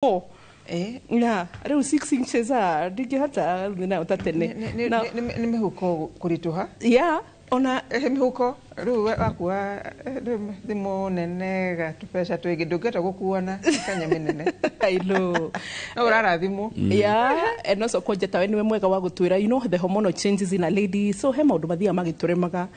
4. Eh. Yeah, rĩu 6 inches, ah, ndingĩhota nayo ta tene. Nĩ mĩhuko kũritũha. Yeah, ona Mĩhuko rĩu wakua, rĩu thimũ nene, gatũbeca tũingĩ, ndũngĩhota gũkua na kanya mĩnene. I know. No ũrarathimwo. Yeah, and also kwanja tawe niwe mwega wa gũtwĩra, the hormonal changes in a lady, so he maũndũ mathiaga magĩtũremaga.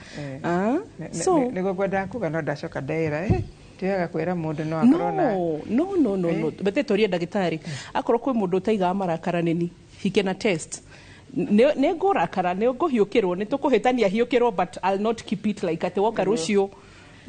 Ah, so Nĩguo ngwendaga kuga, no ndacoka ndeĩra, tiwega kwĩra mũndũ no akorwo na No, bete tũrie ndagĩtarĩ, akorwo kwĩ mũndũ ũtaigaga marakara nĩni, he can attest. Nĩ ngũrakara, nĩ ngũhiũkĩrwo, nĩ tũkũhĩtania hiũkĩrwo, but I'll not keep it like atĩ woka rũciũ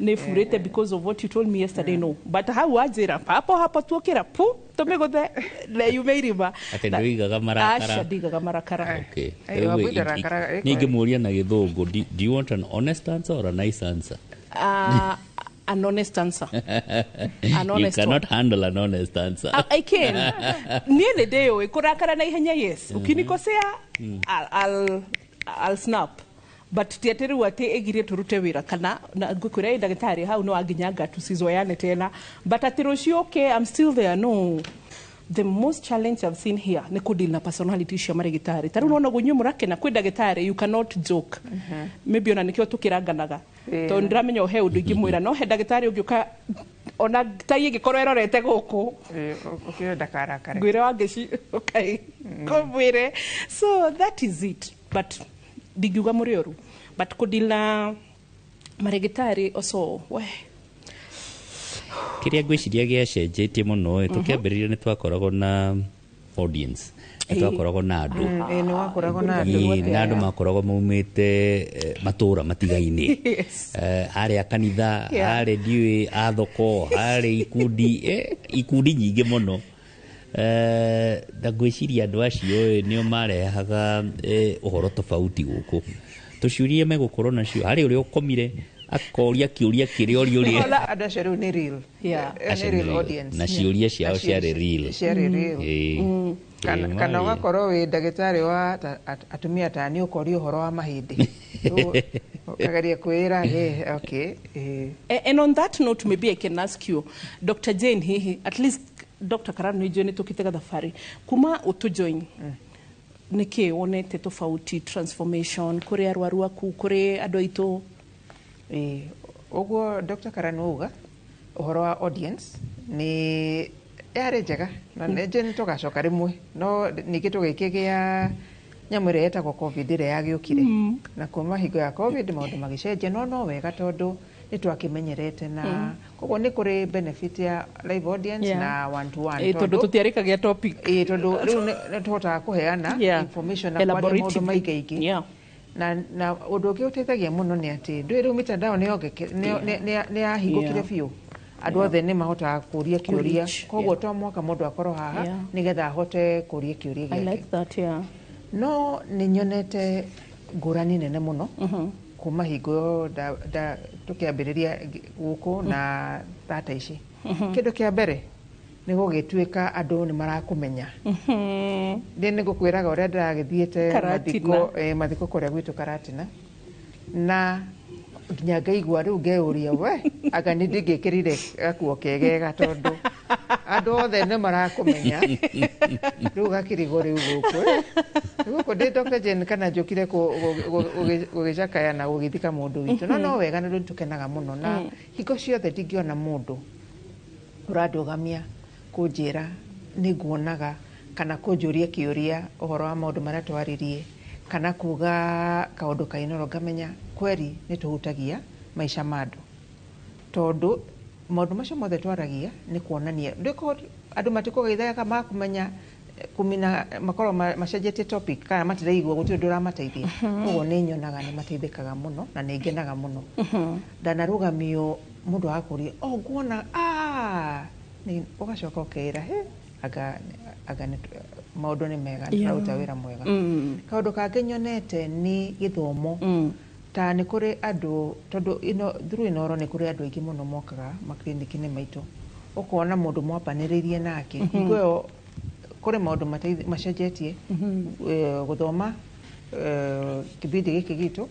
nĩ burĩte because of what you told me yesterday. No, but hau wanjĩra hapo hapo tuokĩra pu tũmĩgũthe na yume irima. Atĩ ndũigaga marakara? Aca, ndigaga marakara. Okay. Eh, Rĩu Wambui ndarakaraga, niĩ ingĩmũria na gĩthũngũ, do you want an honest answer or a nice answer? An honest answer, an You honest one. cannot handle an honest answer. I can. Niĩ nĩ ndĩũĩ kũrakara na ihenya, yes. Ukinikosea, I'll snap. But ti atĩ rĩu atĩ ĩgirie tũrute wĩra kana na ngwĩkwĩra, ĩ ndagĩtarĩ, hau no anginyanga tusizoeane tena, but atĩ rũciũ, okay, I'm still there, no. The most challenge I've seen here nĩ kũdeal na personality cia marĩgĩtarĩ. Ta rĩu nona ũguo inyuĩ mũrakena, kwĩ ndagĩtarĩ you cannot joke. Maybe ona nĩkĩo tũkĩranganaga, tondũ ndĩramenya he ũndũ ingĩmwĩra, no he ndagĩtarĩ ũngĩũka ona tai ĩngĩkorwo ĩrorete gũkũ, Ũkĩre ndakarakare. Ngwĩre wangeci, okay, kũmwĩre. So that is it, but ndingiuga mũrĩ ũru, but kũdeal na marĩgĩtarĩ also, we. Kĩrĩa ngwĩciria gĩacenjetie mũno ĩ, tũkĩambĩrĩria nĩ twakoragwo na audience, nĩ twakoragwo na andũ. Ĩ, nĩ wakoragwo na andũ. Ĩ, na andũ makoragwo maumĩte matũra matigaine. Harĩ a kanitha, harĩ ndiũĩ a thoko, harĩ ikundi, ikundi nyingĩ mũno. Na ngwĩciria andũ acio ĩ, nĩo marehaga ũhoro tofauti gũkũ, tũciũria megũkorwo nacio, harĩ ũrĩa ũkomire akoria kĩũria kĩrĩa ũria ũrĩa. Andũ acio rĩu nĩ real. Acio nĩ nĩ real real. audience. Na ciũria ciao Na ciarĩ real. Ciarĩ real. Ĩ. Kana Ĩ, kana ũgakorwo wĩ ndagĩtarĩ wa atumia ta niĩ, ũkoria ũhoro wa mahĩndĩ. Rĩu ũkageria kwĩra, okay, eh. And on that note, maybe I can ask you, Dr. Jane, hihi, at least Dr. Karano nĩ njũĩ nĩ tũkĩte gathabarĩ kuma ũtũjoin, nĩkĩ wonete tofauti, transformation kũrĩ arwaru aku, kũrĩ andũ aitũ? Ĩ, ũguo Dr. Karan auga ũhoro wa audience nĩ yarĩ njega, na nĩ njũĩ nĩ tũgacoka rĩmwe, no ningĩ tũgĩkĩgĩa nyamũ ĩrĩa ĩtagwo COVID ĩrĩa yagĩũkire, na kuma hingo ya COVID maũndũ magĩcenjia, no wega tondũ nĩ twakĩmenyerete, na koguo nĩ kũrĩ benefit ya live audience na one to one. Ĩ, tondũ tũtiarĩkagia topic. Ĩ, tondũ rĩu nĩ tũhotaga kũheana information na kwaria maũndũ Elaboratively. maingĩ na ũndũ ũngĩ ũteithagia mũno nĩ atĩ ndũĩ rĩu mitandao nĩ yahingũkire biũ, andũ othe nĩ mahotaga kũria kĩũria. Kũ-reach, Koguo to mwaka mũndũ akorwo haha nĩgetha ahote kũria kĩũria I gĩake. like that, yeah. No nĩ nyonete ngũrani nene mũno kuma hingo ĩyo tũkĩambĩrĩria gũkũ na tata ici. Kĩndũ kĩa mbere nĩ gũgĩtuĩka andũ nĩ marakũmenya. Niĩ nĩ ngũkwĩraga ũrĩa ndĩragĩthiĩte Karatina. mathiko, mathiko kũrĩa gwitũ Karatina, na nginya ngaigua rĩu ngeyũria, we anga nĩ ndingĩkĩrire gakuo kegega, tondũ andũ othe nĩ marakũmenya. Rĩu gakĩrigwo, rĩu gũkũ, gũkũ ndĩ Dr. Jane kana njũkire gũgĩcakaya na gũgĩthika mũndũ witũ? No wega, nĩ rĩu tũkenaga mũno, na hingo ciothe ndingĩona mũndũ ũrandũgamia kũnjĩra nĩ nguonaga, kana kũnjũria kĩũria ũhoro wa maũndũ marĩa twaririe, kana kuga kaũndũ kainoro, ngamenya kweri nĩ tũhutagia maica ma andũ, tondũ maũndũ macio mothe twaragia nĩ kuonania ndĩko andũ matikũgeithaga makũmenya, kumina makorwo macenjetie topic kana matiraigua, gũtirĩ ũndũ ũramateithia. Koguo nĩ nyonaga nĩ mateithĩkaga mũno na nĩ ngenaga mũno ndanarũgamio mũndũ agakũria, o nguona, ah, ũgacoka ũkeĩra, he anga maũndũ nĩ mega, tũraruta wĩra mwega. Kaũndũ kangĩ nyonete nĩ gĩthomo. Ta nĩ kũrĩ andũ, tondũ ino through Inooro nĩ kũrĩ andũ aingĩ mũno mokaga makliniki-inĩ maitũ, ũkona mũndũ mwambanĩrĩirie nake hingo ĩyo, kũrĩ maũndũ macenjetie, gũthoma, kĩbindi gĩkĩ gitũ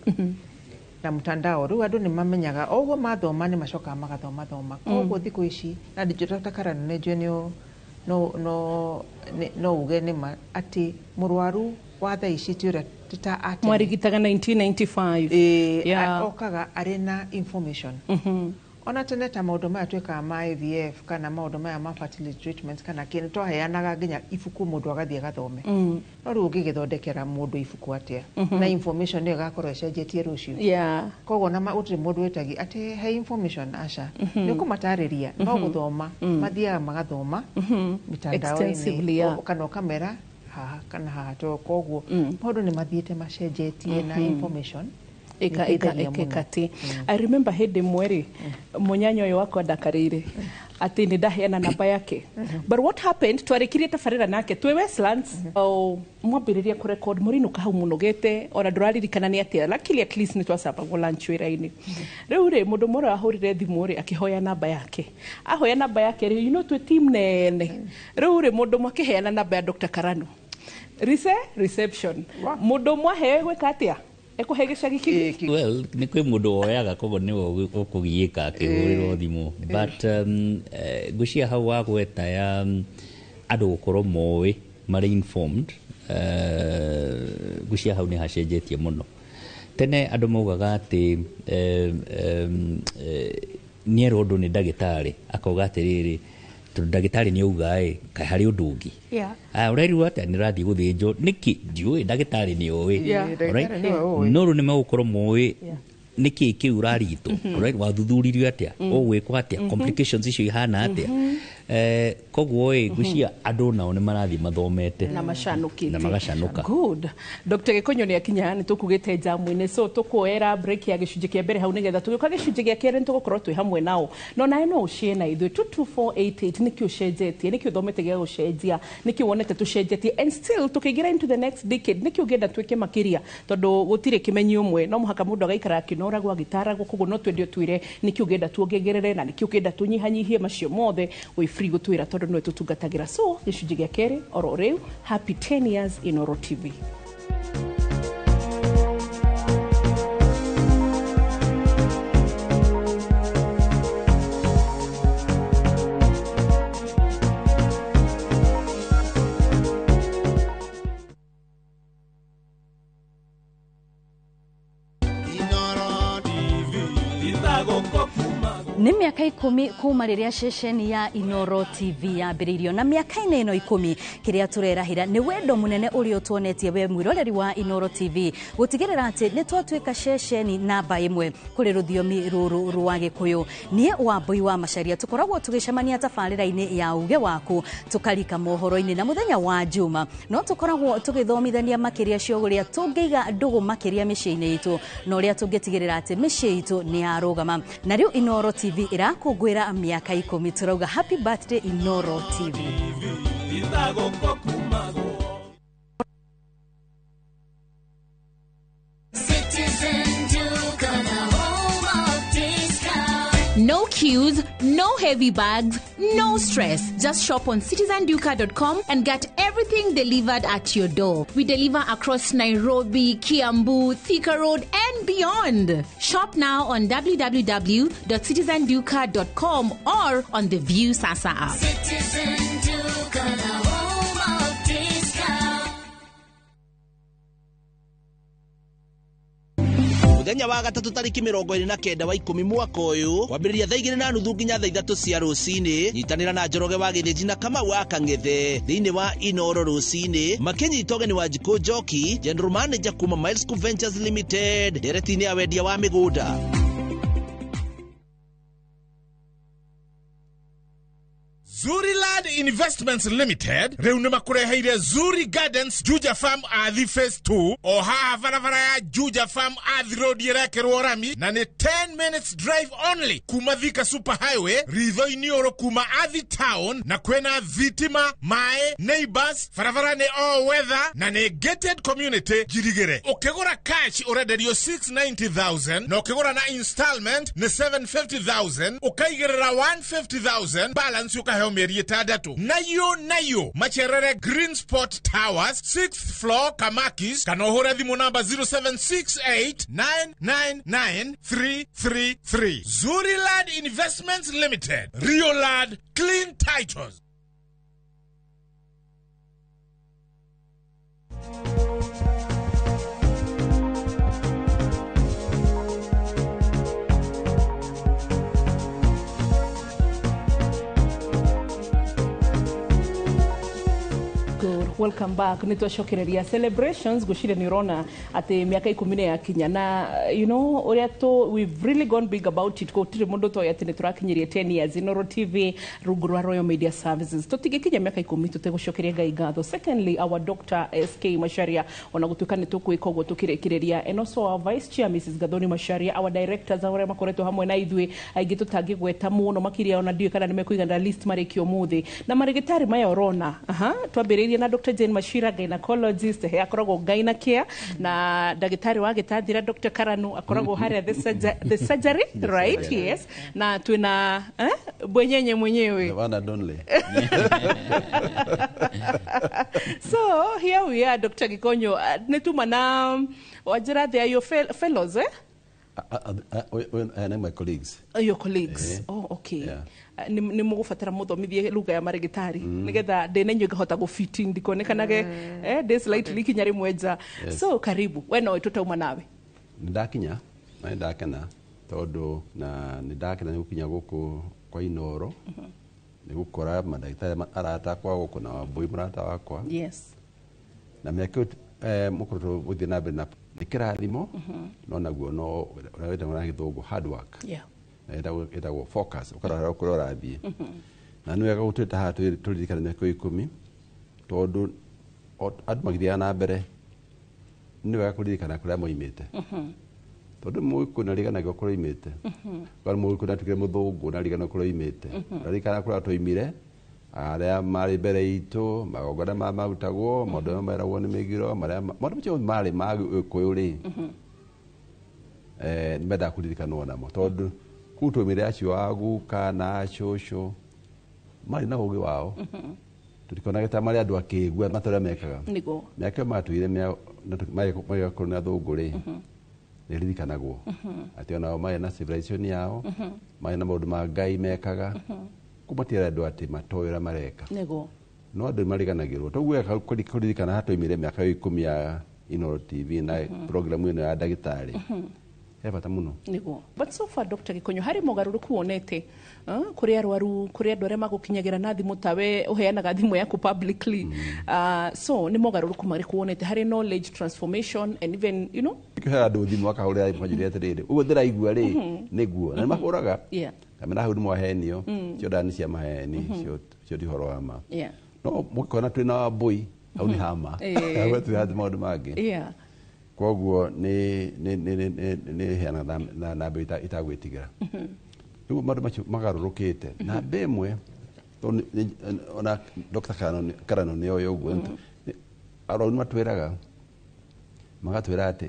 na mtandao, rĩu andũ nĩ mamenyaga o ũguo mathoma nĩ macokaga magathoma thoma. Koguo thikũ ici na Dr. Karano nĩ njũĩ nĩ No no uge nĩ ma atĩ mũrwaru wa thaa ici ti ũrĩa ti ta a tene. Mwarigitaga 1995. Ĩĩ, okaga arĩ na information. Ona tene ta maũndũ maya twĩkaga ma IVF kana maũndũ maya ma fertility treatment kana kĩ, nĩ twaheanaga nginya ibuku mũndũ agathiĩ agathome. No rĩu ũngĩgĩthondekera mũndũ ibuku atĩa na information ĩyo ĩgakorwo ĩcenjetie rũciũ? Koguo na gũtirĩ mũndũ wĩtagia atĩ he information, aca, nĩ ũkũmatarĩria, no gũthoma mathiaga magathoma Extensively, mitandao-inĩ, kana ũkamera haha kana haha to. Koguo maũndũ nĩ mathiĩte macenjetie na information ika ika nĩĩteithagia mũno. Ika ti I remember hĩndĩ ĩmwe rĩ, mũnyanya ũyũ wakwa ndakarĩire atĩ nĩ ndaheana namba yake, but what happened, twarĩkirie tabarĩra nake twĩ Westlands. O, mwambĩrĩria kũrecord, mũrinũka hau mũnogete, ona ndũraririkana nĩ atĩa. Luckily at least nĩ twacabagwo lunch wĩra-inĩ. Rĩu rĩ, mũndũ ũmwe ũrĩa wahũrire thimũ rĩ, akĩhoya namba yake, ahoya namba yake rĩ, twĩ team nene. Rĩu rĩ, mũndũ ũmwe akĩheana namba ya Dr. Karano reception. Mũndũ ũmwe aheo gwĩka atĩa, ekũhe gĩcagi kĩngĩ. Well, nĩ kwĩ mũndũ woyaga, koguo nĩwe ũkũgiĩka akĩhũrĩrwo thimũ, but ngwĩciria hau wagweta ya andũ gũkorwo moĩ marĩ informed, ngwĩciria hau nĩ hacenjetie mũno. Tene andũ maugaga atĩ nĩerwo ũndũ nĩ ndagĩtarĩ, akauga atĩrĩrĩ, tondũ ndagĩtarĩ nĩ auga ĩ, kaĩ harĩ ũndũ ũngĩ? Aya, ũrerirwo atĩa? Nĩ ũrathiĩ gũthĩnjwo nĩkĩ? Ndiũĩ, ndagĩtarĩ nĩ oĩ. Alright? Ndagĩtarĩ nĩwe ũĩ. No rĩu nĩ megũkorwo moĩ nĩkĩ kĩu ũrarigitwo. Alright, wathuthuririo atĩa, ũgwĩkwo atĩa, complications icio ihana atĩa. Koguo ĩ, ngwĩciria andũ nao nĩ marathiĩ mathomete na macanũkĩte. Na magacanũka. Good. Dr. Gĩkonyo nĩ akinya, nĩ tũkugĩte njamu-inĩ, so tũkuoera break ya gĩcunjĩ kĩa mbere hau, nĩgetha tũgĩũka gĩcunjĩ gĩa kerĩ nĩ tũgũkorwo twĩ hamwe nao. No nawe no ũcie na ithuĩ 22488, nĩkĩ ũcenjetie, nĩkĩ ũthomete gĩa gũcenjia, nĩkĩ wonete tũcenjetie, and still tũkĩingĩra into the next decade, nĩkĩ ũngĩenda twĩke makĩria, tondũ gũtirĩ kĩmenyi ũmwe, no mũhaka mũndũ agaikara akĩnoragwo, agĩtaragwo. Koguo no twende ũtwĩre nĩkĩ ũngĩenda tuongerere na nĩkĩ ũngĩenda tũnyihanyihie. Macio mothe wĩ free gũtwĩra tondũ nĩwe tũtungatagĩra. So gĩcunjĩ gĩa kerĩ oro rĩu. Happy 10 years Inooro TV. Nĩ mĩaka 10 kuma rĩrĩa ceceni ya Inoro TV yambĩrĩirio, na mĩaka-inĩ ĩno 10 kĩrĩa tũrerahĩra nĩ wendo mũnene ũrĩa ũtuonetie we mwĩroreri wa Inoro TV, gũtigĩrĩra atĩ nĩ twatuĩka ceceni namba ĩmwe kũrĩ rũthiomi rũrũ rwa Gĩkũyũ. Niĩ Wambui wa Macaria tũkoragwo tũgĩcemania tabarĩra-inĩ ya Uge Waku, tũkarika mohoro-inĩ, na mũthenya wa Juma no tũkoragwo tũgĩthomithania makĩria cio ũrĩa tũngĩiga ndũgũ makĩria mĩciĩ-inĩ itũ na ũrĩa tũngĩtigĩrĩra atĩ mĩciĩ itũ nĩ yarũgama. Na rĩu Inoro TV ĩrakũngũĩra mĩaka 10. Tũrauga happy birthday, Inoro TV. Citizen Duka, the home of discount. No queues, no heavy bags, no stress. Just shop on citizenduka.com and get everything delivered at your door. We deliver across Nairobi, Kiambu, Thika Road, and beyond. Shop now on www.citizenduka.com or on the View Sasa app. Citizen Duka, the home of discount. Muthenya wa gatatũ tarĩki 29 wa 10 mwaka ũyũ, kwambĩrĩria thaa 2:30 nginya thaa 3 cia rũcinĩ, nyitanĩra na Njoroge wa Gĩthĩnji na Kamau wa Kang'ethe thĩinĩ wa Inoro Rũcinĩ, makĩnyita ũgeni wa Njikũ Njoki, general manager kuma Miles Ventures Limited, ndereti-inĩ ya wendia wa mĩgũnda. Zuriland Investments Limited rĩu nĩ makũreheire Zuri Gardens Juja Farm Athi Phase 2, o haha barabara ya Juja Farm Athi Road ĩrekĩrwo rami, na nĩ 10 minutes drive only kuma Thika Super Highway, ritho-inĩ ũrũ kuma Athi Town, na kwĩna thitima, maĩ, neighbors, barabara nĩ all weather na nĩ gated community njirigĩre. Ũkĩgũra cash ũrenderio 690,000, na ũkĩgũra na installment nĩ 750,000, ũkaigĩrĩra 150,000, balance ũkaheo mĩeri 6. Nayo nayo macerere Green Spot Towers, 6th floor, Kamakis, kana ũhũre thimũ namba 0768999333. Zuriland Investments Limited, Riolad Clean Titles. Good. Welcome back. Nĩ twacokereria celebrations ngwĩciria nĩ ũrona atĩ mĩaka 10 nĩ yakinya na you know ũrĩa tũ we've really gone big about it. Gũtirĩ mũndũ toĩ atĩ nĩ tũrakinyirie 10 years Inooro TV rungu rwa Royal Media Services. Tũtingĩkinya mĩaka 10 tũtegũcokeria Ngai ngatho. Secondly, our Dr. SK Macharia, ona gũtuĩka nĩ tũkwĩka ũguo tũkĩrĩkĩrĩria, and also our vice chair Mrs. Gathoni Macharia, our directors arĩa makoretwo hamwe na ithuĩ, aingĩ tũtangĩgweta mũno makĩria, ona ndiũĩ kana nĩ mekũigana list marĩkia ũmũthĩ na marĩgĩtarĩ maya ũrona. Aha, twambĩrĩirie na Dr. Jane Machira, gynecologist, he akoragwo Gynocare, na ndagĩtarĩ wa gĩtanthira Dr. Karanu akoragwo harĩa the surgery, right? Yes, na twĩna bwenyenye mwenyewe. The one and only. So here we are, Dr. Gikonyo, nĩ tuma na wanjĩra, they are your fellows, eh? And my colleagues. Oh, your colleagues. Oh, okay. Yeah. Nĩ mũgũbatara mũthomithie lugha ya marĩgĩtarĩ nĩgetha ndĩ na inyuĩ ngahota gũfit ndikonekanage ndĩ slightly kinya rĩmwe nja. So karibu, we no tũtauma nawe. Nĩ ndakinya na nĩ ndakena tondũ na nĩ ndakena nĩ gũkinya gũkũ kwa Inooro, nĩ gũkora mandagĩtarĩ arata akwa gũkũ na Wambui mũrata wakwa. Na mĩaka ĩyo mũkoretwo gũthiĩ na mbere na nĩ kĩrathimo, no naguo no ũrĩa wĩtagwo na gĩthũngũ hard work na ĩtagwo focus, ũkarora kũrĩa ũrathiĩ, na nĩ wega gũtwĩta haha tũririkane mĩaka ĩyo 10 tondũ andũ magĩthiaga na mbere nĩ wega kũririkana kũrĩa moimĩte, tondũ mũgĩkũyũ nariganagio kũrĩa oimĩte, kana mũgĩkũyũ natuĩkire mũthũngũ nariganagio kũrĩa oimĩte. Naririkana kũrĩa twoimire, arĩa marĩ mbere itũ, magongona ma marutagwo, maũndũ marĩa meragwo nĩ mĩgiro, marĩa maũndũ macio marĩ ma gĩkũyũ rĩ, nĩ mendaga kũririkanwo namo tondũ kũu twaumire acio a guka na cũcũ marĩ na ũgĩ wao, tũtikonage ta marĩ andũ akĩgua matorĩa mekaga. Mĩaka ĩyo matũire magĩkorwo nĩ athũngũ rĩ, nĩ ririkanagwo atĩ onao marĩ na civilization yao, marĩ na maũndũ ma Ngai mekaga kũu, matiarĩ andũ atĩ matoĩ ũrĩa mareka. No andũ nĩ mariganagĩrwo, toguo wega kũririkana haha twaumire mĩaka ĩyo 10 ya Inooro TV na programu ĩno ya ndagĩtarĩ he bata mũno. Nĩguo. But so far, Dr. Gikonyo, harĩ mogarũrũku wonete kũrĩ arwaru, kũrĩ andũ arĩa magũkinyagĩra na thimũ, tawe ũheanaga thimũ yaku publicly, so nĩ mogarũrũku marĩkũ wonete harĩ knowledge transformation and even kĩhe andũ thimũ akahũrĩra manjũria atĩrĩrĩ, ũguo ndĩraigua rĩ nĩguo, na nĩ mahũraga kamera hau nĩ mwahenio, cio ndawa nĩ cia maheni, cio ti ũhoro wa ma. No mũgĩkona twĩna Wambui hau nĩ hama. Hau twĩ maũndũ mangĩ. Koguo nĩ heanaga na namba itagwĩtigĩra rĩu maũndũ macio magarũrũkĩte namba ĩmwe tondũ ona Dr. Karano nĩ oĩ ũguo. Arwaru nĩ matwĩraga, magatwĩra atĩ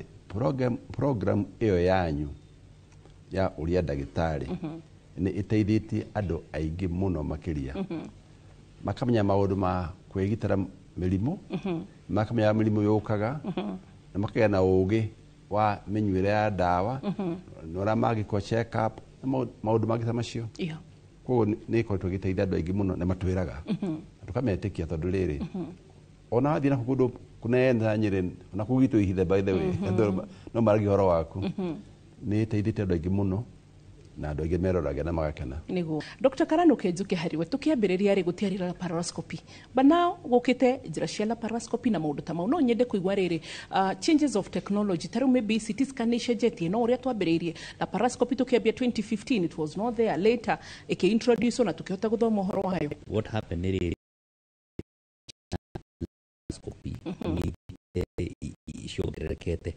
program ĩyo yanyu ya ũrĩa ndagĩtarĩ nĩ ĩteithĩtie andũ aingĩ mũno makĩria, makamenya maũndũ ma kwĩgitĩra mĩrimũ, makamenya mĩrimũ yũkaga, na makagĩa na ũgĩ wa mĩnyuĩre ya ndawa na ũrĩa mangĩkwo check up na maũndũ mangĩ ta macio. Koguo nĩ ĩkoretwo ĩgĩteithia andũ aingĩ mũno na matwĩraga na tũkametĩkia tondũ rĩrĩ ona wathiĩ na kũndũ kũnene ta Nyĩrĩ ona kũu gwitũ Ihithe, by the way, andũ no maragia ũhoro waku. Nĩ ĩteithĩtie andũ aingĩ mũno na andũ aingĩ meroragia na magakena. Nĩguo. Dr. Karano, kenjuke hariwe, tũkĩambĩrĩria rĩ gũtiarĩ laparoscopy, but now gũkĩte njĩra cia laparoscopy na maũndũ ta mau. No nyende kũigua rĩrĩ, changes of technology, ta rĩu maybe CT scan nĩ icenjetie no ũrĩa twambĩrĩirie laparoscopy tũkĩambia 2015, it was not there. Later ĩkĩ-introduce na tũkĩhota gũthoma ũhoro wayo. What happened nĩ rĩrĩ, laparoscopy nĩ ciongererekete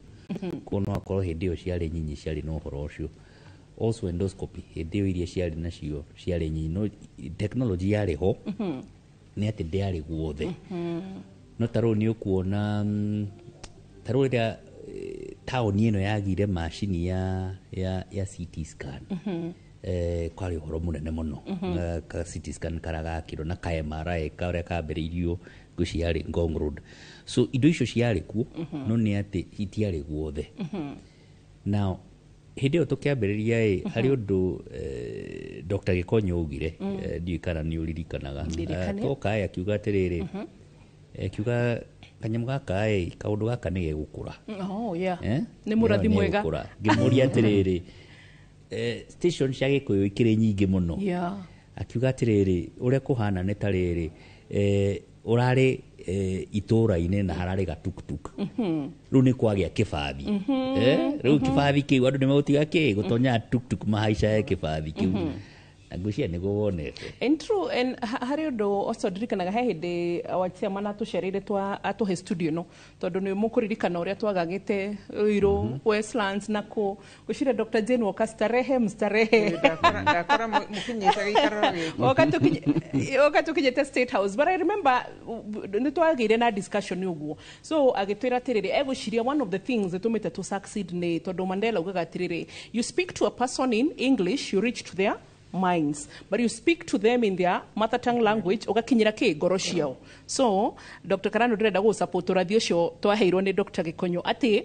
kuo, no akorwo hĩndĩ ĩyo ciarĩ nyinyi ciarĩ na ũhoro ũcio. Also endoscopy, hĩndĩ ĩyo iria ciarĩ nacio ciarĩ nyinyi, no technology yarĩ ho, nĩ atĩ ndĩarĩ guothe. No ta rĩu nĩ ũkuona ta rĩu rĩrĩa taũni ĩno yagire macini ya CT scan, kwarĩ ũhoro mũnene mũno. Na ka CT scan karĩa gakirwo na ka MRI karĩa kambĩrĩirio ngwĩciria yarĩ Ngong Road. So indo icio ciarĩ kuo, no nĩ atĩ itiarĩ guothe. Now hĩndĩ ĩyo tũkĩambĩrĩria ĩ harĩ ũndũ Dr. Gĩkonyo augire, ndiũĩ kana nĩ ũririkanaga. Ndirikane. Toka ĩ akiuga atĩrĩrĩ, akiuga kanyamũ gaka ĩ kaũndũ gaka nĩ gegũkũra. Oh, yeah. Eh? Nĩ mũrathi Nĩ mwega. egũkũra. Ngĩmũria atĩrĩrĩ, station cia gĩkũyũ ikĩrĩ nyingĩ mũno. Akiuga atĩrĩrĩ, ũrĩa kũhana nĩ ta rĩrĩ, Ũrarĩ itũra-inĩ na hararĩ gatuktuk. Rĩu nĩ kwagĩa kĩbathi. Rĩu kĩbathi kĩu andũ nĩ megũtiga kĩ gũtonya tuktuk mahaicae kĩbathi kĩu. Na ngwĩciria nĩguo wonete. And true, and harĩ ũndũ ũcio ndirikanaga he hĩndĩ our chairman atũcereire atũhe studio no tondũ nĩ mũkũririkana ũrĩa twagagĩte Ruiru, Westlands na kũ gwĩciria Dr. Jane woka starehe mstarehe. Ndakora mũkinyĩte gĩikaro gĩkĩ. Oka tukinyĩte State House, but I remember nĩ twagĩire na discussion ũguo, so agĩtwĩra atĩrĩrĩ, egwĩciria one of the things ĩtũmĩte to succeed nĩ tondũ Mandela ugaga atĩrĩrĩ, you speak to a person in English, you reach to their minds, but you speak to them in their mother tongue language, ugakinyira ki ngoro ciao. So Dr. Karano, ndĩrenda gũ support ũrathi ũcio twaheirwo nĩ Dr. Gĩkonyo atĩ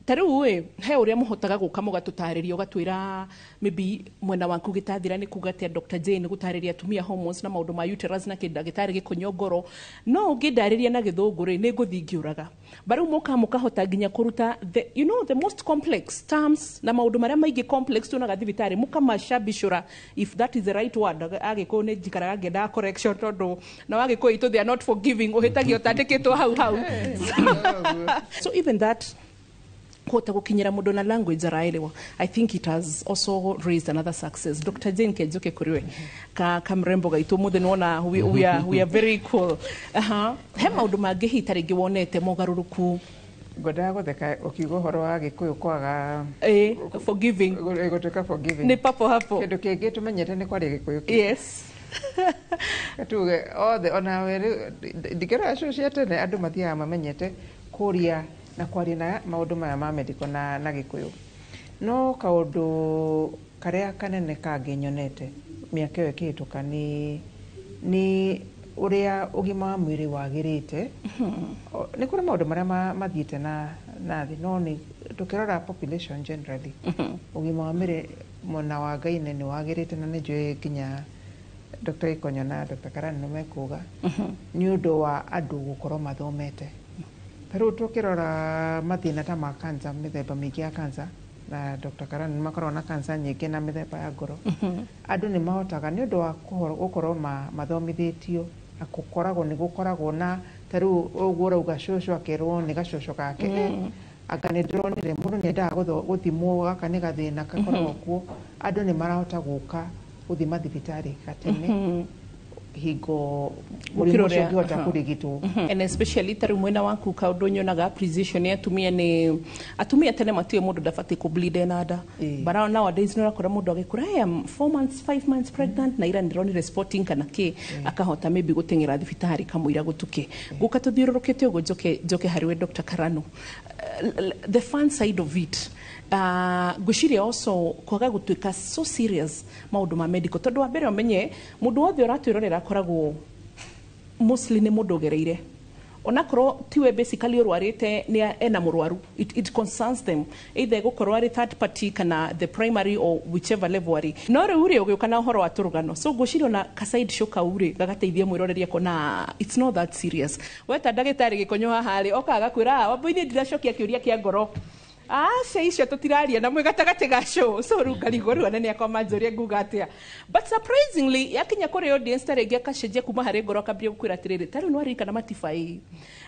ta rĩu ĩ he ũrĩa mũhotaga gũka mũgatũtarĩria, ũgatwĩra maybe mwena waku gĩtathira nĩ kuga atĩa, Dr. Jane gũtarĩria atumia hormones na maũndũ ma uterus na kĩndagĩtarĩ Gĩkonyo ngoro, no ũngĩndarĩria na Gĩthũngũ rĩ, nĩ ngũthiĩ ngĩũraga. But rĩu mũka mũkahota nginya kũruta the, you know, the most complex terms na maũndũ marĩa maingĩ complex tuonaga thibitarĩ, mũkamacambicũra, if that is the right word. Agĩkũyũ nĩ njikaraga ngĩendaga correction tondũ na wagĩkũyũ itũ they are not forgiving, ũhĩtagio ũtandĩkĩtwo hau hau. So even that kũhota gũkinyĩra mũndũ na language araelewa, I think it has also raised another success. Dr. Jane, kenjoke kũrĩ we ka kamrembo gaitũ mũthĩ nĩwona we are very cool. He maũndũ mangĩ hihi ta rĩngĩ wonete mogarũrũku? Ngwendaga gũtheka ũkiuga ũhoro wa Gĩkũyũ kwaga forgiving. Gũtuĩka forgiving. Nĩ papo hapo. Kĩndũ kĩngĩ tũmenyete nĩ kwaria Gĩkũyũ kĩ tuge othe onawe rĩu ndingĩrora cio cia tene, andũ mathiaga mamenyete kũria na kwaria na maũndũ maya ma medical na Gĩkũyũ. No kaũndũ karĩa kanene kangĩ nyonete mĩaka ĩyo ĩkĩhĩtũka nĩ ũrĩa ũgima wa mwĩrĩ wagĩrĩte. Nĩ kũrĩ maũndũ marĩa mathiĩte na thĩ, no nĩ tũkĩrora population generally, ũgima wa mwĩrĩ mwena wa Ngai-inĩ nĩ wagĩrĩte, na nĩ njũĩ nginya Dr. Gĩkonyo na Dr. Karani nĩ mekuga nĩ ũndũ wa andũ gũkorwo mathomete. Ta rĩu tũkĩrora mathĩna ta ma cancer, mĩthemba mĩingĩ ya cancer, na Dr. Karani nĩ makoragwo na cancer nyingĩ na mĩthemba ya ngoro, andũ nĩ mahotaga nĩ ũndũ wa gũkorwo mathomithĩtio na gũkoragwo nĩ gũkoragwo na ta rĩu ũguo ũrauga cũcũ akerwo nĩ gacũcũ gake. Anga nĩ ndĩronire mũndũ nĩ endaga gũthimwo, gaka nĩ gathĩna gakoragwo kuo, andũ nĩ marahota gũka gũthima thibitarĩ gatene hingo mũrimũ ũcio ũngĩhota kũrigitwo. And especially ta rĩu mwena waku, kaũndũ nyonaga appreciation ya atumia nĩ atumia tene matiũĩ mũndũ ndabatiĩ kũ bleed ena nda. But nowadays nĩ ũrakora mũndũ agĩkũra, "I am 4 months, 5 months pregnant na ira ndĩronire spotting kana kĩ," akahota maybe gũteng'era thibitarĩ kamũira gũtuke. Gũka tũthiũrũrũkĩte ũguo, njoke harĩ we Dr. Karano. The fun side of it, ngwĩciria also kwaga gũtuĩka so serious maũndũ ma medical, tondũ wa mbere ũmenye mũndũ wothe ũratwĩrorera akoragwo mostly nĩ mũndũ ũgereire, onakorwo tiwe basically ũrwarĩte, nĩ ena mũrwaru, it concerns them, either gũkorwo arĩ third party kana the primary or whichever level arĩ. No rĩu rĩ, ũgĩũka na ũhoro wa tũrũgano, so ngwĩciria ona ka side show kau rĩ gagateithia mwĩroreri akona it's not that serious. Weta ndagĩtarĩ Gĩkonyo haha rĩ, okaga agakwĩra, "Ah, Wambui, ndiracokia kĩũria kĩa ngoro, aca icio tũtiraria na mwĩ gatagatĩ ga show." So rĩu ngarigwo rĩu anene akwa manjũria nguga atĩa. But surprisingly yakinya kũrĩ audience, ta rĩngĩ akacenjia kuma harĩ ngoro akambia gũkwĩra atĩrĩrĩ, ta rĩu nĩwaririkana matiba ĩ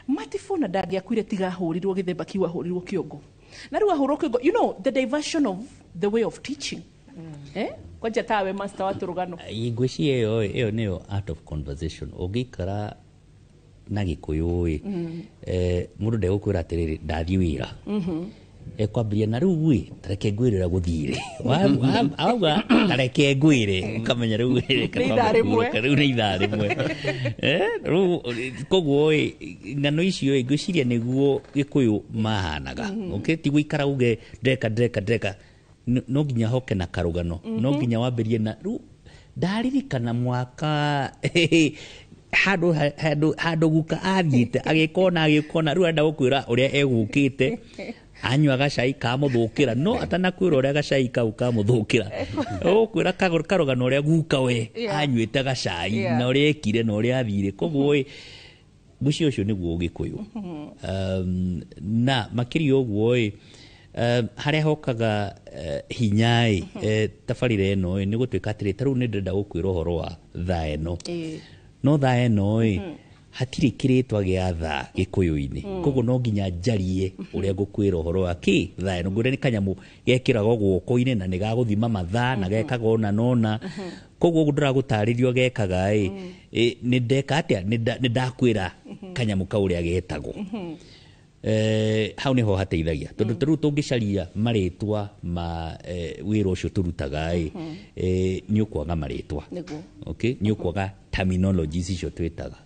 matibo na ndangĩakuire tiga ahũrirwo gĩthemba kiu, ahũrirwo kĩongo na rĩu ahũrwo kĩongo, the diversion of the way of teaching, kwanja tawe master wa tũrũgano. Ngwĩciria ĩyo nĩyo art of conversation. Ũngĩikara na Gĩkũyũ ĩ, mũndũ ndegũkwĩra atĩrĩrĩ, ndathiĩ wĩra, ekwambĩrĩria na rĩu ĩ tareke ngwĩre ũrĩa gũthire. Auga tareke ngwĩre, ũkamenya rĩu Nĩ ithaa rĩmwe. Rĩu nĩ ithaa rĩmwe. Rĩu koguo ĩ ng'ano icio ĩ ngwĩciria nĩguo Gĩkũyũ mahanaga. Okay, ti gũikara uge ndeka ndeka ndeka. No nginya hoke na karũgano, no nginya wambĩrie na rĩu ndaririkana mwaka handũ guka athiĩte agĩkona agĩkona, rĩu arenda gũkwĩra ũrĩa egũkĩte anyua gacai kamũthũkĩra, no atanakwĩra ũrĩa gacai kau kamũthũkĩra, ũkwĩra karũgano ũrĩa guka we anyuĩte gacai na ũrĩa ekire na ũrĩa athire. Koguo ĩ ngwĩciria ũcio nĩguo Ũgĩkũyũ. Na makĩria ũguo ĩ harĩa hokaga hinya ĩ tabarĩra ĩno ĩ nĩ gũtuĩka atĩrĩ, ta rĩu nĩ ndĩrenda gũkwĩra ũhoro wa thaa ĩno, no thaa ĩno ĩ Hatirĩ kĩrĩtwa gĩa thaa gĩkũyũ-inĩ, koguo no nginya njarie ũrĩa ngũkwĩra ũhoro wa kĩ thaa ĩno. Ngwĩre nĩ kanyamũ gekĩragwo guoko-inĩ na nĩ gagũthima mathaa na gekaga ũna na ũna. Koguo ũguo ndĩragũtarĩria gekaga ĩ, nĩ ndeka atĩa, nĩ ndakwĩra kanyamũ kau ũrĩa getagwo. Hau niho hateithagia tondu ta riu tũngĩcaria marĩtwa ma wĩra ũcio tũrutaga ĩ, nĩ ũkwaga marĩtwa. Nĩguo. Okay, nĩ ũkwaga terminologies icio twĩtaga.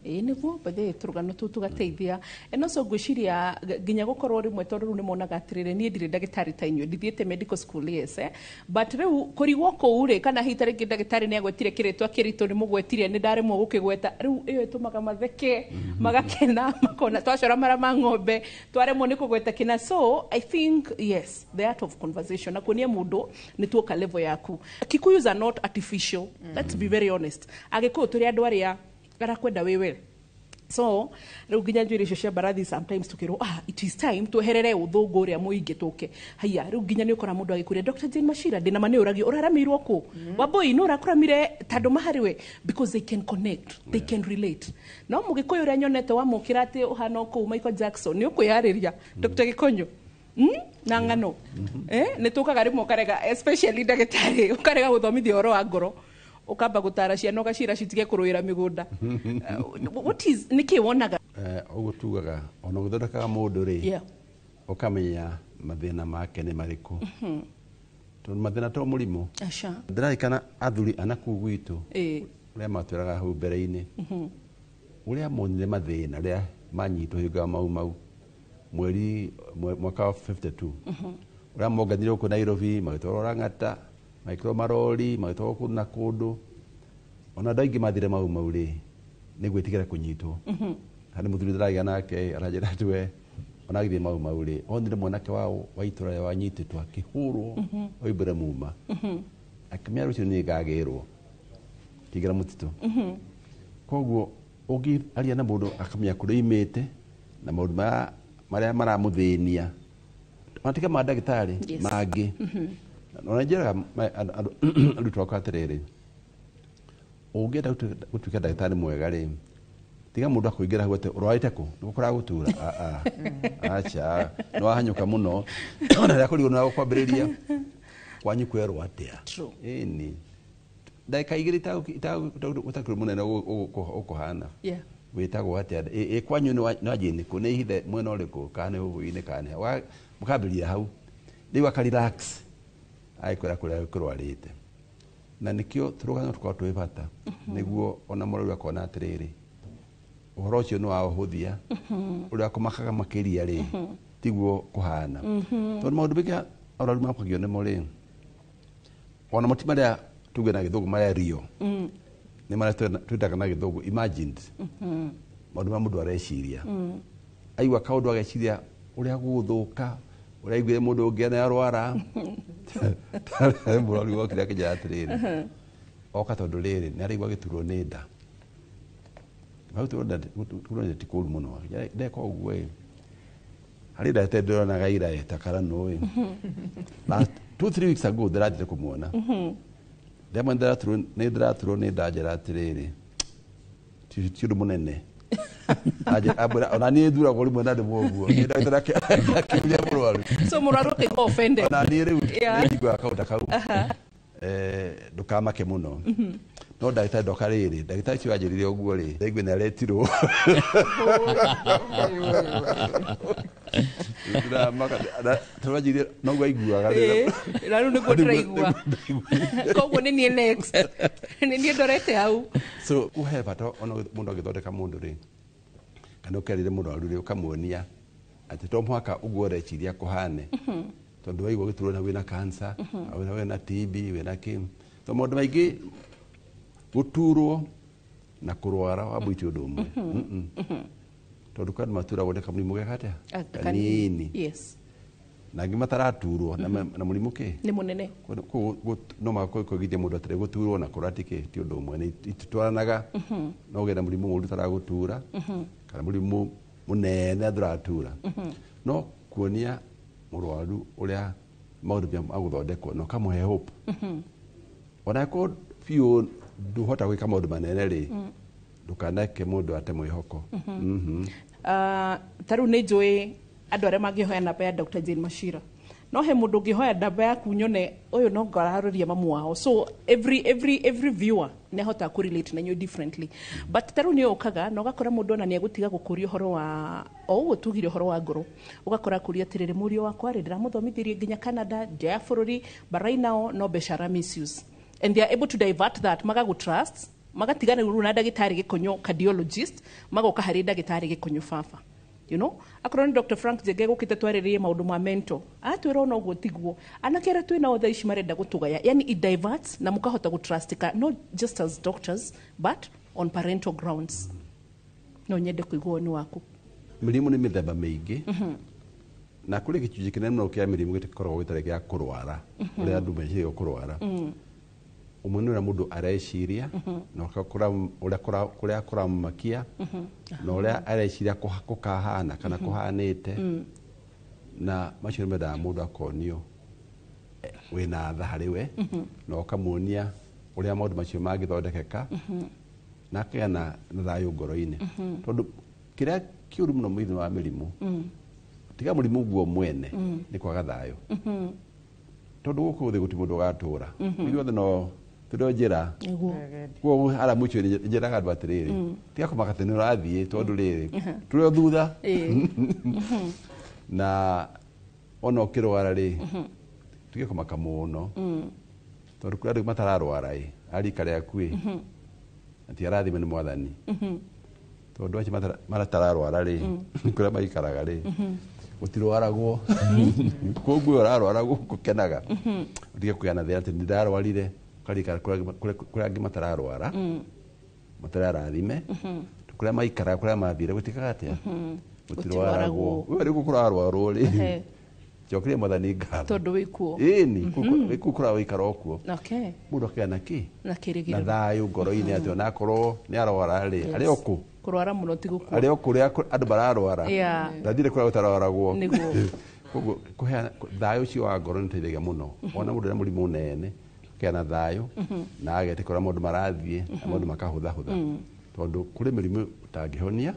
Ĩĩ nĩguo, bethe tũrũgano tũu tũgateithia. No so ngwĩciria nginya gũkorwo rĩmwe, tondũ rĩu nĩ monaga atĩrĩrĩ, niĩ ndirĩ ndagĩtarĩ ta inyuĩ, ndithiĩte medical school, yes, but rĩu kũrigwo kũu rĩ, kana hihi ta rĩngĩ ndagĩtarĩ nĩ agwetire kĩrĩtwa kĩritũ, nĩ mũgwetire, nĩ ndaremwo gũkĩgweta, rĩu ĩyo ĩtũmaga matheke, magakena, makona twacora mara ma ng'ombe, twaremwo nĩ kũgweta kĩna. So I think, yes, the art of conversation na kuonia mũndũ nĩ tuoka level yaku. Kikuyus are not artificial, let's be very honest. Agĩkũyũ tũrĩ andũ arĩa arakwenda wĩ we. So rĩu nginya njuĩrĩ icio cia mbarathi, sometimes tukĩrwo, ah, it is time tweherere ũthũngũ ũrĩa mũingĩ, tũke haiya. Rĩu nginya nĩ ũkora mũndũ agĩkũria, "Dr Jane Machira, ndĩna ma nĩ ũragio ũraramĩirwo kũ Wambui nĩ ũrakũramire tandũ maharĩ we," because they can connect, they can relate. No mũgĩkũyũ ũrĩa nyonete wamũkĩra atĩ ũhana o kũu Michael Jackson, nĩ ũkwĩyarĩria Dr Gĩkonyo. Na ng'ano nĩ tũkaga rĩmwe ũkarega, especially ndagĩtarĩ, ũkarega gũthomithia ũhoro wa ngoro, ũkamba gũtara ciana, ũgacira citige kũrũĩra mĩgũnda. What is nĩkĩ wonaga? Ũguo tugaga ona ũgĩthondekaga mũndũ rĩ, ũkamenya mathĩna make nĩ marĩkũ, tondũ mathĩna to mũrimũ. Aca. Ndĩrarikana athuri ana kũu gwitũ ũrĩa matwĩraga hau mbere-inĩ, ũrĩa monire mathĩna rĩa manyitwo hingo ya Mau Mau mweri mwaka wa 52, ũrĩa monganire gũkũ Nairobi, magĩtwarwo Lang'ata, magĩkĩrwo marori, magĩtwarwo kũndũ na kũndũ. Ona andũ aingĩ mathire Mau Mau rĩ, nĩ gwĩtigĩra kũnyitwo. Harĩ mũthuri ndĩragĩa nake, aranjĩra atĩ we ona agĩthiĩ Mau Mau rĩ, onire mwanake wao wa itũra rĩa wanyitĩtwo akĩhũrwo, oimbũre muma, akĩmenya rũciũ nĩ ngagĩrwo kĩingĩra mũtitũ. Koguo ũngĩaria na mũndũ akamenya kũrĩa imĩte na maũndũ marĩa maramũthĩnia, ona tiga ma ndagĩtarĩ mangĩ. Ona njĩraga arutwo akwa atĩrĩrĩ, ũngĩenda gũtuĩka ndagĩtarĩ mwega rĩ, tiga mũndũ akũingĩra hau atĩ ũrwarĩte kũ nĩguo kũragũtura. Ah, ah. Aca, nĩ wahanyũka mũno, ona rĩrĩa kũrigwo nĩ kwambĩrĩria kwanyu kwerwo atĩa. Ĩni ndagĩka 2 ũtakĩrĩ mũnene ũkũhana wĩtagwo atĩa, ĩ kwanyu nĩ wanjie nĩkũ, nĩ ihithe mwena ũrĩkũ, kana nĩ hũhũ-inĩ, kana nĩ mũkambĩrĩria hau, rĩu aka relax agĩkwĩra kũrĩa kũrwarĩte. Na nĩkĩo tũrũgano tũkoragwo twĩ bata, nĩguo ona mũrwaru akona atĩrĩrĩ, ũhoro ũcio nĩ wa ũhũthia, ũrĩa kũmakaga makĩria rĩ, tiguo kũhana, tondũ maũndũ maingĩ arwaru makagio nĩmo rĩ, ona mati marĩa tuge na gĩthũngũ marĩa rio nĩ marĩa twĩtaga na gĩthũngũ imagined, maũndũ marĩa mũndũ areciria, aigua kaũndũ ageciria ũrĩa gũgũthũka, ũrĩa aiguire mũndũ ũngĩ nĩ arwara. Mũrwaru okire akĩnjĩra atĩrĩrĩ, oka tondũ rĩrĩ nĩ araigua gĩturwo nĩ nda. Hau gũturwo nĩ nda ti kũũru mũno. Ndeka ũguo ĩ, harĩ ndagĩtarĩ ndĩronaga ira eta Karanũ ĩ, last 2-3 weeks ago ndĩrathiire kũmuona, ndamwe nĩ ndĩraturwo nĩ nda, njĩra atĩrĩrĩ, ti ũndũ mũnene. Ambwĩra, ona niĩ thuragwo rĩmwe na ndĩmwe ũguo. Nĩ ndagĩtarĩ akĩũria mũrwaru. So mũrwaru akĩigua offended. Ona niĩ rĩu nĩ njiguaga kaũndũ ta kau. Ndũkamake mũno. No ndagĩtarĩ ndoka rĩrĩ, ndagĩtarĩ ũcio wanjĩrire ũguo rĩ, ndaigua nĩ aretirwo. Ndĩramaka, tũranjirie noguo aiguaga. Ĩĩ, na rĩu nĩguo ndĩraigua, koguo nĩ niĩ next, nĩ niĩ ndorete hau. So he bata ona mũndũ agĩthondeka mũndũ rĩ, kana ũkerire mũrwaru rĩ, ũkamuonia atĩ to mũhaka ũguo ũreciria kũhane, tondũ waigua gĩturwo na wĩna cancer, wĩna TB, wĩna kĩ, to maũndũ maingĩ gũturwo na kũrwara wambui ti ũndũ ũmwe. Tondũ kwĩ andũ maturagwo nĩ kamũrimũ geka atĩa kanini, na angĩ mataraturwo na mũrimũ kĩ nĩ mũnene. No makwĩgithia mũndũ atĩrĩ, gũturwo na kũrwara ti kĩ, ti ũndũ ũmwe, nĩ ititwaranaga. No ũgĩe na mũrimũ mũũru ũtaragũtura kana mũrimũ mũnene ndũratura. No kuonia mũrwaru ũrĩa maũndũ magũthondekwo na ũkamũhe hope, ona akorwo biũ ndũhota gwĩka maũndũ manene rĩ. Ndũkaneke mũndũ ate mwĩhoko. Ta rĩu nĩ njũĩ andũ arĩa mangĩhoya namba ya Dr. Jane Machira, no he mũndũ ũngĩhoya namba yaku nyone ũyũ no ngararũria mamu wao. So every viewer nĩ ahotaga kũ relate na inyuĩ differently, but ta rĩu nĩ ũkaga na ũgakora mũndũ ona nĩ egũtiga gũkũria ũhoro wa o ũguo tugire ũhoro wa ngoro, ũgakora kũria atĩrĩrĩ, mũriũ wakwa rĩ, ndĩramũthomithirie nginya Canada, nja ya bũrũri, but right now no mbeca ara misuse, and they are able to divert that, magagũ trust, magatigana rĩu na ndagĩtarĩ Gĩkonyo cardiologist, magoka harĩ ndagĩtarĩ Gĩkonyo baba. Akorwo nĩ Dr. Frank Njenge gũkĩte twarĩrĩrie maũndũ ma mental, atwĩra ona ũguo tiguo anake arĩa twĩ nao thaa ici marenda gũtũgaya. Yani it diverts na mũkahota gũtrustika, not just as doctors but on parental grounds. No nyende kũigua woni waku. Mĩrimũ nĩ mĩthemba mĩingĩ, na kũrĩ gĩcunjĩ kĩnene mũno kĩa mĩrimũ gĩkoragwo gĩtarĩ gĩa kũrwara ũrĩa andũ meciragia kũrwara. Ũmwe nĩ ũrĩa mũndũ areciria na ũrĩa kũrĩa kũramũmakia na ũrĩa areciria gũkahana kana kũhanĩte, na macio nĩ mendaga mũndũ akonio wĩna tha harĩ we na ũkamuonia ũrĩa maũndũ macio mangĩthondekeka na akagĩa na thayũ ngoro-inĩ, tondũ kĩrĩa kĩũru mũno thĩinĩ wa mĩrimũ, tiga mũrimũ guo mwene, nĩ kwaga thayũ, tondũ gũkũ thĩ gũtirĩ mũndũ ũgatũra, ithuothe no tũrĩ o njĩra. Koguo harĩa mũico-inĩ njĩraga andũ atĩrĩrĩ, tiga kũmaka atĩ nĩ ũrathiĩ, tondũ rĩrĩ tũrĩ o thutha, na ona ũkĩrwara rĩ, tige kũmaka mũno, tondũ kũrĩ andũ matararwara ĩ arika rĩaku ĩ na ti arathime nĩ Mwathani, tondũ acio matararwara rĩ, kũrĩa maikaraga rĩ gũtirwaragwo. Koguo ũrarwara gũkũ kenaga, ũtige kũgĩa na thĩna atĩ nĩ ndarwarire ũkarikara kũrĩa angĩ matararwara matararathime, kũrĩa maikaraga, kũrĩa mathire gũtikaga atĩa, gũtirwaragwo. We rĩu kũrarwarwo rĩ, cokeria Mwathani ngatho tondũ wĩ kuo. Ĩni kũu kũrĩa wĩikara o kuo, mũndũ akagĩa na kĩ na na kĩrĩgĩrĩro thayũ ngoro-inĩ atĩ onakorwo nĩ arwara rĩ, arĩ o kũ kũrwara mũno ti gũkua. Arĩ o kũrĩa andũ mararwara, ndathire kũrĩa gũtarwaragwo. Koguo kũheana thayũ ũcio wa ngoro nĩ ũteithagia mũno, ona mũndũ ena mũrimũ nene akagĩa na thayũ na agetĩkĩra maũndũ marathiĩ na maũndũ makahũthahũtha, tondũ kũrĩ mĩrimũ ũtangĩhonia,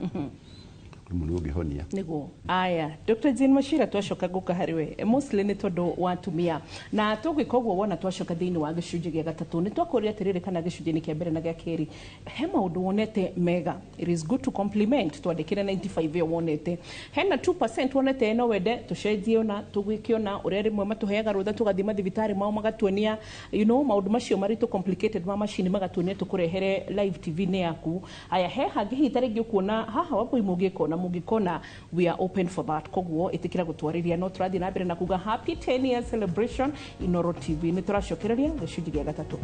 kũrĩ mũrimũ ũngĩhonia. Nĩguo. Aya, Dr. Jane Machira, twacoka ngũka harĩ we mostly nĩ tondũ wa atumia, na tũgwĩka ũguo wona twacoka thĩinĩ wa gĩcunjĩ gĩa gatatũ nĩ twakũria atĩrĩrĩ, kana gĩcunjĩ-inĩ kĩa mbere na gĩa kerĩ he maũndũ wonete mega. It is good to compliment. Twandĩkĩre 95 ĩyo wonete, hena 2% wonete no wende tũcenjie ona tũgwĩke ona ũrĩa rĩmwe matũheaga rũtha tũgathiĩ mathibitarĩ mao magatuonia maũndũ macio maritũ complicated ma macini, magatuonia tũkũrehere live TV-inĩ yaku. Aya, he hangĩ hihi ta rĩngĩ ũkuona haha Wambui mũngĩkona mũngĩkona, we are open for that. Koguo ĩtĩkĩra gũtwarĩria, no tũrathiĩ na mbere na kuga happy 10 year celebration Inoro TV. Nĩ tũracokereria gĩcunjĩ gĩa gatatũ.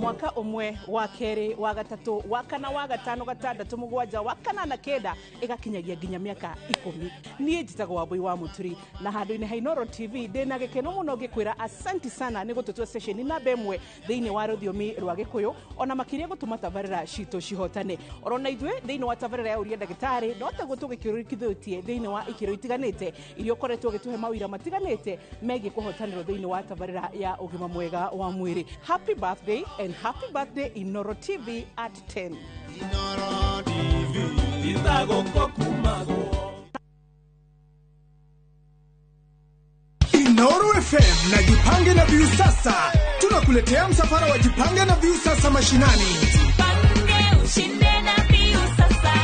Mwaka ũmwe, wa kerĩ, wa gatatũ, wa kana, wa gatano, gatandatũ, mũgwanja, wa kanana, kenda, ĩgakinyagia nginya mĩaka 10. Niĩ njĩtagwo Wambui wa Mũturi, na handũ-inĩ ha Inoro TV ndĩna gĩkeno mũno ngĩkwĩra asanti sana nĩ gũtũtua ceceni namba ĩmwe thĩinĩ wa rũthiomi rwa Gĩkũyũ, ona makĩria gũtũma tabarĩra citũ cihotane. Orona ithuĩ thĩinĩ wa tabarĩra ya Ũria Ndagĩtarĩ no taguo tũgĩkĩrũkithĩtie thĩinĩ wa ikĩro itiganĩte iria ũkoretwo ũgĩtũhe mawĩra matiganĩte megiĩ kũhotanĩrwo thĩinĩ wa tabarĩra ya ũgima mwega wa mwĩrĩ. Happy birthday and happy birthday Inoro TV at 10. Inoro TV itagũkũ kumagwo. Inoro FM na Jipange na Viusasa tunakuletea msafara wa Jipange na Viusasa mashinani. Jipange ushinde na Viusasa.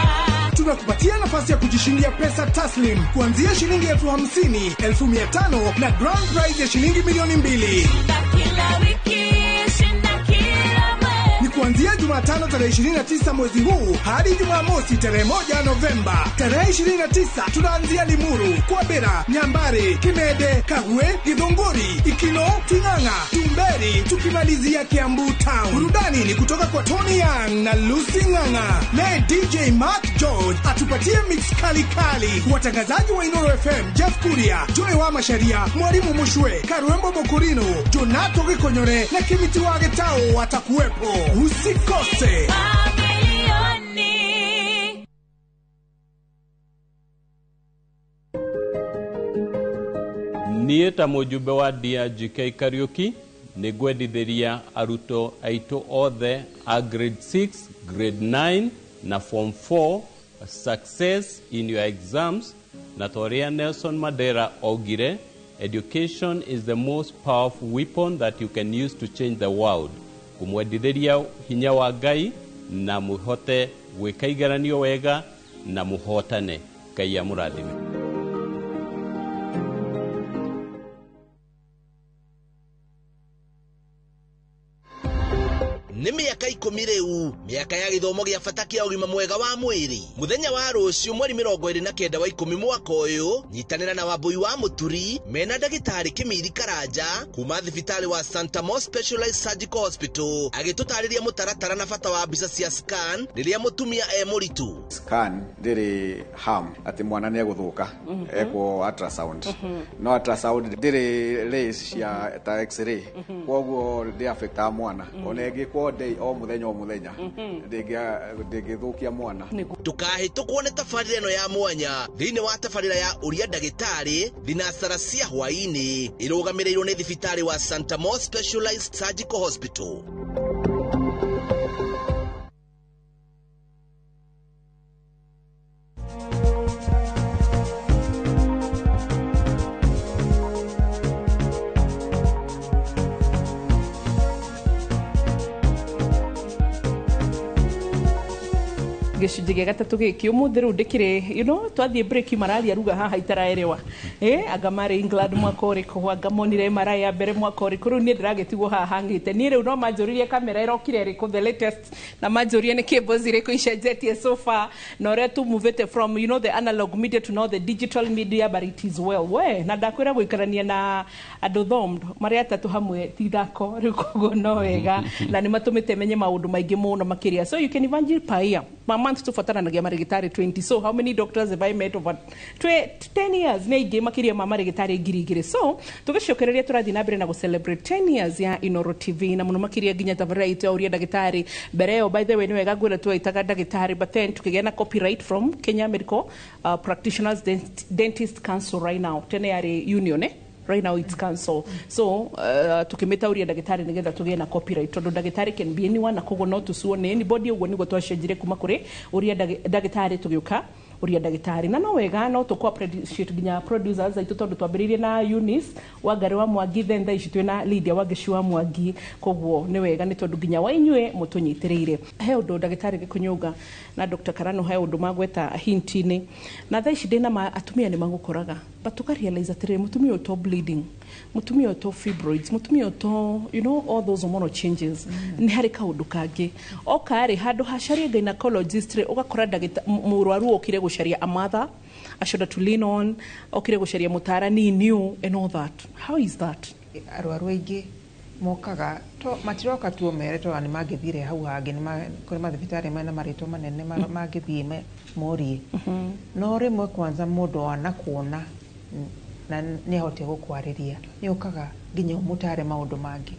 Tunakupatia nafasi ya kujishindia pesa taslim kuanzia shilingi 50,000, 500,000 na grand prize ya shilingi 2,000,000. Shinda kila wiki, shinda kila mwezi. Ni kuanzia Jumatatu Jumatano tarehe 29 mwezi huu hadi Jumamosi tarehe 1 Novemba. Tarehe 29 tunaanzia Limuru, Kwabera, Nyambare, Kimede, Kagwe, Githunguri, Ikino, Ting'ang'a, Tumberi, tukimalizia Kiambu Town. Burudani ni kutoka kwa Tony Young na Lucy Ng'ang'a, naye DJ Mark George atupatie mix kali kali. Watangazaji wa Inoro FM Jeff Kuria, Joy wa Masharia, Mwalimu Mushwe, Karwembo Mokurino, Jonato Gikonyore na Kimiti wa Getao watakuwepo. Usikose. Niĩ ta mũjumbe wa DRGK Kariuki nĩ ngwendithĩria arutwo aitũ othe a grade 6, grade 9 na form 4 success in your exams, na ta ũrĩa Nelson Mandela augire, education is the most powerful weapon that you can use to change the world. Ngũmwendithĩria hinya wa Ngai na mũhote gwĩka igeranio wega na mũhotane. Ngai amũrathime. Nĩ mĩaka 10 rĩu, mĩaka ya gĩthomo gĩa bata kĩa ũgima mwega wa mwĩrĩ. Mũthenya wa rũciũ mweri 29 wa 10 mwaka ũyũ, nyitanĩra na Wambui wa Mũturi mena ndagĩtarĩ Kĩmiri Karanja kuma thibitarĩ wa Santa Mo Specialized Surgical Hospital agĩtũtarĩria mũtaratara na bata wa mbica cia scan rĩrĩa mũtumia e mũritũ. Scan ndĩrĩ harm atĩ mwana nĩ egũthũka ekwo ultrasound, no ultrasound ndĩrĩ rays cia ta x-ray, koguo ndĩ affectaga mwana ona ĩngĩkwo day o mũthenya o mũthenya ndĩngĩthũkia mwana. Ndũkahĩtũkwo nĩ tabarĩra ĩno ya mwanya thĩinĩ wa tabarĩra ya Ũria Ndagĩtarĩ thinacara cia hwaĩ-inĩ ĩrũgamĩrĩirwo nĩ thibitarĩ wa Santa Mo Specialized Surgical Hospital. Gĩcunjĩ gĩa gatatũ gĩkĩ ũmũthĩ rĩu ndĩkĩrĩ, you know, twathiĩ break mararia ruga haha itaraerewa. Anga marĩ England mwaka ũrĩkũ, anga monire MRI ya mbere mwaka ũrĩkũ, rĩu niĩ ndĩragĩtigwo haha hang'ĩte. Niĩ rĩu no manjũririe kamera ĩrokire ĩrĩkũ, the latest, na manjũrie nĩ cables irĩkũ icenjetie so far, na ũrĩa tũmuvĩte from, you know, the analog media to now the digital media, but it is well. We, na ndakwĩra gũikarania na andũ thomed marĩ atatũ hamwe ti ithako, rĩu koguo no wega, na nĩ matũmĩte menye maũndũ maingĩ mũno makĩria. So you can imagine per year, per month tũbataranagia marĩgĩtarĩ 20. So how many doctors have I met over 10 years? Nĩ aingĩ makĩria ma marĩgĩtarĩ 2,000. So tũgĩcokereria tũrathiĩ na mbere na gũ-celebrate 10 years ya Inoro TV na mũno makĩria nginya tabarĩra itũ ya Ũria Ndagĩtarĩ. Mbere ĩyo by the way nĩ wega ngwĩra twaitaga ndagĩtarĩ, but then tukĩgĩa na copyright from Kenya Medical Practitioners Dentist Council right now. Tene yarĩ union, eh? Right now it's council. So tukimita Ũria Ndagĩtarĩ nĩgetha tũgĩe na copyright, tondũ ndagĩtarĩ can be anyone na koguo no tũcuo nĩ anybody. Ũguo nĩguo twacenjire kuma kũrĩ Ũria Ndagĩtarĩ tũgĩũka Ũria Ndagĩtarĩ. Na no wega no tũkũ appreciate nginya producers aitũ, tondũ twambĩrĩirie na Eunice Wangari wa Mwangi, then thaa ici twĩna Lydia Wangeci wa Mwangi. Koguo nĩ wega nĩ tondũ nginya wa inyuĩ mũtũnyitĩrĩire. He ũndũ ndagĩtarĩ Gĩkũnyũnga na Dr. Karano he ũndũ magweta hint-inĩ, na thaa ici ndĩna atumia nĩ magũkoraga, but tũkarealize atĩrĩrĩ, mũtumia ũyũ to bleeding, mũtumia ũyũ to fibroids, mũtumia ũyũ to, you know, all those hormonal changes, nĩ harĩ kaũndũ kangĩ oka rĩ handũ hacarie gynecologist rĩ, ũgakora mũrwaru okire gũcaria a mother, a shoulder to lean on, okire gũcaria mũtarani new and all that. How is that? Arwaru aingĩ mokaga to matiroka tu mere to nĩ mangĩthire hau hangĩ, nĩ kũrĩ mathibitarĩ mena marĩtwa manene mangĩthiĩ morie. No rĩmwe kwanza mũndũ wanakuona na nĩ ahote gũkwarĩria, nĩ ũkaga nginya ũmũtare maũndũ mangĩ,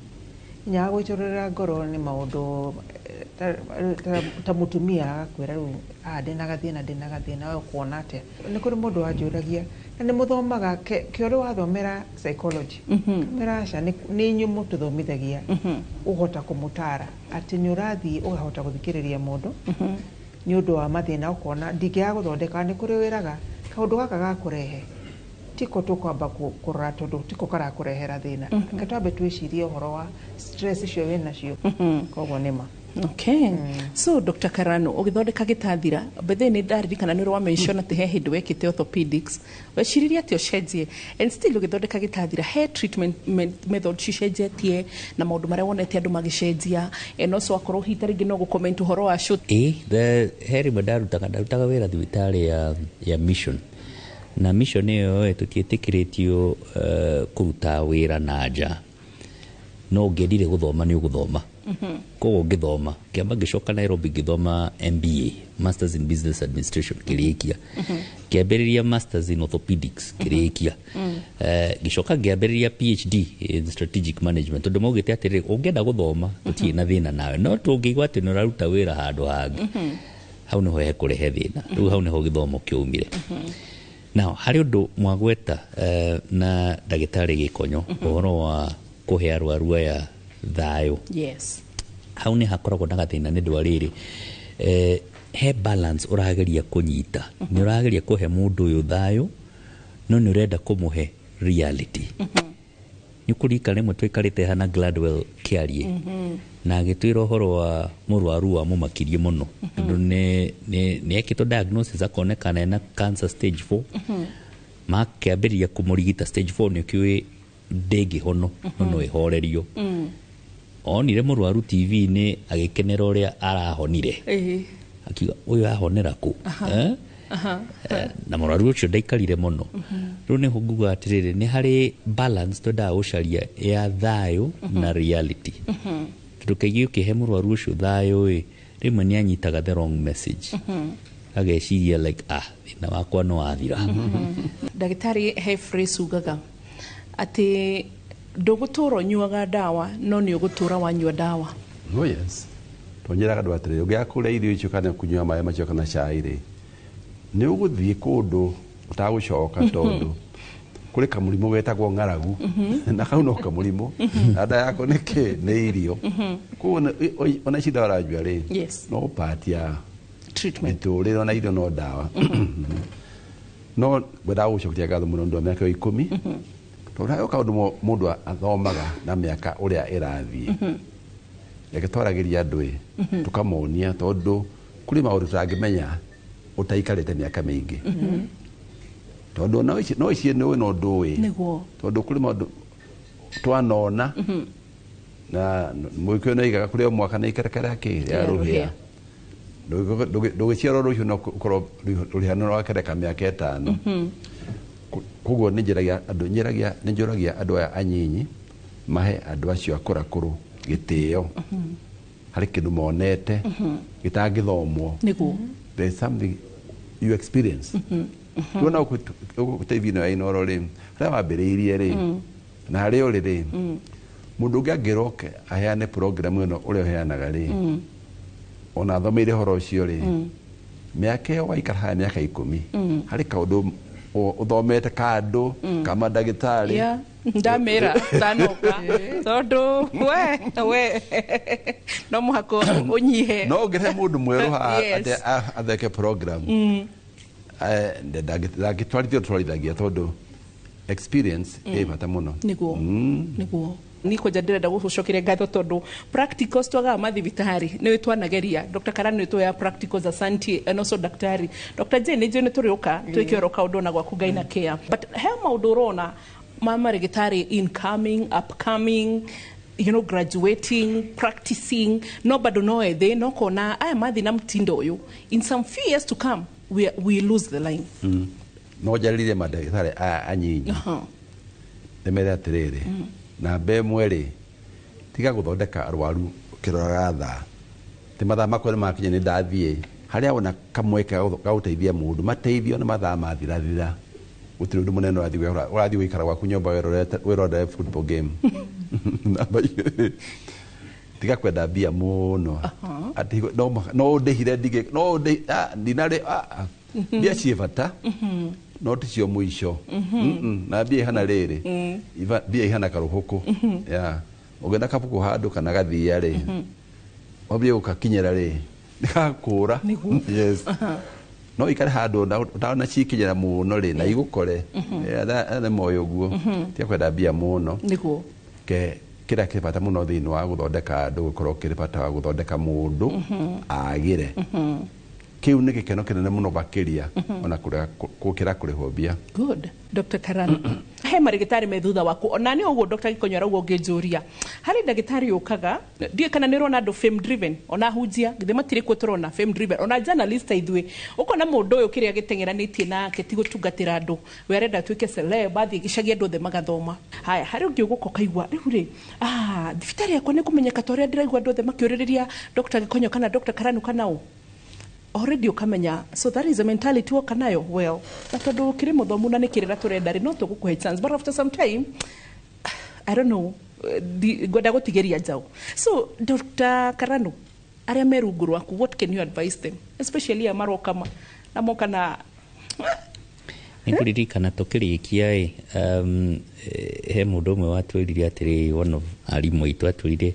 nginya agũitũrũrĩra ngoro nĩ maũndũ ta mũtumia agakwĩra rĩu ndĩna gathĩna, ndĩna gathĩna, we ũkuona atĩa? Nĩ kũrĩ mũndũ wanjũragia, na nĩ mũthomaga kĩo rĩ wathomera psychology? Kamera aca, nĩ inyuĩ mũtũthomithagia ũhota kũmũtara atĩ nĩ ũrathiĩ ũkahota gũthikĩrĩria mũndũ nĩ ũndũ wa mathĩna, ũkona ndingĩaga gũthondeka. Nĩ kũrĩ wĩraga kaũndũ gaka gakũrehe Tiko tũkwamba kũrora tondũ tiko karakũrehera thĩna. Reke twambe twĩcirie ũhoro wa stress icio wĩnacio. Koguo nĩ ma. Okay. So Dr. Karano, ũgĩthondeka gĩtathira, bethe nĩ ndaririkana nĩ wa mention atĩ he hĩndĩ wekĩte orthopedics. Weciririe atĩ ũcenjie, and still ũgĩthondeka gĩtathira, he treatment method cicenjetie na maũndũ marĩa wonete andũ magĩcenjia, and also akorwo hihi ta rĩngĩ no gũcomment ũhoro wa show. Ĩ he rĩmwe ndarutaga wĩra thibitarĩ ya mission, na mission ĩyo ĩ tũtiĩtĩkĩrĩtio kũruta wĩra na nja, no ũngĩendire gũthoma nĩ ũgũthoma. Koguo ngĩthoma, ngĩamba ngĩcoka Nairobi, ngĩthoma MBA, Masters in Business Administration, ngĩrĩkia. Ngĩambĩrĩria Masters in Orthopedics, ngĩrĩkia. Ngĩcoka ngĩambĩrĩria PhD in Strategic Management, tondũ maugĩte atĩrĩrĩ, ũngĩenda gũthoma tũtirĩ na thĩna nawe, no tũngĩigua atĩ nĩ ũraruta wĩra handũ hangĩ, hau nĩho hekũrehe thĩna. Rĩu hau nĩho gĩthomo kĩaumire. Now harĩ ũndũ mwagweta na ndagĩtarĩ Gĩkonyo, ũhoro wa kũhe arwaru aya thayũ. Hau nĩ hakoragwo na gathĩna nĩ ũndũ wa rĩrĩ, he balance ũrageria kũnyita. Nĩ ũrageria kũhe mũndũ ũyũ thayũ, no nĩ ũrenda kũmũhe reality. Nĩ ũkũririkana rĩmwe twaikarĩte hana Gladwell Kĩarie, na agĩtwĩra ũhoro wa mũrwaru wa mũmakirie mũno, tondũ nĩ ekĩtwo diagnosis akonekana ena cancer stage 4. Makĩambĩrĩria kũmũrigita stage 4, nĩ ũkĩũĩ ndĩngĩhono, no no ĩhorerio. Onire mũrwaru TV-inĩ agĩkenera ũrĩa arahonire, akiuga ũyũ ahonera kũ? Eh? Na mũrwaru ũcio ndaikarire mũno. Rĩu nĩho nguga atĩrĩrĩ, nĩ harĩ balance twendaga gũcaria ya thayũ na reality, tondũ kaingĩ ũkĩhe mũrwaru ũcio thayũ ĩ, rĩmwe nĩ anyitaga the wrong message, ageciria like, ah, thĩna wakwa nĩ wathira. Ndagĩtarĩ, he phrase ugaga atĩ ndũgũtũra ũnyuaga ndawa, no nĩ ũgũtũra wanyua ndawa. Oh yes. Tonyeraga andũ atĩrĩrĩ, ũngĩaga kũrĩa irio icio kana kũnyua maĩ macio kana cai rĩ, nĩ ũgũthiĩ kũndũ ũtagũcoka, tondũ kũrĩ kamũrimũ getagwo ng'aragu, na kau no kamũrimũ, na nda yako nĩ kĩ? Nĩ irio. Koguo ona ici ndawa ũranyua rĩ, no part ya treatment. Mĩtũrĩre, ona irio no ndawa. No ngwendaga gũcokeria ngatho mũno nĩ ũndũ wa mĩaka ĩyo 10, tondũ harĩ kaũndũ mũndũ athomaga na mĩaka ũrĩa ĩrathiĩ. Reke twaragĩria andũ ĩ, tũkamonia, tondũ kũrĩ maũndũ tũtangĩmenya ũtaikarĩte mĩaka mĩingĩ, tondũ no ici nĩ ũĩ no ndũĩ. Tondũ kũrĩ maũndũ twanona na mũgĩkũyũ nĩ oigaga kũrĩ o mwaka na ikerekera kĩ rĩa rũhĩa. Ndũgĩciarwo rũciũ no ũkorwo rũhĩa nĩ rwakereka mĩaka 5. Koguo nĩ njĩragia andũ, nĩ njũragia andũ aya anyinyi mahe andũ acio akũrakũrũ gĩtĩo, harĩ kĩndũ monete gĩtangĩthomwo. There is something you experience. Tuona gũkũ TV-inĩ ya Inooro rĩ, harĩa wambĩrĩirie rĩ na harĩa ũrĩ rĩ, mũndũ ũngĩ angĩroke aheane program ĩno ũrĩa ũheanaga rĩ, ona athomeire ũhoro ũcio rĩ, mĩaka ĩyo waikara haha mĩaka 10, harĩ kaũndũ ũthomete kandũ ka mandagĩtarĩ. Yeah. Ndamĩra ndanoka, tondũ we no mũhaka ũnyihe. No ũngĩrehe mũndũ mwerũ haha atĩ atheke program, ndangĩtwarithia twarithagia, tondũ experience ĩ bata mũno. Nĩguo niĩ kwanja ndĩrenda gũgũcokeria ngatho, tondũ practicals twagaga mathibitarĩ nĩ twanageria. Dr. Karani, nĩ tuoya practicals, asante, and also daktari Dr. Jane, nĩ njũĩ nĩ tũrĩũka twĩke oro kaũndũ ona gwaku Ngai na care, but he maũndũ ũrona ma marĩgĩtarĩ incoming, upcoming, graduating, practicing, no bado no ethĩ, no kona aya mathi na mtindo ũyũ, in some few years to come we lose the line. No njarĩrie mandagĩtarĩ aya anyinyi, ndĩmere atĩrĩrĩ, namba 1 rĩ, tiga gũthondeka arwaru ũkĩroraga thaa, ti mathaa makwa nĩ makinya nĩ ndathiĩ. Harĩa wona kamweke ga gũteithia mũndũ, mateithio, na mathaa mathirathira gũtirĩ ũndũ mũnene ũrathiĩ gwĩka, ũrathiĩ gũikara gwaku nyũmba wĩrorere football game. Namba 2, tiga kwenda mbia mũno, atĩ no ũndĩhire ndige no ũndĩ ndinarĩ mbia ciĩ bata, no ticio mũico. Na mbia ihana rĩrĩ, mbia ihana karũhũkũ ya ũngĩenda kabuku handũ kana gathia rĩ, wambie gũkakinyĩra rĩ, nĩgakũra. Yes. No ikare handũ ũtana cikinyĩra mũno rĩ na igũkore. Nĩ moĩ ũguo tia kwenda mbia mũno. Nĩguo. Ke kĩrĩa kĩrĩ bata mũno thĩinĩ wa gũthondeka andũ gũkorwo kĩrĩ bata wa gũthondeka mũndũ agĩre. Kĩu nĩ gĩkeno kĩnene mũno makĩria ona gũkĩra kũrĩhwo mbia. Good. Dr. Karanu, he marĩgĩtarĩ me thutha waku ona nĩ ũguo Dr. Gikonyo arauga ũngĩnjũria harĩ ndagĩtarĩ ũkaga ndiũĩ kana nĩ ũrona andũ fame driven, ona hunjia githĩ matirĩ kuo tũrona fame driven, ona journalist ithuĩ ũkona mũndũ ũyũ kĩrĩa gĩteng'eranĩtie nake ti gũtungatĩra andũ, we arenda atuĩke celeb athiĩ gĩcagi andũ othe magathoma. Haya, harĩ ũngĩ ũgũka ũkaigua rĩu rĩ thibitarĩ yakwa nĩ kũmenyeka ta ũrĩa ndĩraigua andũ othe makĩũrĩrĩria Dr. Gikonyo kana Dr. Karanu kana ũ already ukamenya, so that is a mentality woka nayo. Well, na tondu kiri muthomu na nikirira turenda ri no tugukuhe chance, but after some time I don't know, ngwenda gutigeria njau. So Dr. Karanu, aria me rungu rwaku, what can you advise them, especially a maroka na moka na nĩngũririkana tũkĩrĩkia ĩ he mũndũ ũmwe watwĩrire atĩrĩ, one of arimũ aitũ atwĩrire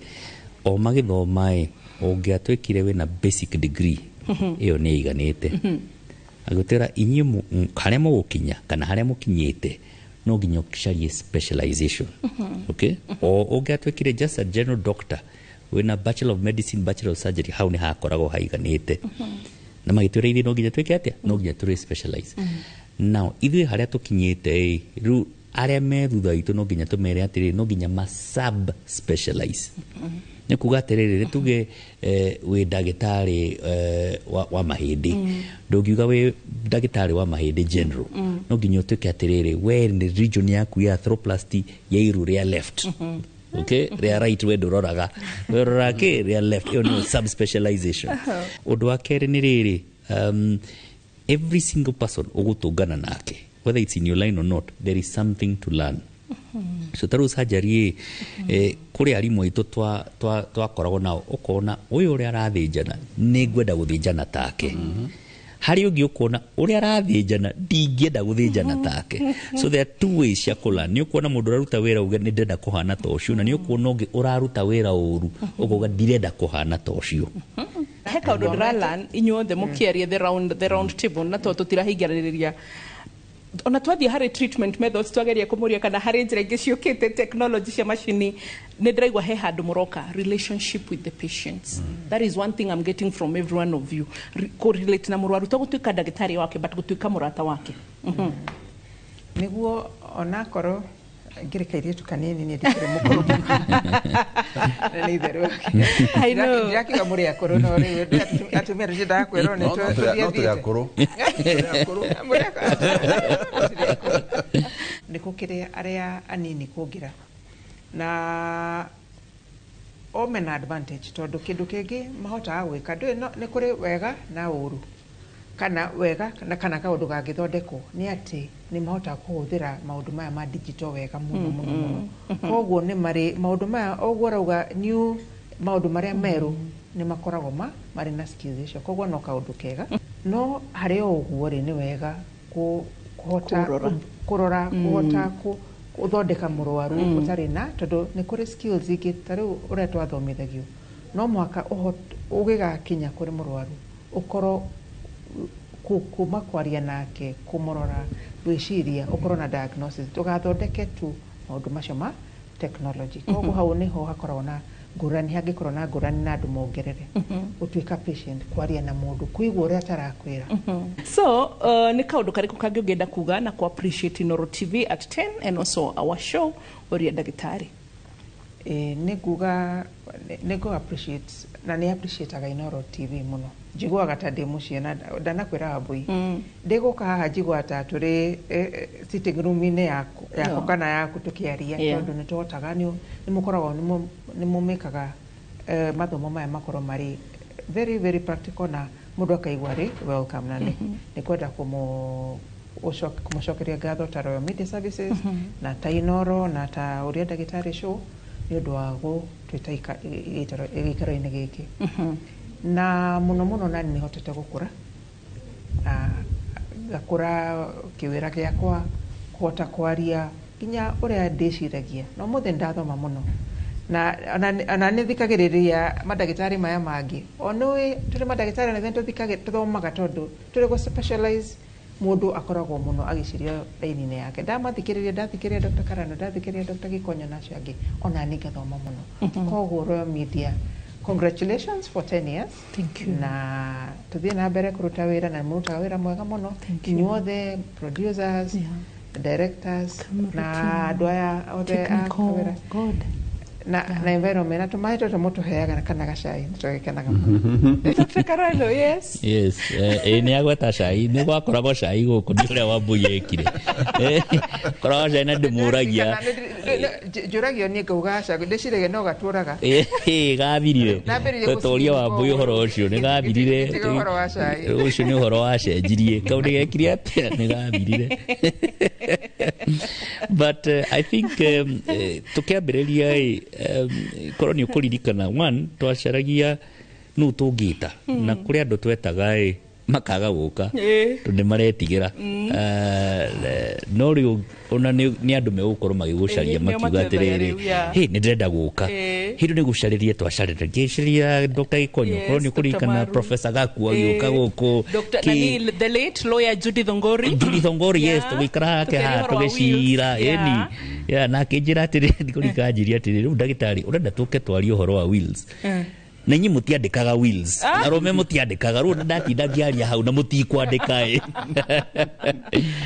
o magĩthoma ĩ ũngĩatwĩkire wĩna basic degree ĩyo nĩ ĩiganĩte. Agĩtwĩra inyuĩ harĩa mũgũkinya kana harĩa mũkinyĩte no nginya ũcarie specialization. Okay? O ũngĩatuĩkire just a general doctor wĩna bachelor of medicine, bachelor of surgery, hau nĩ hakoragwo haiganĩte. Na magĩtwĩra ithuĩ no nginya twĩke atĩa? No nginya tũrĩ specialize. Now ithuĩ harĩa tũkinyĩte ĩ rĩu arĩa me thutha witũ no nginya tũmere atĩrĩrĩ no nginya ma sub specialize. Nĩ kuga atĩrĩrĩ nĩ tuge wĩ ndagĩtarĩ wa mahĩndĩ, ndũngiuga wĩ ndagĩtarĩ wa mahĩndĩ general, no nginya ũtuĩke atĩrĩrĩ we nĩ region yaku ya arthroplasty ya iru rĩa left. Okay, rĩa right we ndũroraga, we ũroraga kĩ rĩa left, ĩyo nĩyo sub specialization. Ũndũ wa kerĩ nĩ rĩrĩ, every single person ũgũtũngana nake, whether it's in your line or not, there is something to learn. So tarĩu surgery ĩ kũrĩ arimũ aitũ twakoragwo nao ũkona ũyũ ũrĩa arathĩnjana nĩ ngwenda gũthĩnjana take, harĩ ũngĩ ũkona ũrĩa arathĩnjana ndingĩenda gũthĩnjana take. So there are two ways cia kũlearn. Nĩ ũkuona mũndũ ũraruta wĩra uge nĩ ndĩrenda kũhana ta ũcio, na nĩ ũkuona ũngĩ ũraruta wĩra ũru ũkauga ndirenda kũhana ta ũcio. He kaũndũ ndĩralearn inyuothe mũkĩaria the round table, na tondũ tũtirahingĩrĩria ona twathiĩ harĩ treatment methods twageria kũmũria kana harĩ njĩra ingĩ ciũkĩte technology cia macini, nĩ ndĩraigua he handũ mũroka relationship with the patients. That is one thing I'm getting from every one of you. Kũrelate na mũrwaru to gũtuĩka ndagĩtarĩ wake but gũtuĩka mũrata wake. Nĩguo onakorwo ngĩrĩ kairĩtu kanini niĩ ndikĩrĩ mũkũrũ mũno. Na nĩ itherũ. I know. Ndirakiuga mũrĩ akũrũ no rĩu atumia tũtiendaga kwĩrwo nĩ No tũrĩ akũrũ. Nĩ gũkĩrĩ arĩa anini kũngĩra na o mena advantage tondũ kĩndũ kĩngĩ mahotaga gwĩka ndũĩ nĩ kũrĩ wega na ũru kana wega na kana kaũndũ gangĩthondekwo nĩ atĩ nĩ mahotaga kũhũthĩra maũndũ maya ma digital wega mũno mũno mũno. Koguo nĩ marĩ maũndũ maya ũguo ũrauga new maũndũ marĩa merũ nĩ makoragwo marĩ na skills icio, koguo no kaũndũ kega. No harĩ o ũguo rĩ nĩ wega kũhota kũrora kũhota gũthondeka mũrwaru ũtarĩ na tondũ nĩ kũrĩ skills ingĩ ta rĩu ũrĩa twathomithagio no mũhaka ũgĩgakinya kũrĩ mũrwaru ũkorwo kuma kwaria nake kũmũrora gwĩciria ũkorwo na diagnosis ndũgathondeke tu maũndũ macio ma technology. Koguo hau nĩho hakoragwo na ngũrani, hangĩkorwo na ngũrani na andũ mongerere gũtuĩka patient kwaria na mũndũ kũigua ũrĩa atarakwĩra. So nĩ kaũndũ karĩkũ kangĩ ũngĩenda kuga na ku appreciate Inooro TV at 10 and also our show Ũria Ndagĩtarĩ? Nĩ nguga nĩ ngũ appreciate na nĩ appreciateaga Inooro TV mũno. Njiguaga ta ndĩ mũciĩ na ndanakwĩra Wambui ndĩgũka haha njiguaga ta tũrĩ sitting room-inĩ yaku kana yaku tũkĩaria tondũ nĩ tũhotaga nĩ mũkoragwo nĩ mũmĩkaga mathomo maya makorwo marĩ very very practical na mũndũ akaigua rĩ welcome na nĩ kwenda kũmũcokeria ngatho ta Royal Media Services na ta Inooro na ta Ũria Ndagĩtarĩ show nĩ ũndũ wa gũtwĩta gĩikaro-inĩ gĩkĩ. Na mũno mũno nani nĩ hotete gũkũra na ngakũra kĩwĩra gĩakwa kũhota kwaria nginya ũrĩa ndĩciragia na ũmũthĩ nĩndathoma mũno Na ona nĩ thikagĩrĩria mandagĩtarĩ maya mangĩ, onũĩ tũrĩ mandagĩtarĩ na ithuĩ tũthomaga tondũ tũrĩ gũ specialize, mũndũ akoragwo mũno agĩciria raini-inĩ yake. Ndamathikĩrĩria, ndathikĩrĩria Dr. Karano, ndathikĩrĩria Dr. Gikonyo na acio angĩ, ona niĩ ngathoma mũno. Koguo Royal Media, congratulations for 10 years. Thank you. Na tuthiĩ na mbere kũruta wĩra, na mũrutaga wĩra mwega mũno inyuothe, producers, directors Camera na team, andũ aya othe a technical, kamera God. na environment na tũmaĩ tũtũ mũtũheaga kana gacai, nĩtũgĩkenaga mũno. Dr. Karano, yes. Yes, ĩ nĩ agweta cai, nĩ gwakoragwo cai gũkũ, nĩ ũrĩa Wambui ekire. Koragwo cai na ndĩmũragia. Njũragio niĩ ngauga aca, ndĩciragia no gatũraga. Gathirire. Ndambĩrĩirie Tũria Wambui ũhoro ũcio nĩ gathirire. Tiga ũhoro wa cai. Ũcio nĩ ũhoro wacenjirie, kau nĩ gekire atĩa, nĩ gathirire. But I think tũkĩambĩrĩria ĩ, korwo nĩ ũkũririkana, one twacaragia nũ tũngĩta, na kũrĩ andũ twetaga ĩ makaga gũka tondũ nĩ maretigĩra. No rĩu ona nĩ andũ megũkorwo magĩgũcaria, Ĩĩ, nĩo makiuga matwethaga atĩrĩrĩ, rĩu, yeah. "Hĩ, nĩ ndĩrenda gũka." Hĩndĩ nĩ gũcarĩria twacarĩria, ngĩciria Dr. Gĩkonyo, korwo nĩ Dr. ũkũririkana, Maru. Professor Gaku agĩũka gũkũ. Dr. Nani, the late lawyer Judy Thongori. Judy Thongori, yes. Yeah. Tũgĩikara hake Tũkĩaria haha ũhoro wa tũgĩcira wills. ĩni. Yeah, na akĩnjĩra atĩrĩ, ndikũrika, anjĩria atĩrĩ, "Rĩu ndagĩtarĩ, ũrenda tũke twarie ũhoro wa wills, na inyuĩ mũtiandĩkaga wills, arũme mũtiandĩkaga, rĩu ndatinda ngĩaria hau na mũtikwandĩka ĩ."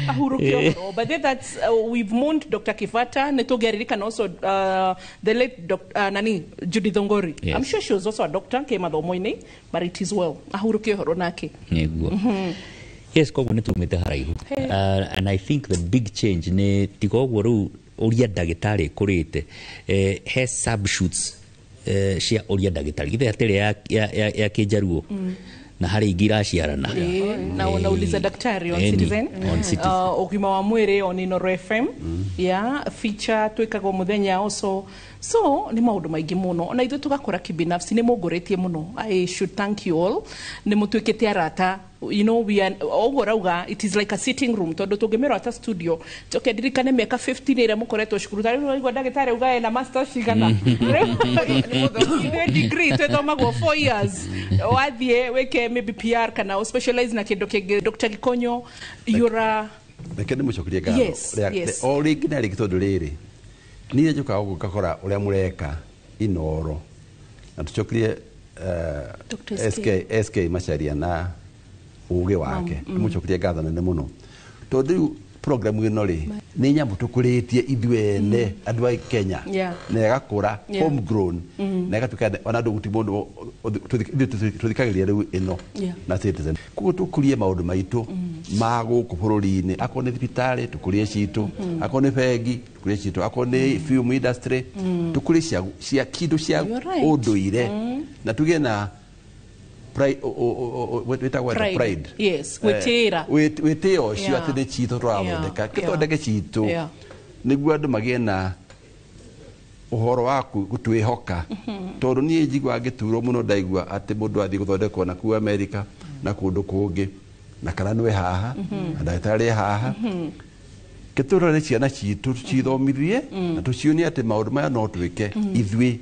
Ahuruke ũhoro. But then that's we've mourned Dr. Kifata, nĩtũngĩaririkana also the late nani, Judy Thongori. Yes. I'm sure she was also a doctor ke mathomo-inĩ, but it is well, ahuruke ũhoro nake. Nĩguo, yes. Koguo nĩ tumĩte haraihu, and I think the big change nĩ tiga ũguo rĩu ũria ndagĩtarĩ ĩkũrĩte, he subshoots cia ũria ndagĩtarĩ githĩ atĩrĩ ya kĩnjaruo, na harĩ ingĩ iraciarana. Na unauliza daktari on Eni, Citizen. on Citizen. Ũgima wa mwĩrĩ on Inoro FM, yeah, feature twĩkagwo mũthenya also. So nĩ maũndũ maingĩ mũno, ona ithuĩ tũgakũra kibinafsi. Nĩ mũngũrĩtie mũno, I should thank you all. Nĩ mũtuĩkĩte arata, we are ũguo rauga, it is like a sitting room, tondũ tũngĩmĩrwo ata studio njoke ndirikane mĩaka 15 ĩrĩa mũkoretwo cukuru. Ta rĩu waigua ndagĩtarĩ auga ena masters cigana? Ithuĩ degree twĩthomagwo 4 years, wathiĩ wĩke maybe PR kana specialize na kĩndũ kĩngĩ. Dr. Gikonyo, you're a Reke ndĩmũcokerie ngatho o rĩngĩ na rĩngĩ, tondũ rĩrĩ niĩ njũkaga gũkũ ngakora ũrĩa mũreka Inoro, na tũcokerie Dr. SK, SK Macharia na ũgĩ wake, ndĩmũcokerie ngatho nene mũno, tondũ rĩu program ĩno rĩ nĩ nyamũ tũkũrĩtie ithuĩ ene andũ a Kenya, na ĩgakũra homegrown, na ĩgatuĩka ona andũ gũtirĩ mũndũ ithuĩ tũthikagĩrĩria rĩu ĩno na Citizen. Koguo tũkũrie maũndũ maitũ ma gũkũ bũrũri-inĩ, akorwo nĩ thibitarĩ tũkũrie citũ, akorwo nĩ bengi tũkũrie citũ, akorwo nĩ film industry tũkũrie cia kĩndũ cia You're right. ũndũire, na tũgĩe na pride, wĩtagwo atĩa? Pride. Pride. Yes, gwĩtĩĩra. Wĩtĩo ũcio atĩ nĩ citũ tũrathondeka, kĩthondeke citũ, nĩguo andũ magĩe na ũhoro wa gũtwĩhoka, tondũ niĩ njiguaga ngĩturwo mũno ndaigua atĩ mũndũ athiĩ gũthondekwo na kuu Amerika na kũndũ kũngĩ, na kana nĩwe haha na ndagĩtarĩ e haha. Kĩtũrore ciana citũ, tũcithomithie na tũcionie atĩ maũndũ maya no twĩke ithuĩ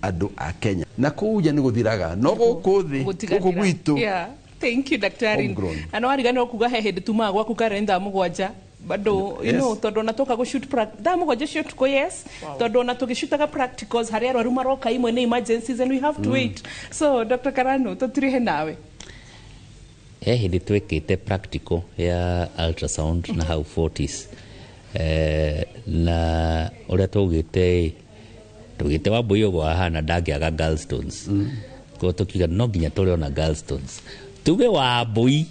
andũ a Kenya, na kũu nja nĩ gũthiraga, no gũkũ thĩ, Gũtigathira. gũkũ gwitũ. Yeah. Thank you, daktari. Homegrown. Na no ariganĩrwo kuga he hĩndĩ tumaga gwaku Karen thaa 7 bado, you know, tondũ ona tũka gũshoot thaa 7 cia ũtukũ, yes, tondũ ona tũgĩshootaga practicals harĩa arwaru maroka imwe nĩ emergencies and we have to wait. So Dr. Karano, tũtirihe nawe. He hĩndĩ twekĩte practical ya ultrasound na hau 40s, na ũrĩa twaugĩte tugĩte Wambui ũguo ahana ndangĩaga gallstones, koguo tũkiuga no nginya tũrĩona gallstones. Tuge Wambui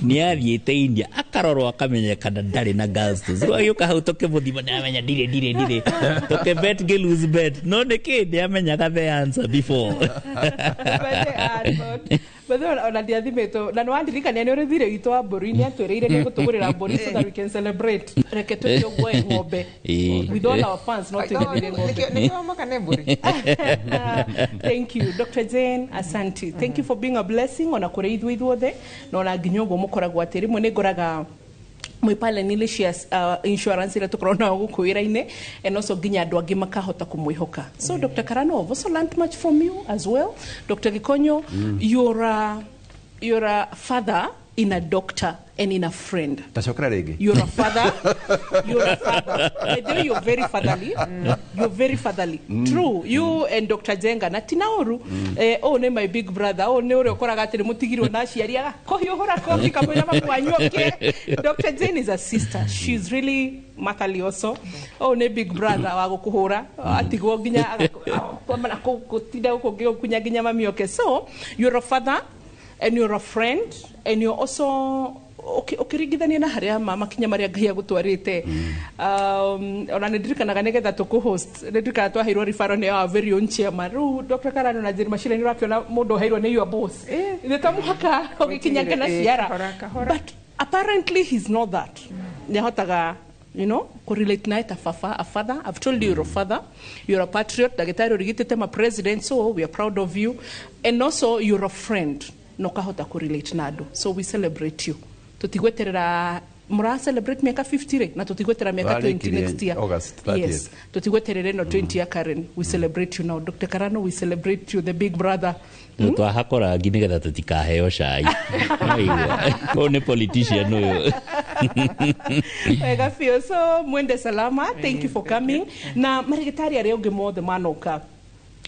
nĩ athiĩte India akarorwo akamenyekana ndarĩ na gallstones. Rĩu agĩũka hau tũkĩmũthima, nĩ amenya ndirĩ, ndirĩ, ndirĩ, tũkĩbet ngĩ lose bet, no nĩkĩ nĩ amenyaga the answer before. But then ona ndiathimĩtwo, na nĩwandirikania nĩ ũrĩ thirĩ witũ wa mbũri, nĩ atwĩrĩire nĩ gũtũgũrĩra mbũri so that we can celebrate. Reke twĩke ũguo ĩ ng'ombe. With all our fans, no twĩgĩrĩre ng'ombe. Nĩkĩo maka nĩ mbũri. Thank you, Dr. Jane, asante. Thank you for being a blessing ona kũrĩ ithuĩ ithuothe, na ona nginya ũguo mũkoragwo atĩ rĩmwe nĩ ngoraga Mwĩ pale nĩ cia insurance ĩrĩa tũkoragwo nayo gũkũ wĩra-inĩ, and also nginya andũ angĩ makahota kũmwĩhoka. So Dr. Karano, I've also learned much from you as well. Dr. Gikonyo, you're a father in a doctor and in a friend. Tacokera rĩngĩ. You're a father. You're a father. By the way, you're very fatherly. You're very fatherly. True. You and Dr. Jenga na Tinaoru. Oh, ne my big brother. Oh, ne uri ukoraga atĩ nĩ mũtigirwo na aciari aga kũhiũhũra kofi kamũira mamu oke. Dr. Jane is a sister. She's really motherly also. Oh, ne big brother wa gũkũhũra atigwo nginya gũtinda gũkũ ngĩgũkunya nginya mami oke. So, you're a father and you're a friend and you're also ũkĩringithania na harĩa ma makinya marĩa Ngai agũtwarĩte, ona nĩ ndirikanaga nĩgetha tũkũ-host, nĩ ndirikanaga twaheirwo referral nĩ our very own chairman. Rĩu Dr. Karano na Jane Machile, nĩ ũrakĩona mũndũ ũheirwo nĩ your boss, nĩ ta mũhaka ũgĩkinyanga na ciara. Kahora, kahora. But apparently he's not that. Nĩahotaga correlate naye ta fafa, a father. I've told you, you're a father, you're a patriot, ndagĩtarĩ ũrigitĩte ma president, so we are proud of you. And also you're a friend na ũkahota kũrelate na andũ. So we celebrate you. Tũtigweterera mũra celebrate mĩaka 50 rĩ, na tũtigweterera mĩaka 20 Twarĩkirie next year. August 30th. Yes, tũtigweterera ĩno 20 ya Karen. We celebrate you now. Dr. Karano, we celebrate you, the big brother. Twahakwo rangi nĩgetha tũtikaheo cai. Waigua? Ũyũ nĩ politician ũyũ. Wega biũ. So mwende salama. Thank you for coming. Na marĩgĩtarĩ arĩa ũngĩ mothe manoka,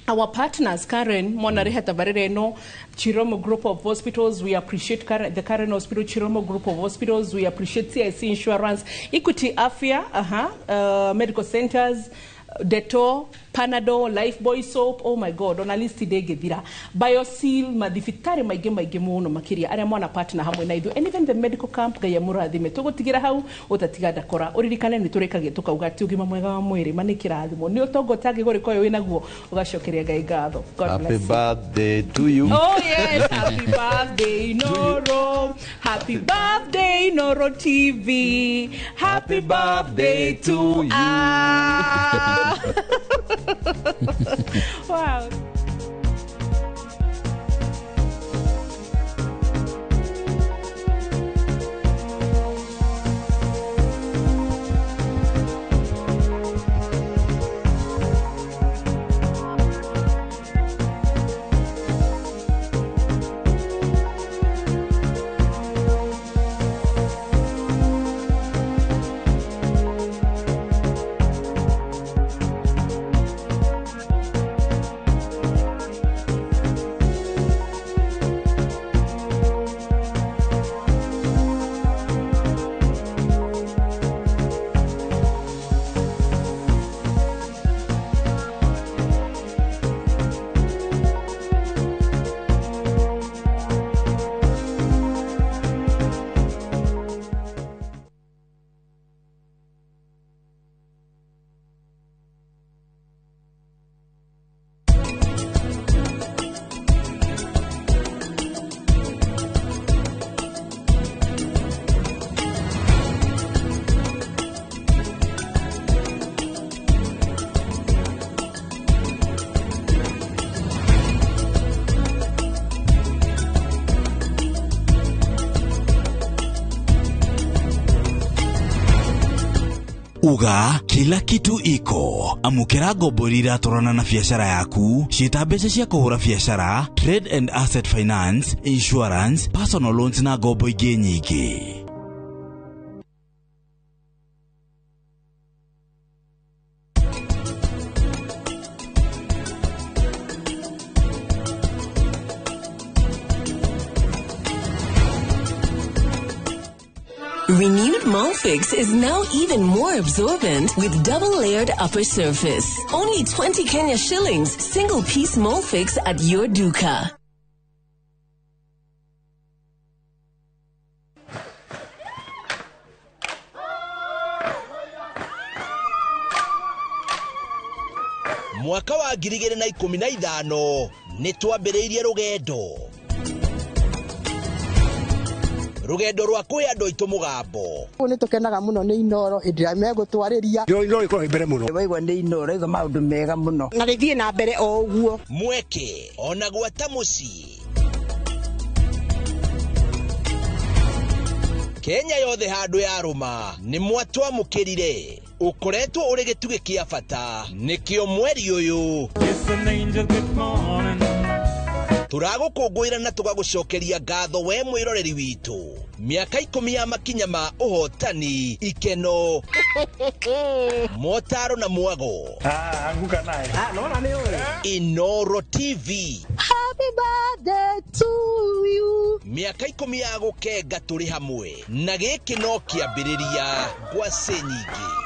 our partners, Karen mona rehe tabarĩra ĩno, Chiromo Group of Hospitals, we appreciate Karen, the Karen Hospital, Chiromo Group of Hospitals, we appreciate CIC Insurance, Equity Afya, Medical Centers, Dettol, Panadol, Lifebuoy soap, oh my God, ona list ndĩngĩthira. Bioseal, mathibitarĩ maingĩ maingĩ mũno makĩria arĩa mwana partner hamwe na ithuĩ, and even the medical camp. Ngai amũrathime. Tũgũtigĩra hau ũtatiga ndakora. Ũririkane nĩ tũrĩkagia tũkauga atĩ ũgima mwega wa mwĩrĩ ma nĩ kĩrathimo, nĩ ũtonga ũtangĩgũrĩka ũyũ wĩnaguo ũgacokeria Ngai ngatho. God Happy bless you. birthday to you. Oh yes, happy birthday Noro. Happy birthday Noro TV. Happy birthday to you. Wow. Uga kila kitu iko. Amukira ngombo iria iratwarana na biacara yaku, ciĩta mbeca cia kũhũra biacara, trade and asset finance, insurance, personal loans na ngombo ingĩ nyingĩ. Renewed Molfix is now even more absorbent with double-layered upper surface. Only 20 Kenya shillings, single piece Molfix at your duka. Mwaka wa 2015 nĩ twambĩrĩirie rũgendo rwa kwĩ andũ aitũ mũgambo. Nĩ tũkenaga mũno nĩ Inoro hĩndĩ ĩrĩa megũtwarĩria. Inoro ĩkoragwo mbere mũno. Waigua nĩ Inoro igua maũndũ mega mũno na rĩthiĩ na mbere o ũguo. Mweke ona gwata mũciĩ. Kenya yothe handũ yarũma nĩ mwatwamũkĩrire. Ũkoretwo ũrĩ gĩtugĩ kĩa bata nĩkĩo mweri ũyũ tũragũkũngũĩra na tũgagũcokeria ngatho we mwĩroreri witũ. Mĩaka 10 ya makinya ma ũhotani, ikeno, motaro na mwago. Anguka naye. Naona nĩ ũĩ. Inoro TV. Happy birthday to you. Mĩaka 10 ya gũkenga tũrĩ hamwe na gĩkĩ no kĩambĩrĩria ngwacĩ nyingĩ.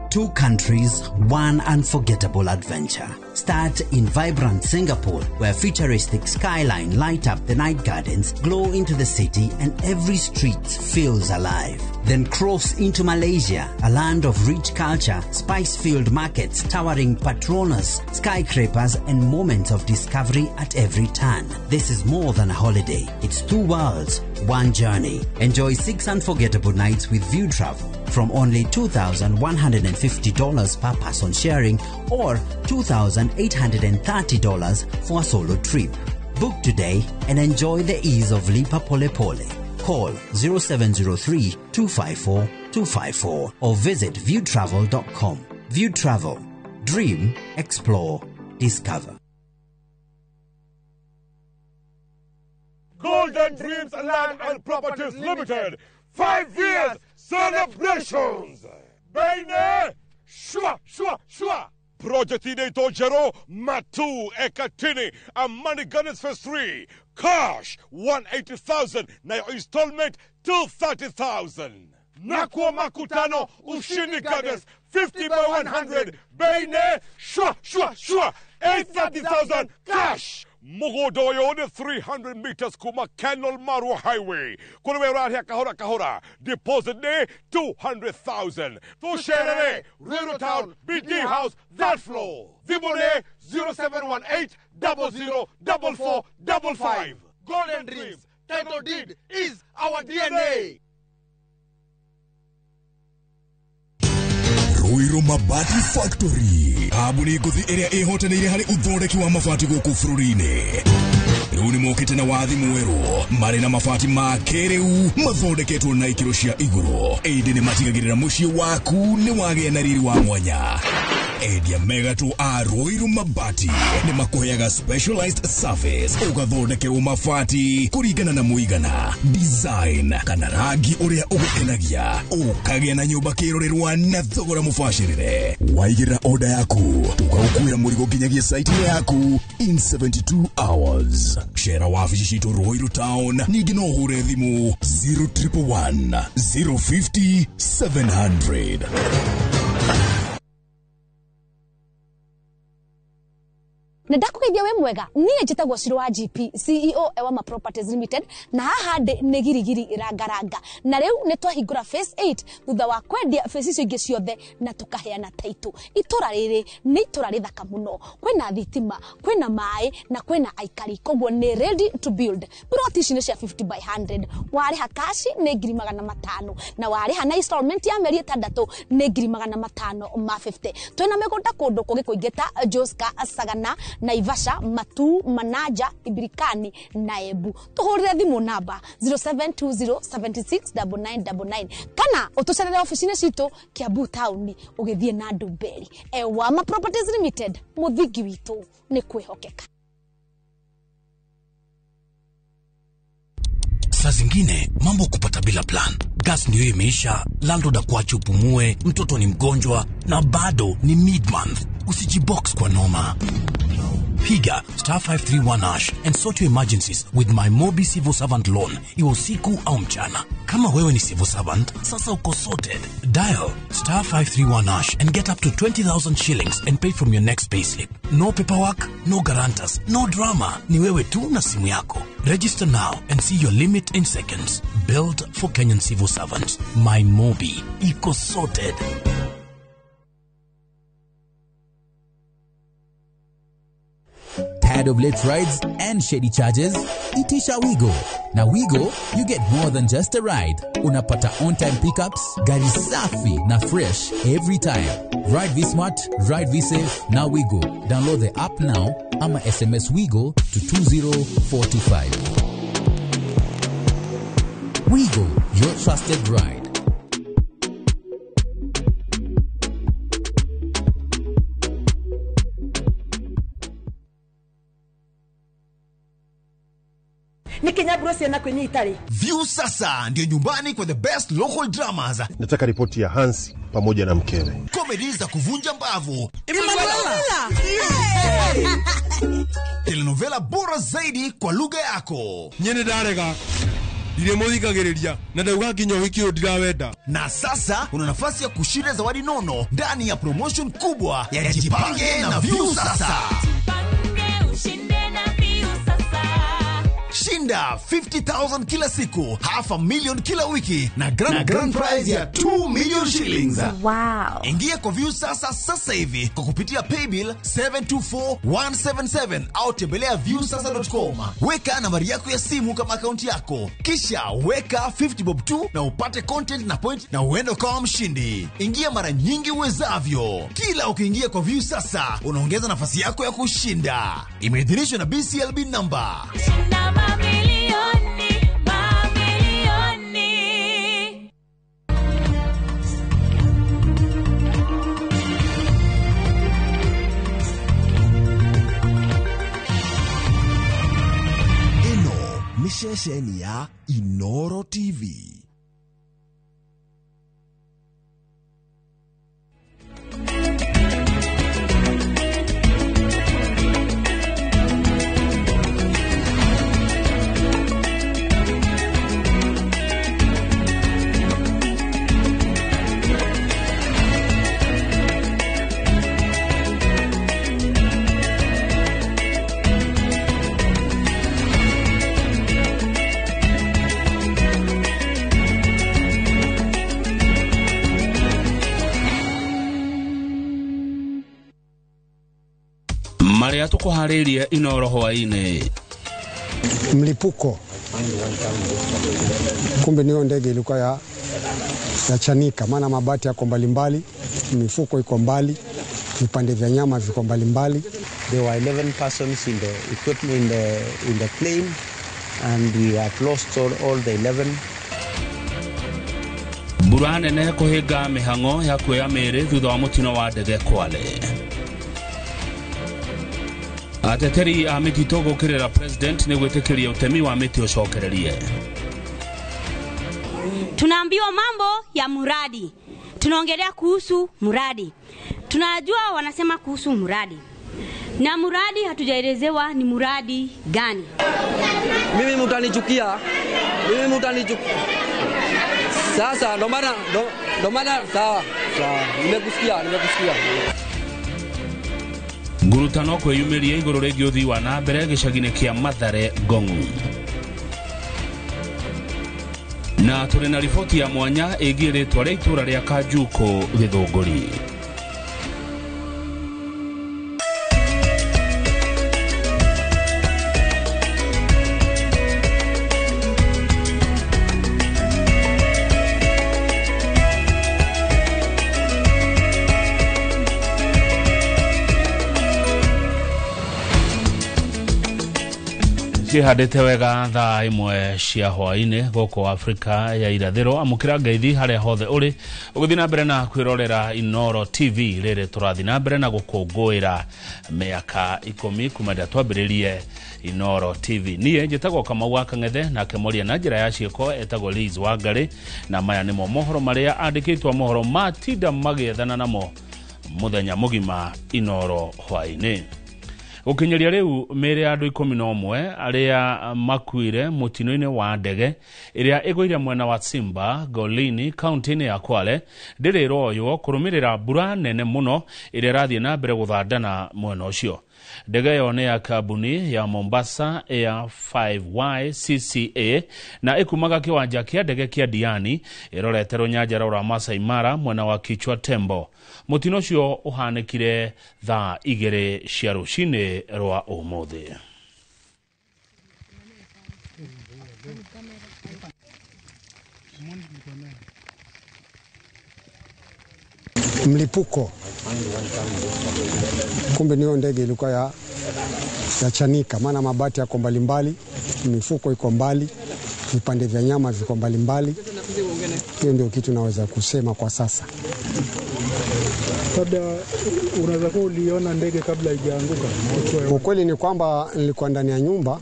Two countries, one unforgettable adventure. Start in vibrant Singapore, where futuristic skyline light up the night gardens, glow into the city, and every street feels alive. Then cross into Malaysia, a land of rich culture, spice-filled markets, towering Petronas, skyscrapers, and moments of discovery at every turn. This is more than a holiday. It's two worlds, one journey. Enjoy 6 unforgettable nights with View Travel from only $2,150 per person sharing or $2,830 for a solo trip. Book today and enjoy the ease of Lipa Pole Pole. Call 0703 254 254 or visit viewtravel.com. View Travel. Dream, explore, discover. Golden Dreams Land and Properties Limited. 5 years celebrations. Baine, shwa, shwa, shwa. Project inaitwa Jero Matu Ekatini Amani Gardens Phase 3. Cash 180,000 na your installment 230,000. Nakwa Makutano Ushindi Gardens 50 by 100. Baine, shwa, shwa, shwa. 830,000 cash. Mugodoyo 300 meters kuma Kenol Marua Highway. Kulewe here kahora kahora. Deposit day 200,000. Tusherere, Ruiru Town, BD House, that floor. Zibone 0718 00 44 55. Golden Dreams, title deed is our DNA. Ruiru Mabati Factory kambuni ngũthi ĩrĩa ĩhotanĩire harĩ ũthondeki wa mabati gũkũ bũrũri-inĩ. Rĩu nĩ mokĩte na wathi mwerũ marĩ na mabati ma kĩrĩu mathondeketwo na ikĩro cia igũrũ, ĩndĩ nĩ matigagĩrĩra mũciĩ waku nĩ wagĩa na riri wa mwanya. Endia megatũ a Ruiru Mabati nĩ makũheaga specialized service ũgathondekerwo mabati kũringana na mũigana, design kana rangi ũrĩa ũgũkenagia, ũkagĩa na nyũmba kĩrorerwa na thogora mũbacĩrĩre. Waigĩrĩra order yaku tũgagũkuĩra mũrigo nginyagia site yaku in 72 hours. Cera wabici citũ Ruiru Town, ningĩ no ũhũre thimũ 0111 050 700. Na ndakũgeithia wĩ mwega, niĩ njĩtagwo Ciro wa GP, CEO Ewama Properties Limited, na haha ndĩ nĩ girigiri rangaranga. Na rĩu nĩ twahingũra phase 8 thutha wa kwendia phase icio ingĩ ciothe na tũkaheana title. Itũra rĩrĩ nĩ itũra rĩthaka mũno, kwĩna thitima, kwĩna maĩ na kwĩna aikari, koguo nĩ ready to build. Plot ici nĩ cia 50 by 100, warĩha cash nĩ 500,000 na warĩha na installment ya mĩeri 6 nĩ 550,000. Twĩna mĩgũnda kũndũ kũngĩ kũingĩ ta Joska, Sagana, Naivasha, Matu, Manaja, Ibirikani na Embu. Tuhurire thimu namba 0720769999 kana utucerere ofici-inĩ citũ Kiambu Town ũgĩthiĩ na Ndumberi. Ewama Properties Limited, mũthingi witũ nĩ kwĩhokeka. Saa zingine mambo kupata bila plan. Gas ndio imeisha, landlord akuache upumue, mtoto ni mgonjwa na bado ni mid-month. Usijibox kwa noma. Piga star 531 hash and sort your emergencies with my Mobi Civil Servant Loan, iwe usiku au mchana. Kama wewe ni civil servant, sasa uko sorted. Dial star 531 hash and get up to 20,000 shillings and pay from your next payslip. No paperwork, no guarantors, no drama. Ni wewe tu na simu yako. Register now and see your limit in seconds. Built for Kenyan civil servants. My Mobi. Iko sorted. Tired of late rides and shady charges? Itisha Wigo. Na Wigo, you get more than just a ride. Unapata on-time pickups, gari safi na fresh every time. Ride V-Smart, ride V-Safe, na Wigo. Download the app now ama SMS Wigo to 20425. Wigo, your trusted ride. View sasa ndio nyumbani kwa the best local dramas. Nataka ripoti ya Hansi pamoja na mkewe. Comedy za kuvunja mbavu. Emanuela. Telenovela bora zaidi kwa lugha yako. Nyene darega. Ndiremuthikagiriria na ndauga nginya wiki uyu ndirawenda. Na sasa una nafasi ya kushinda zawadi nono ndani ya promotion kubwa ya Jipange na View sasa. Shinda 50,000 kila siku, 500,000 kila wiki na grand prize ya 2 million shillings. Wow. Ingia kwa View sasa sasa hivi kwa kupitia paybill 724177 au tembelea viewsasa.com. Weka nambari yako ya simu kama akaunti yako. Kisha weka 50 bob tu na upate content na point na uende ukawa mshindi. Ingia mara nyingi uwezavyo. Kila ukiingia kwa View sasa unaongeza nafasi yako ya kushinda. Imeidhinishwa na BCLB number. Mamilioni, mamilioni. Eno ni ceceni ya Inoro TV. Maria tukuharirie Inoro hwaini. Mlipuko. Kumbe niyo ndege ilikuwa ya chanika, maana mabati yako mbalimbali, mifuko iko mbali, vipande vya nyama viko mbalimbali. There were 11 persons in the equipment in the plane and we have lost all the 11. Mbura nene kuhinga mihango ya kuoya mĩĩrĩ thutha wa mũtino wa ndege Kwale. Ateteri a mĩtitũ gũkĩrĩra president nĩ gwĩtĩkĩria ũtemi wa mĩtĩ ũcokererie. Tunaambiwa mambo ya muradi. Tunaongelea kuhusu muradi. Tunajua wanasema kuhusu muradi. Na muradi hatujaelezewa ni muradi gani. Mimi mtanichukia. Mimi mtanichukia. Sasa ndo maana sawa. Sawa. Nimekusikia. Ngurutano kwĩyumĩria igũrũ rĩgiĩ ũthii wa na mbere gĩcagi-inĩ kĩa Mathare Ngong'u. Na tũrĩ na riboti ya mwanya ĩgiĩ rĩtwa rĩa itũũra rĩa Kanjukũ Gĩthũngũri. Cihandĩte wega thaa imwe cia hwainĩ gũkũ Afrika ya irathĩro. Amũkĩra ngeithi harĩa hothe ũrĩ ũgĩthiĩ na mbere na kwĩrorera Inoro TV rĩrĩ tũrathiĩ na mbere na gũkũngũĩra mĩaka 10 kuma rĩrĩa twambĩrĩrie Inoro TV. Niĩ njĩtagwo Kamau wa Kang'ethe nake mwaria na njĩra ya ciĩko etagwo Liz Wangari, na maya nĩmo mohoro marĩa andĩkĩtwo mohoro matinda magĩethana namo mũthenya mũgima Inoro hwainĩ. Gũkinyĩria rĩu mĩĩrĩ ya andũ 11 arĩa makuire mũtino-inĩ wa ndege ĩrĩa ĩgũire mwena wa Simba Golini kaunti-inĩ ya Kwale ndĩrĩ ĩroywo kũrũmĩrĩra mbura nene mũno ĩrĩa ĩrathiĩ na mbere gũthandana mwena ũcio. Ndege ĩyo nĩ ya kambuni ya Mombasa Air 5Y CCA na ĩkumaga kĩwanja kĩa ndege kĩa Diani ĩrorete rũnyanjara rwa Masai Mara mwena wa Kichwa Tembo. Mũtino ũcio ũhanĩkire thaa 2 cia rũcinĩ rwa ũmũthĩ. Mlipuko, kumbe niyo ndege ilikuwa ya chanika, maana mabati yako mbalimbali, mifuko iko mbali, vipande vya nyama viko mbalimbali. Hiyo ndio kitu naweza kusema kwa sasa. Labda unaweza kuwa uliona ndege kabla haijaanguka? Ukweli ni kwamba nilikuwa ndani ya nyumba,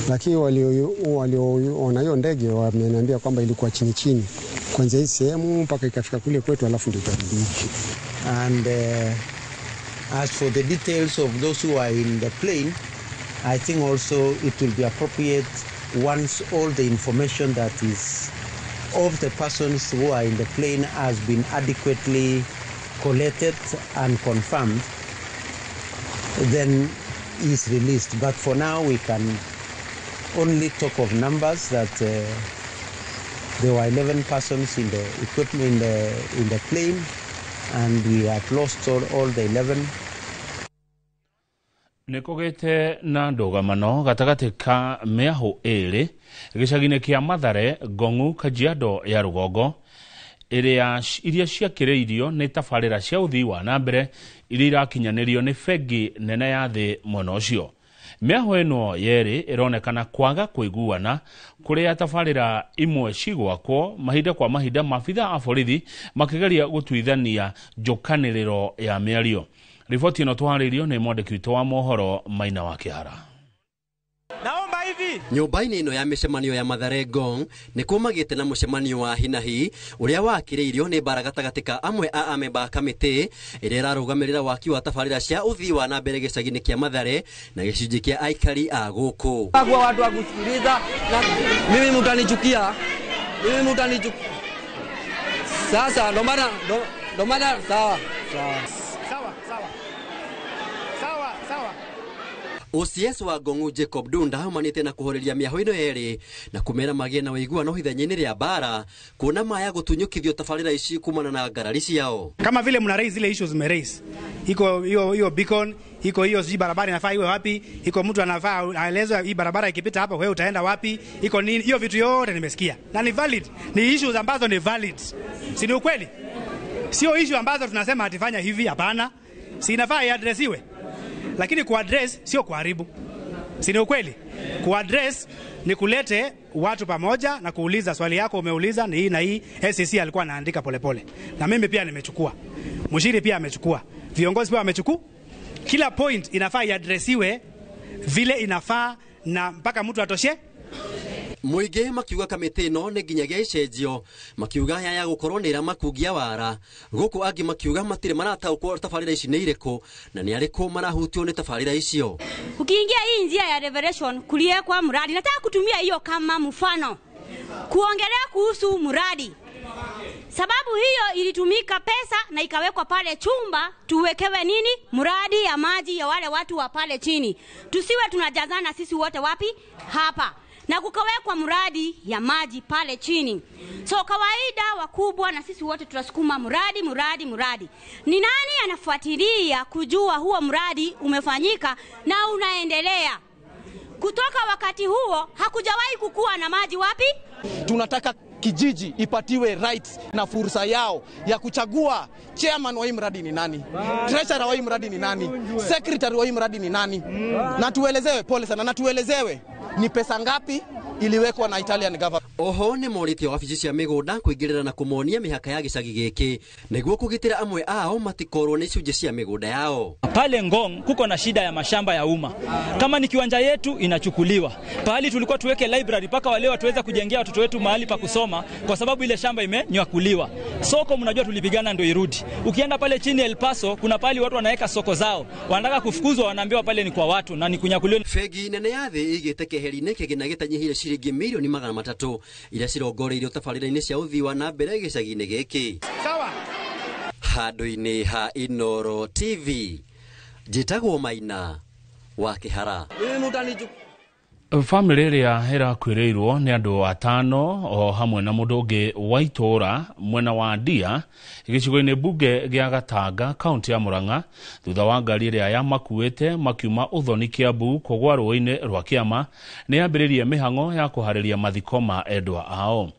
lakini walioona hiyo ndege wameniambia kwamba ilikuwa chini chini kwanza hii sehemu mpaka ikafika kule kwetu, alafu ndio ikarudi. And as for the details of those who are in the plane, I think also it will be appropriate once all the information that is of the persons who are in the plane has been adequately collated and confirmed, then is released. But for now, we can only talk of numbers that there were 11 persons in the equipment in the plane, and we have lost all the 11. Nĩ kũgĩte na ndũgamano gatagatĩ ka mĩahũ ĩrĩ gĩcagi-inĩ kĩa Mathare, Ngong'u, Kajiado ya rũgongo iria ciakĩrĩirio nĩ tabarĩra cia ũthii wa na mbere iria irakinyanĩrio nĩ bengi nene ya thĩ mwena ũcio. Mĩahũ ĩno yerĩ ĩronekana kwaga kũiguana kũrĩa tabarĩra imwe cigwakwo mahinda kwa mahinda maabitha a borithi makĩgeria gũtuithania njũkanĩrĩro ya mĩario. Riboti ĩno tũharĩirio nĩ mwandĩki witũ wa mohoro Maina wa Kĩhara. Naomba hivi nyũmba-inĩ ĩno ya mĩcemanio ya Mathare Ngong nĩ kũmagĩte na mũcemanio wa hinahi ũrĩa wakĩrĩirio nĩ mbara gatagatĩ ka amwe a amemba a kamĩtĩ ĩrĩa ĩrarũgamĩrĩra waki wa tabarĩra cia ũthii wa na mbere gĩcagi-inĩ kĩa Mathare na gĩcunjĩ kĩa aikari a gũkũ. Kwa watu wa kusikiliza na mimi mtanichukia, mimi mtanichukia. Sasa ndo maana sawa sawa sawa sawa sawa sawa. OCS wa Ngong'u Jacob Dunda aumanĩte na kũhoreria mĩahũ ĩno yerĩ na kũmera magĩe na ũiguano ithenya-inĩ rĩa mbara kuona maya gũtunyũkithio tabarĩra ici kumana na ngarari ciao. Kama vile mna raise zile issues mme raise, iko hiyo beacon, iko hiyo sijui barabara inafaa iwe wapi, iko mtu anafaa aelezwe hii barabara ikipita hapa wewe utaenda wapi, iko nini, hiyo vitu yote nimesikia na ni valid, ni issues ambazo ni valid, si ni ukweli? Sio issue ambazo tunasema atifanya hivi, hapana, si inafaa iadresiwe. Lakini kuaddress sio kuharibu. Si ni ukweli? Kuaddress ni kulete watu pamoja na kuuliza swali yako umeuliza ni hii na hii. SCC alikuwa anaandika polepole. Na mimi pia nimechukua. Mshiri pia amechukua. Viongozi pia wamechukua. Kila point inafaa iadresiwe vile inafaa na mpaka mtu atoshe. Mũingĩ makiuga kamĩtĩ ĩno nĩ nginyagia icenjio, makiuga yaya gũkorwo nĩ ĩramakungia wara, gũkũ angĩ makiuga matirĩ marataũkwo tabarĩra ici nĩ irĩkũ na nĩ arĩkũ marahutio nĩ tabarĩra icio. Ukiingia hii njia ya Revelation kuliwekwa mradi, nataka kutumia hiyo kama mfano kuongelea kuhusu mradi, sababu hiyo ilitumika pesa na ikawekwa pale chumba tuwekewe nini, mradi ya maji ya wale watu wa pale chini, tusiwe tunajazana sisi wote wapi hapa, na kukawekwa mradi ya maji pale chini. So kawaida wakubwa na sisi wote tunasukuma mradi mradi mradi. Ni nani anafuatilia kujua huo mradi umefanyika na unaendelea? Kutoka wakati huo hakujawahi kukua na maji wapi? Tunataka kijiji ipatiwe rights na fursa yao ya kuchagua chairman wa hii mradi ni nani, treasurer wa hii mradi ni nani, secretary wa hii mradi ni nani, na tuelezewe, pole sana, na tuelezewe ni pesa ngapi iliwekwa na Italian government. Oho nĩ morĩtie wabici cia mĩgũnda kũingĩrĩra na kũmonia mĩhaka ya gĩcagi gĩkĩ nĩguo kũgitĩra amwe ao matikorwo nĩ icunjĩ cia mĩgũnda yao. Pale Ngong kuko na shida ya mashamba ya umma. Kama ni kiwanja yetu inachukuliwa. Pahali tulikuwa tuweke library paka wale watuweza kujengea watoto wetu mahali pa kusoma kwa sababu ile shamba imenyakuliwa. Soko mnajua tulipigana ndio irudi. Ukienda pale chini El Paso kuna pahali watu wanaweka soko zao. Wanataka kufukuzwa, wanaambiwa pale ni kwa watu na ni kunyakuliwa. Bengi nene ya thĩ ĩigĩte keheri-inĩ kĩgĩna gĩtanyihĩire ciringi milioni 300 iria cirongoreirio tabarĩra-inĩ cia ũthii wa na mbere gĩcagi-inĩ gĩkĩ. Sawa. Handũ-inĩ ha Inooro TV njĩtagwo Maina wa Kĩhara. Bamĩrĩ ĩrĩa ĩrakuĩrĩirwo nĩ andũ atano o hamwe na mũndũ ũngĩ wa itũũra mwena wa Ndia gĩcigo-inĩ mbunge gĩa Gatanga kaunti ya Murang'a thutha wa ngari ĩrĩa yamakuĩte makiuma Ũthoni Kiambu kũgwa rũĩ-inĩ rwa Kĩama nĩ yambĩrĩirie mĩhang'o ya kũharĩria mathiko ma endwa ao.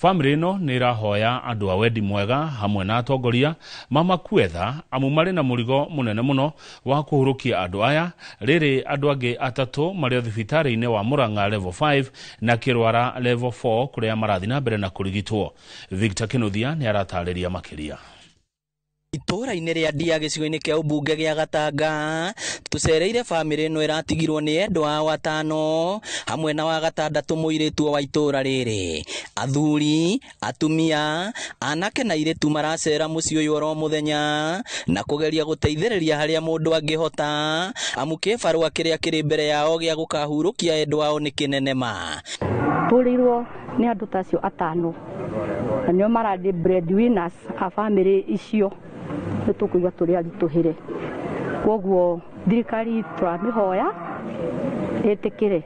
Bamĩrĩ ĩno nĩ ĩrahoya andũ a wendi mwega hamwe na atongoria mamakue tha amu marĩ na mũrigo mũnene mũno wa kũhurũkia andũ aya rĩrĩ andũ angĩ atatũ marĩ thibitarĩ-inĩ wa Murang'a level 5 na Kĩrwara level 4 kũrĩa marathiĩ na mbere na kũrigitwo. Victor Kinuthia nĩ aratarĩria makĩria. Itũũra-inĩ rĩa Ndia gĩcigo-inĩ kĩa ũmbunge gĩa Gatanga tũcereire bamĩrĩ ĩno ĩratigirwo nĩ endwa ao atano hamwe na wa gatandatũ mũirĩtu wa itũũra rĩrĩ. Athuri, atumia, anake na airĩtu maracera mũciĩ ũyũ oro mũthenya na kũgeria gũteithĩrĩria harĩa mũndũ angĩhota amu kĩbarũa kĩrĩa kĩrĩ mbere yao gĩa gũkahurũkia endwa ao nĩ kĩnene ma. Tũrĩirwo nĩ andũ ta acio atano na nĩo mararĩ breadwinners a bamĩrĩ icio nĩ tũkũigua tũrĩ aritũhĩre. Kwoguo thirikari tũramĩhoya ĩtĩkĩre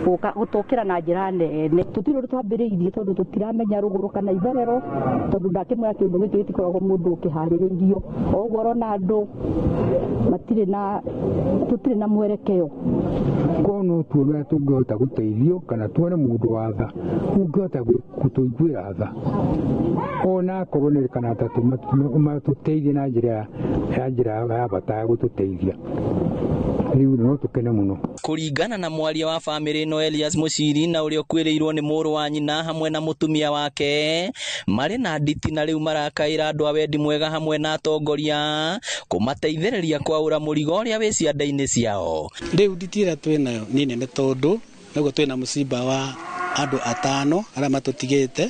gũtũkĩra na njĩra nene. Tũtirĩ ũndũ twambĩrĩirie tondũ tũtiramenya rũgũrũ kana itherero tondũ ndakĩmwĩra kĩũndũ gĩkĩ gĩtikoragwo mũndũ ũkĩharĩrĩirio. O ũguo ũrona andũ matirĩ na tũtirĩ na mwerekeo. Korwo no tuone ũrĩa tũngĩhota gũteithio kana tuone mũndũ wa tha ũngĩhota gũtũiguĩra tha ona akorwo nĩ kana atatũ matũteithie na njĩra ya njĩra ya bata ya gũtũteithia rĩu no tũkene mũno. Kũringana na mwaria wa bamĩrĩ ĩno Elias Mũciri na ũrĩa ũkuĩrĩirwo nĩ mũrũ wa nyina hamwe na mũtumia wake marĩ na nditi na rĩu marakaĩra andũ a wendi mwega hamwe na atongoria kũmateithĩrĩria kwaũra mũrigo ũrĩa wĩ ciande-inĩ ciao. Rĩu nditi ĩrĩa twĩ nayo nĩ nene tondũ nĩguo twĩna mũciba wa andũ atano arĩa matũtigĩte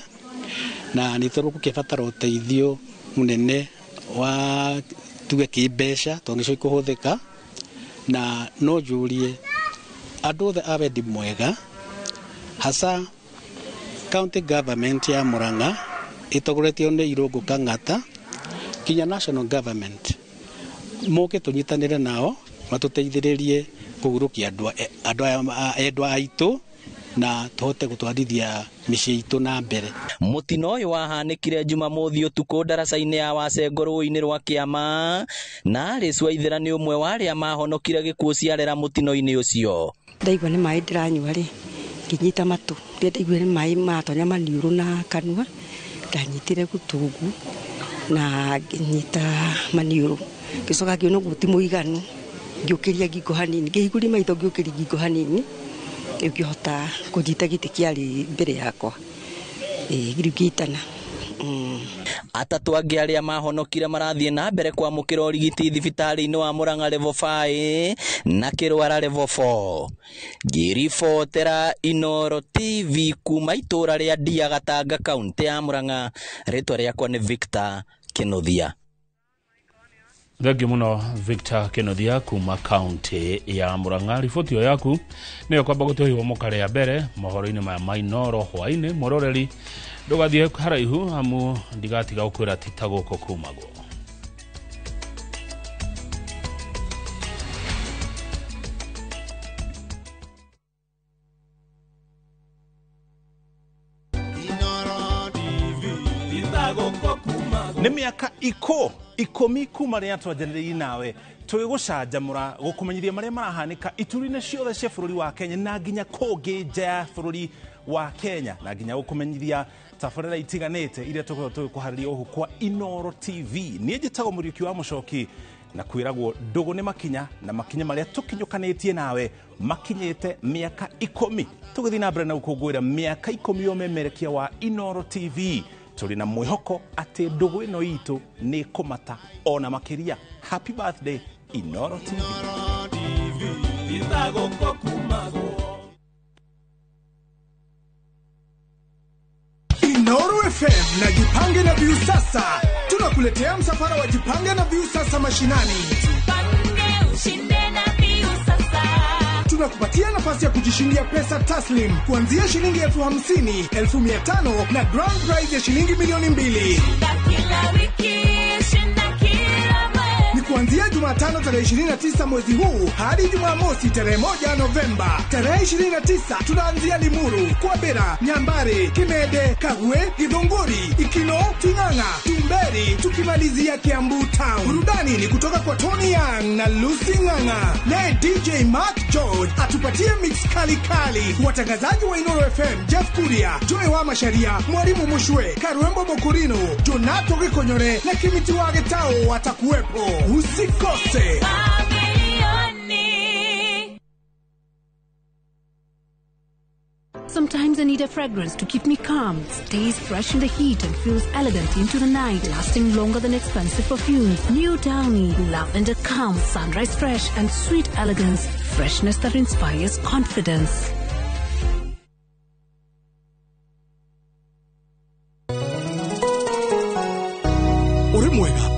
na nĩ tũgũkĩbatara ũteithio mũnene wa tuge kĩmbeca tondũ nĩcio ikũhũthĩka na no njũrie andũ othe a wendi mwega hasa county government ya Murang'a ĩtongoretio nĩ Irũngũ Kang'ata kinya national government moke tũnyitanĩre nao matũteithĩrĩrie kũhurũkia andũ endwa aitũ na tũhote gũtwarithia mĩciĩ itũ na mbere. Mũtino ũyũ wahanĩkire Jumamothi ũtukũ ndaraca-inĩ ya Wacengo rũĩ-inĩ rwa Kĩama na Alice Waithera nĩ ũmwe wa arĩa mahonokire gĩkuũ ciarera mũtino-inĩ ũcio. Ndaigua nĩ maĩ ndĩranyua rĩ ngĩnyita matũ rĩrĩa ndaiguire nĩ maĩ matonya maniũrũ na kanua ndanyitire gũtũngu na ngĩnyita maniũrũ ngĩcoka ngĩona ũguo ti mũiganu ngĩũkĩria ngingo hanini ngĩhingũria maitho ngĩũkĩria ngingo hanini ngĩhota kũnyita gĩtĩ kĩarĩ mbere yakwa rĩu ngĩitana. Atatũ angĩ arĩa mahonokire marathiĩ na mbere kwamũkĩra ũrigiti thibitarĩ-inĩ wa Murang'a level 5 na Kĩrwara level 4. Ngĩribotera Inooro TV kuma itũũra rĩa Ndia Gatanga kaunti ya Murang'a, rĩtwa rĩakwa nĩ Victor Kinuthia. Thengiũ mũno Victor Kinuthia kuma kaunti ya Murang'a. Riboti ĩyo yaku nĩyo kwamba gũtũhĩhwo rĩa mbere mohoro-inĩ maya ma Inooro hwaĩ-inĩ. Mũroreri ndũgathiĩ haraihu amu ndigatiga gũkwĩra ti ta gũkũ kumagwo. Nĩ mĩaka ikũmi kuma rĩrĩa twanjanĩrĩire nawe tũgĩgũcanjamũra gũkũmenyithia marĩa marahanĩka ituri-inĩ ciothe cia bũrũri wa Kenya na nginya kũngĩ nja ya bũrũri wa Kenya na nginya gũkũmenyithia tabarĩra itiganĩte iria tũkoragwo tũgĩkũharĩria ũhũ kwa Inooro TV. Niĩ njĩtagwo Mũriũki wa Mũcoki na kwĩragwo ndũgũ nĩ makinya na makinya marĩa tũkinyũkanĩtie nawe makinyĩte mĩaka 10 tũgĩthiĩ na mbere na gũkũngũĩra mĩaka 10 ya ũmemerekia wa Inooro TV. Tũrĩ na mwĩhoko atĩ ndũgũ ĩno itũ nĩ kũmata ona makĩria. Happy birthday Inooro TV. Inooro FM na Jipange na Viusasa tunakuletea msafara wa Jipange na Viusasa mashinani. Jipange ushinde na Viusasa. Tunakupatia nafasi ya kujishindia pesa taslim kuanzia shilingi 50,000, 500,000 na grand prize ya shilingi 2,000,000. Shinda kila wiki, shinda kila mwezi. Ni kuanzia Tunaanzia Jumatano tarehe 29 mwezi huu hadi Jumamosi tarehe 1 Novemba. Tarehe 29 tunaanzia Limuru, Kwabera, Nyambare, Kimede, Kagwe, Githunguri, Ikino, Ting'ang'a, Tumberi, tukimalizia Kiambu Town. Burudani ni kutoka kwa Tony Young na Lucy Ng'ang'a, naye DJ Mark George atupatie mix kali kali. Watangazaji wa Inoro FM Jeff Kuria, Joy wa Masharia, Mwalimu Mushwe, Karwembo Mokurino, Jonato Gikonyore na Kimiti wa Getao watakuwepo. Usikose. Sometimes I need a fragrance to keep me calm, stays fresh in the heat and feels elegant into the night, lasting longer than expensive perfumes. New Downy, lavender calm, sunrise fresh and sweet elegance, freshness that inspires confidence.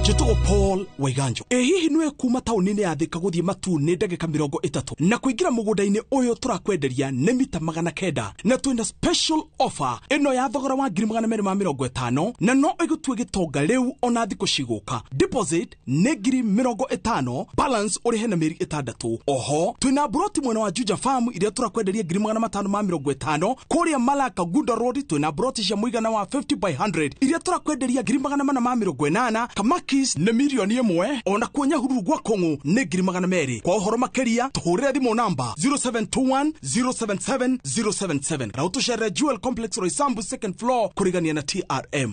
Njĩtagwo Paul Waiganjo. Ĩ hihi nĩwe kuma taũni-inĩ ya Thika gũthiĩ Matuu nĩ ndagĩka 30 na kũingĩra mũgũnda-inĩ ũyũ tũrakwenderia nĩ mita 900 na twĩna special offer ĩno ya thogora wa 250,000 na no ĩgũtue gĩtonga rĩu ona thikũ cigũka. Deposit nĩ 50,000, balance ũrĩhe na mĩeri 6. Oho twĩna broti mwena wa Juja Farm iria tũrakwenderia 550,000. Kũrĩa Malaka Gunda Road twĩna broti cia mũigana wa 50 by 100 iria tũrakwenderia 480,000. Kamakis nĩ 1,000,000, ona kuo Nyahururu gwa Kũng'ũ nĩ 200,000. Kwa ũhoro makĩria tũhũrĩre thimũ namba 0721 077 077 na ũtũcerere Jewel Complex Roysambu second floor kũrigania na TRM.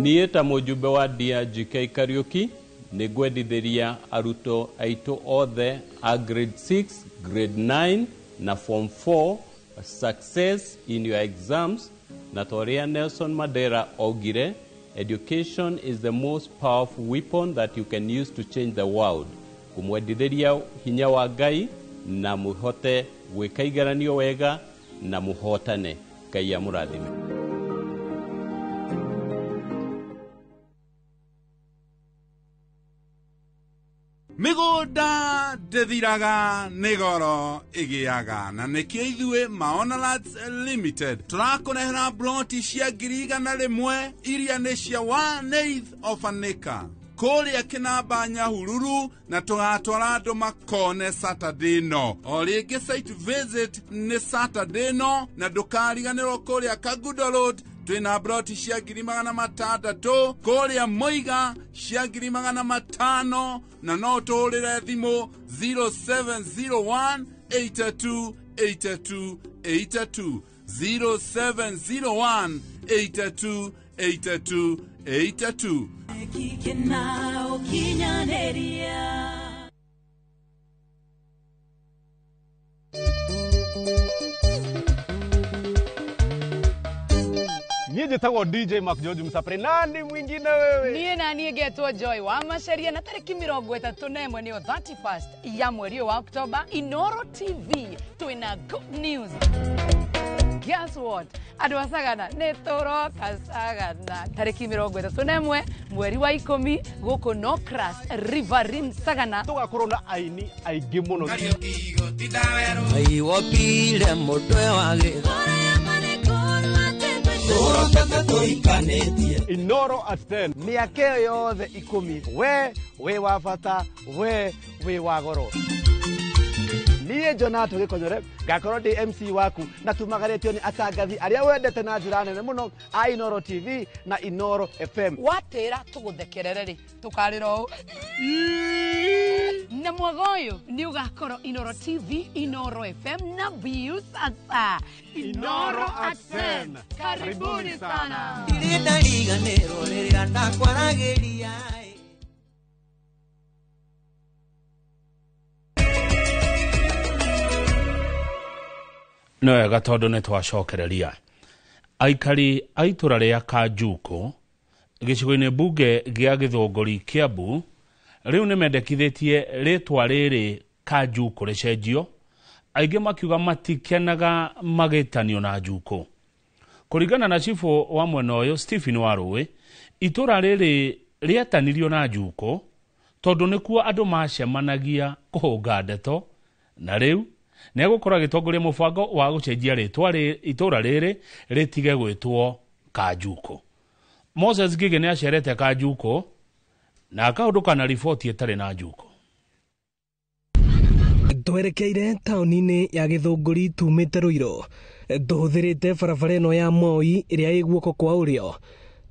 Niĩ ta mũjumbe wa DRGK Kariuki nĩ ngwendithĩria arutwo aitũ othe a grade 6, grade 9 na form 4 success in your exams. Na toria Nelson Mandela augire, education is the most powerful weapon that you can use to change the world. Kumwendithĩria hinya wa Ngai na muhote gwĩka igeranio wega na muhotane. Ngai amũrathime. Mĩgũnda ndĩthiraga nĩ goro ĩgĩaga, na nĩkĩo ithuĩ Maona Lands Limited tũrakũrehera broti cia 100,000 iria nĩ cia 1/8 of an acre kũrĩa Kĩnamba Nyahururu, na tũgatwara andũ makone Saturday no. O rĩngĩ site visit nĩ Saturday no, na ndũkariganĩrwo kũrĩa Kagundo Road twĩna broti cia 600,000, kũrĩa Moiga cia 500,000, na no tũhũrĩre thimũ 0701 82 82 82 0701 82 82 82. Niĩ njĩtagwo DJ Mark George Msapre. Nani mwingine wewe? Niĩ na niĩ ngetwo Joy wa Macaria, na tarĩki 31 nĩyo 31st ya mweri wa Oktoba, Inoro TV twĩna good news. Guess what? Andũ a Sagana nĩ tũroka Sagana tarĩki 31 mweri wa 10 gũkũ Nocras Riverine Sagana. Tũgakorwo na aini aingĩ mũno. Aiwopile mũtwe wa gĩtho. Inoro at 10. Mĩaka ĩyo yothe 10 we wĩ wa bata, we wĩ wa goro. Niĩ Jonato Gĩkonyore ngakorwo ndĩ MC waku na tumagarĩtio nĩ atangathi arĩa wendete na njĩra nene mũno a Inoro TV na Inoro FM. Watĩra tũgũthekerere rĩ tũkarĩra ũũ na mwaga ũyũ nĩ ũgakorwo Inoro TV, Inoro FM na Viusasa. Inoro at 10. Karibuni sana. Ndirĩ ndariganĩrwo rĩrĩa ndakwaragĩria. Nĩ wega tondũ nĩ twacokereria. Aikari a itũra rĩa Kanjuku gĩcigo-inĩ mbunge gĩa Gĩthũngũri Kiambu rĩu nĩ mendekithĩtie rĩtwa rĩrĩ Kanjuku rĩcenjio, aingĩ makiuga matikenaga magĩtanio na Njuku. Kũringana na cibũ wa mwena ũyũ Stephen Warũĩ, itũra rĩrĩ rĩetanirio na Njuku tondũ nĩkuo andũ macemanagia kũhũnga ndeto, na rĩu nĩ egũkorwo agĩtongoria mũbango wa gũcenjia rĩtwa itũra rĩrĩ rĩtige gwĩtwo Kanjukũ. Moses Ngige nĩ acerete Kanjukũ na akahũndũka na riboti ĩtarĩ na njukũ. Twerekeire taũni-inĩ ya Gĩthũngũri tumĩte Ruiru, tũhũthĩrĩte barabara ĩno ya Moi ĩrĩa ĩ guoko kwa ũrĩo,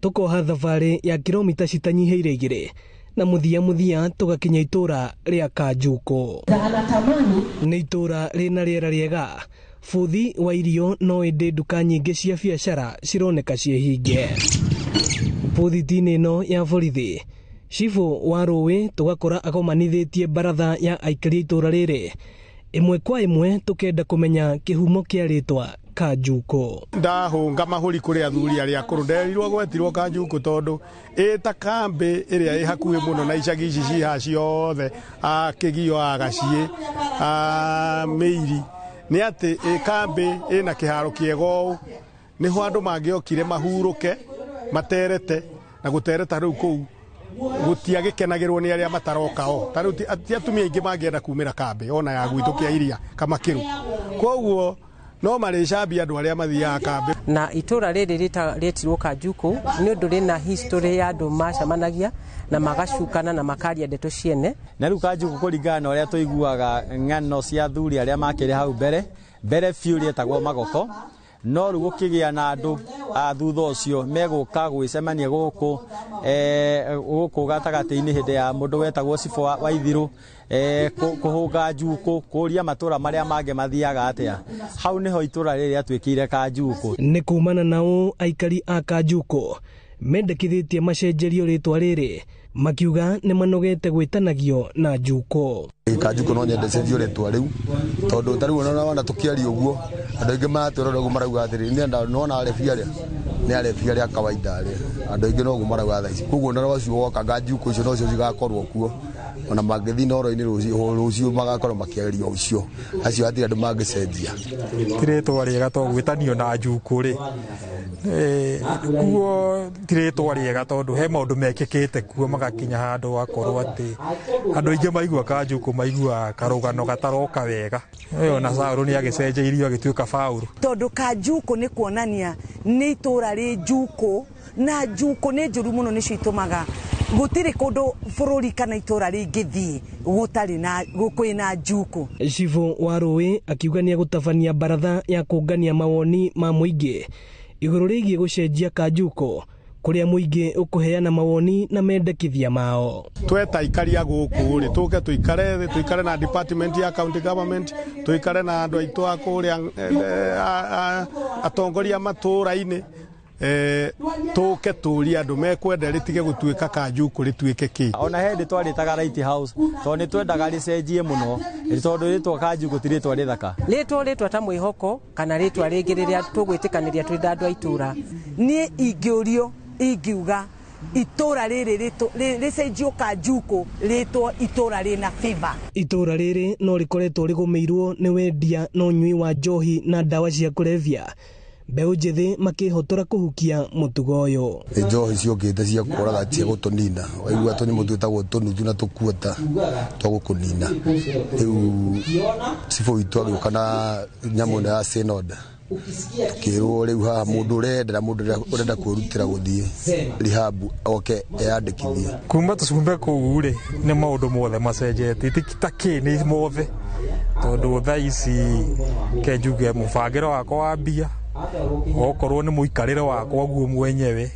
tũkoha thabarĩ ya kilomita citanyihĩire 2 na mũthia mũthia tũgakinya itũra rĩa Kanjukũ. Nĩ itũra rĩna rĩera rĩega, bũthi wa irio no ĩndĩ nduka nyingĩ cia biacara cironeka ciĩ hinge. Bũthiti-inĩ ĩno ya borithi, cibũ wa rũĩ tũgakora agomanithĩtie baratha ya aikari a itũra rĩrĩ, ĩmwe kwa ĩmwe tũkenda kũmenya kĩhumo kĩa rĩtwa Kanjukũ. Ndahũnga mahũri kũrĩ athuri arĩa akũrũ, nderirwo gwetirwo Kanjukũ tondũ ĩta kambĩ ĩrĩa ĩ hakuhĩ mũno na icagi ici ciha ciothe, a Kĩgio, a Gaciĩ, a Mĩiri, nĩ atĩ ĩ kambĩ ĩna kĩharo kĩega ũũ, nĩho andũ mangĩokire mahurũke materete, na gũtereta rĩu kũu gũtiagĩkenagĩrwo nĩ arĩa mataroka o. Ta rĩu ti atumia aingĩ mangĩenda kumĩra kambĩ ona ya gwitũ kĩa iria Kamakĩrũ, koguo no marĩcambia andũ arĩa mathiaga kambĩ. Na itũra rĩrĩ rĩetirwo Kanjukũ nĩ ũndũ rĩna history ya andũ macemanagia na magacukana na makaria ndeto ciene. Na rĩu Kanjukũ kũringana na ũrĩa tũiguaga ng'ano cia athuri arĩa makĩrĩ hau mbere mbere biũ rĩetagwo Magoko, no rĩu gũkĩgĩa na andũ a thutha ũcio megũka gwĩcemania gũkũ gũkũ gatagatĩ-inĩ hĩndĩ ya mũndũ wetagwo Cibũ wa Ithiru, kũhũnga njukũ, kũria matũra marĩa mangĩ mathiaga atĩa. Hau nĩho itũra rĩrĩ rĩatuĩkire Kanjukũ. Nĩ kumana na ũũ aikari a Kanjukũ mendekithĩtie macenjerio rĩtwa rĩrĩ, makiuga nĩ manogete gwĩtanagio na njukũ. Kanjukũ no nyende cenjio rĩtwa rĩu tondũ ta rĩu ona wana tũkĩaria ũguo andũ aingĩ maratwĩrora ũguo marauga atĩrĩ, nĩ nona arebi arĩa nĩ arebi arĩa kawaida arĩa andũ aingĩ no ũguo marauga thaa ici, koguo ona rũciũ woka Kanjukũ icio nocio cigakorwo kuo, ona mangĩthiĩ Inooro-inĩ rũciũ magakorwo makĩaria ũcio, acio hatirĩ andũ mangĩcenjia. Ti rĩtwa rĩega to gwĩtanio na njukũ rĩ, kuo ti rĩtwa rĩega tondũ he maũndũ mekĩkĩte kuo magakinya handũ gakorwo atĩ andũ aingĩ maigua Kanjukũ maigua karũgano gataroka wega. Ona Saũlũ nĩ agĩcenjeirio agĩtuĩka Paũlũ. Tondũ Kanjukũ nĩ kuonania nĩ itũra rĩ njukũ, na njukũ nĩ njũru mũno, nĩcio itũmaga gũtirĩ kũndũ bũrũri kana itũra rĩngĩthiĩ gũtarĩ na kwĩna njukũ. Cibũ wa rũĩ akiuga nĩ egũtabania baratha ya kũngania mawoni ma mũingĩ igũrũ rĩgiĩ gũcenjia Kanjukũ, kũrĩa mũingĩ ũkũheana mawoni na mendekithia mao. Tweta aikari a gũkũ rĩ, tũke tũikare thĩ, tũikare na department ya county government, tũikare na andũ aitũ a kũrĩa atongoria matũra-inĩ, tũke tũrie andũ mekwenda rĩtige gũtuĩka Kanjukũ rĩtuĩke kĩ. Ona he hĩndĩ twarĩtaga Right House tondũ nĩ twendaga rĩcenjie mũno, tondũ rĩtwa Kanjukũ ti rĩtwa rĩthaka. Rĩtwa ta mwĩhoko kana rĩtwa rĩngĩ rĩrĩa tũgwĩtĩkanĩria twĩ andũ a itũra. Niĩ ingĩũrio ingiuga itũra rĩrĩ rĩcenjio Kanjukũ rĩtwo itũra rĩna favor. Itũra rĩrĩ no rĩkoretwo rĩgũmĩirwo nĩ wendia na ũnyui wa njohi na ndawa cia kũrebia, mbeũ njĩthĩ makĩhotora kũhukia mũtugo ũyũ. Nĩ njohi ciũkĩte cia kũraga cia gũtũnina, waigua tũnyamũ twĩtagwo tũnuthu na tũkuota twa gũkũnina. Rĩu cibũ witũ agĩũka na nyamũ ĩno ya synod, tukĩrwo rĩu haha mũndũ ũrenda na mũndũ ũrenda kwĩrutĩra gũthiĩ rehab oke eyandĩkithie. Kuma tũcumbe kũu rĩ, nĩ maũndũ mothe macenjetie, ti ta kĩ nĩ mothe, tondũ thaa ici ke njuge mũbangĩre wakwa wa mbia, okorwo nĩ mũikarĩre wakwa guo mwenyewe,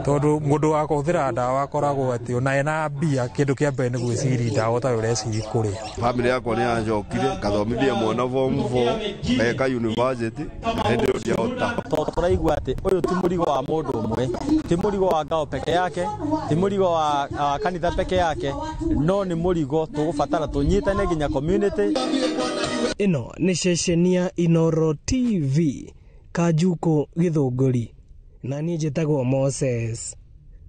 tondũ mũndũ wa kũhũthĩra ndawa akoragwo atĩ ona ena mbia kĩndũ kĩa mbere nĩ gwĩciria ndawa ũtarĩ ũreciria kũrĩa. Bamĩrĩ yakwa nĩ yanjokire ngathomithia mwana form 4 eka university na hĩndĩ ĩyo ndiahota. Tondũ tũraigua atĩ ũyũ ti mũrigo wa mũndũ ũmwe, ti mũrigo wa ngao peke yake, ti mũrigo wa kanitha peke yake, no nĩ mũrigo tũgũbatara tũnyitane nginya community. Ĩno nĩ ceceni ya Inooro TV, Kanjukũ Gĩthũngũri, na niĩ njĩtagwo Moses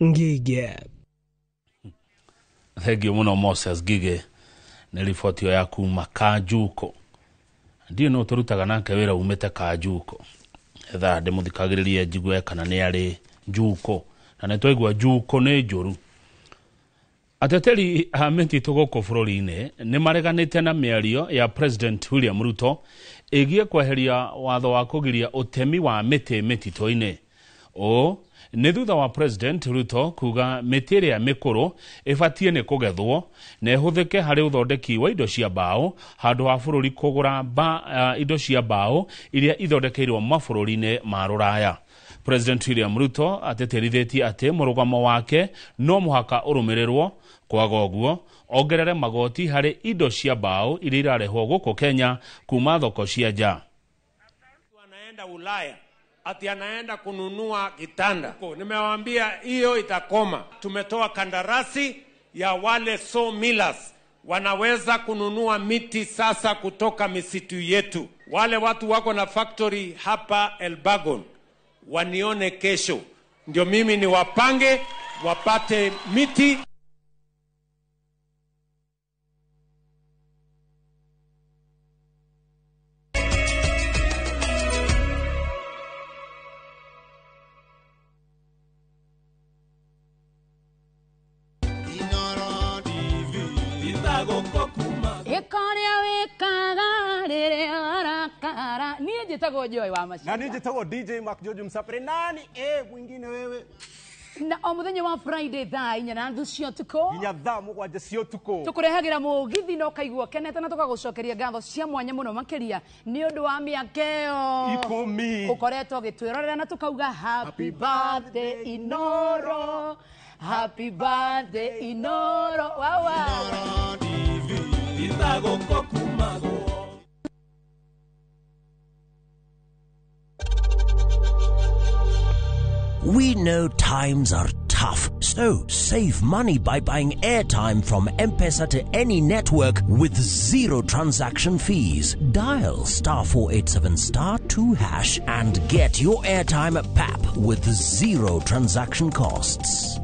Ngige. Thengiũ mũno Moses Ngige nĩ riboti ĩyo ya kuma Kanjukũ. Ndiũ no tũrutaga nake wĩra umĩte Kanjukũ, etha ndĩmũthikagĩrĩrie njigue kana nĩ arĩ njukũ, na nĩ twaigua njukũ nĩ njũru. Ateteri a mĩtitũ gũkũ bũrũri-inĩ nĩ mareganĩte na mĩario ya President William Ruto ĩgiĩ kweheria watho wa kũgiria ũtemi wa mĩtĩ mĩtitũ-inĩ. Ũũ nĩ thutha wa President Ruto kuga mĩtĩ ĩrĩa mĩkũrũ ĩbatiĩ nĩ kũgethwo na ĩhũthĩke harĩ ũthondeki wa indo cia mbaũ handũ ha bũrũri kũgũra indo cia mbaũ iria ithondekeirwo mabũrũri-inĩ ma rũraya. President William Ruto atĩtĩrithĩtie atĩ mũrũgamo wake no mũhaka ũrũmĩrĩrwo, kwaga ũguo ongerere magoti harĩ indo cia mbaũ iria irarehwo gũkũ Kenya kuma thoko cia nja. Anaenda Ulaya ati anaenda kununua kitanda. Nimewaambia hiyo itakoma. Tumetoa kandarasi ya wale sawmillers wanaweza kununua miti sasa kutoka misitu yetu. Wale watu wako na factory hapa Elbagon wanione kesho, ndio mimi ni wapange wapate miti. Niĩ njĩtagwo Joy wa Macharia. Na niĩ njĩtagwo DJ Mark George Msapere. Nani mwingine wewe? Na o mũthenya wa Friday thaa 4:30 cia ũtukũ nginya thaa 7 cia ũtukũ tũkũrehagĩra mũgithi na ũkaigua kenete na tũkagũcokeria ngatho cia mwanya mũno makĩria nĩ ũndũ wa mĩaka ĩyo 10 ũkoretwo ũgĩtwĩrorera na tũkauga happy birthday Inoro, happy birthday Inoro. Wawa We know times are tough, so save money by buying airtime from M-Pesa to any network with zero transaction fees. Dial *487*2# and get your airtime at PAP with zero transaction costs.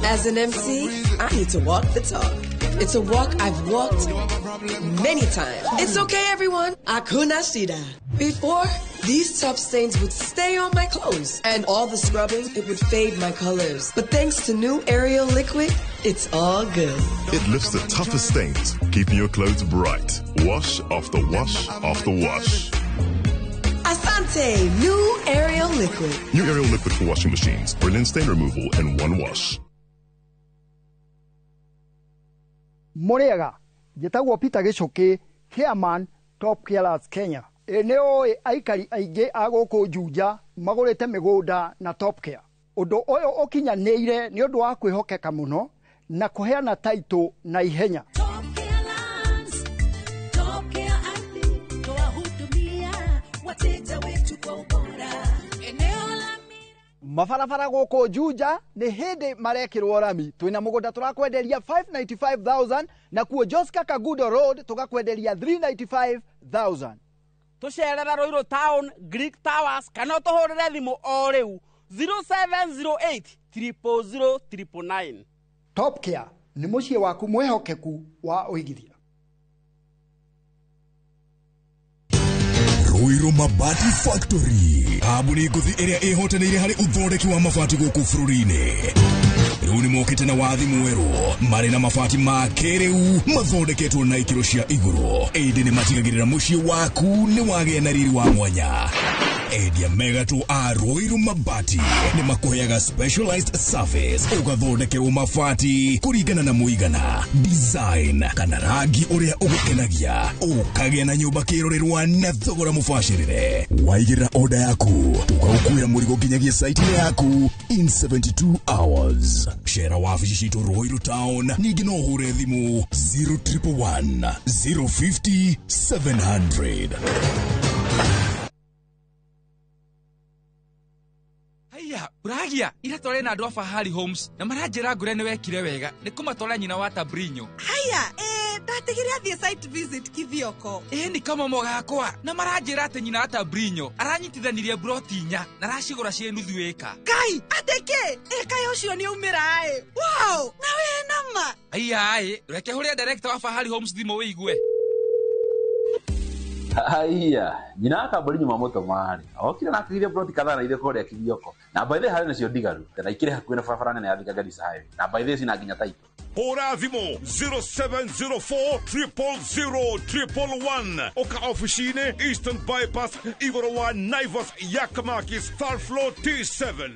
As an MC, I need to walk the talk. It's a walk I've walked many times. It's okay, everyone. Akuna shida. Before, these tough stains would stay on my clothes, and all the scrubbing, it would fade my colors. But thanks to new Ariel liquid, it's all good. It lifts the toughest stains, keeping your clothes bright. Wash after wash after wash. Asante, new Ariel liquid. New Ariel liquid for washing machines. Brilliant stain removal in one wash. Muriega, njĩtagwo Peter Gĩcũkĩ, chairman Top Carers Kenya. Ĩ nĩ ũĩ aikari aingĩ a gũkũ Juja magũrĩte mĩgũnda na Top Care. Ũndũ ũyũ ũkinyanĩire nĩ ũndũ wa kwĩhokeka mũno na kũheana taitũ na ihenya. Mabarabara gũkũ Juja nĩ hĩndĩ marekĩrwo rami. Twĩna mũgũnda tũrakwenderia 595,000 na kuo Joska Kagudo Road tũgakwenderia 395,000. Tũcerere Ruiru Town, Greek Towers kana ũtũhũrĩre thimũ o rĩu 0708 000 999. Top Care nĩ mũciĩ waku mwĩhokeku wa ũigithia. Ruiru Mabati Factory, kambuni ngũthi ĩrĩa ĩhotanĩire harĩ ũthondeki wa mabati gũkũ bũrũri-inĩ. Rĩu nĩ mokĩte na wathi mwerũ, marĩ na mabati ma kĩrĩu mathondeketwo na ikĩro cia igũrũ, ĩndĩ nĩ matigagĩrĩra mũciĩ waku nĩ wagĩa na riri wa mwanya. Endia mega tu a Ruiru Mabati nĩ makũheaga specialized service, ũgathondekerwo mabati kũringana na mũigana, design kana rangi ũrĩa ũgũkenagia, ũkagĩa na nyũmba kĩrorerwa na thogora mũbacĩrĩre. Waigĩrĩra order yaku, tũgagũkuĩra mũrigo nginyagia site-inĩ yaku in 72 hours. Cera wabici citũ Ruiru Town, ningĩ no ũhũre thimũ 0111 050 700. Haiya, uragia ira tware na andu a Fahari Homes na maranjira ngure ni wekire wega ni kumatwara nyina wa Tabrinyo. Haiya, ndatigire athie site visit Kithioko. Ni kama mogakwa na maranjira ati nyina wa Tabrinyo aranyitithanirie broti inya na aracigura cie nuthu ĩka. Kai, ateke ĩka ucio ni umira ĩ. Wow, na we nama. Haiya, reke huria director wa Fahari Homes thimũ wĩigue. Haiya, nyina wa kambũri nyuma mũtũma rĩ, okire na akĩgiria ploti kadhaa na ithuĩ kũrĩa Kirioko. Na by the way harĩ nacio ndigaru, na ikĩrĩ hakuhĩ na barabara nene ya Thika Garissa Highway. Na by the way cina nginya title. Hũra thimũ 0704 000 111 ũka ofici-inĩ Eastern Bypass igũrũ wa Naivas ya Kamakis third floor T7.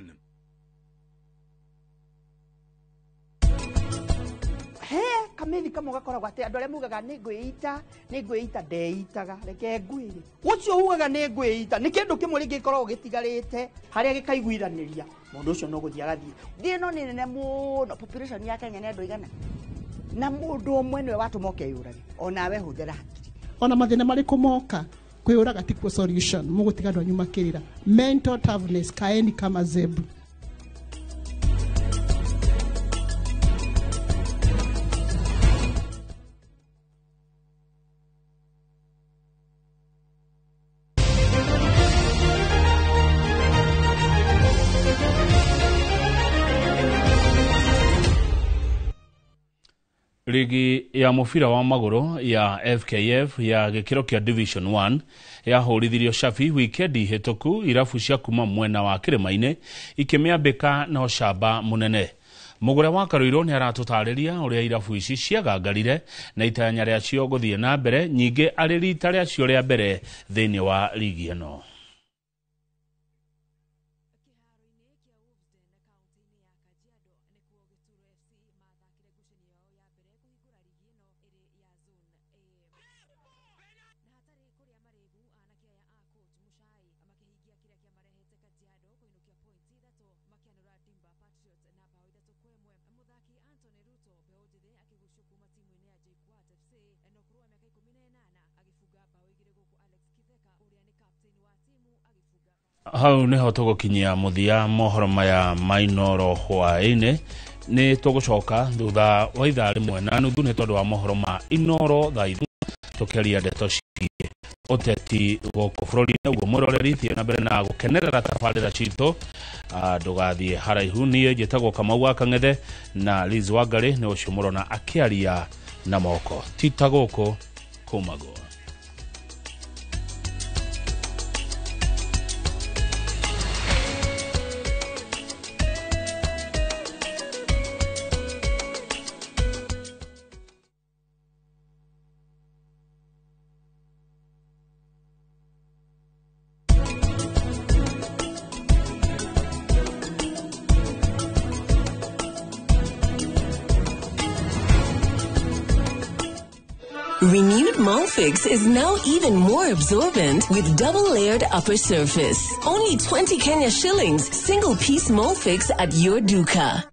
He kamithi kamwe gakoragwo atĩ andũ arĩa mugaga nĩ ngwĩita nĩ ngwĩita ndeitaga, reke ngwĩre ũcio ugaga nĩ ngwĩita nĩ kĩndũ kĩmwe rĩngĩ gĩkoragwo gĩtigarĩte harĩa gĩkaiguithanĩria mũndũ ũcio no gũthiĩ agathiĩ. Thĩ ĩno nĩ nene mũno, population ya Kenya nĩ andũ aigana, na mũndũ ũmwe nĩwe watũma ũkeyũrage, onawe hũthĩra hakiri. Ona mathĩna marĩkũ moka kwĩyũraga tikuo solution, mũgũtiga andũ anyu makĩrĩra. Mental toughness, kaeni kama zebu. Ligi ya mũbira wa magũrũ ya FKF ya gĩkĩro kĩa Division 1 yahũrithirio cabi wikendi hĩtũku irabu cia kuma mwena wa kĩrĩma-inĩ ikĩmĩambĩka na ũcamba mũnene. Mũgũre wa Karũirũ nĩ aratũtarĩria ũrĩa irabu ici ciagangarire na itanya rĩacio gũthiĩ na mbere nyingĩ arĩ rita rĩacio rĩa mbere thĩinĩ wa ligi ĩno. Hau niho tũgũkinyia mũthia mohoro maya ma Inooro hwaĩ-inĩ. Nĩ tũgũcoka thutha wa ithaa rĩmwe na nuthu nĩ tondũ wa mohoro ma Inooro thaa ithatũ tũkĩaria ndeto ciĩgiĩ ũteti gũkũ bũrũri-inĩ. Ũguo mwĩroreri thiĩ na mbere na gũkenerera tabarĩra citũ, ndũgathiĩ haraihu. Niĩ njĩtagwo Kamau wa Kang'ethe na Liz Wangarĩ nĩ ũcio mũrona akĩaria na moko ti ta gũkũ kũmagwo. Renewed Molfix is now even more absorbent with double-layered upper surface. Only 20 Kenya shillings, single-piece Molfix at your duka.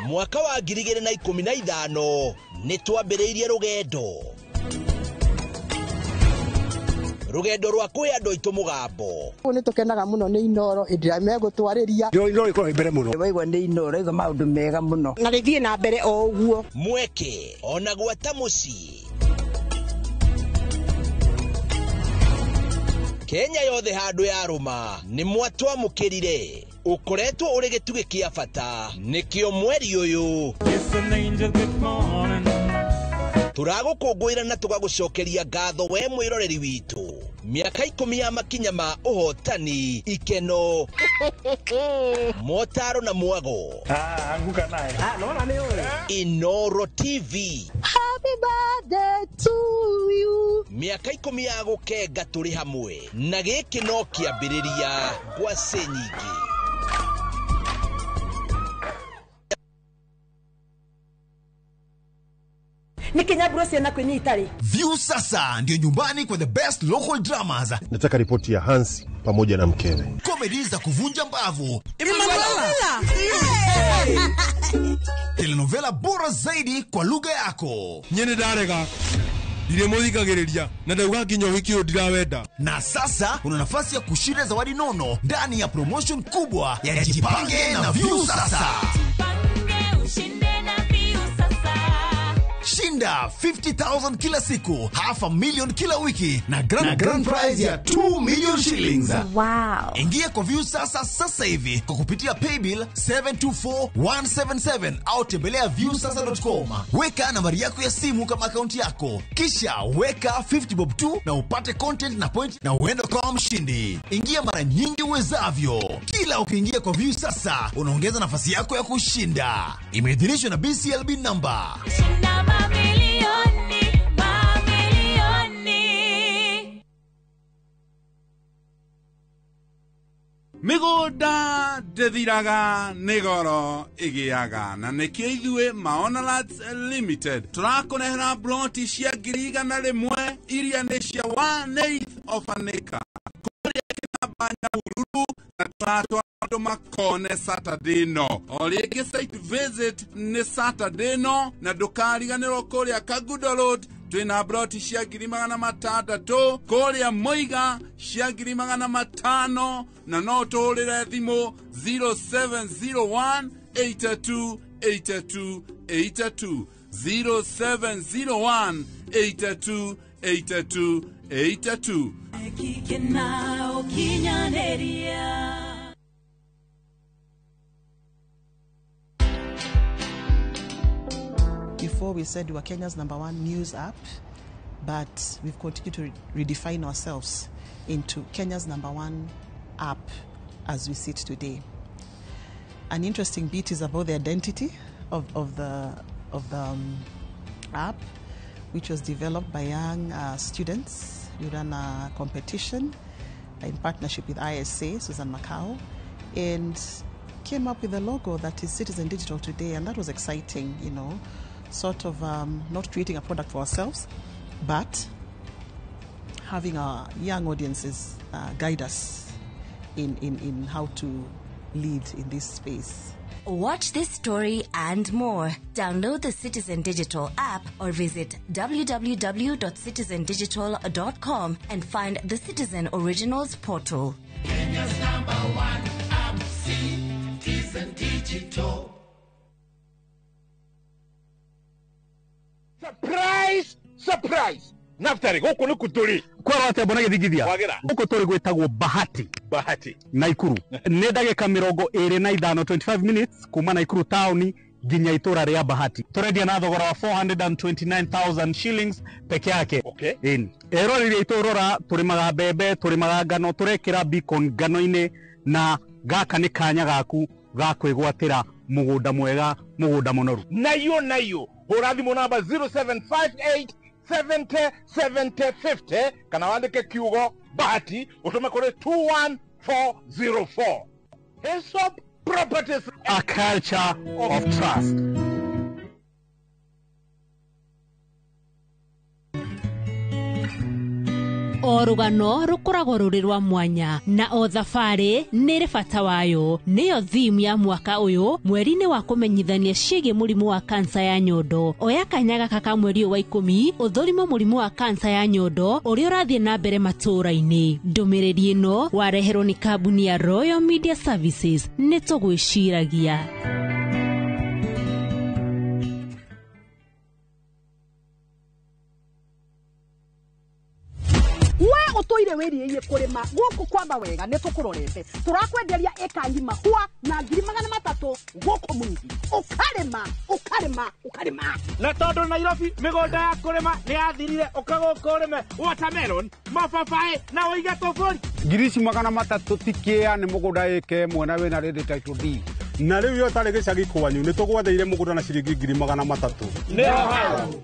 Mwaka wa 2015 nĩ twambĩrĩirie rũgendo rwa kwĩ andũ aitũ mũgambo. Nĩ tũkenaga mũno nĩ Inooro hĩndĩ ĩrĩa megũtwarĩria. Inooro ĩkoragwo mbere mũno. Waigua nĩ Inooro igua maũndũ mega mũno. Na rĩthiĩ na mbere o ũguo. Mweke ona gwata mũciĩ. Kenya yothe handũ yarũma nĩ mwatwamũkĩrire. Ũkoretwo ũrĩ gĩtugĩ kĩa bata nĩkĩo mweri ũyũ. Tũragũkũngũĩra na tũgagũcokeria ngatho we mwĩroreri witũ. Mĩaka 10 ya makinya ma ũhotani, ikeno, motaro na mwago. Anguka naye. Nona nĩ ũĩ. Inooro TV. Happy birthday to you. Mĩaka 10 ya gũkenga tũrĩ hamwe na gĩkĩ no kĩambĩrĩria ngwacĩ nyingĩ. View sasa ndio nyumbani kwa the best local dramas. Nataka ripoti ya Hans pamoja na mkewe. Comedy za kuvunja mbavu. Telenovela bora zaidi kwa lugha yako. Nyene ndarega. Ndiremuthikagiriria na ndauga nginya ũhiki ũyũ ndirawenda. Na sasa una nafasi ya kushinda zawadi nono ndani ya promotion kubwa ya Jipange na View sasa. Shinda Shinda 50,000 kila siku, half a million kila wiki na grand prize ya 2 million shillings. Wow. Ingia kwa Viusasa sasa hivi kwa kupitia paybill 724177 au tembelea viusasa.com. Weka nambari yako ya simu kama akaunti yako, kisha weka 50 bob tu na upate content na point na uende kwa mshindi. Ingia mara nyingi uwezavyo. Kila ukiingia kwa Viusasa unaongeza nafasi yako ya kushinda. Imeidhinishwa na BCLB number. Shinda mamilioni, mamilioni. Mĩgũnda ndĩthiraga nĩ goro ĩgĩaga na nĩkĩo ithuĩ Maona Lands Limited tũrakũrehera ploti cia 100,000 iria nĩ cia 1/8 of an acre kũrĩa Kĩnamba Nyahururu na tũratwara andũ makone Saturday no o rĩngĩ site visit nĩ Saturday no na ndũkariganĩrwo kũrĩa Kagundo Road twĩna ploti cia 600,000 kũrĩa Mũiga cia 500,000 na no tũhũrĩre thimũ 0701 82 82 82 0701 82 82 82. Before we said we were Kenya's #1 news app, but we've continued to redefine ourselves into Kenya's #1 app as we sit today. An interesting bit is about the identity of the app, which was developed by young students. We ran a competition in partnership with ISA, Susan Macau, and came up with a logo that is Citizen Digital today, and that was exciting, you know, sort of not creating a product for ourselves, but having our young audiences guide us in how to lead in this space. Watch this story and more. Download the Citizen Digital app or visit www.citizendigital.com and find the Citizen Originals portal. Kenya's #1 app, Citizen Digital. Surprise! Surprise! Naftari, gũkũ nĩ kũtũrĩ kwara atĩa mbona gĩthingithia Wagĩra. Gũkũ tũrĩ gwĩtagwo Bahati Bahati Naikuru nĩ ndagĩka 25 25 minutes kuma Naikuru taũni nginya itũra rĩa Bahati. Tũrendia na thogora wa 429,000 shillings peke yake. Okay. Ĩni eroreri aitũ rora, tũrĩmaga mbembe, tũrĩmaga ngano, tũrekĩra beacon ngano-inĩ, na gaka nĩ kanya gaku ga kwĩgwatĩra mũgũnda mwega, mũgũnda mũnoru. Nayo nayo hũra thimũ namba 0758 70 70 50 kana wandĩke kiugo Bahati ũtũme kũrĩ 21404. Hesop Properties, a culture of trust. O rũgano rũkoragwo rũrĩ rwa mwanya na o thabarĩ nĩ ĩrĩ bata wayo. Nĩyo theme ya mwaka ũyũ mweri-inĩ wa kũmenyithania ciĩgiĩ mũrimũ wa kansa ya nyondo. Oya kanya gaka ka mweri ũyũ wa 10 ũthũrimo mũrimũ wa kansa ya nyondo ũrĩa ũrathiĩ na mbere matũũra-inĩ. Ndũmĩrĩri ĩno wareherwo nĩ kambuni ya Royal Media Services. Nĩ tũgwĩciragia. We utoire wiriie kurima guku kwamba wega ni tukurorete turakwenderia eka ngima hua na 300,000 guku mwingi ukarima ukarima ukarima na tondu Nairobi migunda ya kurima ni yathirire uka guku urime watermelon mababaĩ na uige tuburi 300,000 tikia ni mugunda eke mwena wina rindi title deed na riu yo tari gicagi kwanyu ni tugwatheire mugunda na ciringi 300,000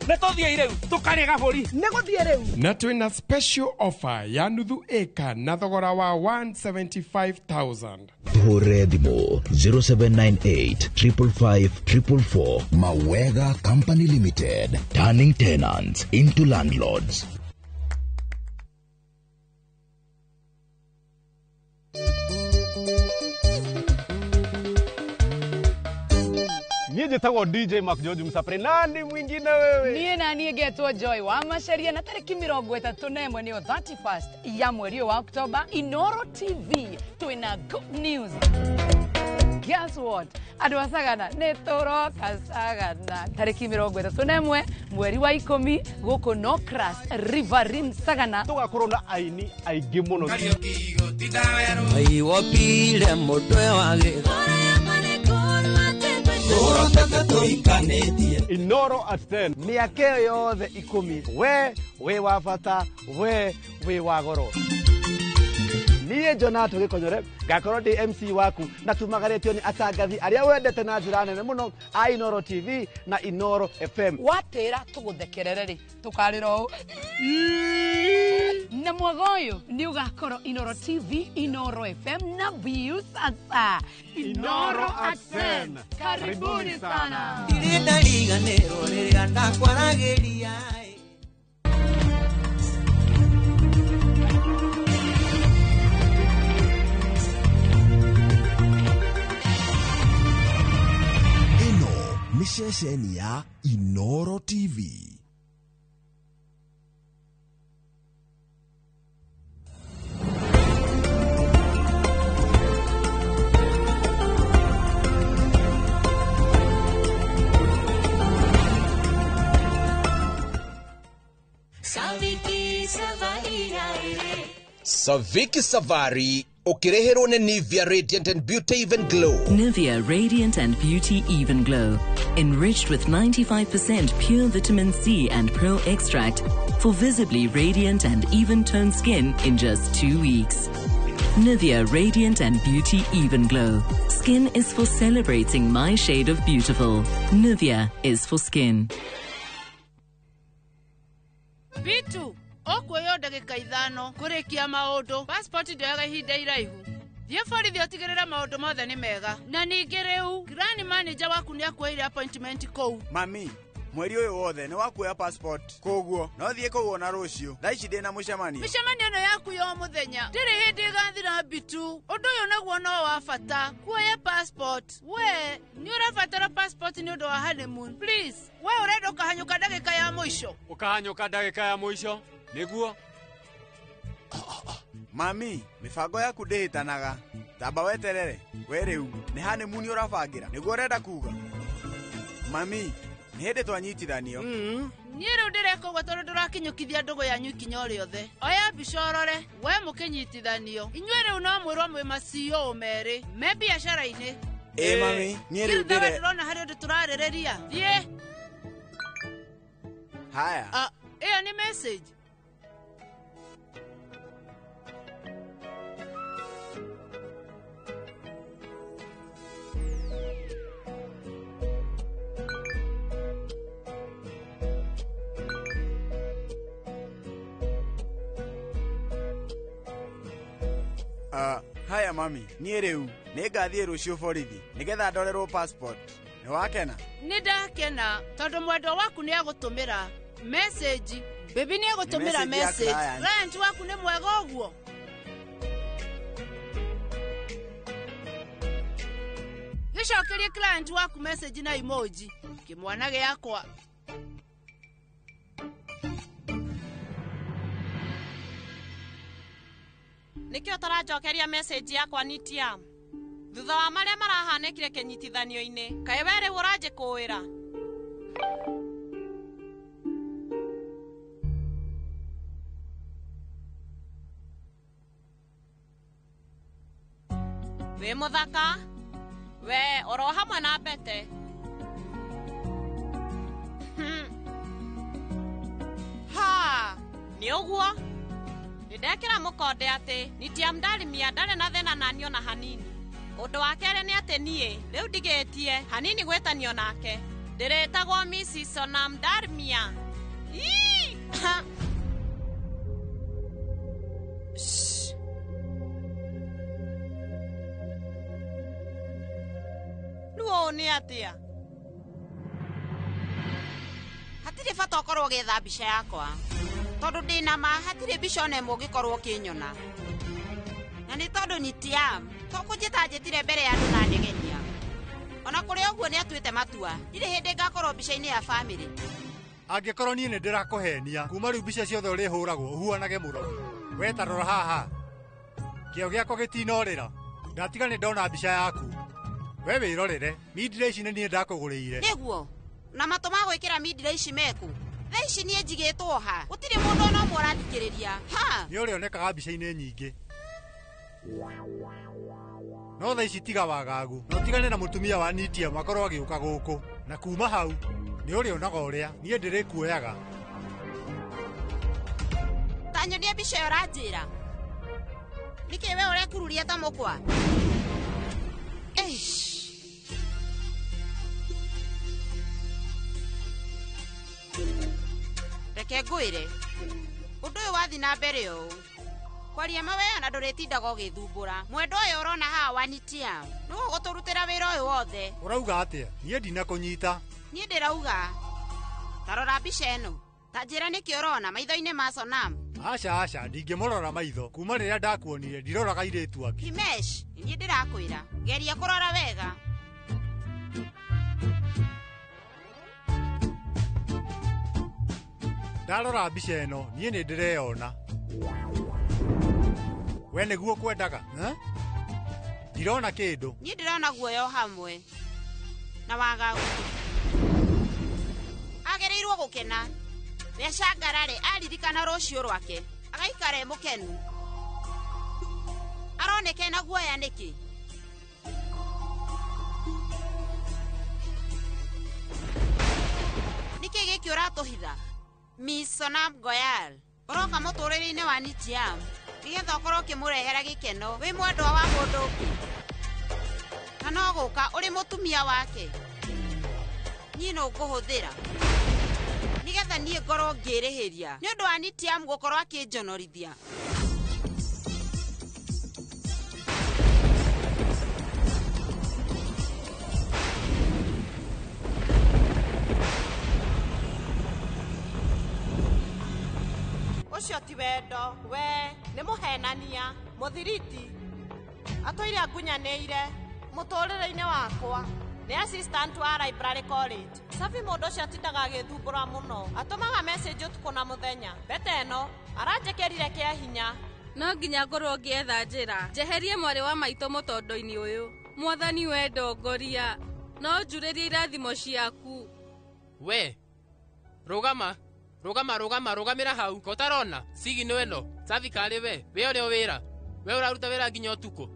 nĩ tũthiĩ rĩu tũkarĩe gabũri nĩ gũthiĩ rĩu na twĩna special offer ya nuthu eka na thogora wa 175,000. Tuhũrĩre thimũ 0798 555 444. Mawega Company Limited, turning tenants into landlords. Niĩ njĩtagwo DJ Mark George Msapre. Nani mwingine wewe? Niĩ na niĩ ngetwo Joy wa Macharia na tarĩki 31 nĩyo 31st ya mweri ũyũ wa Oktoba, Inoro TV twĩna good news. Guess what, andũ a Sagana nĩ tũroka Sagana tarĩki 31 mweri wa 10 gũkũ Nocras Riverine Sagana. Tũgakorwo na aini aingĩ mũno. Wopire mũtwe wa Inoro at 10. Mĩaka ĩyo yothe 10 we wĩ wa bata, we wĩ wa goro. Niĩ Jonato Gĩkonyore ngakorwo ndĩ MC waku na tumagarĩtio nĩ atangathi arĩa wendete na njĩra nene mũno a Inoro TV na Inoro FM. Watĩra tũgũthekerere rĩ, tũkarĩra ũũ na mwaga ũyũ nĩ ũgakorwo Inoro TV, Inoro FM na Viusasa. Inoro at 10. Karibuni sana. Ndirĩ ndariganĩrwo rĩrĩa ndakwaragĩria. Ĩno nĩ ceceni ya Inoro TV. Saviki Safari ũkĩreherwo nĩ Nivea Radiant and Beauty Even Glow. Nivea Radiant and Beauty Even Glow, enriched with 95% pure vitamin C and pearl extract for visibly radiant and even-toned skin in just 2 weeks. Nivea Radiant and Beauty Even Glow. Skin is for celebrating my shade of beautiful. Nivea is for skin. Bitu, ũkuoywo ndagĩka 5 kũrĩkia maũndũ. Passport ndĩoyaga ihinda iraihu. Thiĩ borithi ũtigĩrĩre maũndũ mothe nĩ mega. Na ningĩ rĩu, grant manager waku nĩ akuoire appointment kũu. Mami, mweri ũyũ wothe nĩ wakuoya passport koguo no thiĩ kũu ona rũciũ. Thaa ici ndĩ na mũcemanio. Mĩcemanio ĩno yaku ya o mũthenya ndĩrĩ hĩndĩ ĩgathira Bitu. Ũndũ ũyũ naguo no wa bata, kuoya passport. We nĩ ũrabatara passport nĩ ũndũ wa honeymoon. Please, we ũrenda ũkahanyũka ndagĩka ya mũico. Ũkahanyũka ndagĩka ya mũico nĩguo. Mami, mĩbango yaku ndĩhĩtanaga. Tamba weterere. We rĩu nĩ honeymoon ũrabangĩra nĩguo ũrenda kuga? Mami, nĩ hĩndĩ twanyitithanio. Niĩ rĩu ndĩreka ũguo tondũ ndũrakinyũkithia ndũgũ yanyu ikinya o rĩothe. Oya mbica ũrore, we mũkĩnyitithanio. Inyuĩ rĩu no mwĩrwo mwĩ ma CEO merĩ me biacara-inĩ. Ĩ mami, niĩ rĩu ndĩre ndĩre ndĩrona harĩ ũndũ tũrarĩrĩria. Thiĩ. Haya. Ĩyo nĩ message. Haya mami, niĩ rĩu nĩ ngathiĩ rũciũ borithi nĩgetha ndorerwo passport. Nĩ wakena? Nĩ ndakena tondũ mwendwa waku nĩ agũtũmĩra message. Baby nĩ agũtũmĩra Nĩ message ya message. client. Client waku nĩ mwega ũguo? Gĩcokerie client waku message na emoji. Kĩmwana gĩakwa. Nĩkĩo ũtaranjokeria message yakwa Nitiam? Thutha wa marĩa marahanĩkire kĩnyitithanio-inĩ, kaĩ we rĩu ũranjĩkũĩra? Wĩ mũthaka, we oro hamwe na Mbete. Ha, nĩ ũguo? Nĩndekĩra mũkonde atĩ Nitiam Ndarimia ndarĩ na thĩna nani ona hanini. Ũndũ wa kerĩ nĩ atĩ niĩ rĩu ndigĩtie hanini gwĩtanio nake. Ndĩrĩtagwo Mrs. Sonam Darmia. Ii! Ha! Shh. Rĩu ũũ nĩ atĩa? Hatirĩ bata ũkorwo ũgĩetha mbica yakwa tondũ ndĩ na ma hatirĩ mbica ona ĩmwe ũngĩkorwo ũkĩnyona. Na nĩ tondũ Nitiam to kũnjĩta njĩtire mbere ya andũ na ndegenia. Ona kũrĩ ũguo nĩ atuĩte matua, ndirĩ hĩndĩ ngakorwo mbica-inĩ ya bamĩrĩ. Angĩkorwo niĩ nĩ ndĩrakũhenia, kuma rĩu mbica ciothe ũrĩhũragwo ũhuanage mũrogi. We ta rora haha, kĩo gĩakwa gĩtinorĩra, ndatiga nĩ ndona mbica yaku. We wĩrorere, mindira ici nĩ niĩ ndakũgũrĩire. Nĩguo na matũ ma gwĩkĩra mindira ici meku. Thaa ici niĩ njigĩtwo ha, gũtirĩ mũndũ ona ũmwe ũrathikĩrĩria ha. Nĩ ũrĩonekaga mbica-inĩ nyingĩ. No thaa ici tiga wagagu, na ũtigane na mũtumia wa Nitiam akorwo agĩũka gũkũ. Na kuma hau, nĩ ũrĩonaga ũrĩa niĩ ndĩrĩkuoyaga. Ta nyonia mbica ĩyo ũranjĩra. Nĩkĩ we ũrekururia ta mũkwa? Eish. Reke ngwĩre, ũndũ ũyũ wathi na mbere ũũ, kwaria ma we ona ndũrĩtindaga ũgĩthumbũra. Mwendwa ũyũ ũrona haha wa Nitiam nĩwe ũgũtũrutĩra wĩra ũyũ wothe. Ũrauga atĩa? Niĩ ndinakũnyita. Niĩ ndĩrauga, ta rora mbica ĩno, ta njĩra nĩkĩ ũrona maitho-inĩ ma Sonam. Aca aca, ndingĩmũrora maitho. Kuma rĩrĩa ndakuonire ndiroraga airĩtu angĩ. Himesh, niĩ ndĩrakwĩra, geria kũrora wega. Ndarora mbica ĩno, niĩ nĩ ndĩreyona. We nĩguo kwendaga, eh? Ndirona kĩndũ. Niĩ ndĩrona guoya o hamwe na wagagu. Agĩrĩirwo gũkena. We acangarare aririkana rũciũ rwake, agaikara e mũkenu. Aroneka ena guoya nĩkĩ? Nĩkĩ gĩkĩ ũratũhitha? Miss Sonam Goyal, ũroka mũtũrĩre-inĩ wa Nitiam nĩgetha ũkorwo ũkĩmũrehera gĩkeno wĩ mwendwa wa mũndũ ũngĩ, na no gũka ũrĩ mũtumia wake. Niĩ no ngũhũthĩra nĩgetha niĩ ngorwo ngĩrĩhĩria nĩ ũndũ wa Nitiam gũkorwo akĩnjonorithia. Ũcio ti wendo, we nĩ mũhenania, mũthiriti. Atũire angunyanĩire mũtũrĩre-inĩ wakwa. Nĩ assistant wa library college. Safi mũndũ ũcio atindaga agĩthumbũra mũno. Atũmaga message ũtukũ na mũthenya. Mbete ĩno aranjĩkĩrire kĩa hinya. No nginya ngorwo ngĩetha njĩra njeherie mwarĩ wa maitũ mũtondo-inĩ ũyũ. Mwathani we ndongoria, no njurĩrie irathimo ciaku. We rũgama, rũgama, rũgama, rũgamĩra hau. Ko ũtarona sigino ĩno? Safi karĩ we, we ũrĩ o wĩra. We ũraruta wĩra nginya ũtukũ.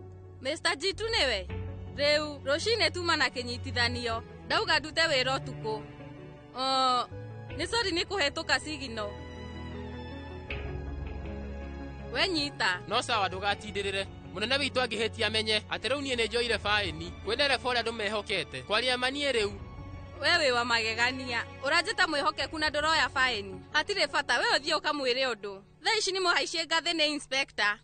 Mr. Jitu nĩwe? Rĩu rũcinĩ tuma na kĩnyitithanio. Ndauga ndute wĩra ũtukũ. Nĩ sorry nĩ kũhetũka sigino. We nyita. No sawa, ndũgatindĩrĩre. Mũnene witũ angĩhĩtia amenye atĩ rĩu niĩ nĩnjoire baĩni. Kwĩ ndereba ũrĩa andũ mehokete. Kwaria ma niĩ rĩu. We wĩ wa magegania. Ũranjĩta mwĩhokeku na ndũroya baĩni. Hatirĩ bata, we ũthiĩ ũkamwĩre ũndũ. Thaa ici nĩ mũhaicie ngathĩ nĩ inspector.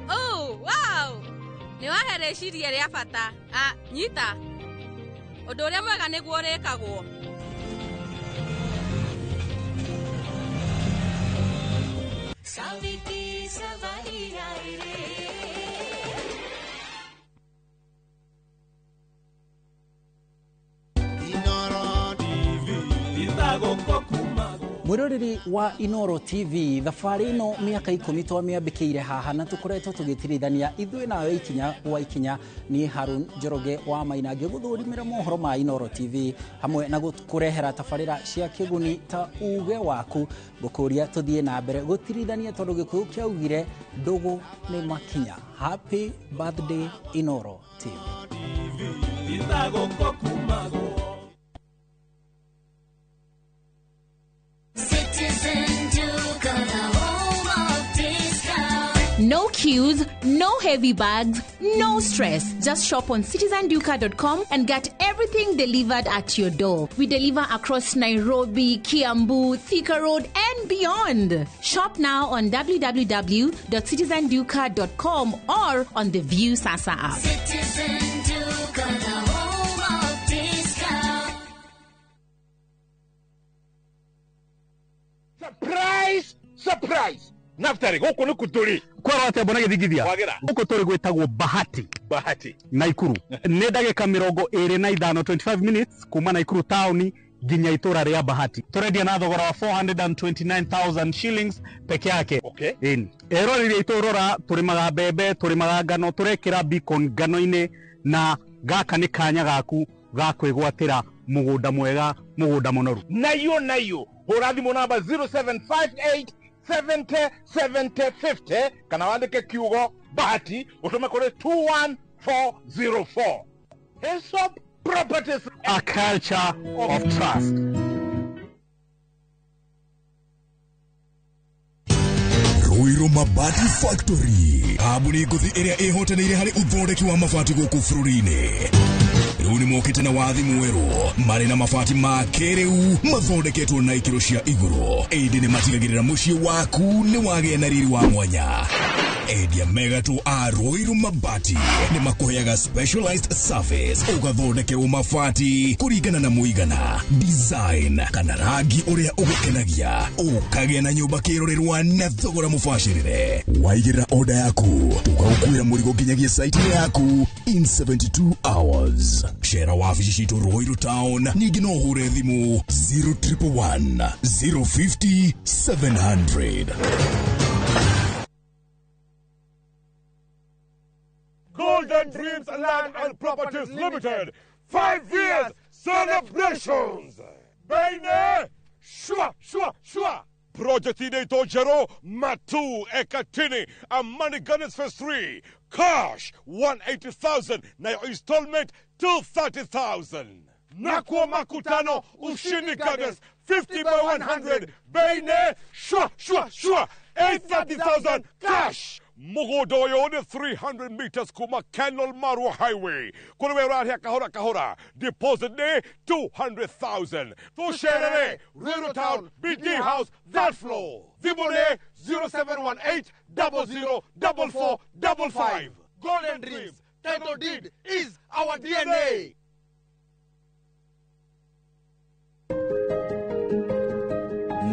Oh, wow! Nĩ wahe rĩciria rĩa bata. Ah, nyita. Ũndũ ũrĩa mwega nĩguo ũrĩkagwo. Saviti savaria ire. Mwiroreri wa Inoro TV, thabarĩ ĩno mĩaka 10 twamĩambĩkĩire haha na tũkoretwo tũgĩtirithania ithuĩ nawe ikinya gwa ikinya. Niĩ Harun Njoroge wa Maina ngĩgũthũrimĩra mohoro ma Inoro TV hamwe na gũkũrehera tabarĩra cia kĩguni ta uge waku. Ngũkũria tũthiĩ na mbere gũtirithania tondũ Gĩkũyũ kĩaugire ndũgũ nĩ makinya. Happy birthday Inoro TV. No queues, no heavy bags, no stress. Just shop on citizenduka.com and get everything delivered at your door. We deliver across Nairobi, Kiambu, Thika Road, and beyond. Shop now on www.citizenduka.com or on the View Sasa app. Citizen Duka, the home of discount. Surprise! Surprise! Naftari, gũkũ nĩ kũtũrĩ. Kwaro atĩa mbona gĩthingithia? Kwagĩra. Gũkũ tũrĩ gwĩtagwo Bahati. Bahati. Naikuru. Nĩ ndagĩka 25, 25 minutes kuma Naikuru taũni nginya itũra rĩa Bahati. Tũrendia na thogora wa 429,000 shillings peke yake. Okay. Ĩni. Eroreri aitũ rora, tũrĩmaga mbembe, tũrĩmaga ngano, tũrekĩra beacon ngano-inĩ, na gaka nĩ kanya gaku ga kwĩgwatĩra mũgũnda mwega, mũgũnda mũnoru. Nayo nayo hũra thimũ namba 0758 70 70 50 kana wandĩke kiugo Bahati ũtũme kũrĩ 21404. Hesop Properties, a culture of trust. Ruiru Mabati Factory, kambuni ngũthi ĩrĩa ĩhotanĩire harĩ ũthondeki wa mabati gũkũ bũrũri-inĩ. Rĩu nĩ mokĩte na wathi mwerũ, marĩ na mabati ma kĩrĩu mathondeketwo na ikĩro cia igũrũ, ĩndĩ nĩ matigagĩrĩra mũciĩ waku nĩ wagĩa na riri wa mwanya. Endia megatũ a Ruiru Mabati nĩ makũheaga specialized service, ũgathondekerwo mabati kũringana na mũigana, design kana rangi ũrĩa ũgũkenagia, ũkagĩa na nyũmba kĩrorerwa na thogora mũbacĩrĩre. Waigĩrĩra order yaku, tũgagũkuĩra mũrigo nginyagia site yaku in 72 hours. Cera wabici citũ Ruiru Town, ningĩ no ũhũre thimũ 0111 050 700. Golden Dreams Land and Properties Limited, 5 years celebrations. Baine, shua, shua, shua. Project inaitwa Jero Matu Ekatini, Amani Gardens Phase 3, cash 180,000 na your installment 230,000. Nakuwa Makutano Ushindi Gardens 50 by 100, Baine, shua, shua, shua, 830,000 cash. Mugodoyo ni 300 meters kuma Kenol Marua Highway. Kule wera kahora kahora. Deposit ni 200,000. Tusherere, Ruiru Town, BD House, that floor. Thimũ 0718 00 44 55. Golden Dreams, title deed is our DNA.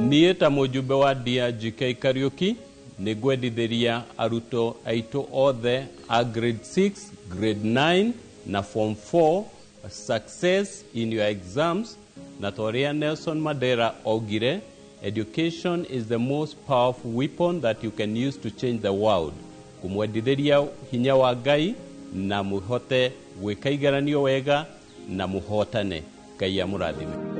Niĩ ta mũjumbe wa DRGK Kariuki nĩ ngwendithĩria arutwo aitũ othe a grade 6, grade 9 na form 4 success in your exams, na ta ũrĩa Nelson Mandela augire, education is the most powerful weapon that you can use to change the world. Kũmwendithĩria hinya wa Ngai na mũhote gwĩka igeranio wega na mũhotane. Ngai amũrathime.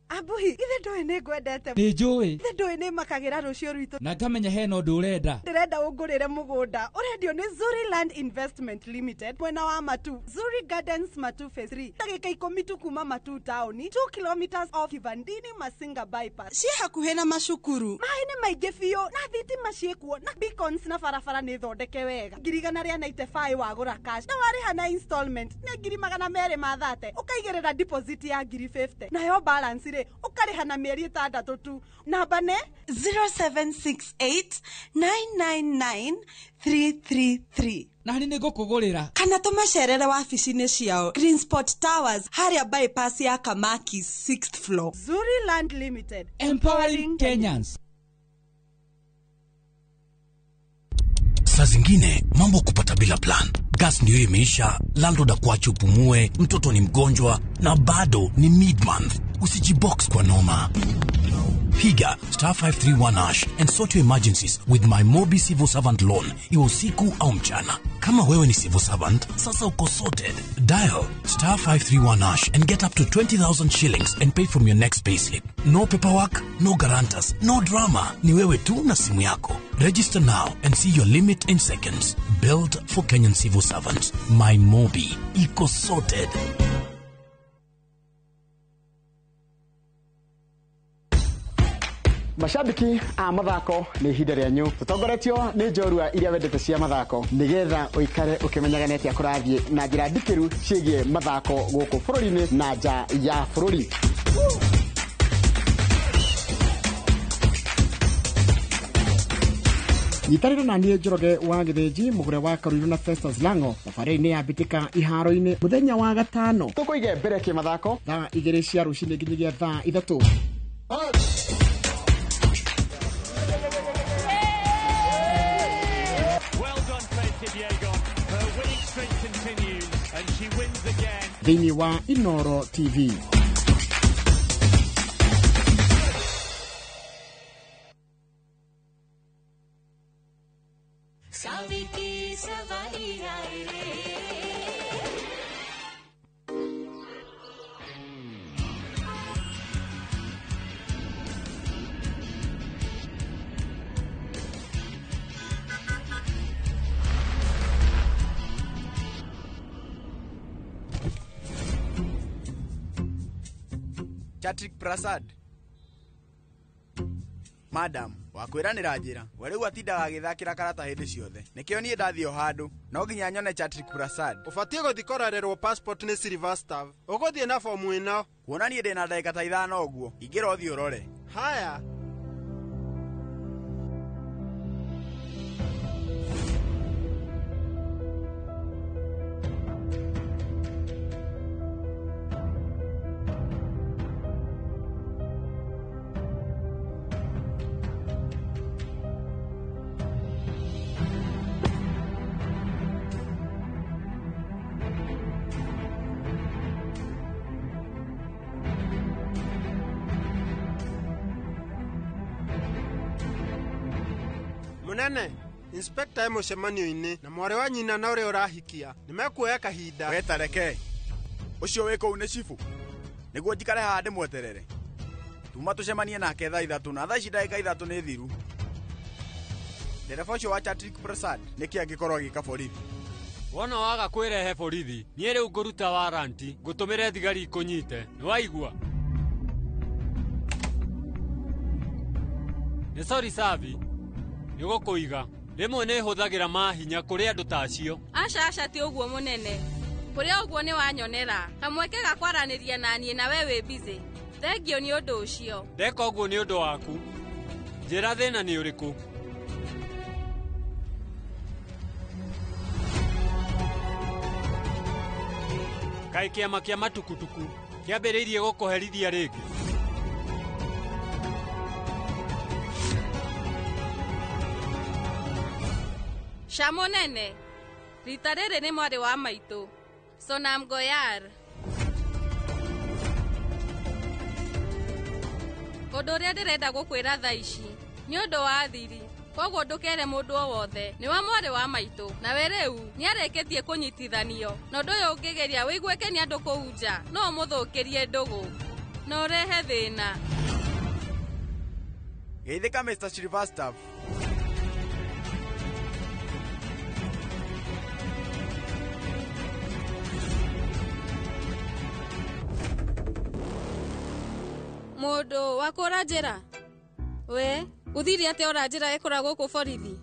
Ambuhi, ithe ndũĩ nĩ ngwendete. Nĩ njũĩ. Ithe ndũĩ nĩ makagĩra rũciũ rwitũ. Na ngamenya hena ũndũ ũrenda. Ndĩrenda ũngũrĩre mũgũnda. Ũrendio nĩ Zuri Land Investment Limited mwena wa Matu, Zuri Gardens Matu Phase 3. Ndagĩka 10 tu kuma Matu town, 2 kilometers off Kivandini Masinga bypass. Ciĩ hakuhĩ na macukuru. Maĩ nĩ maingĩ biũ na thitima ciĩkuo na beacons na barabara nĩ thondeke wega. 195 wagũra cash na warĩha na installment nĩ 230,000. Ũkaigĩrĩra deposit ya 50,000. Nayo balance rĩ ũkarĩha na mĩeri 6 tu. Namba nĩ 0768 999 333. Na nĩ nĩngũkũgũrĩra. Kana tũmacerere wabici-inĩ ciao Green Spot Towers harĩa bypass ya Kamaki 6th floor. Zuri Land Limited, empowering Kenyans. Saa zingine mambo kupata bila plan. Gas ndio imeisha, landlord akuache upumue, mtoto ni mgonjwa na bado ni mid-month. Usijibox kwa noma. Piga star 531 hash and sort your emergencies with my Mobi Civil Servant Loan, iwe usiku au mchana. Kama wewe ni civil servant, sasa uko sorted. Dial star 531 hash and get up to 20,000 shillings and pay from your next payslip. No paperwork, no guarantors, no drama. Ni wewe tu na simu yako. Register now and see your limit in seconds. Built for Kenyan civil servants. My Mobi. Iko sorted. Mashabiki a mathako nĩ ihinda rĩanyu tũtongoretio nĩ njorua iria wendete cia mathako nĩgetha ũikare ũkĩmenyaga nĩ atĩa kũrathiĩ na njĩra ndikĩru ciĩgiĩ mathako gũkũ bũrũri-inĩ na nja ya bũrũri. Nyitanĩra na niĩ Njoroge wa Gĩthĩnji mũgũre wa Karuiru na Festus Lango thabarĩ-inĩ ya mbĩtĩka iharo-inĩ mũthenya wa gatano tũkũige mbere kĩmathako thaa 2 cia rũcinĩ nginyagia thaa 3. Thĩinĩ wa Inoro TV. Saviki सवारी आए रे Chatrik Prasad. Madam, wakwĩranĩra njĩra we rĩu atindaga agĩthakĩra karata hĩndĩ ciothe nĩkĩo niĩ ndathiĩ o handũ no nginya nyone Chatrik Prasad. Ũbatiĩ gũthiĩ kũrorerwo passport nĩ Srivastav. Ũgũthiĩ na fomu ĩno. Kuona niĩ ndĩ na ndagĩka ta ithano ũguo ingĩra ũthiĩ ũrore. Haya. Munene, inspector e mũcemanio-inĩ na mwarĩ wa nyina na ũrĩa ũrahikia nĩ mekuoya kahinda. We tareke ũcio wĩ kũu nĩ cibũ nĩguo njikare haha ndĩmweterere. Tuma tũcemanie nake thaa 3 na thaa ici ndagĩka 3 nĩ thiru. Ndereba ũcio wa Chatrik Prasad nĩkĩ angĩkorwo agĩka borithi? Wona waga kwĩrehe borithi niĩ rĩu ngũruta waranti ngũtũmĩre thigari ikũnyite nĩ waigua? Nĩ sorry Savi nĩ gũkũiga rĩmwe nĩ hũthagĩra mahinya kũrĩ andũ ta acio. Aca aca ti ũguo mũnene kũrĩa ũguo nĩ wanyonera kamweke ga kwaranĩria na niĩ na we wĩ busy. Thengio nĩ ũndũ ũcio. Ndeka ũguo nĩ ũndũ waku. Njĩra thĩna nĩ ũrĩkũ? Kaĩ kĩama kĩa matukutuku kĩambĩrĩirie gũkũherithia rĩngĩ? Ca mũnene rita rĩrĩ nĩ mwarĩ wa maitũ Sonam Goyar. Ũndũ ũrĩa ndĩrenda gũkwĩra thaa ici nĩ ũndũ wa thiri koguo ndũkere mũndũ o wothe nĩ wa mwarĩ wa maitũ nawe rĩu nĩarĩkĩtie kũnyitithanio na ũndũ ũyũ ũngĩgeria wĩiguĩke nĩ andũ kũu nja no ũmũthũkĩrie ndũgũ na ũrehe thĩna. Geithĩka Mr. Srivastav. Mũndũ wa kũra njĩra we ũthire atĩa ũra njĩra ĩkũra gũkũ borithi?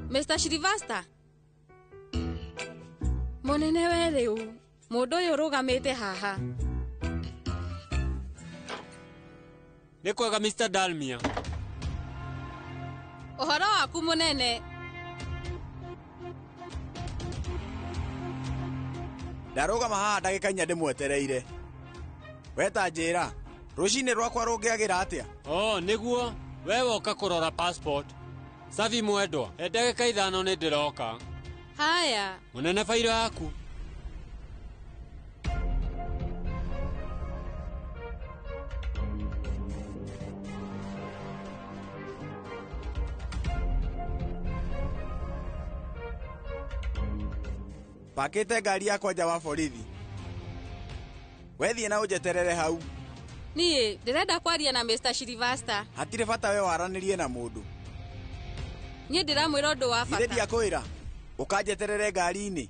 Mr. Srivasta mũnene we rĩu mũndũ ũyũ ũrũgamĩte haha. Nĩ kwega Mr. Dalmia. Ũhoro waku mũnene. Ndarũgama haha ndagĩka 4 ndĩmwetereire. We ta njĩra rũcinĩ rwakwa rũngĩagĩra atĩa? Oh, nĩguo we woka kũrora passport. Savi mwendwa, he ndagĩka 5 nĩ ndĩroka. Haya. Mũnene bairo yaku. Pakĩte ngari yakwa nja wa borithi. Wethiĩ na ũnjeterere hau. Niĩ ndĩrenda kwaria na Mr. Srivasta. Hatirĩ bata we waranĩrie na mũndũ. Niĩ ndĩramwĩra ũndũ wa bata. Githĩ ndiakwĩra ũkanjeterere ngari-inĩ.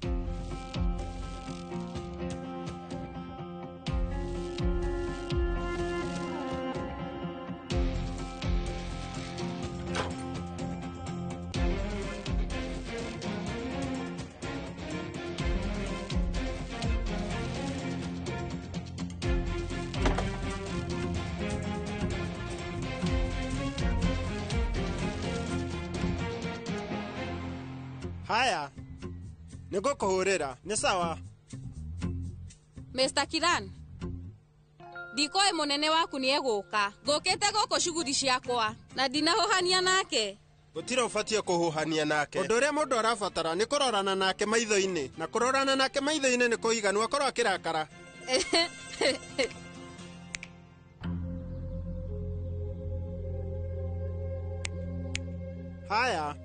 Haya, nĩngũkũhũrĩra nĩ sawa. Mr. Kiran, ndikoĩ mũnene waku nĩ egũka. Ngũkĩte gũkũ cuguri ciakwa na ndinahũhania nake. Gũtirĩ ũbatiĩ kũhuhania nake. Ũndũ ũrĩa mũndũ arabatara nĩ kũrorana nake maitho-inĩ, na kũrorana nake maitho-inĩ nĩ kũiganu akorwo akĩrakara. Haya.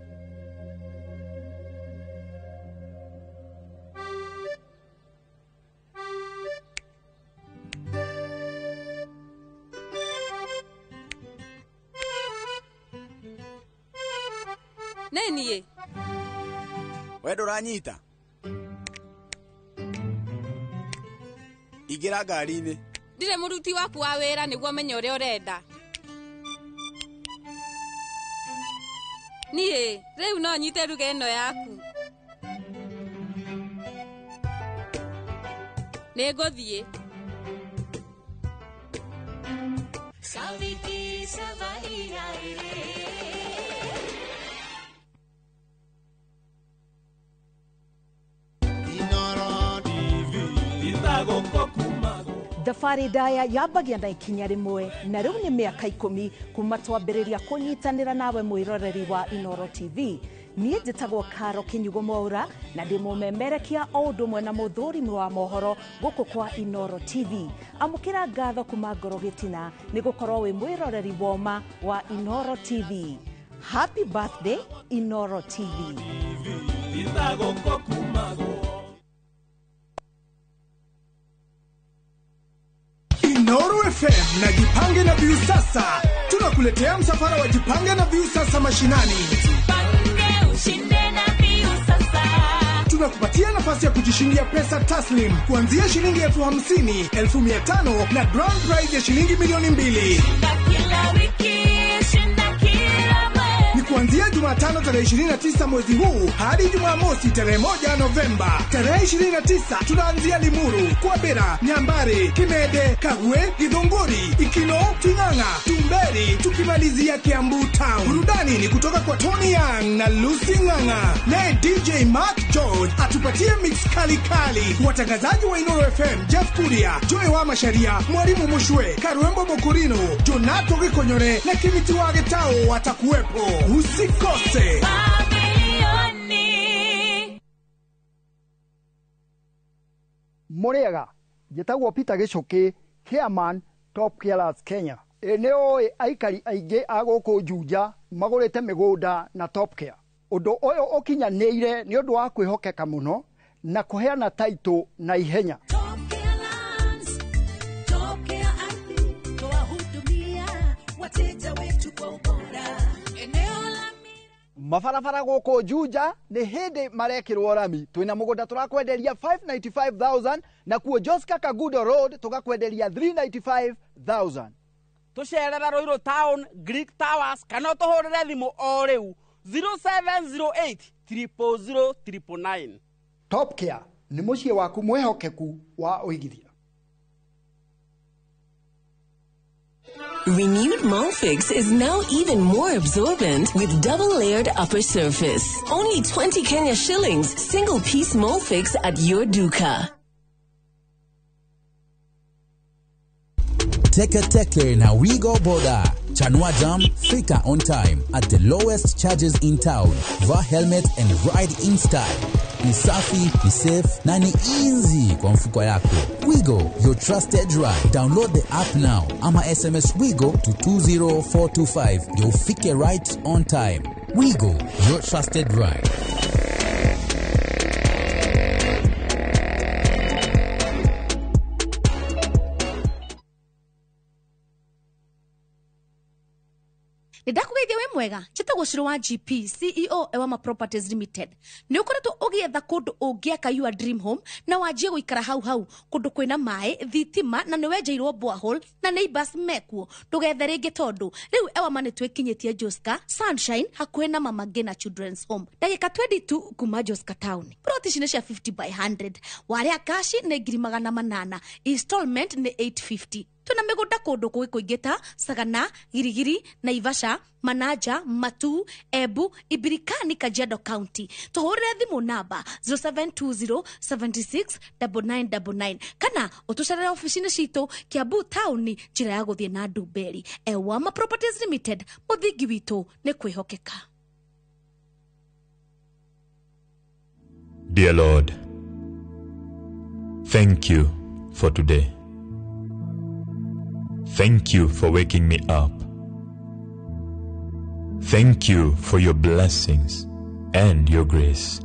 Nĩ niĩ. We ndũranyita. Ingĩra ngari-inĩ. Ndirĩ mũruti waku wa wĩra nĩguo menye ũrĩa ũrenda. Niĩ rĩu no nyite ruga ĩno yaku. Nĩ ngũthiĩ. Saviki savaria ere. Thabarĩ ndaya yambagia na ikinya rĩmwe na rĩu nĩ mĩaka 10 kuma twambĩrĩria kũnyitanĩra nawe mwĩroreri wa Inooro TV. Niĩ njĩtagwo Karo Kinyugo Mwaura na ndĩ mũmemerekia o ũndũ ũmwe na mũthũrimi wa mohoro gũkũ kwa Inooro TV. Amũkĩra ngatho kuma ngoro gĩtina nĩ gũkorwo wĩ mwĩroreri woma wa Inooro TV. Happy birthday Inooro TV. Inooro FM na Jipange na Viusasa. Tunakuletea msafara wa Jipange na Viusasa mashinani. Jipange ushinde na Viusasa. Tunakupatia nafasi ya kujishindia pesa taslim kuanzia shilingi 50,000, 500,000 na grand prize ya shilingi 2,000,000. Shinda kila wiki, shinda kila mwezi. Ni kuanzia Jumatano tarehe 29 mwezi huu hadi Jumamosi tarehe 1 Novemba. Tarehe 29 tunaanzia Limuru, Kwabera, Nyambari, Kimede, Kagwe, Githunguri, Ikino, Ting'ang'a, Tumberi, tukimalizia Kiambu Town. Burudani ni kutoka kwa Tony Young na Lucy Ng'ang'a. Naye DJ Mark George atupatie mix kali kali. Watangazaji wa Inooro FM Jeff Kuria, Joy wa Masharia, Mwalimu Mushwe, Karwembo Mokurino, Jonato Gikonyore na Kimiti wa Getao watakuwepo. Usikose. Mũrĩega, njĩtagwo Peter Gĩcũkĩ, chairman Top Carers Kenya. Ĩ nĩ ũĩ aikari aingĩ a gũkũ Juja magũrĩte mĩgũnda na Top Care. Ũndũ ũyũ ũkinyanĩire nĩ ũndũ wa kwĩhokeka mũno na kũheana taitũ na ihenya. Mabarabara gũkũ Juja nĩ hĩndĩ marekĩrwo rami. Twĩna mũgũnda tũrakwenderia 595,000 na kuo Joska Kagudo Road tũgakwenderia 395,000. Tũcerere Ruiru Town, Greek Towers kana ũtũhũrĩre thimũ o rĩu 0708 000 999. Top Care nĩ mũciĩ waku mwĩhokeku wa ũigithia. Renewed Molfix is now even more absorbent with double-layered upper surface. Only 20 Kenya shillings, single-piece Molfix at your duka. Teke Teke na Wigo Boda. Chanua Jam, fika on time at the lowest charges in town. Vaa helmet and ride in style. Ni safi, ni safe na ni easy kwa mfuko yako. Wigo, your trusted ride. Download the app now ama SMS Wigo to 20425. Ndio ufike right on time. Wigo, your trusted ride. Nĩndakũgeithia wĩ mwega njĩtagwo Ciro wa GP CEO Ewama Properties Limited. Nĩ ũkoretwo ũgĩetha kũndũ ũngĩaka your dream home na wanjie gũikara hau hau kũndũ kwĩna maĩ thitima na nĩ wenjeirwo borehole na neighbors mekuo. Ndũgethe rĩngĩ tondũ rĩu Ewama nĩ twĩkinyĩtie Joska Sunshine hakuhĩ na Mama Ngina Children's Home, ndagĩka 22 kuma Joska Town. Plot ici nĩ cia 50 by 100, warĩa kashi nĩ 800,000, installment nĩ 850. Tuna mĩgũnda kũndũ kũngĩ kũingĩ ta Sagana, Girigiri, Naivasha, Manaja, Matu, Embu, Ibirikani, Kajiado County. Tũhũrĩre thimũ namba 0720 76 9999 kana ũtũcerere ofici-inĩ citũ Kiambu Town, njĩra ya gũthiĩ na Ndumberi. Ewama Properties Limited, mũthingi witũ nĩ kwĩhokeka. Dear Lord, thank you for today. Thank you for waking me up. Thank you for your blessings and your grace.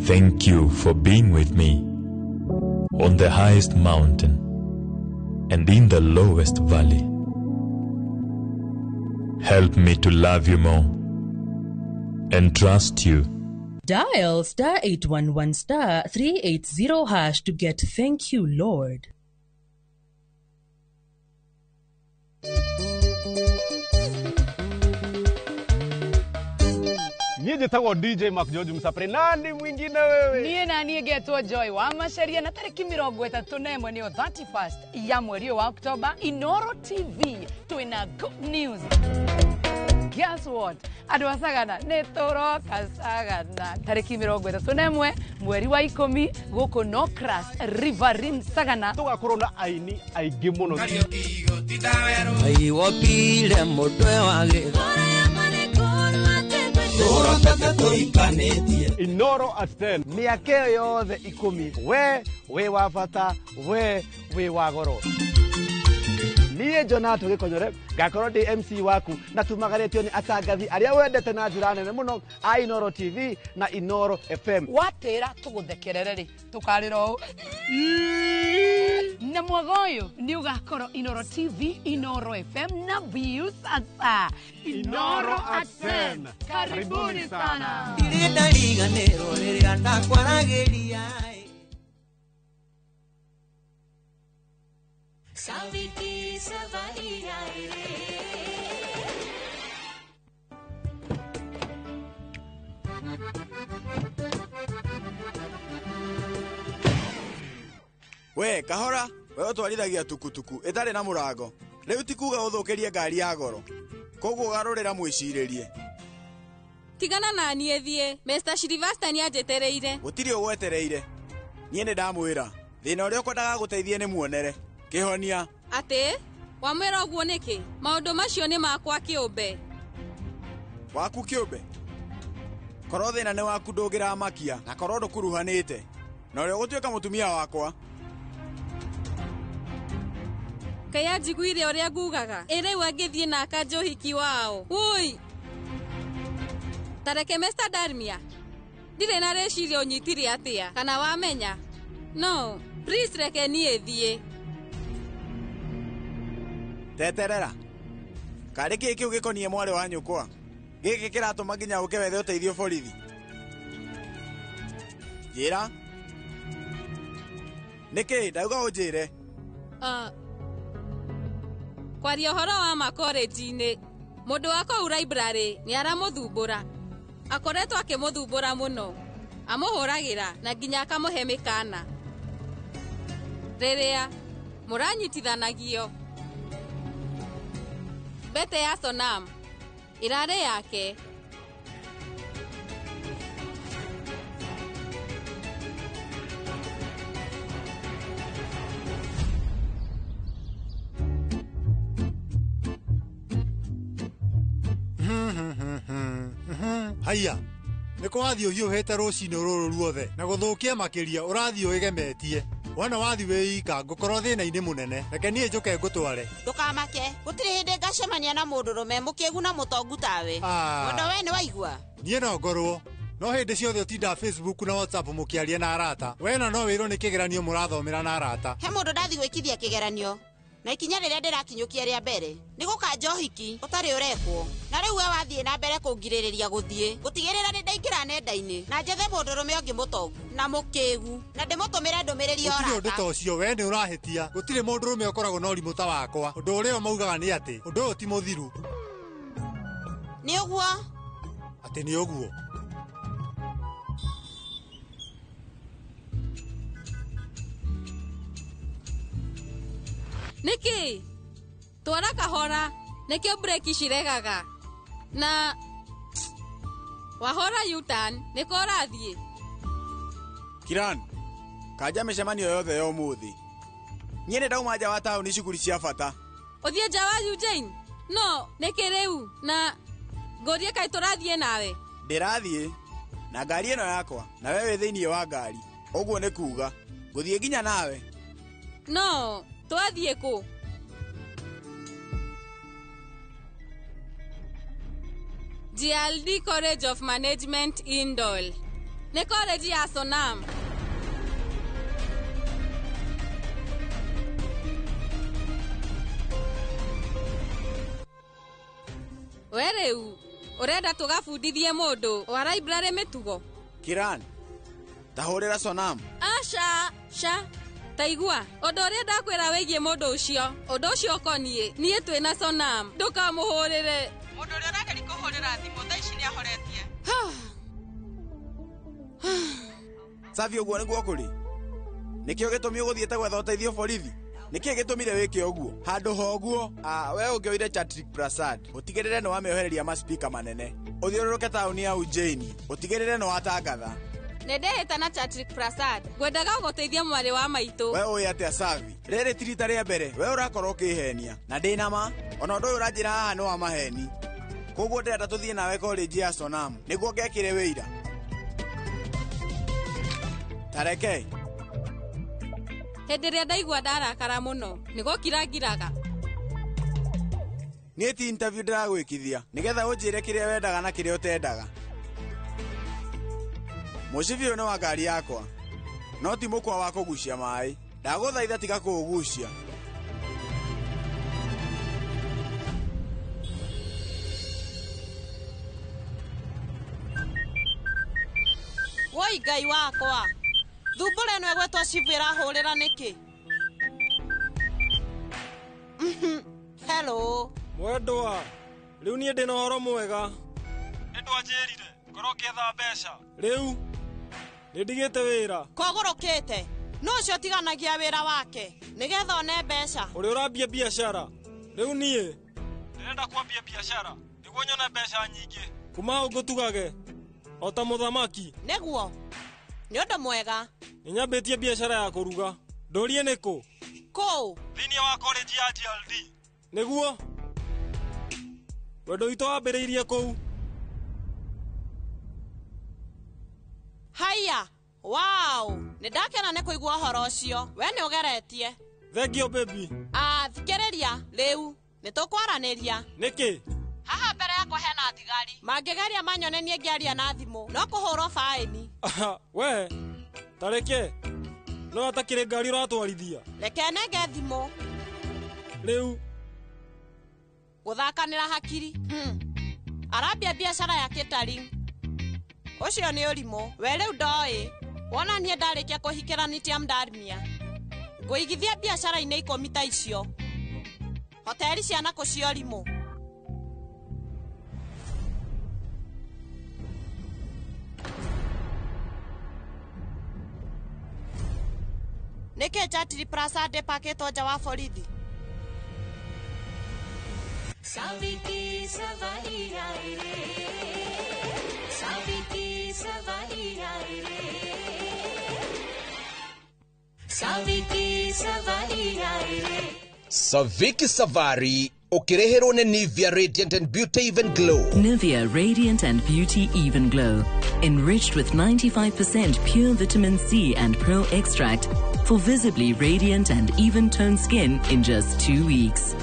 Thank you for being with me on the highest mountain and in the lowest valley. Help me to love you more and trust you. Dial star 811 star 380 hash to get thank you, Lord. Niĩ njĩtagwo DJ Mark George Msapre nani mwingine wewe? Niĩ na niĩ ngetwo Joy wa Macharia na tarĩki 31 nĩyo 31st ya mweri ũyũ wa Oktoba, Inoro TV twĩna good news. Guess what? Andũ a Sagana nĩ tũroka Sagana tarĩki 31 mweri wa 10 gũkũ Nocras Riverine Sagana. Tũgakorwo na aini aingĩ mũno. Aiwopile mũtwe wa gĩtho Inoro at 10. Mĩaka ĩyo yothe 10 we wĩ wa bata, we wĩ wa goro. Niĩ Jonato Gĩkonyore ngakorwo ndĩ MC waku na tumagarĩtio nĩ atangathi arĩa wendete na njĩra nene mũno a Inoro TV na Inoro FM. Watĩra tũgũthekerere rĩ tũkarĩra ũũ na mwaga ũyũ nĩ ũgakorwo Inoro TV, Inoro FM na Viusasa. Inoro at 10. Karibuni sana. Ndirĩ ndariganĩrwo rĩrĩa ndakwaragĩria. Saviti savaria ere. We kahora, we ũtwarithagia tukutuku ĩtarĩ na mũrango. Rĩu ti kuga ũthũkĩrie ngari ya goro. Koguo garũrĩra mwĩcirĩrie. Tigana na niĩ thiĩ. Mr. Sylvester nĩanjĩtereire. Gũtirĩ ũgwetereire. Niĩ nĩ ndamwĩra. Thĩna ũrĩa ũkwendaga gũteithie nĩ muonere. Kĩhonia. Atĩ? Wamwĩra ũguo nĩkĩ? Maũndũ macio nĩ makwa kĩũmbe. Waku kĩũmbe? Korwo thĩna nĩ waku ndũngĩramakia na korwo ndũkuruhanĩte. Na ũrĩa ũgũtuĩka mũtumia wakwa. Kaĩ anjiguire ũrĩa ngugaga? Ĩ rĩu angĩthiĩ na akanje ũhiki wao. Wũi! Tareke Mr. Darmia. Ndirĩ na rĩciria ũnyitire atĩa kana wamenya. No, please reke niĩ thiĩ. Teterera. Karĩ kĩĩ kĩu gĩkoniĩ mwarĩ wa nyũkwa? Gĩkĩ kĩratũma nginya ũke wethe ũteithio borithi. Njĩra. Nĩkĩ ndauga ũnjĩre? Kwaria ũhoro wa ma college-inĩ, mũndũ wa kũu library nĩ aramũthumbũra. Akoretwo akĩmũthumbũra mũno. Amũhũragĩra na nginya akamũhe mĩkana. Rĩrĩa mũranyitithanagio, Mbete ya Sonam ĩrarĩ yake. Haiya, nĩ kũ wathiĩ ũhiũhĩte rũcinĩ rũrũ ruothe na gũthũkia makĩria ũrathiĩ ũĩgemetie. Wona wathiĩ wĩ ika ngũkorwo thĩna-inĩ mũnene. Reke niĩ njũke ngũtware. Ndũkamake, gũtirĩ hĩndĩ ngacemania na mũndũrũme mũkĩgu na mũtongu tawe. Wendo we nĩ waigua? Niĩ no ngorwo no hĩndĩ ciothe ũtindaga Facebook na WhatsApp mũkĩaria na arata. Wena no wĩrwo nĩ kĩgeranio mũrathomera na arata. He mũndũ ndathiĩ gwĩkithia kĩgeranio na ikinya rĩrĩa ndĩrakinyũkia rĩa mbere nĩ gũkanja ũhiki ũtarĩ ũrekwo. Na rĩu we wathiĩ na mbere kũngirĩrĩria gũthiĩ gũtigĩrĩra nĩ ndaingĩra nenda-inĩ na njethe mũndũrũme ũngĩ mũtongu na mũkĩgu na ndĩmũtũmĩre ndũmĩrĩri ya Gũtirĩ ũndũ ũrata. ta ũcio, we nĩ ũrahĩtia. Gũtirĩ mũndũrũme ũkoragwo na ũrimũ ta wakwa. Ũndũ ũrĩa o maugaga nĩ atĩ ũndũ ũyũ ti mũthiru. Nĩ ũguo? Atĩ nĩ ũguo. Nĩkĩ? Twara kahora nĩkĩo breki ciregaga. Na wahora U-turn nĩko ũrathiĩ. Kiran, kanja mĩcemanio yothe ya ũmũthĩ. Niĩ nĩ ndauma nja wa taũni cukuru cia bata. Ũthiĩ nja wa Eugene? No, nĩkĩ rĩu? Na ngũrie kaĩ tũrathiĩ nawe? Ndĩrathiĩ. Na ngari ĩno yakwa na we wĩ thĩinĩ wa ngari. Ũguo nĩ kuga ngũthiĩ nginya nawe. No, twathiĩ kũ? GLD College of Management Indol. Nĩ college ya Sonam. We rĩu ũrenda tũgabundithie mũndũ wa library mĩtugo? Kiran, tahũrĩra Sonam. Aca, ca. Taigua, ũndũ ũrĩa ndakwĩra wĩgiĩ mũndũ ũcio, ũndũ ũcio ũkoniĩ niĩ twĩna Sonam, ndũkamũhũrĩre. Mũndũ ũrĩa ũrageria kũhũrĩra thimũ thaa ici nĩahoretie. Savi, ũguo nĩguo kũrĩ. Nĩkĩo gĩtũmi ũgũthiĩte gwetha ũteithio borithi? Nĩkĩĩ gĩtũmire wĩke ũguo? Handũ ha ũguo, we ũngĩoire Chatrik Prasad, ũtigĩrĩre nĩ wamĩohereria maspika manene. Ũthiũrũrũke taũni ya Ujjain, ũtigĩrĩre nĩ watangatha. Nĩ ndehĩta na Chatrik Prasad. Ngwendaga gũgũteithia mwarĩ wa maitũ. We ũĩ atĩa Savi? Rĩrĩ ti rita rĩa mbere, we ũrakorwo ũkĩhenia. Na ndĩ na ma, ona ũndũ ũyũ ũranjĩra haha nĩ wa maheni. Koguo ndĩrenda tũthiĩ nawe college ya Sonam, nĩguo ngekĩre wĩira. Tareke. Hĩndĩ ĩrĩa ndaigua ndarakara mũno, nĩ gũkira ngiraga. Niĩ ti interview ndĩragwĩkithia, nĩgetha ũnjĩre kĩrĩa wendaga na kĩrĩa ũtendaga. Mũcibi ũyũ nĩ wa ngari yakwa, no ti mũkwa wa kũgucia maĩ. Ndagũthaitha tiga kũũgucia. Woi Ngai wakwa. Thumbũra ĩno ĩgwetwo cibu ĩrahũrĩra nĩkĩ? Hello. Mwendwa, rĩu niĩ ndĩna ũhoro mwega. Nĩ ndwanjĩrire ngorwo ngĩetha mbeca. Rĩu nĩ ndigĩte wĩra. Kogũrũkĩte. Nũ ũcio ũtiganagia wĩra wake nĩgetha one mbeca? Ũrĩa ũrambia biacara. Rĩu niĩ ndĩrenda kwambia biacara nĩguo nyone mbeca nyingĩ. Kuma hau ngũtugage o ta mũthamaki. Nĩguo. Nĩ ũndũ mwega. Nĩ nyambĩtie biacara ya kũruga. Ndũrie nĩ kũ? Kũ? Thĩinĩ wa college ya GLD. Nĩguo. Wendo witũ wambĩrĩirie kũu. Haiya, wow, nĩ ndakena nĩ kũigua ũhoro ũcio. We nĩ ũgeretie. Thank baby. Thikĩrĩria, rĩu nĩ tũkwaranĩria. Nĩkĩ? Haha mbere yakwa hena thigari. Mangĩgeria manyone niĩ ngĩaria na thimũ, no kũhũrwo baĩni. We, tareke. No atakĩrĩ ngari ũratwarithia. Reke nenge thimũ. Rĩu. Gũthakanĩra hakiri. Arambia biacara ya catering. Ũcio nĩ ũrimũ. We rĩu ndoĩ. Wona niĩ ndarĩkia kũhikĩra Nitiam Darmia. Ngũigithia biacara-inĩ 10 ta icio. Hoteli cia nakũ cia ũrimũ. Nĩkĩ Chatri Prasad ĩpakĩtwo nja wa borithi? Saviki savari ai re, Saviki savari ai re, Saviki savari ai re. Saviki Savari ũkĩreherwo nĩ Nivea Radiant and Beauty Even Glow. Nivea Radiant and Beauty Even Glow, enriched with 95% pure vitamin C and pearl extract for visibly radiant and even-toned skin in just 2 weeks.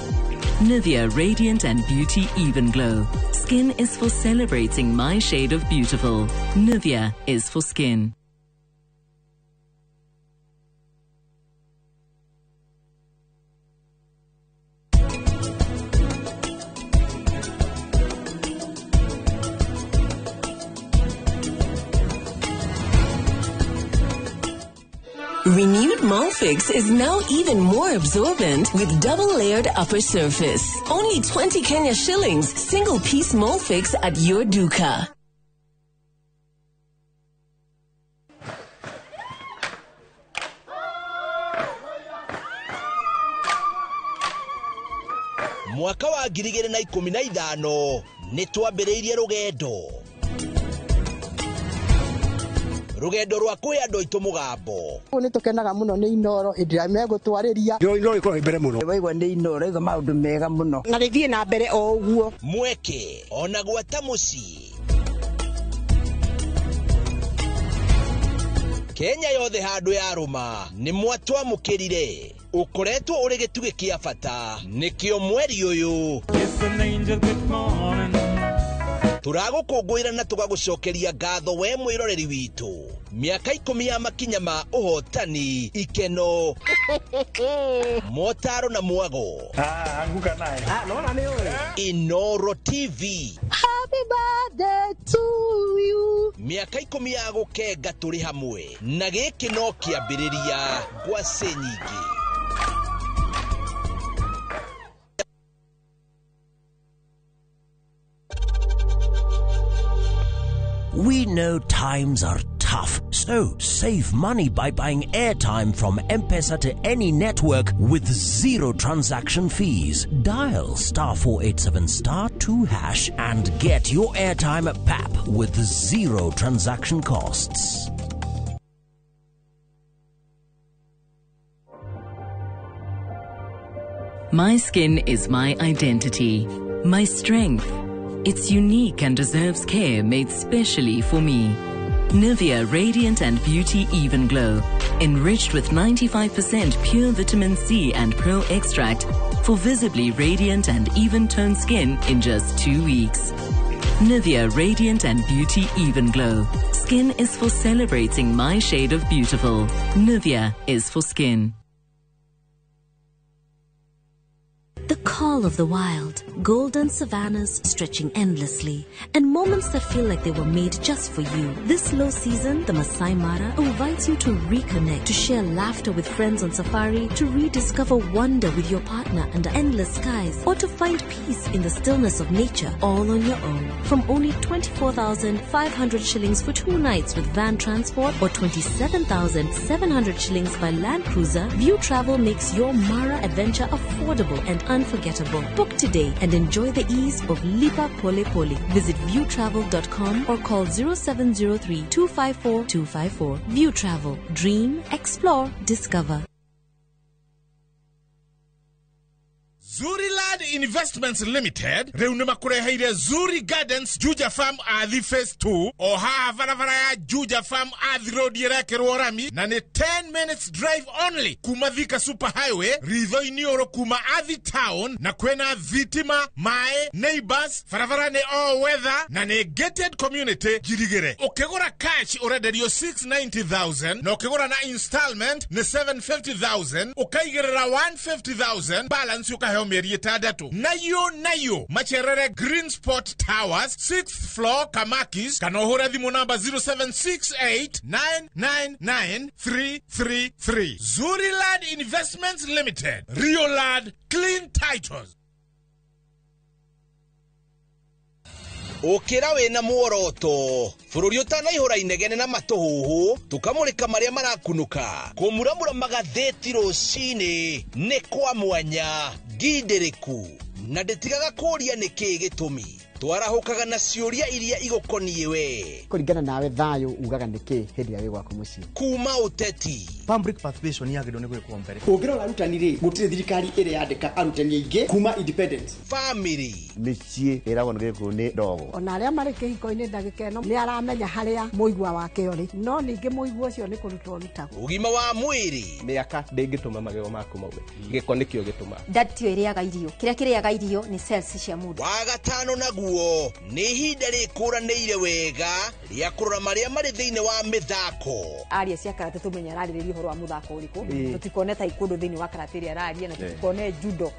Nivea Radiant and Beauty Even Glow. Skin is for celebrating my shade of beautiful. Nivea is for skin. Renewed Molfix is now even more absorbent with double-layered upper surface. Only 20 Kenya shillings, single-piece Molfix at your duka. Mwaka wa 2015 nĩ twambĩrĩirie rũgendo. Rũgendo rwa kwĩ andũ aitũ mũgambo. Nĩ tũkenaga mũno nĩ Inoro hĩndĩ ĩrĩa megũtwarĩria. Inoro ĩkoragwo mbere mũno. Waigua nĩ Inoro ĩga maũndũ mega mũno. Na rĩthiĩ na mbere o ũguo. Mweke ona gwata mũciĩ. Kenya yothe handũ yarũma nĩ mwatwamũkĩrire. Ũkoretwo ũrĩ gĩtugĩ kĩa bata nĩkĩo mweri ũyũ tũragũkũngũĩra na tũgagũcokeria ngatho we mwĩroreri witũ. Mĩaka 10 ya makinya ma ũhotani, ikeno, motaro na mwago. Anguka naye. Naona nĩ ũĩ. Inoro TV. Happy birthday to you. Mĩaka 10 ya gũkenga tũrĩ hamwe na gĩkĩ no kĩambĩrĩria ngwacĩ nyingĩ. We know times are tough, so save money by buying airtime from M-Pesa to any network with zero transaction fees. Dial *487*2# and get your airtime at PAP with zero transaction costs. My skin is my identity, my strength. It's unique and deserves care made specially for me. Nivea Radiant and Beauty Even Glow, enriched with 95% pure vitamin C and Pro Extract for visibly radiant and even-toned skin in just 2 weeks. Nivea Radiant and Beauty Even Glow. Skin is for celebrating my shade of beautiful. Nivea is for skin. The call of the wild, golden savannas stretching endlessly, and moments that feel like they were made just for you. This low season, the Masai Mara invites you to reconnect, to share laughter with friends on safari, to rediscover wonder with your partner under endless skies, or to find peace in the stillness of nature all on your own. From only 24,500 shillings for 2 nights with van transport or 27,700 shillings by Land Cruiser, View Travel makes your Mara adventure affordable and unforgettable. Book today and enjoy the ease of Lipa Pole Pole. Visit viewtravel.com or call 0703 254 254. View Travel. Dream, explore, discover. Zuriland Investments Limited rĩu nĩ makũreheire Zuri Gardens Juja Farm Athi Phase 2 o haha barabara ya Juja Farm Athi Road ĩrekĩrwo rami na nĩ 10 minutes drive only kuma Thika Super Highway ritho-inĩ ũrũ kuma Athi Town, na kwĩna thitima, maĩ, neighbors, barabara nĩ all weather na nĩ gated community njirigĩre. Ũkĩgũra cash ũrenderio 690,000 na ũkĩgũra na installment nĩ 750,000, ũkaigĩrĩra 150,000 balance ũkaheo mĩeri 6. Nayo macerere Green Spot Towers 6th floor Kamakis, kana ũhũre thimũ namba 0768999333. Zuriland Investments Limited, Riolad Clean Titles. Ũkĩra wĩna muoroto bũrũri ũtanaihũra inegene na matũhũhũ, tũkamũrĩka marĩa marakunũka, kũmuramura magathĩti rũcinĩ nĩ kwa mwanya ngindĩrĩku na ndĩtigaga kũũria nĩkĩĩ gĩtũmi. Twarahũkaga na ciũria iria igũkoniĩ we. Kũringana nawe thayũ ugaga nĩkĩ hĩndĩ ĩrĩa wĩ gwaku mũciĩ? Kuma ũteti, public participation yagĩrĩirwo nĩ gwĩkwo mbere. Ũngĩrora arutani rĩ, gũtirĩ thirikari ĩrĩa yandĩka arutani aingĩ kuma independence. Family, mĩciĩ ĩragwo nĩ gĩkũyũ nĩ ndogo. Ona arĩa marĩ kĩhiko-inĩ ndagĩka ĩno nĩ aramenya harĩa mũigua wake ũrĩ, no ningĩ mũigua ũcio nĩ kũrutwo ũrutagwo. Ũgima wa mwĩrĩ, mĩaka ndĩngĩtũma magego maku maume, gĩko nĩkĩo gĩtũmaga. Nda tiyo ĩrĩaga irio, kĩrĩa kĩrĩaga irio nĩ cells cia mũndũ. Wa gatano naguo nĩ ihinda rĩkũranĩire wega rĩa kũrora marĩa marĩ thĩinĩ wa mĩthako. Aria cia karate tũmenye ararĩrĩria ũhoro wa mũthako ũrĩkũ, tũtikone taekwondo thĩinĩ wa karate ĩrĩa araria, na tũtikone judo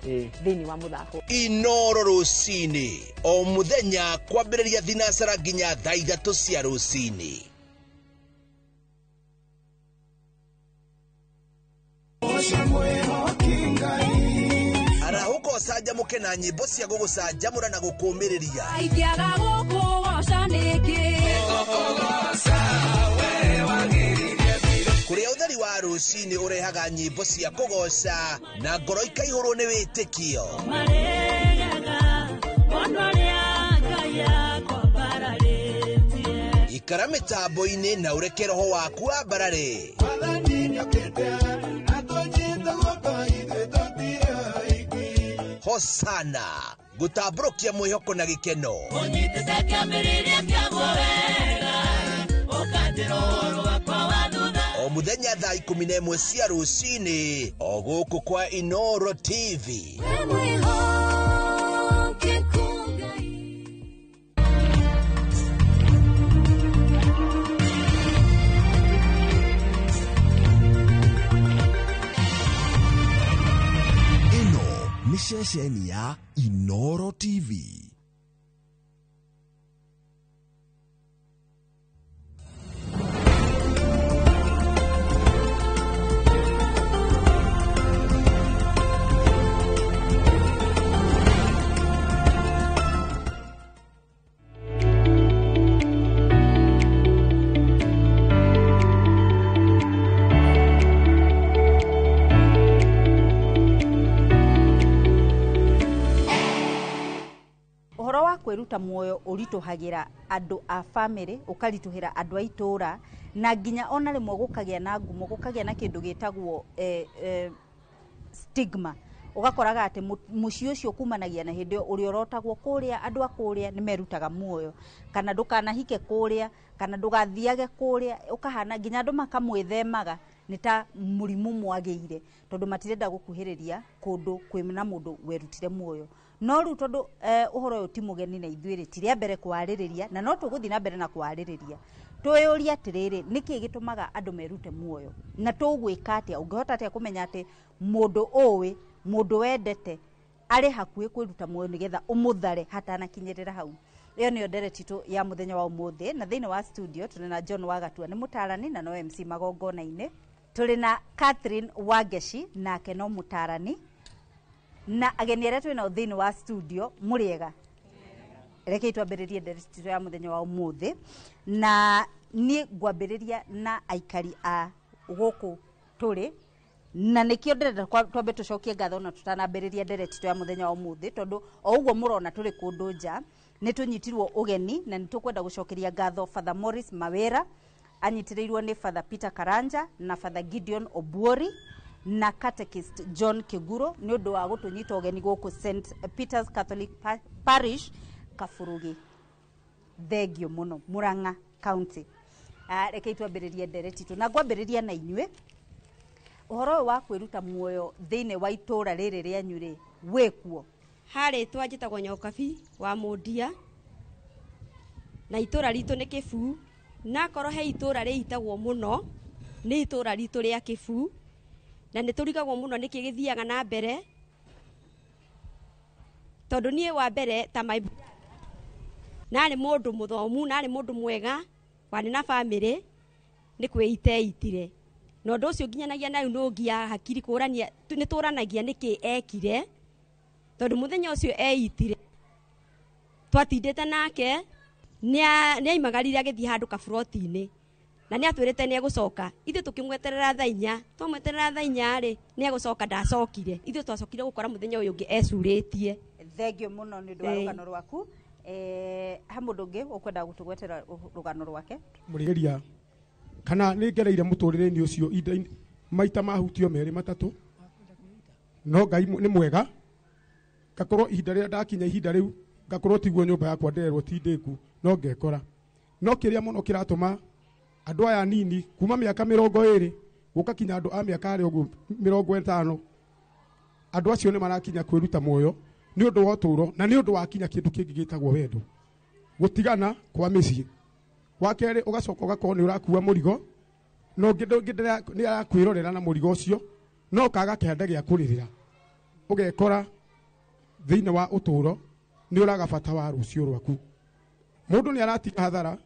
thĩinĩ wa mũthako. Inoro rũcinĩ o mũthenya kwambĩrĩria thinacara nginya thaa 3 cia rũcinĩ. Arahũka ũcanjamũke na nyĩmbo cia gũgũcanjamũra na gũkũmĩrĩria. Ingĩaga gũkũgoca nĩkĩ? Kũrĩa ũtheri wa rũcinĩ ũrehaga nyĩmbo cia kũgoca na ngoro ikaihũrwo nĩ wĩtĩkio. Ikara mĩtambo-inĩ na ũreke roho waku wambarare. Hosana gũtambũrũkia mwĩhoko na gĩkeno. thaa 11 cia rũcinĩ o gũkũ kwa Inoro TV. Ĩno nĩ ceceni ya Inoro TV. Ũhoro wa kwĩruta muoyo ũritũhagĩra andũ a bamĩrĩ, ũkaritũhĩra andũ a itũũra, na nginya ona rĩmwe gũkagĩa na ngumo, gũkagĩa na kĩndũ gĩtagwo stigma. Ũgakoraga atĩ mũciĩ ũcio kumanagia na hĩndĩ ĩyo ũrĩa ũrotagwo kũrĩa, andũ a kũrĩa nĩ merutaga muoyo, kana ndũkanahike kũrĩa, kana ndũgathiage kũrĩa, ũkahana nginya andũ makamwĩthemaga nĩ ta mũrimũ mwagĩire, tondũ matirenda gũkuhĩrĩria kũndũ kwĩna mũndũ werutire muoyo. No rĩu tondũ ũhoro ũyũ ti mũgeni na ithuĩ rĩ, ti rĩa mbere kwarĩrĩria, na no tũgũthiĩ na mbere na kwarĩrĩria. Twĩyũrie atĩrĩrĩ, nĩkĩ gĩtũmaga andũ merute muoyo, na tũgwĩka atĩa? Ũngĩhota atĩa kũmenya atĩ mũndũ ũĩ, mũndũ wendete arĩ hakuhĩ kwĩruta muoyo nĩgetha ũmũthare hatanakinyĩrĩra hau? Ĩyo nĩyo ndereti itũ ya mũthenya wa ũmũthĩ, na thĩinĩ wa studio tũrĩ na John Wagatua, nĩ mũtarani na no MC magongona-inĩ. Tũrĩ na Catherine Wangeci, nake no mũtarani, na ageni arĩa twĩ nao thĩinĩ wa studio mũrĩega. Rekei twambĩrĩrie ndereti itũ ya mũthenya wa ũmũthĩ, na niĩ ngwambĩrĩria na aikari a gũkũ tũrĩ, na nĩkĩo ndĩrenda twambe tũcokie ngatho na tũtanambĩrĩria ndereti itũ ya mũthenya wa ũmũthĩ, tondũ o ũguo mũrona tũrĩ kũndũ nja nĩ tũnyitirwo ũgeni, na nĩ tũkwenda gũcokeria ngatho Father Morris Mawera, anyitĩrĩirwo nĩ Father Peter Karanja na Father Gideon Obuori na Catechist John Kiguro nĩ ũndũ wa gũtũnyita ũgeni gũkũ St Peter's Catholic Parish Kaburugi. Thengio mũno, Murang'a County. Rekei twambĩrĩrie ndereti itũ, na ngwambĩrĩria na inyuĩ. Ũhoro ũyũ wa kwĩruta muoyo thĩinĩ wa itũũra rĩrĩ rĩanyu rĩ, wĩkuo? Harĩtwa njĩtagwo Nyokabi wa Mũndia, na itũũra ritũ nĩ Kĩbuu, na akorwo he itũũra rĩitagwo mũno nĩ itũũra ritũ rĩa Kĩbuu, na nĩ tũrigagwo mũno nĩkĩ gĩthiaga na mbere, tondũ niĩ wa mbere ta my narĩ mũndũ mũthomu, narĩ mũndũ mwega warĩ na bamĩrĩ, nĩ kwĩiteitire, na ũndũ ũcio nginyanagia na rĩu nũngia hakiri kũrania, nĩ tũranagia nĩkĩ ekire, tondũ mũthenya ũcio eitire twatindĩte nake, nĩ aimagarire agĩthiĩ handũ kaburoti-inĩ, na nĩ atwĩrĩte nĩ egũcoka. Ithuĩ tũkĩmweterera thaa inya, twamweterera thaa inya rĩ, nĩ egũcoka, ndacokire. Ithuĩ twacokire gũkora mũthenya ũyũ ũngĩ ecurĩtie. Thengio mũno nĩ ũndũ wa rũgano rwaku. Ha mũndũ ũngĩ ũkwenda gũtũgwetera rũgano rwake? Mũrĩgeria kana nĩ ngereire mũtũrĩre-inĩ ũcio maita mahutio merĩ matatũ, no Ngai nĩ mwega, ngakorwo ihinda rĩrĩa ndakinya ihinda rĩu ngakorwo tiguo nyũmba yakwa ndĩrerwo ti ndĩku, no ngekora. No kĩrĩa mũno kĩratũma andũ aya nini kuma mĩaka 20 gũka kinya andũ a mĩaka arĩa ũguo 50, andũ acio nĩ marakinya kwĩruta muoyo nĩ ũndũ wa ũtũũro, na nĩ ũndũ wa kinya kĩndũ kĩngĩ gĩtagwo wendo, gũtigana kwa mĩciĩ. Wa kerĩ ũgacoka ũgakorwo nĩ ũrakua mũrigo, na ũngĩ nĩ arakwĩrorera na mũrigo ũcio, no ũkaga kĩhanda gĩa kũrĩrĩra, ũgekora thĩinĩ wa ũtũũro nĩ ũraga bata wa rũciũ rwaku. Mũndũ nĩ aratiga hathara,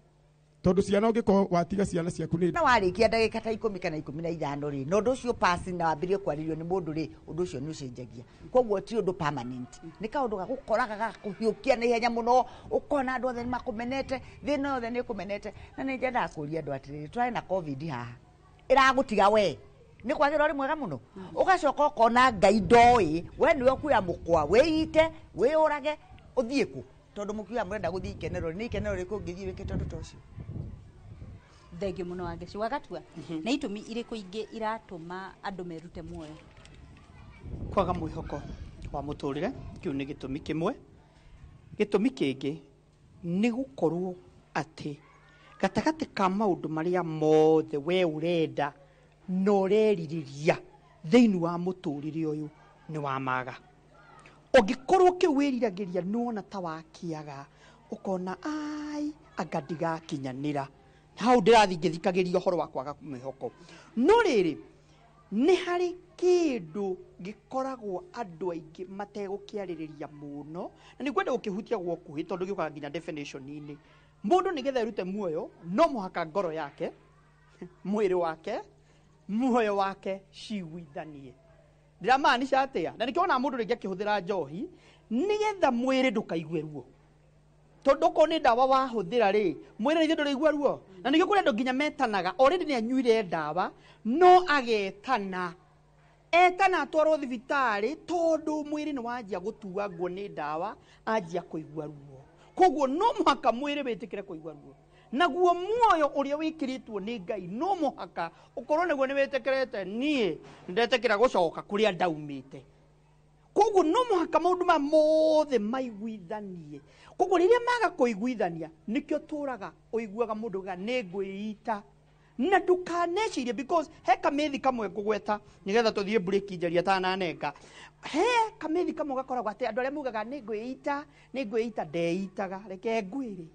tondũ ciana ũngĩkorwo watiga ciana ciaku nĩ na warĩkia ndagĩka ta 10 kana 15 rĩ, na ũndũ ũcio pass na wambĩrĩrie kwarĩrio nĩ mũndũ rĩ, ũndũ ũcio nĩ ũcenjagia. Koguo ti ũndũ permanent, nĩ kaũndũ gagũkoraga gakũhiũkia na ihenya mũno, ũkona andũ othe nĩ makũmenete, thĩna yothe nĩ ĩkũmenete. Na nĩ nyendaga kũria andũ atĩrĩrĩ, tũrarĩ na COVID haha, ĩragũtiga we nĩ kwagĩrwo ũrĩ mwega mũno, ũgacoka ũkona Ngai ndoĩ, we nĩwe ũkuoya mũkwa wĩite wĩyũrage ũthiĩ kũ, tondũ mũkiuga mũrenda gũthiĩ ikenero, nĩ ikenero rĩkũ ũngĩthiĩ wĩkĩte ũndũ ta ũcio? Thengio mũno Wangeci. Wagatua, nĩ itũmi irĩkũ ingĩ iratũma andũ merute muoyo? Kwaga mwĩhoko wa mũtũrĩre, kĩu nĩ gĩtũmi kĩmwe. Gĩtũmi kĩngĩ nĩ gũkorwo atĩ gatagatĩ ka maũndũ marĩa mothe we ũrenda na ũrerirĩria thĩinĩ wa mũtũrĩre ũyũ nĩ wamaga. Ũngĩkorwo kĩu wĩriragĩria nĩwona ta wakĩaga, ũkona ai anga ndigakinyanĩra. Hau ndĩrathiĩ ngĩthikagĩria ũhoro wa kwaga mwĩhoko. No rĩrĩ, nĩ harĩ kĩndũ gĩkoragwo andũ aingĩ mategũkĩarĩrĩria mũno, na nĩ ngwenda gũkĩhutia gwa ũkuhĩ tondũ gĩũkaga nginya definition-inĩ. Mũndũ nĩgetha erute muoyo, no mũhaka ngoro yake, mwĩrĩ wake, muoyo wake ciguithanie. Ndĩramaanisha atĩa? Na nĩkĩo wonaga mũndũ rĩngĩ akĩhũthĩra njohi nĩgetha mwĩrĩ ndũkaigue ruo. Tondũ okorwo nĩ ndawa wahũthĩra rĩ, mwĩrĩ nĩ ndũraigua ruo. Na nĩkĩo kũrĩ andũ nginya metanaga, already nĩ anyuire ndawa, no agetana. Etana atwarwo thibitarĩ tondũ mwĩrĩ nĩ wanjia gũtuangwo nĩ ndawa, anjia kũigua ruo. Koguo no mũhaka mwĩrĩ wĩtĩkĩre kũigua ruo. Naguo muoyo ũrĩa wĩkĩrĩtwo nĩ Ngai no mũhaka ũkorwo nĩguo nĩ wĩtĩkĩrĩte, niĩ nĩndetĩkĩra gũcoka kũrĩa ndaumĩte. Koguo no mũhaka maũndũ maya mothe maiguithanie. Koguo rĩrĩa maga kũiguithania, nĩkĩo tũraga ũiguaga mũndũ auga nĩ ngwĩita. Na ndũkanecirie, because he kamĩthi kamwe ngũgweta nĩgetha tũthiĩ break njarie atananenga. He kamĩthi kamwe gakoragwo atĩ andũ arĩa maugaga nĩ ngwĩita, nĩ ngwĩita, ndeitaga, reke ngwĩre.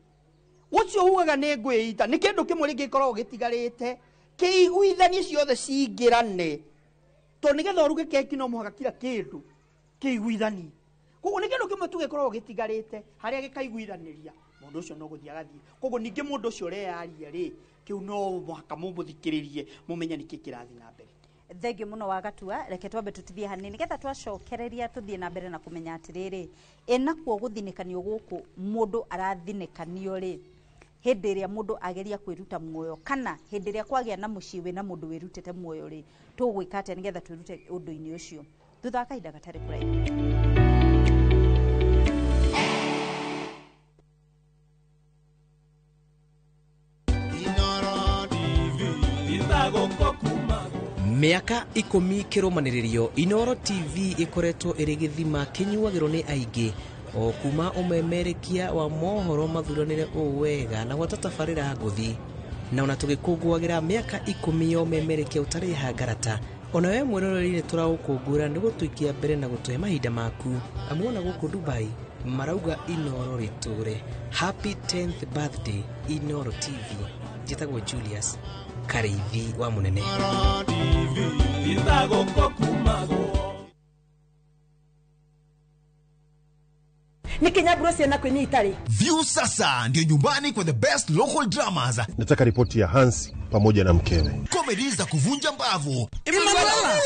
Ũcio ugaga nĩ ngwĩita, nĩ kĩndũ kĩmwe rĩngĩ gĩkoragwo gĩtigarĩte, kĩiguithanie ciothe cingĩrane. Tondũ nĩgetha ũruge keki no mũhaka kila kĩndũ kĩiguithanie. Koguo nĩ kĩndũ kĩmwe tu gĩkoragwo gĩtigarĩte harĩa gĩkaiguithanĩria, mũndũ ũcio no gũthiĩ agathiĩ. Koguo ningĩ mũndũ ũcio ũreyaria rĩ, kĩu no mũhaka mũmũthikĩrĩrie, mũmenye nĩkĩ kĩrathiĩ na mbere. Thengiũ mũno wa Gatua, reke twambe tũtithie hanini nĩgetha twacokereria tũthiĩ na mbere na kũmenya atĩrĩrĩ, ĩ nakuo gũthinĩkanio gũkũ mũndũ arathinĩkanio rĩ, hĩndĩ ĩrĩa mũndũ ageria kwĩruta muoyo kana hĩndĩ ĩrĩa kwagĩa na mũciĩ wĩna mũndũ wĩrutĩte muoyo rĩ, tũgwĩka atĩa nĩgetha twĩrute ũndũ-inĩ ũcio thutha wa kahinda gatarĩ kũraihu. Mĩaka 10 kĩrũmanĩrĩrio, Inooro TV ĩkoretwo ĩrĩ gĩthima kĩnyuagĩrwo nĩ aingĩ o kuma ũmemerekia wa mohoro mathuranĩre ũũ wega na gwata tabarĩra ngũthi. Na ona tũgĩkũngũagĩra mĩaka 10 ya ũmemerekia ũtarĩ hangarata, ona we mwĩroreri nĩ tũraũkũngũĩra nĩ gũtũikia mbere na gũtũhe mahinda maku. Amu ona gũkũ Dubai marauga Inooro rĩtũre. Happy 10th birthday Inooro TV. Njĩtagwo Julius Karĩithi wa Mũnene. Nikinyaburo ciana kwĩnyita rĩ. View sasa ndio nyumbani kwa the best local dramas. Nataka ripoti ya Hans pamoja na mkewe. Comedy za kuvunja mbavu. Emanuela.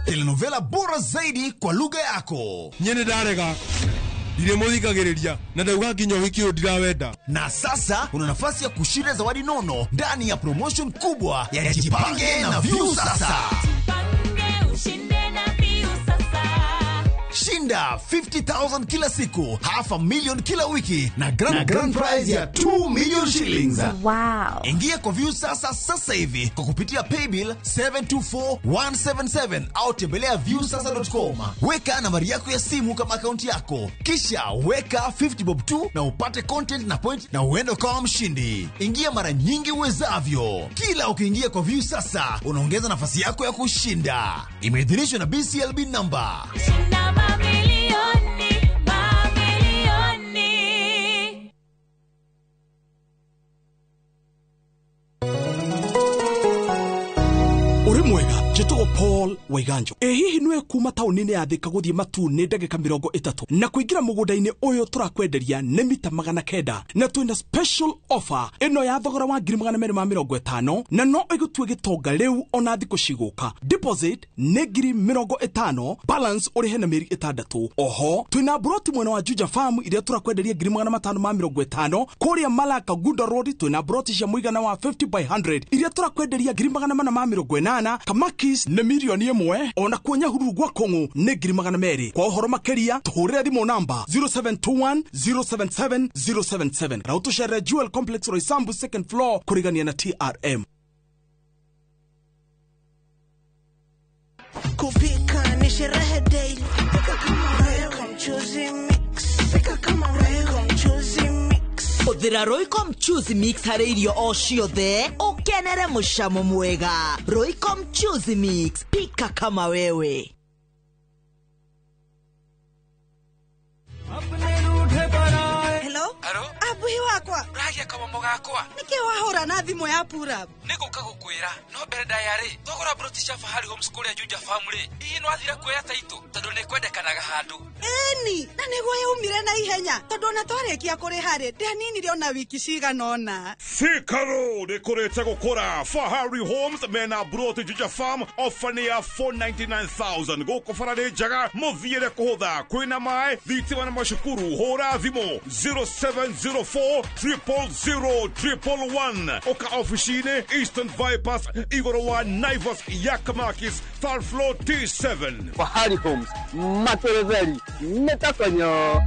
Telenovela bora zaidi kwa lugha yako. Nyene ndarega. Ndiremuthikagĩrĩria na ndauga nginya ũhiki ũyũ ndirawenda. Na sasa una nafasi ya kushinda zawadi nono ndani ya promotion kubwa ya Jipange na View Sasa. Jipange ushinde na View Sasa. Shinda 50,000 kila siku, 500,000 kila wiki na grand prize ya 2 million shillings. Wow. Ingia kwa View Sasa sasa hivi kwa kupitia paybill 724177 au tembelea viewsasa.com. Weka nambari yako ya simu kama akaunti yako, kisha weka 50 bob tu na upate content na point na uende kama mshindi. Ingia mara nyingi uwezavyo. Kila ukiingia kwa View Sasa unaongeza nafasi yako ya kushinda. Imeidhinishwa na BCLB number. Shinda mamilioni, mamilioni. Uri mwega, njĩtagwo Paul Waiganjo. Ĩ hihi nĩwe kuma taũni-inĩ ya Thika gũthiĩ Matuu nĩ ndagĩka 30 na kũingĩra mũgũnda-inĩ ũyũ tũrakwenderia nĩ mita 900 na twĩna special offer ĩno ya thogora wa 250,000 na no ĩgũtue gĩtonga rĩu ona thikũ cigũka. Deposit nĩ 50,000, balance ũrĩhe na mĩeri 6. Oho twĩna broti mwena wa Juja Farm iria tũrakwenderia 550,000 kũrĩa Malaka Gunda Road twĩna broti cia mũigana wa 50 by 100 iria tũrakwenderia 480,000. Kamakis nĩ 1 million, ona kuo Nyahururu gwa Kong'u nĩ 200,000. Kwa ũhoro makĩria tũhũrĩre thimũ namba 0721 077 077 na ũtũcerere Jewel Complex Roysambu second floor kũrigania na TRM. Kupika ni sherehe daily. Pika kama Royco Mchuzi Mix. Pika kama Royco Mchuzi Mix. Hũthĩra Royco Mchuzi Mix harĩ irio o ciothe, ũkĩ Kenere mũcamo mwega. Royco Mchuzi Mix, pika kama wewe. Hello? Abuhi wakwa. Uragia kamomo gakwa. Niki wahura na thimu ya pura? Niguka gukwira no mbere ndayari thogora broti cia Fahari Homes kuria Juja Family hihi no athira kuoya taito tondu ni kwendekanaga handu. Eni na niguo yaumire na ihenya tondu ona twarikia kuriha ri ndianinire ona wiki cigana ona. Thika Road ikurite gukura. Fahari Homes mena broti Juja Farm ofa ni ya 499,000 guku bara ni njega muthiire kuhutha kwina mai thitima na macukuru. Hura thimu 0704 000 111 oka ofici-inĩ Eastern Bypass igũrũ wa Naivas Yakamakis third floor T7. Fahari Homes materetheri nĩtakonyo.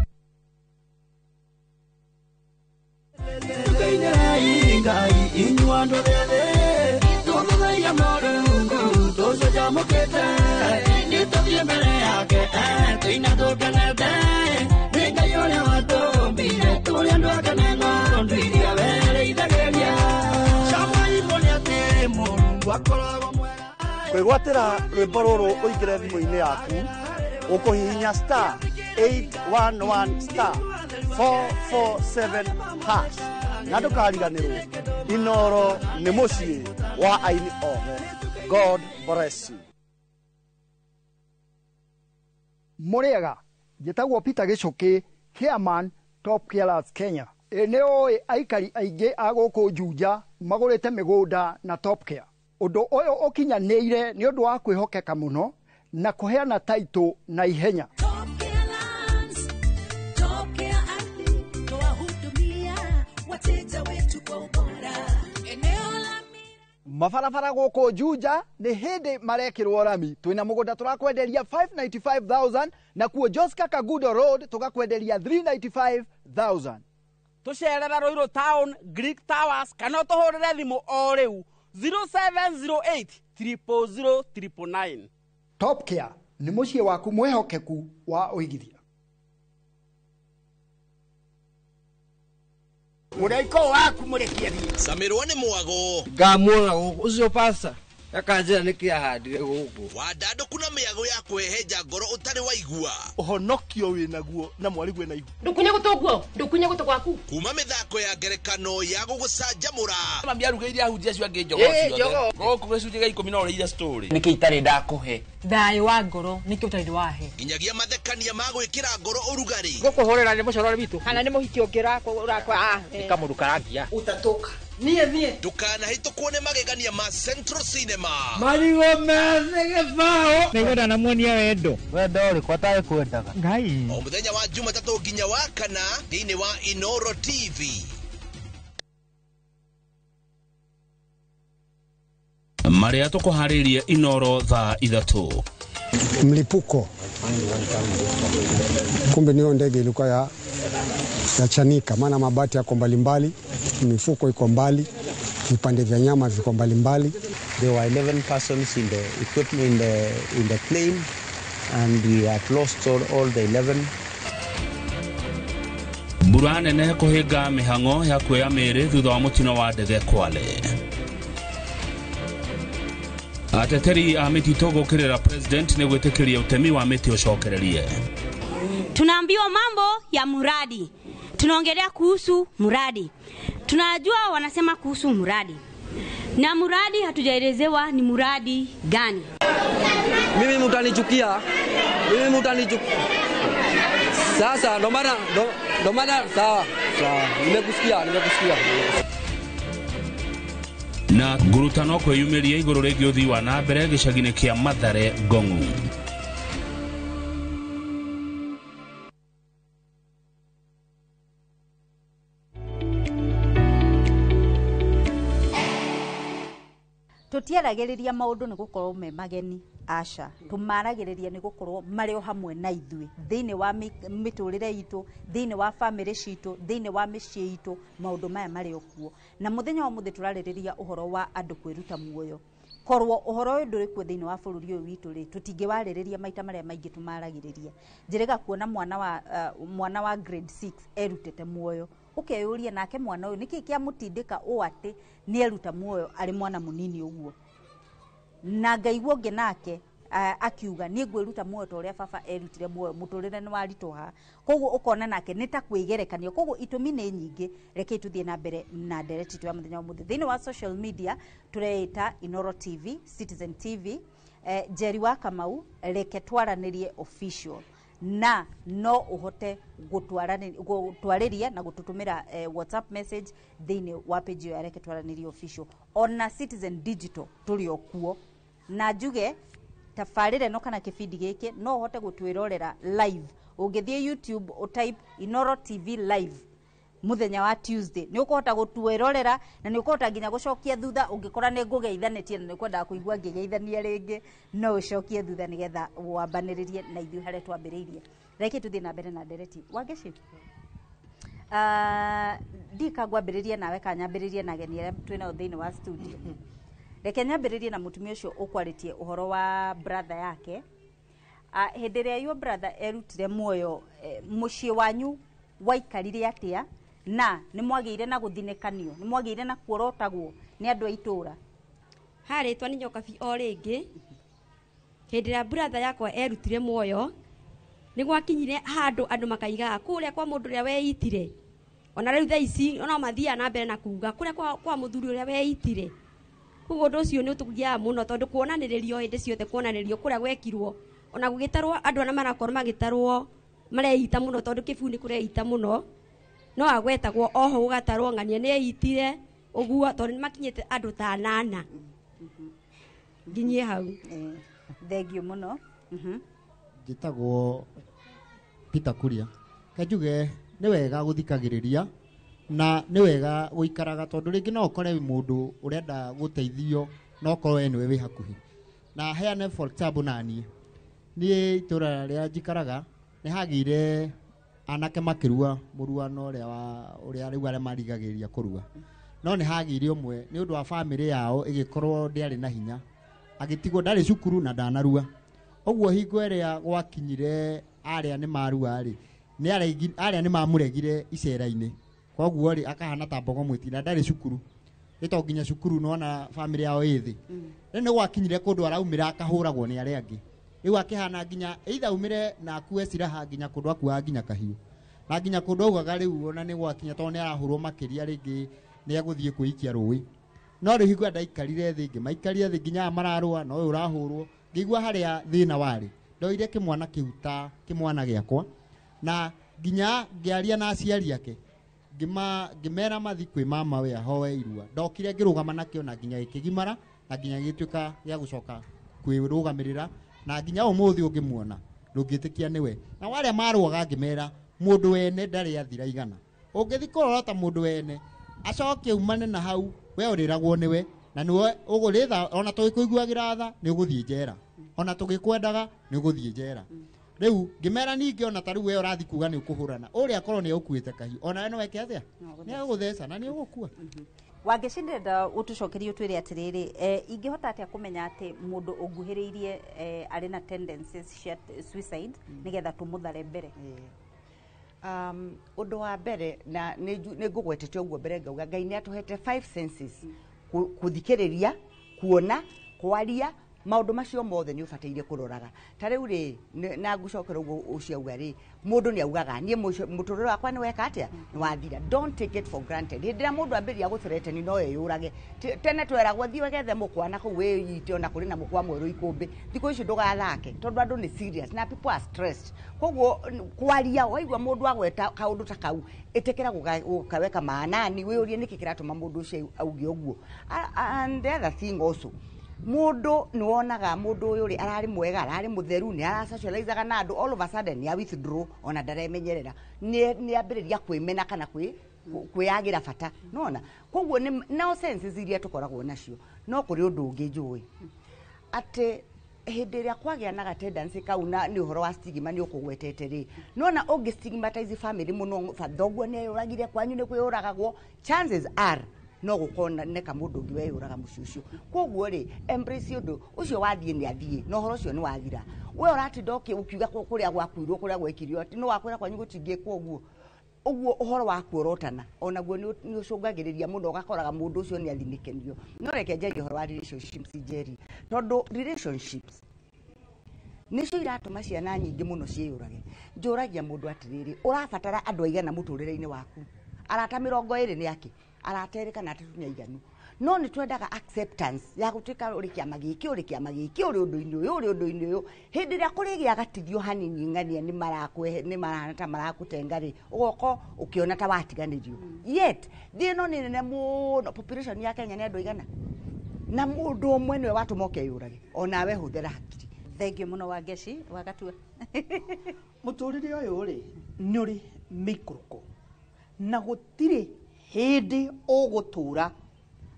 Kwĩgwatĩra rwĩmbo rũrũ ũingĩre thimũ-inĩ yaku ũkũhihinya star 811 star 447 hash na ndũkariganĩrwo Inoro nĩ mũciĩ wa aini othe. God bless you. Mũrĩega, njĩtagwo Peter Gĩcũkĩ, chairman Top Carers Kenya. Ĩ nĩ ũĩ aikari aingĩ a gũkũ Juja magũrĩte mĩgũnda na Top Care. Ũndũ ũyũ ũkinyanĩire nĩ ũndũ wa kwĩhokeka mũno na kũheana taitũ na ihenya. Mabarabara gũkũ Juja nĩ hĩndĩ marekĩrwo rami. Twĩna mũgũnda tũrakwenderia 595,000 na kuo Joska Kagudo Road tũgakwenderia 395,000. Tũcerera Ruiru Town, Greek Towers kana ũtũhũrĩre thimũ o rĩu 0708 000 999. Top Care nĩ mũciĩ waku mwĩhokeku wa ũigithia. Mũraiko waku mũrekie thiĩ. Samirwo nĩ mwago. Ngamuona gũkũ ũcio pasta akanjĩra nĩkĩ ahandire gũkũ. Wandandũku na mĩago ya kũhehenja ngoro ũtarĩ waigua. Ũhonokio wĩnaguo na mwarigwe na ihu. Ndũkunye gũtũ guo, ndũkunye gũtũ gwaku. Kuma mĩthako ya ngerekano ya gũgũcanjamũra. Mami arugĩire ahunjia acio angĩ njogoo ciothe. Gũkũ gĩcunjĩ gĩa 10 no ũrĩire story. Nĩkĩ itarĩ ndakũhe? Thayũ wa ngoro nĩkĩ ũtarĩ wahe? Nginyagia mathekania ma gwĩkĩra ngoro ũrugarĩ. Gũkũhũrĩra nĩ mũcorore witũ. Kana nĩ mũhiki ũngĩ ũrakwa. Nĩ kamũndũ karangia. Utatoka. Niĩ niĩ. Ndũkanahĩtũkwo nĩ magegania ma Central Cinema. Marigũ methĩ gĩbaũ. Nĩngwenda namuonia wendo. Wendo ũrĩkũ atarĩ kwendaga? Ngai. O mũthenya wa Jumatatũ nginya wa kana thĩinĩ wa Inoro TV. Marĩa tũkũharĩirie Inoro thaa 3. Mlipuko. Kumbe niyo ndege ilikuwa ya chanika, maana mabati yako mbalimbali, mifuko iko mbali, vipande vya nyama viko mbalimbali. There were 11 persons in the equipment in the plane and we had lost all the 11. Mbura nene kũhĩnga mĩhang'o ya kuoya mĩĩrĩ thutha wa mũtino wa ndege Kwale. Ateteri a mĩtitũ gũkĩrĩra president nĩ gwĩtĩkĩria ũtemi wa mĩtĩ ũcokererie. Tunaambiwa mambo ya muradi. Tunaongelea kuhusu muradi. Tunajua wanasema kuhusu muradi. Na muradi hatujaelezewa ni muradi gani. Mimi mtanichukia. Mimi mtanichukia. Sasa ndo maana sawa. Sawa. Nimekusikia. Na ngurutano kwĩyumĩria igũrũ rĩgiĩ ũthii wa na mbere gĩcagi-inĩ kĩa Mathare Ngong'u. Tũtiaragĩrĩria maũndũ nĩ gũkorwo me mageni, aca. Tũmaragĩrĩria nĩ gũkorwo marĩ o hamwe na ithuĩ thĩinĩ wa mĩtũrĩre itũ, thĩinĩ wa bamĩrĩ citũ, thĩinĩ wa mĩciĩ itũ, maũndũ maya marĩ o kuo. Na mũthenya wa mũthĩ tũrarĩrĩria ũhoro wa andũ kwĩruta muoyo. Korwo ũhoro ũyũ ndũrĩ kuo thĩinĩ wa bũrũri ũyũ witũ rĩ, tũtingĩwarĩrĩria maita marĩa maingĩ tũmaragĩrĩria. Njĩrĩga kuona mwana wa grade 6 erutĩte muoyo, ũkeyũria nake mwana ũyũ nĩkĩ kĩamũtindĩka ũũ atĩ nĩ eruta muoyo arĩ mwana mũnini ũguo. Na ngaigua ũngĩ nake akiuga, "Niĩ ngwĩruta muoyo ta ũrĩa baba erutire muoyo, mũtũrĩre nĩ waritũha." Koguo ũkona nake nĩ ta kwĩgerekanio. Koguo itũmi nĩ nyingĩ. Rekei tũthiĩ na mbere na ndereti itũ ya mũthenya wa mũthĩ. Thĩinĩ wa social media tũreĩta Inoro TV, Citizen TV, Njeri wa Kamau, Reke Twaranĩrie Official, na no ũhote gũtwarĩria na gũtũtũmĩra WhatsApp message thĩinĩ wa page ĩyo ya Reke Twaranĩrie Official. Ona Citizen Digital tũrĩ o kuo. Na njuge tabarĩra ĩno kana kĩbindi gĩkĩ no ũhote gũtwĩrorera live ũngĩthiĩ YouTube, ũtype Inoro TV live mũthenya wa Tuesday. Nĩ ũkũhota gũtwĩrorera na nĩ ũkũhota nginya gũcokia thutha ũngĩkora nĩ ngũgeithanĩtie na nĩ ũkwendaga kũigua ngĩgeithania rĩngĩ, no ũcokie thutha nĩgetha wambanĩrĩrie na ithuĩ harĩa twambĩrĩirie. Reke tũthiĩ na mbere na ndereti. Wangeci, ndika ngwambĩrĩrie nawe kana nyambĩrĩrie na ageni arĩa twĩ nao thĩinĩ wa studio? Reke nyambĩrĩrie na mũtumia ũcio ũkwarĩtie ũhoro wa brother yake. Hĩndĩ ĩrĩa your brother erutire muoyo, mũciĩ wanyu waikarire atĩa? Na nĩ mwagĩire na gũthinĩkanio, nĩ mwagĩire na kuorotagwo nĩ andũ a itũũra? Harĩtwa nĩ Nyokabi o rĩngĩ. Hĩndĩ ĩrĩa brother yakwa erutire muoyo, nĩ gwakinyire handũ andũ makaigaga kũrĩa kwa mũndũ ũrĩa weitire. Ona rĩu thaa ici no mathiaga na mbere na kuga kũrĩa kwa mũthuri ũrĩa weitire. Koguo ũndũ ũcio nĩ ũtũgiaga mũno, tondũ kuonanĩrĩrio hĩndĩ ciothe, kuonanĩrĩrio kũrĩa gwekirwo, ona gũgĩtarwo andũ arĩa marakorwo magĩtarwo mareita mũno, tondũ kĩbuu nĩ kũreita mũno, no agwetagwo oho gũgatarwo ng'ania nĩ eitire ũguo, tondũ nĩ makinyĩte andũ ta anana. Nginyie hau. Thengio mũno. Njĩtagwo Peter Kuria. Kanjuge nĩ wega gũthikagĩrĩria na nĩ wega gũikaraga, tondũ rĩngĩ no ũkore mũndũ ũrenda gũteithio no ũkorwo we nĩwe wĩ hakuhĩ. Na heane for example, naniĩ niĩ itũra rĩrĩa njikaraga nĩ hagĩire anake makĩrua mũruano ũrĩa wa ũrĩa rĩu arĩa marigagĩrĩria kũrua, no nĩ hagĩire ũmwe nĩ ũndũ wa bamĩrĩ yao ĩgĩkorwo ndĩarĩ na hinya, agĩtigwo ndarĩ cukuru na ndanarua. Ũguo hingo ĩrĩa gwakinyire arĩa nĩ marua rĩ, nĩ arĩa nĩ mamũregire icera-inĩ. Koguo rĩ, akahana ta mbogo mwĩti na ndarĩ cukuru, nĩ to nginya cukuru nona bamĩrĩ yao ĩ thĩ. Rĩu nĩ gwakinyire kũndũ araumĩra akahũragwo nĩ arĩa angĩ. Rĩu akĩhana nginya either aumĩre na akue silaha, nginya kũndũ akuaga nginya kahiũ, na nginya kũndũ augaga rĩu ona nĩ gwakinya, tondũ nĩ arahũrwo makĩria, rĩngĩ nĩ egũthiĩ kwĩikia rũĩ. No rĩu hingo ĩrĩa ndaikarire thĩ, ngĩmaikaria thĩ nginya aya mararũa na ũyũ ũrahũrwo, ngĩigua harĩa thĩna warĩ. Ndoire kĩmwana kĩu ta kĩmwana gĩakwa na nginya ngĩaria na aciari ake, ngĩmera mathi kwĩ mama we ahoe irua. Ndokire ngĩrũgama nakĩo na nginya gĩkĩgimara na nginya gĩgĩtuĩka gĩa gũcoka kwĩrũgamĩrĩra, na nginya ũmũthĩ ũngĩmuona ndũngĩtĩkia nĩwe. Na warĩa marũaga ngĩmera mũndũ wene ndarĩ athira igana. Ũngĩthi kũrora ta mũndũ wene acoke umane na hau, we ũrĩragwo nĩwe na nĩwe ũgũrĩtha. Ona tũgĩkũiguagĩra tha, nĩ ũgũthiĩ njera. Ona tũgĩkwendaga, nĩ ũgũthiĩ njera. Rĩu ngĩmera ningĩ ona ta rĩu we ũrathi kuga nĩ ũkũhũrana, ũrĩa akorwo nĩ ũkuĩte kahiũ, ona we no eke atĩa, nĩ agũgũtheca na nĩ ũgũkua. Wangeci, ndĩrenda ũtũcokerie, ũtwĩre atĩrĩrĩ, ingĩhota atĩa kũmenya atĩ mũndũ ũnguhĩrĩirie arĩ na tendencies cia suicide, nĩgetha tũmũthare mbere? Ũndũ wa mbere, na nĩ ngũgwetete ũguo mbere, ngauga Ngai nĩ atũhete five senses: kũthikĩrĩria, kuona, kwaria, maũndũ macio mothe nĩ ũbataire kũroraga. Ta rĩu rĩ, na ngũcokera ũguo ũcio auga rĩ, mũndũ nĩ augaga, "Niĩ mũtũrĩre wakwa nĩ weka atĩa, nĩ wathira." Don't take it for granted. Hĩndĩ ĩrĩa mũndũ ambĩrĩria gũthreaten no eyũrage. Tene tweragwo thiĩ wethe mũkwa na kũu wĩyite, ona kũrĩ na mũkwa mwerũ ikũmbĩ. Thikũ ici ndũgathake, tondũ andũ nĩ serious na people are stressed. Koguo kwaria, waigua mũndũ agweta kaũndũ ta kau, ĩtĩkĩra gũkaweka maanani, wĩyũrie nĩkĩ kĩratũma mũndũ ũcio auge ũguo. And the other thing also, mũndũ nĩ wonaga mũndũ ũyũ rĩ, ararĩ mwega, ararĩ mũtheru, nĩ arasocializaga na andũ, all of a sudden nĩ a withdraw, ona ndaremenyerera, nĩ ambĩrĩria kwĩmena kana kwĩyagĩra bata nona. Koguo nĩ no senses iria tũkoragwo nacio. No kũrĩ ũndũ ũngĩ njũĩ atĩ hĩndĩ ĩrĩa kwagĩa na gatendency kau, na nĩ ũhoro wa stigma nĩ ũkũgwetete rĩ, nona ũngĩ stigmatize family mũno, thoguo nĩ eyũragire, kwanyu nĩ kwĩyũragagwo, chances are No gũkoneka mũndũ ũngĩ weyũraga mũciĩ ũcio. Koguo rĩ, embrace ũndũ ũcio, wathiĩ nĩ athiĩ, na ũhoro ũcio nĩ wathira. We ũratinda ũkiuga kũrĩa gwakuirwo, kũrĩa gwekirio, atĩ no wakwĩra kwanyu gũtingĩkwo ũguo. Ũguo ũhoro wa kuorotana onaguo nĩ ũcũngagĩrĩria mũno, ũgakoraga mũndũ ũcio nĩ athinĩkenio. No reke njarie ũhoro wa relationships, Njeri, tondũ relationships nĩcio iratũma ciana nyingĩ mũno ciĩyũrage. Njũragia mũndũ atĩrĩrĩ, ũrabatara andũ aigana mũtũrĩre-inĩ waku? Arata 20 nĩ akĩ? Arata 2 kana 3 nĩ aiganu. No nĩ twendaga acceptance ya gũtuĩka ũrĩ kĩama gĩkĩ, ũrĩ kĩama gĩkĩ, ũrĩ ũndũ-inĩ ũyũ, ũrĩ ũndũ-inĩ ũyũ. Hĩndĩ ĩrĩa kũrĩgĩa gatithio hanini, ng'ania nĩ marakwehe, nĩ marahana ta marakũtenga rĩ, ũgoka ũkĩona ta watiganĩrio. Yet thĩ ĩno nĩ nene mũno, population ya Kenya nĩ andũ aigana, na mũndũ ũmwe nĩwe watũma ũkeyũrage. Onawe hũthĩra hakiri. Thengiũ mũno Wangeci Wagatua. Mũtũrĩre ũyũ rĩ, nĩ ũrĩ mĩikũrũko, na gũtirĩ hĩndĩ ũgũtũra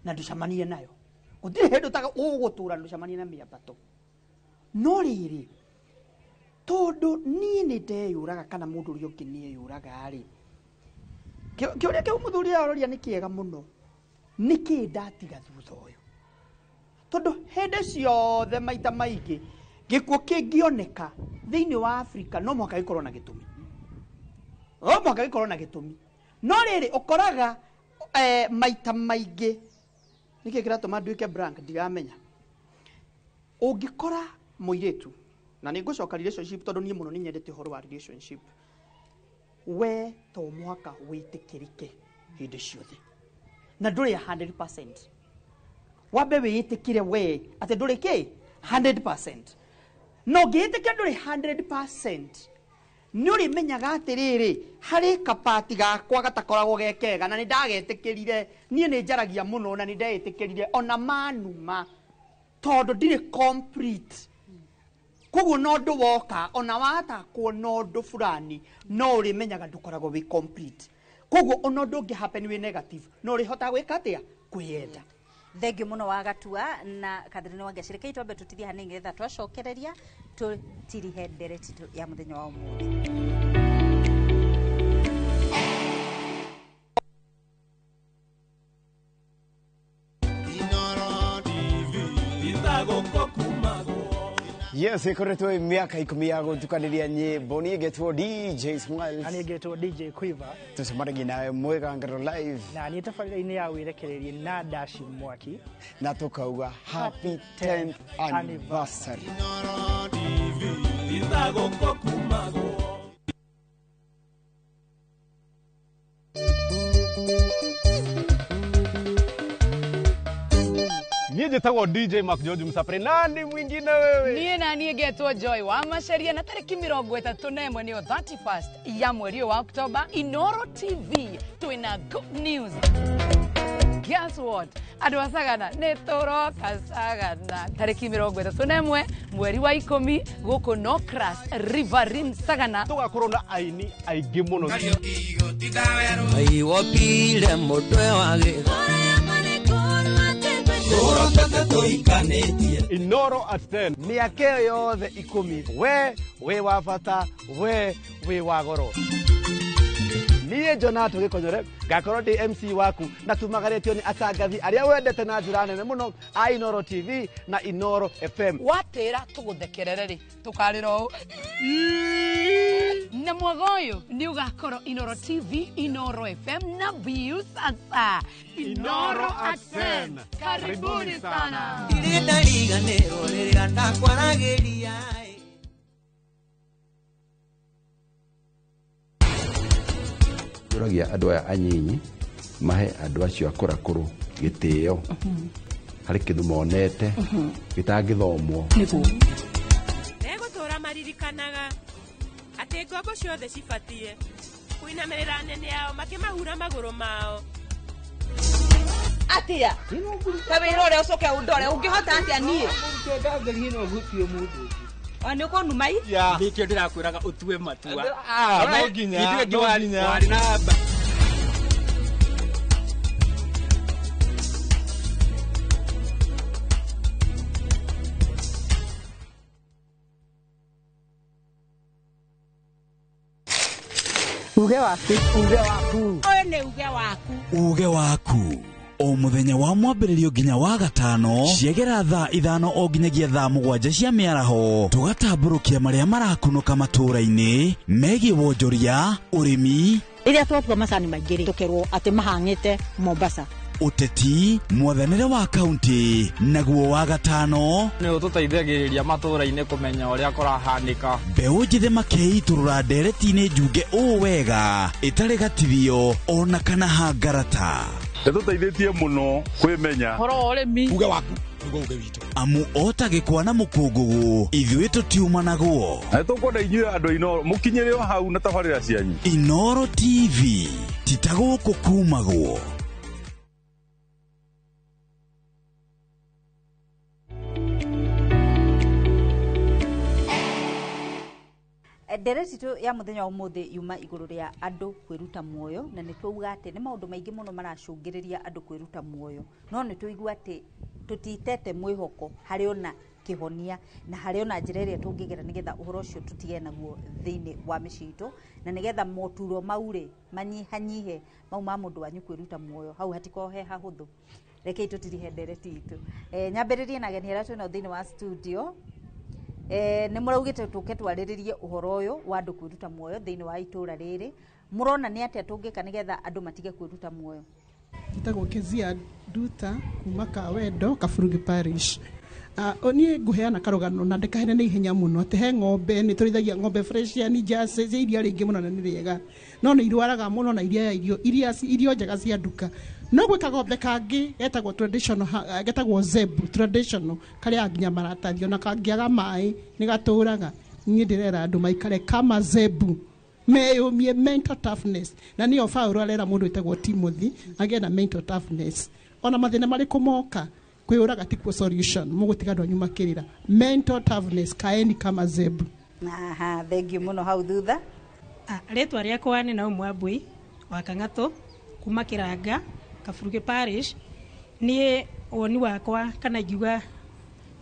na ndũcemanie nayo. Gũtirĩ hĩndĩ ũgũtũra na ndũcemanie na mĩambato. No rĩrĩ, tondũ niĩ nĩ ndeyũraga kana mũndũ ũrĩa ũngĩ nĩ eyũraga rĩ, kĩũria kĩu mũthuri aroria nĩ kĩega mũno. Nĩkĩ ndatiga thutha ũyũ? Tondũ hĩndĩ ciothe maita maingĩ gĩkuũ kĩngĩoneka thĩinĩ wa Afrika no mũhaka gĩkorwo na gĩtũmi, no mũhaka gĩkorwo na gĩtũmi. No rĩrĩ, ũkoraga maita maingĩ nĩkĩ kĩratũma nduĩke blank ndiramenya. Ũngĩkora mũirĩtu, na nĩ ngũcoka relationship tondũ niĩ mũno nĩ nyendete ũhoro wa relationship, we to mũhaka wĩtĩkĩrĩke hĩndĩ ciothe, na ndũrĩ 100%. Wambe wĩĩtĩkĩre we atĩ ndũrĩ kĩ 100%. No ũngĩĩtĩkĩra ndũrĩ 100%, nĩ ũrĩmenyaga atĩrĩrĩ, harĩ kapati gakwa gatakoragwo ge kega, na nĩ ndagetĩkĩrire. Niĩ nĩ njaragia mũno na nĩ ndetĩkĩrire ona manuma, tondũ ndirĩ complete. Koguo no ũndũ woka ona watakwo na ũndũ fulani, no ũrĩmenyaga ndũkoragwo wĩ complete. Koguo ona ũndũ ũngĩ happen wĩ negative, no ũrĩhotaga gwĩka atĩa? Kwĩyenda. Thengiũ mũno Wagatua na Catherine Wangeci. Rekei twambe tũtithie hanini nĩgetha twacokereria tũtirihe ndereti ya mũthenya wa ũmũthĩ. Yes, ikoretwo miaka 10 ya gutukaniria nyimbo. Niĩ ngetwo DJ Smiles. Na niĩ ngetwo DJ Quiver. Tucemanagia nawe Mwĩgangaro live. Na niĩ tabarĩra-inĩ ya wĩrekererie na Dashi Mwaki. Na tukauga happy 10th anniversary. Niĩ njĩtagwo DJ Mark George Msapre. Nani mwingine wewe? Niĩ na niĩ ngetwo Joy wa Maceria, na tarĩki 31 nĩyo 31st ya mweri ũyũ wa Oktoba, Inoro TV twĩna good news. Guess what? Andũ a Sagana nĩ tũroka Sagana tarĩki 31 mweri wa 10 gũkũ Nocras Riverine Sagana. Tũgakorwo na aini aingĩ mũno. Aiwopile mũtwe wa gĩtha. Inoro at 10. Mĩaka ĩyo yothe 10, we wĩ wa bata, we wĩ wa goro. Niĩ Jonato Gĩkonyore ngakorwo ndĩ MC waku, na tumagarĩtio nĩ atangathi arĩa wendete na njĩra nene mũno a Inoro TV na Inoro FM. Watĩra tũgũthekerere rĩ, tũkarĩra ũũ. Na mwaga ũyũ nĩ ũgakorwo Inoro TV, Inoro FM na Viusasa. Inoro at 10. Karibuni sana. Ndirĩ ndariganĩrwo rĩrĩa ndakwaragĩria. Tũragia andũ aya anyinyi mahe andũ acio akũrakũrũ gĩtĩo harĩ kĩndũ monete gĩtangĩthomwo. Megũtũra maririkanaga atĩ ngombo ciothe cibatie kũinamĩrĩra anene ao makĩmahura magũrũ mao. Atia ta wĩra ũrĩa ũcoke ũndore ũngĩhota atĩa niĩ? O nĩ ũkũnuma i? Nĩkĩo ndĩrakwĩraga ũtue matua. No nginya, no nginya. Warĩ na Uge waku. Uge waku. Ũyũ nĩ uge waku. Uge waku. O mũthenya wa mwambĩrĩrio nginya wa gatano ciegera thaa 5 o nginyagia thaa 7 cia mĩaraho, tũgatambũrũkia marĩa marakunũka matũũra-inĩ megiĩ wonjoria, ũrĩmi, rĩrĩa twatua macani maingĩ rĩ, tũkerwo atĩ mahang'ĩte Mombasa, ũteti, mwathanĩre wa kaunti, naguo wa gatano nĩ ũtũteithagĩrĩria matũũra-inĩ kũmenya ũrĩa kũrahanĩka. Mbeũ njĩthĩ makeitũrũra ndereti-inĩ njunge ũũ wega ĩtarĩ gatithio ona kana hangarata. Ĩtũteithĩtie mũno kwĩmenya ũhoro wa ũrĩmi, uge waku nĩguo uge witũ, amu ota gĩkwa na mũkũngũgũ ithuĩ tũtiumanagwo. Na nĩtũkwenda inyuĩ andũ a Inooro mũkinyĩre o hau na tabarĩra cianyu. Inooro TV ti ta gũkũ kumagwo. Ndereti tu ya muthenya wa umuthi yuma iguru ria andu kwiruta muoyo, na nĩ twauga atĩ nĩ maũndũ maingĩ mũno maracũngĩrĩria andũ kwĩruta muoyo, no nĩ tũigua atĩ tũtitete mwĩhoko harĩ ona kĩhonia na harĩ ona njĩra ĩrĩa tũngĩgera nĩgetha ũhoro ũcio tũtige naguo thĩinĩ wa mĩciĩ itũ, na nĩgetha moturo mau rĩ manyihanyihe mau ma mũndũ wanyu kwĩruta muoyo, hau hatikorwo he hahũthũ. Rekei tũtirihe ndereti itũ. Nyambĩrĩrie na ageni arĩa twĩnao thĩinĩ wa studio. Nĩ mũraugĩte tũke twarĩrĩrie ũhoro ũyũ wa andũ kwĩruta muoyo thĩinĩ wa itũra rĩrĩ. Mũrona nĩ atĩa tũngĩka nĩgetha andũ matige kwĩruta muoyo? Njĩtagwo Kezia Nduta kuma Kawendo, Kaburugi Parish. Niĩ ngũheana karũgano na ndĩkaheane na ihenya mũno atĩ he ng'ombe, nĩ tũrĩithagia ng'ombe Fresian Jersey cia iria rĩingĩ mũno na nĩ rĩega, no nĩ irwaraga mũno na iria irio njega cia nduka. No gwĩ kagombe kangĩ getagwo traditional, getagwo zebu traditional, karĩa nginya maratathi ona kangĩaga maĩ nĩ gatũraga. Niĩ ndĩrera andũ maikare kama zebu, meyũmie mental toughness, na nĩyo Paũlũ arera mũndũ wĩtagwo Timothy agĩe na mental toughness. Ona mathĩna marĩkũ moka, kwĩyũraga tikuo solution, mũgũtiga andũ anyu makĩrĩra. Mental toughness, kaeni kama zebu. Aha, thank you mũno hau thutha. Rĩtwa rĩakwa nĩ Naumu Wambui wa Kang'atũ kuma Kĩranga, Kaburugi Parish. Niĩ woni wakwa kana ingiuga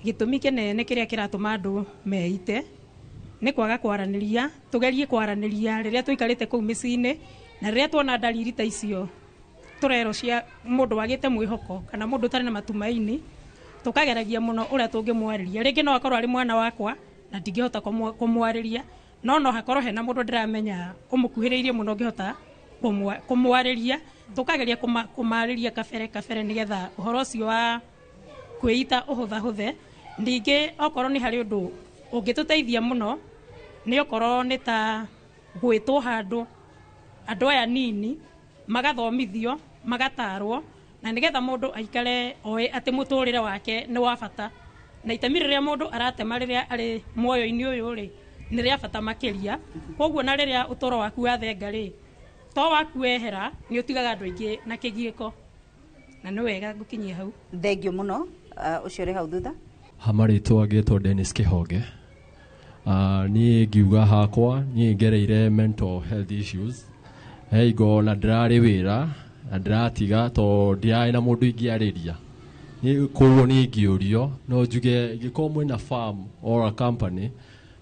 gĩtũmi kĩnene kĩrĩa kĩratũma andũ meite nĩ kwaga kwaranĩria. Tũgerie kwaranĩria rĩrĩa tũikarĩte kũu mĩciĩ-inĩ, na rĩrĩa tuona ndariri ta icio tũrero cia mũndũ wagĩte mwĩhoko kana mũndũ ũtarĩ na matumaini, tũkageragia mũno ũrĩa tũngĩmwarĩria. Rĩngĩ no akorwo arĩ mwana wakwa na ndingĩhota kũmwarĩria, no hakorwo hena mũndũ ndĩramenya ũmũkuhĩrĩirie mũno ngĩhota kũmwarĩria. Tũkageria kũmarĩria kabere kabere nĩgetha ũhoro ũcio wa kwĩita ũhũthahũthe. Ningĩ okorwo nĩ harĩ ũndũ ũngĩtũteithia mũno nĩ okorwo nĩ ta gwĩtwo handũ andũ aya nini magathomithio, magatarwo, na nĩgetha mũndũ aikare oĩ atĩ mũtũrĩre wake nĩ wa bata, na itemi rĩrĩa mũndũ aratema rĩrĩa arĩ muoyo-inĩ ũyũ rĩ nĩ rĩa bata makĩria. Koguo na rĩrĩa ũtũro waku wathenga rĩ, to waku wehera nĩ ũtigaga andũ aingĩ na kĩgiĩko, na nĩ wega ngũkinyie hau. Thank you mũno. Ũcio ũrĩ hau thutha. Hamarĩtwa ngĩtwo Dennis Kĩhonge. Niĩ ngiuga hakwa niĩ ngereire mental health issues. He na ndĩrarĩ wĩra na ndĩratiga tondũ ndirarĩ na mũndũ ingĩarĩria. Koguo niĩ ingĩũrio no njuge ingĩkorwo mwĩna farm or a company,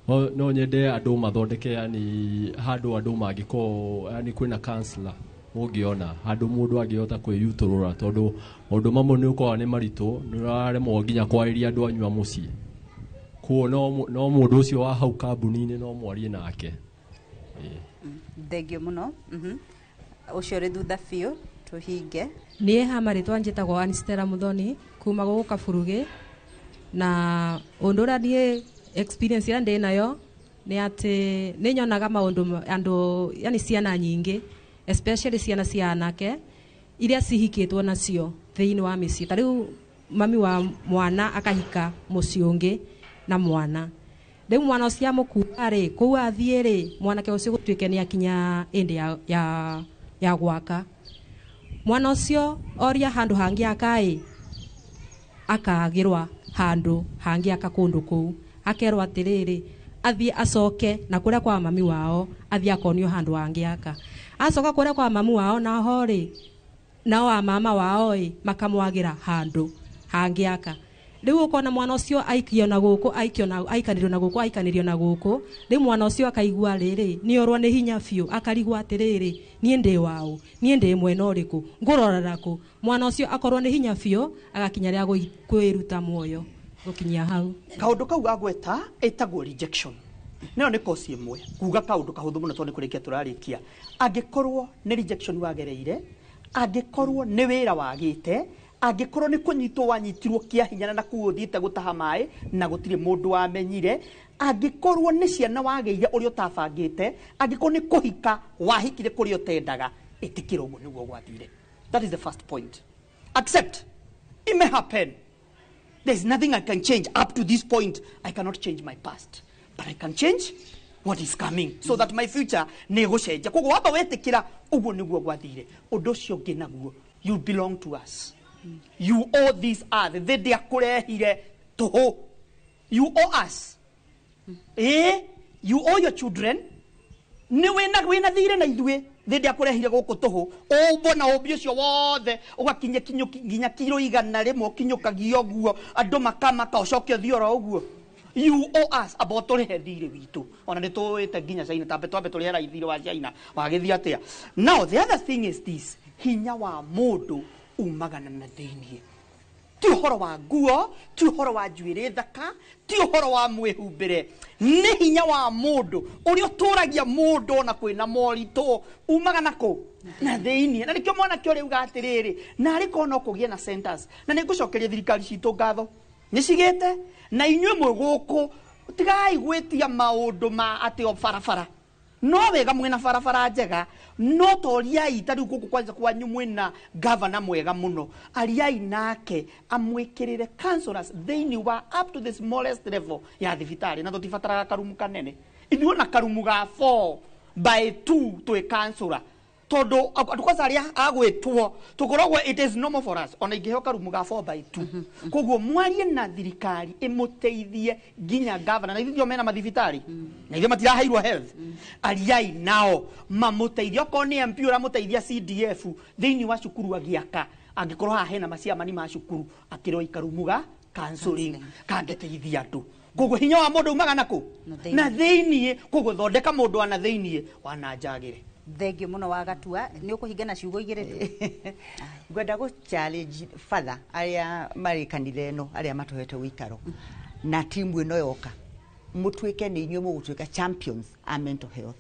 no nyende andũ mathondeke, yani handũ andũ mangĩkorwo, yani kwĩna counselor mũngĩona handũ mũndũ angĩhota kwĩyutũrũra, tondũ maũndũ mamwe nĩ ũkoraga nĩ maritũ, nĩ ũraremwo nginya kwarĩria andũ anyu a mũciĩ. Koguo no mũndũ ũcio wa hau kambuni-inĩ no mwarie nake. Thank you mũno. Ũcio ũrĩ thutha biũ tũhinge. Niĩ ha marĩtwa njĩtagwo Anstella Muthoni kuma gũkũ Kaburugi, na ũndũ ũrĩa niĩ experience ĩrĩa ndĩ nayo nĩ atĩ nĩ nyonaga maũndũ andũ, yani ciana nyingĩ, especially ciana cia anake iria cihikĩtwo nacio thĩinĩ wa mĩciĩ. Ta rĩu mami wa mwana akahika mũciĩ ũngĩ na mwana, rĩu mwana ũcio amũkua rĩ, kũu athiĩ rĩ, mwanake ũcio gũtuĩke nĩ akinya ĩndĩ ya gwaka. Mwana ũcio oria handũ hangĩ akaĩ, akagĩrwa handũ hangĩ aka kũndũ kũu, akerwo atĩrĩrĩ athiĩ acoke na kũrĩa kwa mami wao, athiĩ akonio handũ hangĩ aka. Acoka kũrĩa kwa mami wao naho rĩ, nao a mama wao ĩ makamwagĩra handũ hangĩ aka. Rĩu ũkona mwana ũcio aikio na gũkũ, aikio na aikanĩrio na gũkũ, aikanĩrio na gũkũ. Rĩu mwana ũcio akaigua rĩrĩ nĩ orwo nĩ hinya biũ, akarigwo atĩrĩrĩ, niĩ ndĩ waũ, niĩ ndĩ mwena ũrĩkũ, ngũrorera kũ. Mwana ũcio akorwo nĩ hinya biũ agakinya rĩa kwĩruta muoyo gũkinyia hau. Kaũndũ kau gagweta ĩtagwo rejection. Nayo nĩ kosi ĩmwe kuga kaũndũ kahũthũ mũno tondũ nĩ kũrĩkia tũrarĩkia. Angĩkorwo nĩ rejection wagereire, angĩkorwo nĩ wĩra wagĩte, angĩkorwo nĩ kũnyitwo wanyitirwo kĩa hinya na kũu ũthiĩte gũtaha maĩ na gũtirĩ mũndũ wamenyire, angĩkorwo nĩ ciana wagĩire ũrĩa ũtabangĩte, angĩkorwo nĩ kũhika wahikire kũrĩa ũtendaga, ĩtĩkĩra ũguo nĩguo gwathire. That is the first point. Accept. It may happen. There is nothing I can change up to this point. I cannot change my past, but I can change what is coming so that my future nĩ gũcenjia. Koguo wamba wetĩkĩra ũguo nĩguo gwathire. Ũndũ ũcio ũngĩ naguo, you belong to us. You owe this earth. Thĩ ndĩakũrehire tũhũ. You owe us. You owe your children. Nĩ wĩna thirĩ na ithuĩ. Thĩ ndĩakũrehire gũkũ tũhũ. Ũmbwo na ũmbi ũcio wothe ũgakinya nginya kiro 100 ũkinyũkagia ũguo, andũ makamaka ũcoke ũthiĩ oro ũguo. You owe us. Amba ũtũrĩhe thirĩ witũ. Ona nĩ tũĩte nginya China, tambe twambe tũrĩhe thirĩ wa China wagĩthiĩ atĩa. Now the other thing is this, hinya wa mũndũ umagana na thĩiniĩ. Ti ũhoro wa nguo, ti ũhoro wa njuĩrĩ thaka, ti ũhoro wa mwĩhumbĩre. Nĩ hinya wa mũndũ ũrĩa ũtũragia mũndũ ona kwĩna moritũ, umaga na kũ? Na thĩiniĩ. Na nĩkĩo mwanake ũrĩa uga atĩrĩrĩ, narĩ korwo no kũgĩe na centers. Na nĩ ngũcokeria thirikari citũ ngatho. Nĩ cigĩte na inyuĩ mwĩ gũkũ tigai gwĩtia maũndũ ma atĩ o barabara. No wega mwĩna barabara njega, no toriai ta rĩu gũkũ kwanza kwanyu mwĩna gavana mwega mũno, ariai nake amwĩkĩrĩre counselors thĩinĩ wa up to the smallest level ya thibitarĩ. Na tũtibataraga karumu kanene, ithuĩ ona karumu ga 4 by 2 twĩ counselor, tondũ andũ kwanza arĩa agwĩtwo tũkoragwo it is normal for us ona ingĩheo karumu ga 4 by 2. Koguo mwarie na thirikari ĩmũteithie nginya gavana, na ithuĩ mena mathibitarĩ na ithuĩ matiraheirwo health. Ariai nao mamũteithie, okorwo nĩ MP ũramũteithia CDF thĩinĩ wa cukuru agĩaka, angĩkorwo haha hena maciamani ma cukuru akĩrwo ikarumu ga counseling kangĩteithia andũ. Koguo hinya wa mũndũ umaga nakũ? Na thĩiniĩ. Koguo thondeka mũndũ wa na thĩiniĩ wa na njagĩre. Thengio muno wa Gatua, nĩ ũkũhinga na ciugo igĩrĩ tu. Ngwenda gũ challenge father arĩa marĩ kanitha ĩno, arĩa matũhete ũikaro na timu ĩno yoka, mũtuĩke nĩ inyuĩ mũgũtuĩka champions a mental health.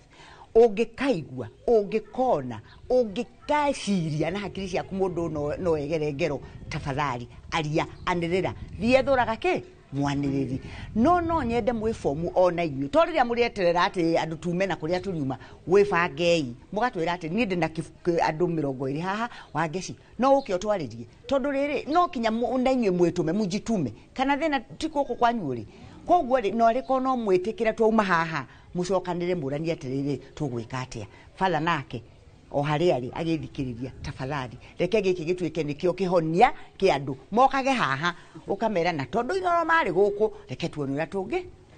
Ũngĩkaigua, ũngĩkona, ũngĩkaciria na hakiri ciaku mũndũ no egere ngero, tafadhali aria, anĩrĩra, thiĩ thũraga kĩ mwanĩrĩri. No nyende mwĩbomu ona inyuĩ, to rĩrĩa mũrĩeterera atĩ andũ tume na kũrĩa tũriuma, wĩbangei mũgatwĩra atĩ niĩ ndĩna andũ 20 haha Wangeci, no ũke ũtwarĩrie, tondũ rĩrĩ no kinya na inyuĩ mwĩtũme mũnjitume, kana thĩna ti gũkũ kwanyu rĩ. Koguo rĩ no arĩkorwo no mwĩtĩkĩre twauma haha mũcokanĩre mũranie atĩrĩrĩ tũgwĩka atĩa. Father nake o harĩa arĩ agĩthikĩrĩria, tafadhali reke gĩkĩ gĩtuĩke nĩkĩo kĩhonia kĩa andũ mokage haha, ũkamera na tondũ Inoro marĩ gũkũ, reke tuone ũrĩa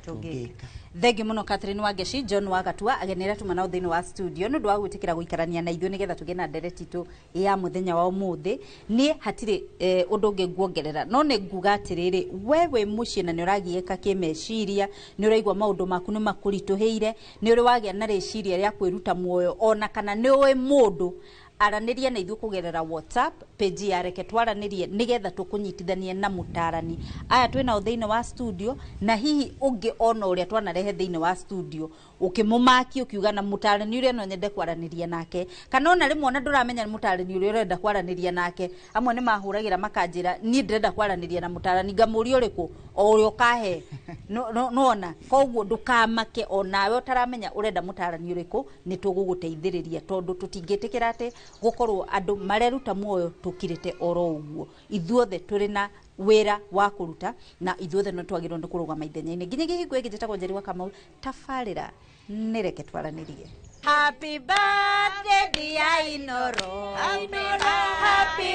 tũngĩka. Thengi muno Catherine Wangeci, John Wagatua, ageni arĩa tuma nao thĩinĩ wa studio nĩ ũndũ wa gwĩtĩkĩra gũikarania na ithuĩ nĩgetha tũgĩe na ndereti itũ ya mũthenya wa ũmũthĩ. Niĩ hatirĩ ũndũ ũngĩ nguongerera, no nĩ nguga atĩrĩrĩ, we wĩ mũciĩ na nĩ ũragiĩka kĩmeciria, nĩ ũraigua maũndũ maku nĩ makũritũhĩire, nĩ ũrĩ wagĩa na rĩciria rĩa kwĩruta muoyo, ona kana nĩ ũĩ mũndũ, aranĩria na ithuĩ kũgerera WhatsApp page ya Reke Twaranĩrie nĩgetha tũkũnyitithanie na mũtarani. Aya twĩ nao thĩinĩ wa studio, na hihi ũngĩ ona ũrĩa twanarehe thĩinĩ wa studio ũkĩmũmakia ũkiuga na mũtarani ũrĩa no nyende kwaranĩria nake, kana ona rĩmwe ona ndũramenya nĩ mũtarani ũrĩa ũrenda kwaranĩria nake. Amwe nĩ mahũragĩra makanjĩra niĩ ndĩrenda kwaranĩria na mũtarani, ngamũria ũrĩkũ? O ũrĩa ũkahe. Nona koguo ndũkamake onawe ũtaramenya ũrenda mũtarani ũrĩkũ, nĩ tũgũgũteithĩrĩria, tondũ tũtingĩtĩkĩra atĩ gũkorwo andũ mareruta muoyo tũkirĩte oro ũguo. Ithuothe tũrĩ na wĩra wa kũruta na ithuothe no twagĩrĩirwo nĩ kũrũgama ithenya-inĩ. Nginya kĩhingo gĩkĩ njĩtagwo Njeri wa Kamau, tabarĩra nĩ Reke Twaranĩrie. Happy birthday dear Inoro, happy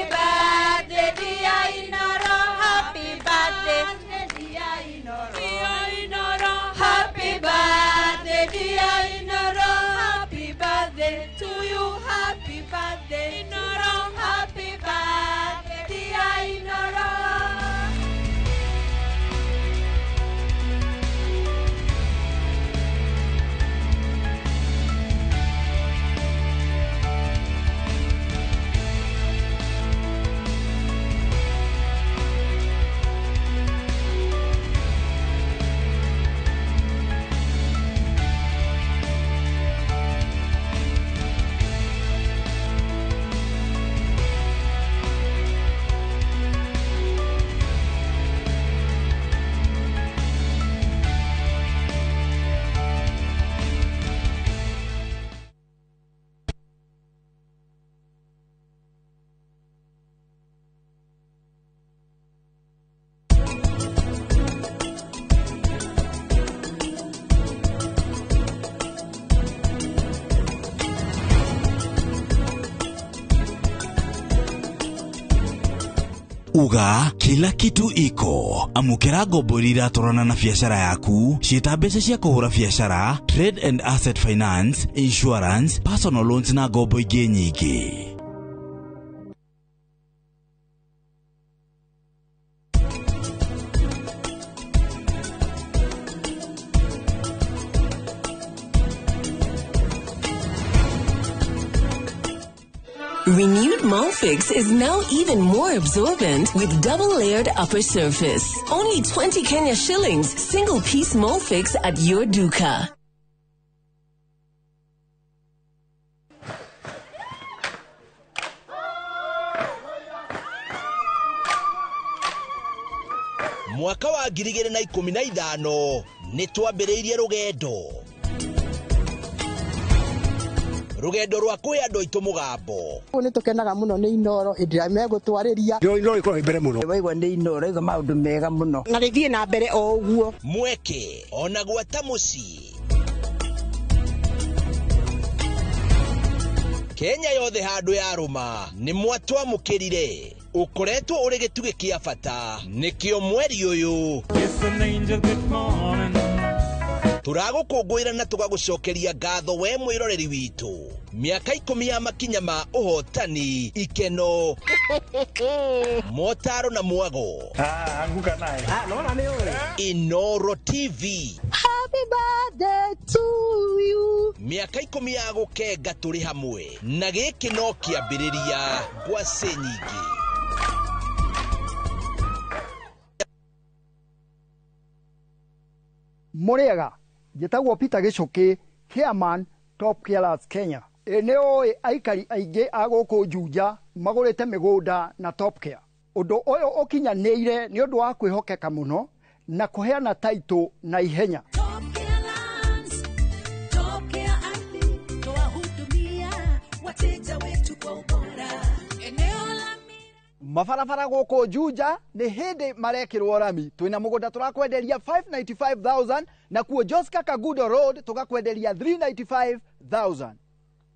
birthday dear Inoro, happy birthday dear Inoro, happy birthday dear Inoro, happy birthday to you, happy birthday Inoro, happy birthday dear Inoro. Uga kila kitu iko. Amũkĩra ngombo iria iratwarana na biacara yaku, ciĩta mbeca cia kũhũra biacara, trade and asset finance, insurance, personal loans na ngombo ingĩ nyingĩ. Renewed Molfix is now even more absorbent with double-layered upper surface. Only 20 Kenya shillings, single-piece Molfix at your duka. Mwaka wa 2015 nĩ twambĩrĩirie rũgendo rwa kwĩ andũ aitũ mũgambo. Nĩ tũkenaga mũno nĩ Inooro hĩndĩ ĩrĩa megũtwarĩria. Inooro ĩkoragwo mbere mũno. Waigua nĩ Inooro igua maũndũ mega mũno. Na rĩthiĩ na mbere o ũguo. Mweke ona gwata mũciĩ. Kenya yothe handũ yarũma nĩ mwatwamũkĩrire. Ũkoretwo ũrĩ gĩtugĩ kĩa bata nĩkĩo mweri ũyũ. Tũragũkũngũĩra na tũgagũcokeria ngatho we mwĩroreri witũ. Mĩaka 10 ya makinya ma ũhotani, ikeno, motaro na mwago. Anguka naye. Nona nĩ ũĩ. Inooro TV. Happy birthday to you. Mĩaka 10 ya gũkenga tũrĩ hamwe na gĩkĩ no kĩambĩrĩria ngwacĩ nyingĩ. Mũrĩega, njĩtagwo Peter Gĩcũkĩ, chairman Top Carers Kenya. Ĩ nĩ ũĩ aikari aingĩ a gũkũ Juja magũrĩte mĩgũnda na Top Care. Ũndũ ũyũ ũkinyanĩire nĩ ũndũ wa kwĩhokeka mũno na kũheana taitũ na ihenya. Mabarabara gũkũ Juja nĩ hĩndĩ marekĩrwo rami. Twĩna mũgũnda tũrakwenderia 595,000 na kuo Joska Kagudo Road tũgakwenderia 395,000.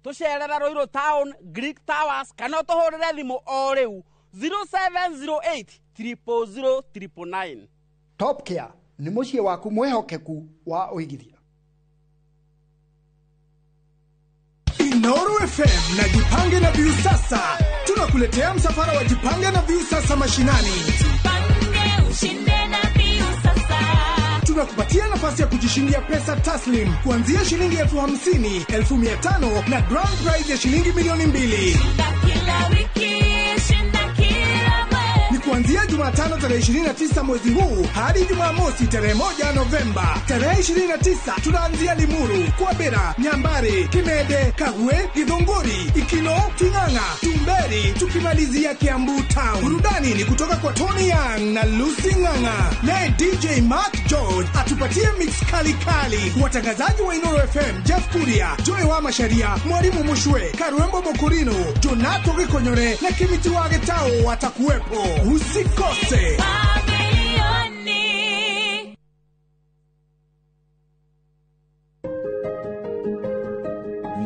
Tũcerere Ruiru Town, Greek Towers kana ũtũhũrĩre thimũ o rĩu 0708 000 999. Top Care nĩ mũciĩ waku mwĩhokeku wa ũigithia. Inooro FM na Jipange na Viusasa tunakuletea msafara wa Jipange na Viusasa mashinani. Jipange ushinde na Viusasa. Tunakupatia nafasi ya kujishindia pesa taslim kuanzia shilingi 50,000, 500,000 na grand prize ya shilingi 2,000,000. Shinda kila wiki, shinda kila mwezi. Ni kuanzia Jumatano tarehe 29 mwezi huu hadi Jumamosi tarehe 1 Novemba. Tarehe 29 tunaanzia Limuru, Kwabera, Nyambari, Kimede, Kagwe, Githunguri, Ikino, Ting'ang'a, Tumberi, tukimalizia Kiambu Town. Burudani ni kutoka kwa Tony Young na Lucy Ng'ang'a. Naye DJ Mark George atupatie mix kali kali. Watangazaji wa Inooro FM Jeff Kuria, Joy wa Masharia, Mwalimu Mushwe, Karwembo Mokurino, Jonato Gikonyore na Kimiti wa Getao watakuwepo. Usikose.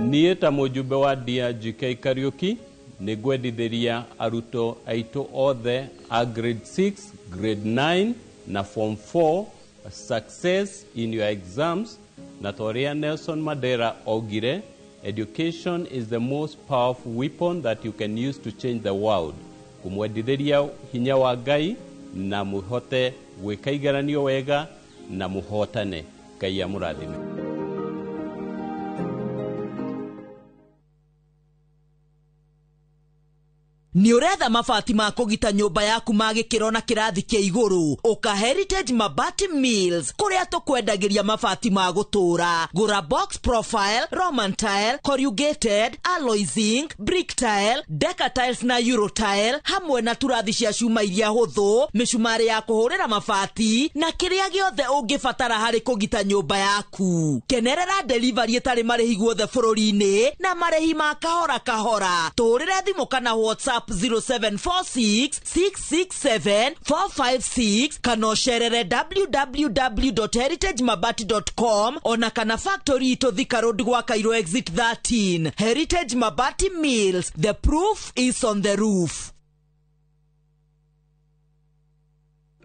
Niĩ ta mũjumbe wa DRGK Kariuki nĩ ngwendithĩria arutwo aitũ othe a grade 6, grade 9 na form 4 success in your exams, na ta ũrĩa Nelson Mandela augire, education is the most powerful weapon that you can use to change the world. Kumwendithĩria hinya wa Ngai na mũhote gwĩka igeranio wega na mũhotane. Ngai amũrathime. Nĩ ũretha mabati ma kũgita nyũmba yaku ma gĩkĩro na kĩrathi kĩa igũrũ? Ũka Heritage Mabati Mills kũrĩa tũkwendagĩria mabati ma gũtũũra. Gũra box profile, Roman tile, corrugated, alloy zinc, brick tile, deca tiles na euro tile, hamwe na turathi cia cuma iria hũthũ, mĩcumarĩ ya kũhũrĩra mabati na kĩrĩa gĩothe ũngĩbatara harĩ kũgita nyũmba yaku. Kenerera delivery ĩtarĩ marĩhi guothe bũrũri-inĩ na marĩhi ma kahora kahora. Tũhũrĩre thimũ kana WhatsApp 0746 667 456 kana ũcerere www.heritagemabati.com ona kana factory itũ Thika Road gwa Cairo exit 13. Heritage Mabati Mills, the proof is on the roof.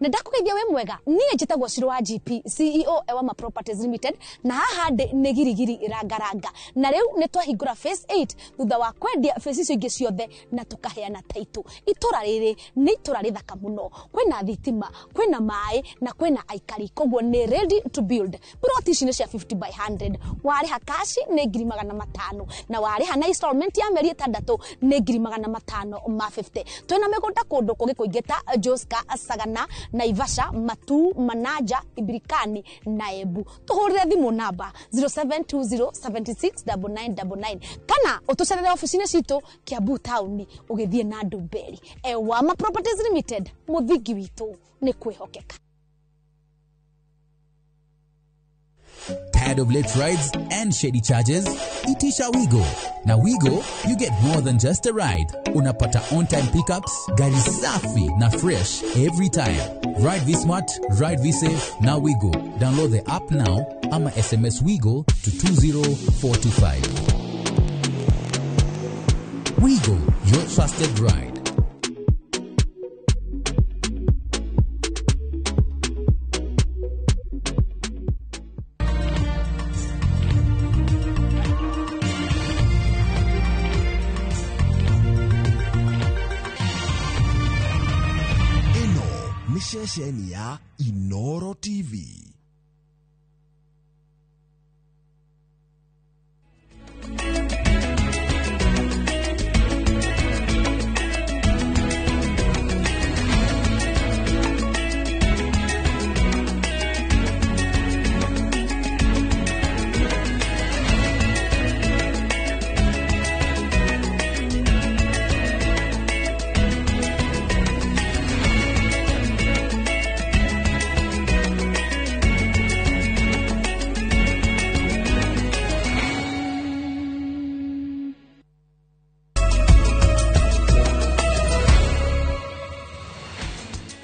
Nĩ ndakũgeithia wĩ mwega. Niĩ njĩtagwo Ciro wa GP, CEO Ewama Properties Limited, na haha ndĩ nĩ Girigiri Rangaranga. Na rĩu nĩ twahingũra phase 8 thutha wa kwendia phase icio ingĩ ciothe na tũkaheana title. Itũra rĩrĩ nĩ itũra rĩthaka mũno, kwĩna thitima, kwĩna maĩ na kwĩna aikari, koguo nĩ ready to build. Plot ici nĩ cia 50 by 100. Warĩha cash nĩ 500,000 na warĩha na installment ya mĩeri 6 nĩ 550,000. Twĩna mĩgũnda kũndũ kũngĩ kũingĩ ta Joska, Sagana, Naivasha, Matu, Manaja, Ibirikani na Embu. Tũhũrĩre thimũ namba 0720769999 kana ũtũcerere ofici-inĩ citũ Kiambu town ũgĩthiĩ na Ndumberi. Ewama Properties Limited, mũthingi witũ nĩ kwĩhokeka. Tired of late rides and shady charges? Itisha Wigo. Now Wigo, you get more than just a ride. Unapata on-time pickups, gari safi na fresh every time. Ride V-Smart, ride V-Safe, now Wigo. Download the app now ama SMS Wigo to 20425. Wigo, your trusted ride. Ceceni ya Inoro TV.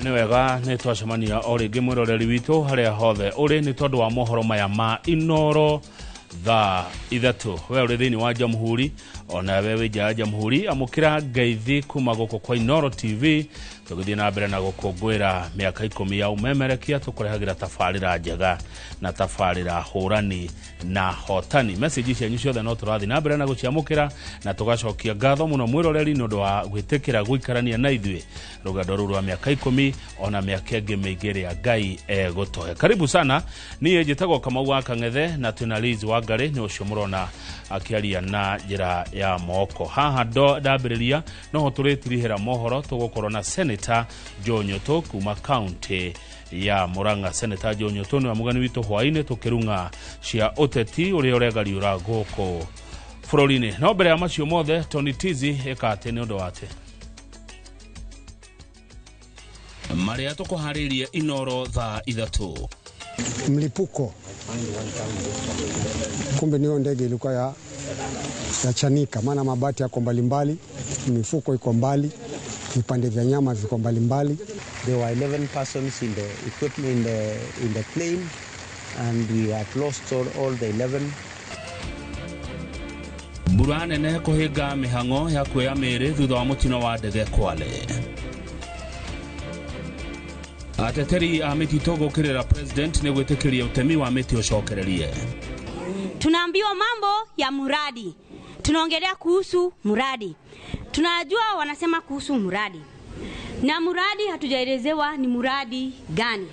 Nĩ wega nĩ twacemania o rĩngĩ mwĩroreri witũ harĩa hothe ũrĩ nĩ tondũ wa mohoro maya ma Inoro thaa 3. We ũrĩ thĩinĩ wa Jamhuri ona we wĩ nja ya Jamhuri, amũkĩra ngeithi kuma gũkũ kwa Inoro TV tũgĩthiĩ na mbere na gũkũngũĩra mĩaka 10 ya ũmemerekia. Tũkũrehagĩra tabarĩra njega na tabarĩra hũrani na hotani. Message cianyu ciothe no tũrathiĩ na mbere na gũciamũkĩra na tũgacokia ngatho mũno mwĩroreri nĩ ũndũ wa gwĩtĩkĩra gũikarania na ithuĩ rũgendo rũrũ rwa mĩaka 10 ona mĩaka ĩngĩ mĩingĩ ĩrĩa Ngai egũtũhe. Karibu sana, niĩ njĩtagwo Kamau wa Kang'ethe na twĩna Liz Wangari, nĩ ũcio mũrona akĩaria na njĩra ya moko. Haha ndambĩrĩria noho tũrĩtirihĩra mohoro, tũgũkorwo na Senator Joe Nyutu kuma kaunti ya Murang'a. Senator Joe Nyutu nĩwe mũgeni witũ hwaĩ-inĩ tũkĩrung'a cia ũteti ũrĩa ũregariũra gũkũ bũrũri-inĩ. No mbere ya macio mothe, Tony Tizi ĩka atĩ nĩ ũndũ wa atĩ marĩa tũkũharĩirie Inoro thaa 3. Mlipuko, kumbe niyo ndege ilikuwa ya chanika, maana mabati yako mbalimbali, mifuko iko mbali, vipande vya nyama viko mbalimbali. There were 11 persons in the equipment in the plane and we had lost all the 11. Mbura nene kũhĩnga mĩhang'o ya kuoya mĩĩrĩ thutha wa mũtino wa ndege Kwale. Ateteri a mĩtitũ gũkĩrĩra president nĩ gwĩtĩkĩria ũtemi wa mĩtĩ ũcokererie. Tunaambiwa mambo ya muradi, tunaongelea kuhusu muradi, tunajua wanasema kuhusu muradi, na muradi hatujaelezewa ni muradi gani.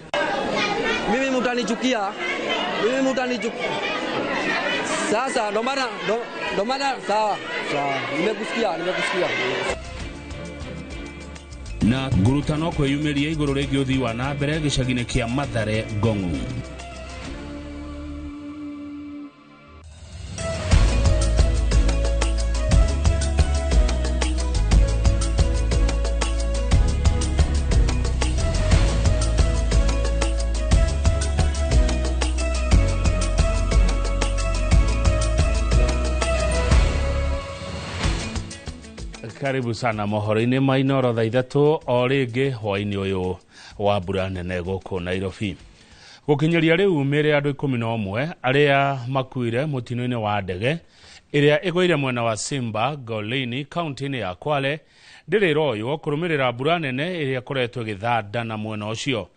Mimi mtanichukia, mimi mtanichukia. Sasa ndo maana sawa sawa, nimekusikia. Na ngurutano kwĩyumĩria igũrũ rĩgiĩ ũthii wa na mbere gĩcagi-inĩ kĩa Mathare Ngong'u. Karibu sana mohoro-inĩ ma Inoro thaa 3 o rĩngĩ hwaĩ-inĩ ũyũ wa mbura nene gũkũ Nairobi. Gũkinyĩria rĩu mĩĩrĩ ya andũ 11 arĩa makuire mũtino-inĩ wa ndege Ĩrĩa ĩgũire mwena wa Simba Golini kaunti-inĩ ya Kwale ndĩrĩ ĩroywo kũrũmĩrĩra mbura nene ĩrĩa ĩkoretwo ĩgĩthanda na mwena ũcio.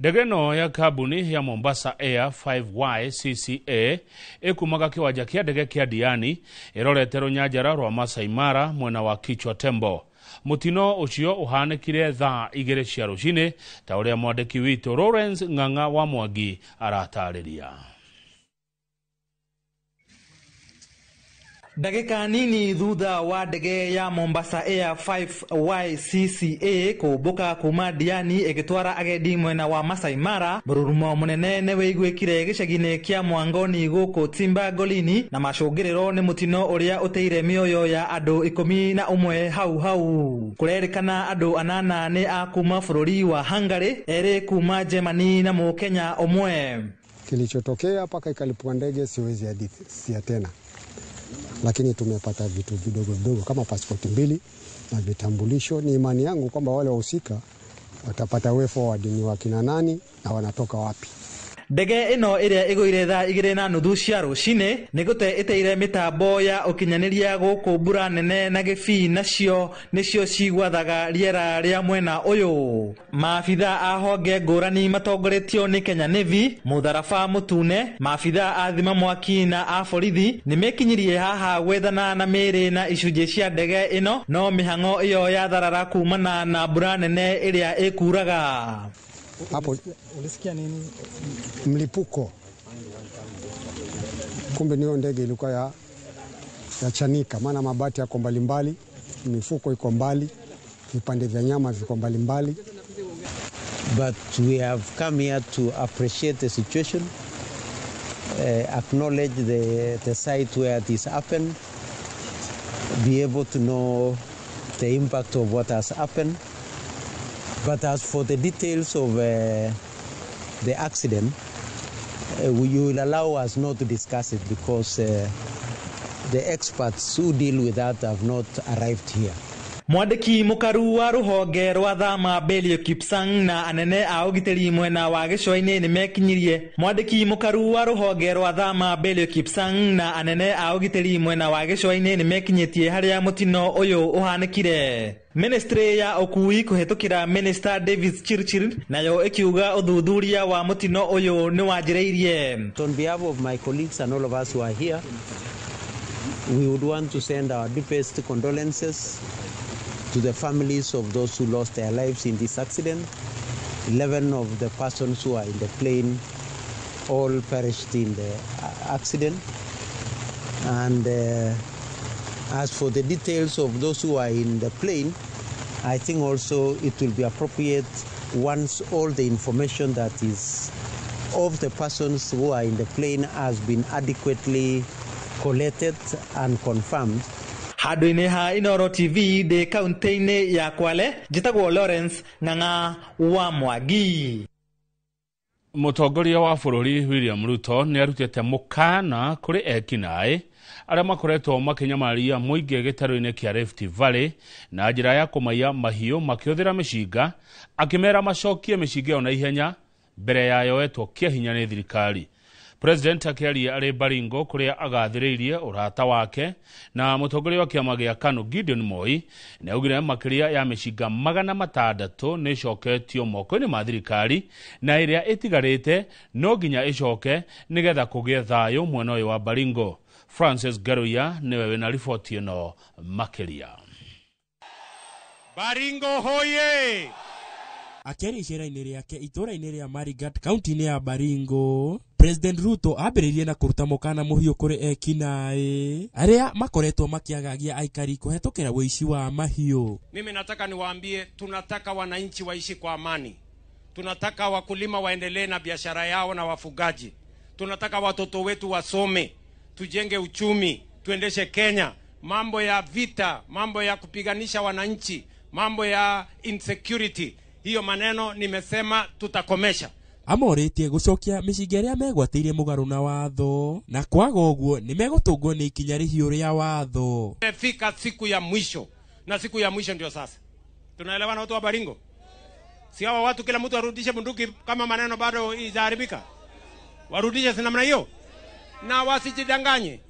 Ndege ĩno ya kambuni ya Mombasa Air 5Y CCA ĩkumaga kĩwanja kĩa ndege kĩa Diani ĩrorete rũnyanjara rwa Masai Mara mwena wa Kichwa Tembo. Mũtino ũcio ũhanĩkire thaa 2 cia rũcinĩ ta ũrĩa mwandĩki witũ Lawrence Ng'ang'a wa Mwangi aratarĩria. Ndagĩka nini thutha wa ndege ya Mombasa Air 5YCCA kũmbũka kuma Diani ĩgĩtwara agendi mwena wa Masai Mara, mũrurumo mũnene nĩ wĩiguĩkire gĩcagi-inĩ kĩa Mwangoni gũkũ Timba Golini, na macũngĩrĩro nĩ mũtino ũrĩa ũteire mĩoyo ya andũ 11 hau hau. Kũrerĩkana andũ 8 nĩ a kuma bũrũri wa Hungary, 2 kuma Germany na Mũkenya ũmwe. Kilichotokea mpaka ikalipua ndege siwezi hadithia tena, lakini tumepata vitu vidogo vidogo kama pasipoti 2 na vitambulisho. Ni imani yangu kwamba wale wahusika watapata way forward ni wakina nani na wanatoka wapi. Ndege ĩno ĩrĩa ĩgũire thaa 2:30 cia rũcinĩ nĩ gũte ĩteire mĩtambo ya ũkinyanĩria gũkũ mbura nene na gĩbii nacio nĩcio cigwathaga rĩera rĩa mwena ũyũ. Maabitha a honge ngũrani matongoretio nĩ Kenya Navy, mũtharaba mũtune, maabitha a thima mwaki na a borithi nĩ mekinyirie haha gwethana na mĩĩrĩ na icunjĩ cia ndege ĩno, no mĩhang'o ĩyo yatharara kumana na mbura nene ĩrĩa ĩkuraga. Hapo ulisikia nini? Mlipuko. Kumbe niyo ndege ilikuwa ya chanika, maana mabati yako mbalimbali, mifuko iko mbali, vipande vya nyama viko mbalimbali. But we have come here to appreciate the situation, acknowledge the site where this happened, be able to know the impact of what has happened. But as for the details of the accident, you will allow us not to discuss it because the experts who deal with that have not arrived here. Mwandĩki mũkaru wa rũhonge rwa thama Belio Kipsang na anene a ũgitĩri mwena wa gĩcũa-inĩ nĩ mekinyirie. Mwandĩki mũkaru wa rũhonge rwa thama Belio Kipsang na anene a ũgitĩri mwena wa gĩcũa-inĩ nĩ mekinyĩtie harĩa mũtino ũyũ ũhanĩkire. Ministry ya ũkuui kũhetũkĩra Minister Davis Chirchir nayo ĩkiuga ũthuthuria wa mũtino ũyũ nĩ wanjĩrĩirie. On behalf of my colleagues and all of us who are here, we would want to send our deepest condolences to the families of those who lost their lives in this accident. 11 of the persons who are in the plane all perished in the accident. And as for the details of those who are in the plane, I think also it will be appropriate once all the information that is of the persons who are in the plane has been adequately collated and confirmed. Handũ-inĩ ha Inooro TV ndĩ kaunti-inĩ ya Kwale, njĩtagwo Lawrence Ng'ang'a wa Mwangi. Mũtongoria wa bũrũri William Ruto nĩ arutĩte mũkana kũrĩ ekinaĩ arĩa makoretwo makĩnyamaria mũingĩ gĩtarũ-inĩ kĩa Rift Valley na njĩra ya kũmaiya mahiũ makĩhũthĩra mĩcinga, akĩmera macokie mĩcinga ĩyo na ihenya mbere ya yoetwo kĩa hinya nĩ thirikari. President akĩaria arĩ Baringo kũrĩa agathĩrĩirie ũrata wake na mũtongoria wa kĩama gĩa KANU Gideon Moi nĩ augire makĩria ya mĩcinga 600 nĩ ĩcoketio moko-inĩ ma thirikari na ĩrĩa ĩtigarĩte no nginya ĩcoke nĩgetha kũgĩe thayũ mwena ũyũ wa Baringo. Francis Garuya nĩwe wĩna riboti ĩno makĩria. Baringo hoye! Akĩaria icera-inĩ rĩake itũũra-inĩ rĩa Marigat kaunti-inĩ ya Baringo, President Ruto ambĩrĩirie na kũruta mũkana mũhiũ kũrĩ ekinaĩ arĩa makoretwo makĩagagia aikari kũhetũkĩra ũici wa mahiũ. Mimi nataka niwaambie, tunataka wananchi waishi kwa amani. Tunataka wakulima waendelee na biashara yao na wafugaji. Tunataka watoto wetu wasome, tujenge uchumi, tuendeshe Kenya. Mambo ya vita, mambo ya kupiganisha wananchi, mambo ya insecurity, hiyo maneno nimesema tutakomesha. Amorĩtie gũcokia mĩcinga ĩrĩa megwatĩire mũgarũ na watho na kwaga ũguo nĩ megũtũngwo nĩ ikinya rĩhiũ rĩa watho. Imefika siku ya mwisho na siku ya mwisho ndio sasa. Tunaelewana watu wa Baringo? Si hawa watu kila mtu arudishe bunduki kama maneno bado izaharibika. Warudishe si namna hiyo? Na wasijidanganye.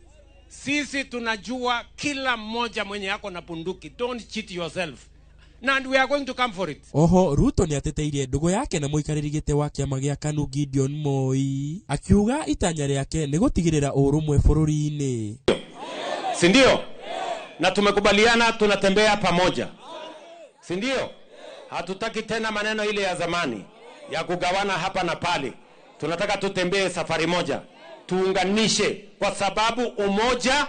Sisi tunajua kila mmoja mwenye ako na bunduki. Don't cheat yourself. And we are going to come for it. Oho Ruto nĩ ateteirie ndũgũ yake na mũikarĩri gĩtĩ wa kĩama gĩa KANU Gideon Moi, akiuga itanya rĩake nĩ gũtigĩrĩra ũrũmwe bũrũri-inĩ. Si ndio? Na tumekubaliana tunatembea pamoja. Si ndio? Hatutaki tena maneno ile ya zamani ya kugawana hapa na pale. Tunataka tutembee safari moja, tuunganishe, kwa sababu umoja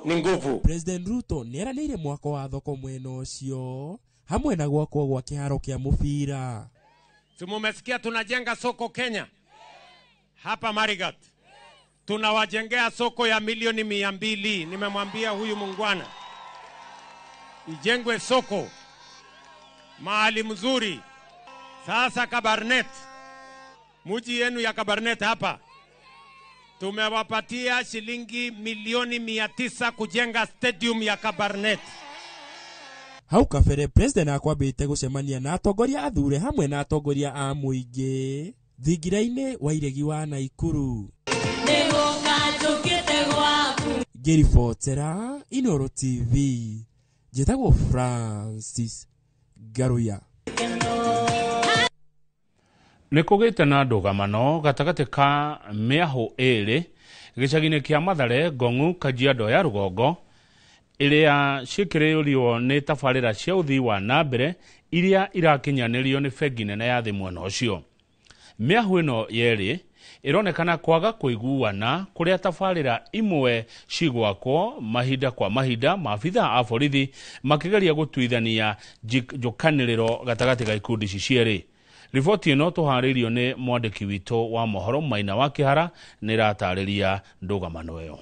ni nguvu. President Ruto nĩeranĩire mwako wa thoko mwena ũcio hamwe na gwakwo gwa kĩharo kĩa mũbira. Si mumesikia tunajenga soko Kenya hapa Marigat, tunawajengea soko ya milioni 200. Nimemwambia huyu mungwana ijengwe soko mahali mzuri. Sasa Kabarnet, muji yenu ya Kabarnet hapa, tumewapatia shilingi milioni 900 kujenga stadium ya Kabarnet. Hau kabere president akwambĩte gũcemania na atongoria athure hamwe na atongoria a mũingĩ thingira-inĩ wa iregi wa Naikuru. Ngĩribotera Inooro TV, njĩtagwo Francis Ngaruya. Nĩ kũgĩte na ndũgamano gatagatĩ ka mĩahũ ĩrĩ gĩcagi-inĩ kĩa Mathare, Ngong'u, Kajiado ya rũgongo, ĩrĩa ciĩkĩrĩirio nĩ tabarĩra cia ũthii wa na mbere iria irakinyanĩrio nĩ bengi nene ya thĩ mwena ũcio. Mĩahũ ĩno yerĩ ĩronekana kwaga kũiguana kũrĩa tabarĩra imwe cigwakwo mahinda kwa mahinda, maabitha a borithi makĩgeria gũtuithania njũkanĩrĩro gatagatĩ ga ikundi ici cierĩ. Riboti ĩno tũharĩirio nĩ mwandĩki witũ wa mohoro Maina wa Kĩhara nĩ ĩratarĩria ndũgamano ĩyo.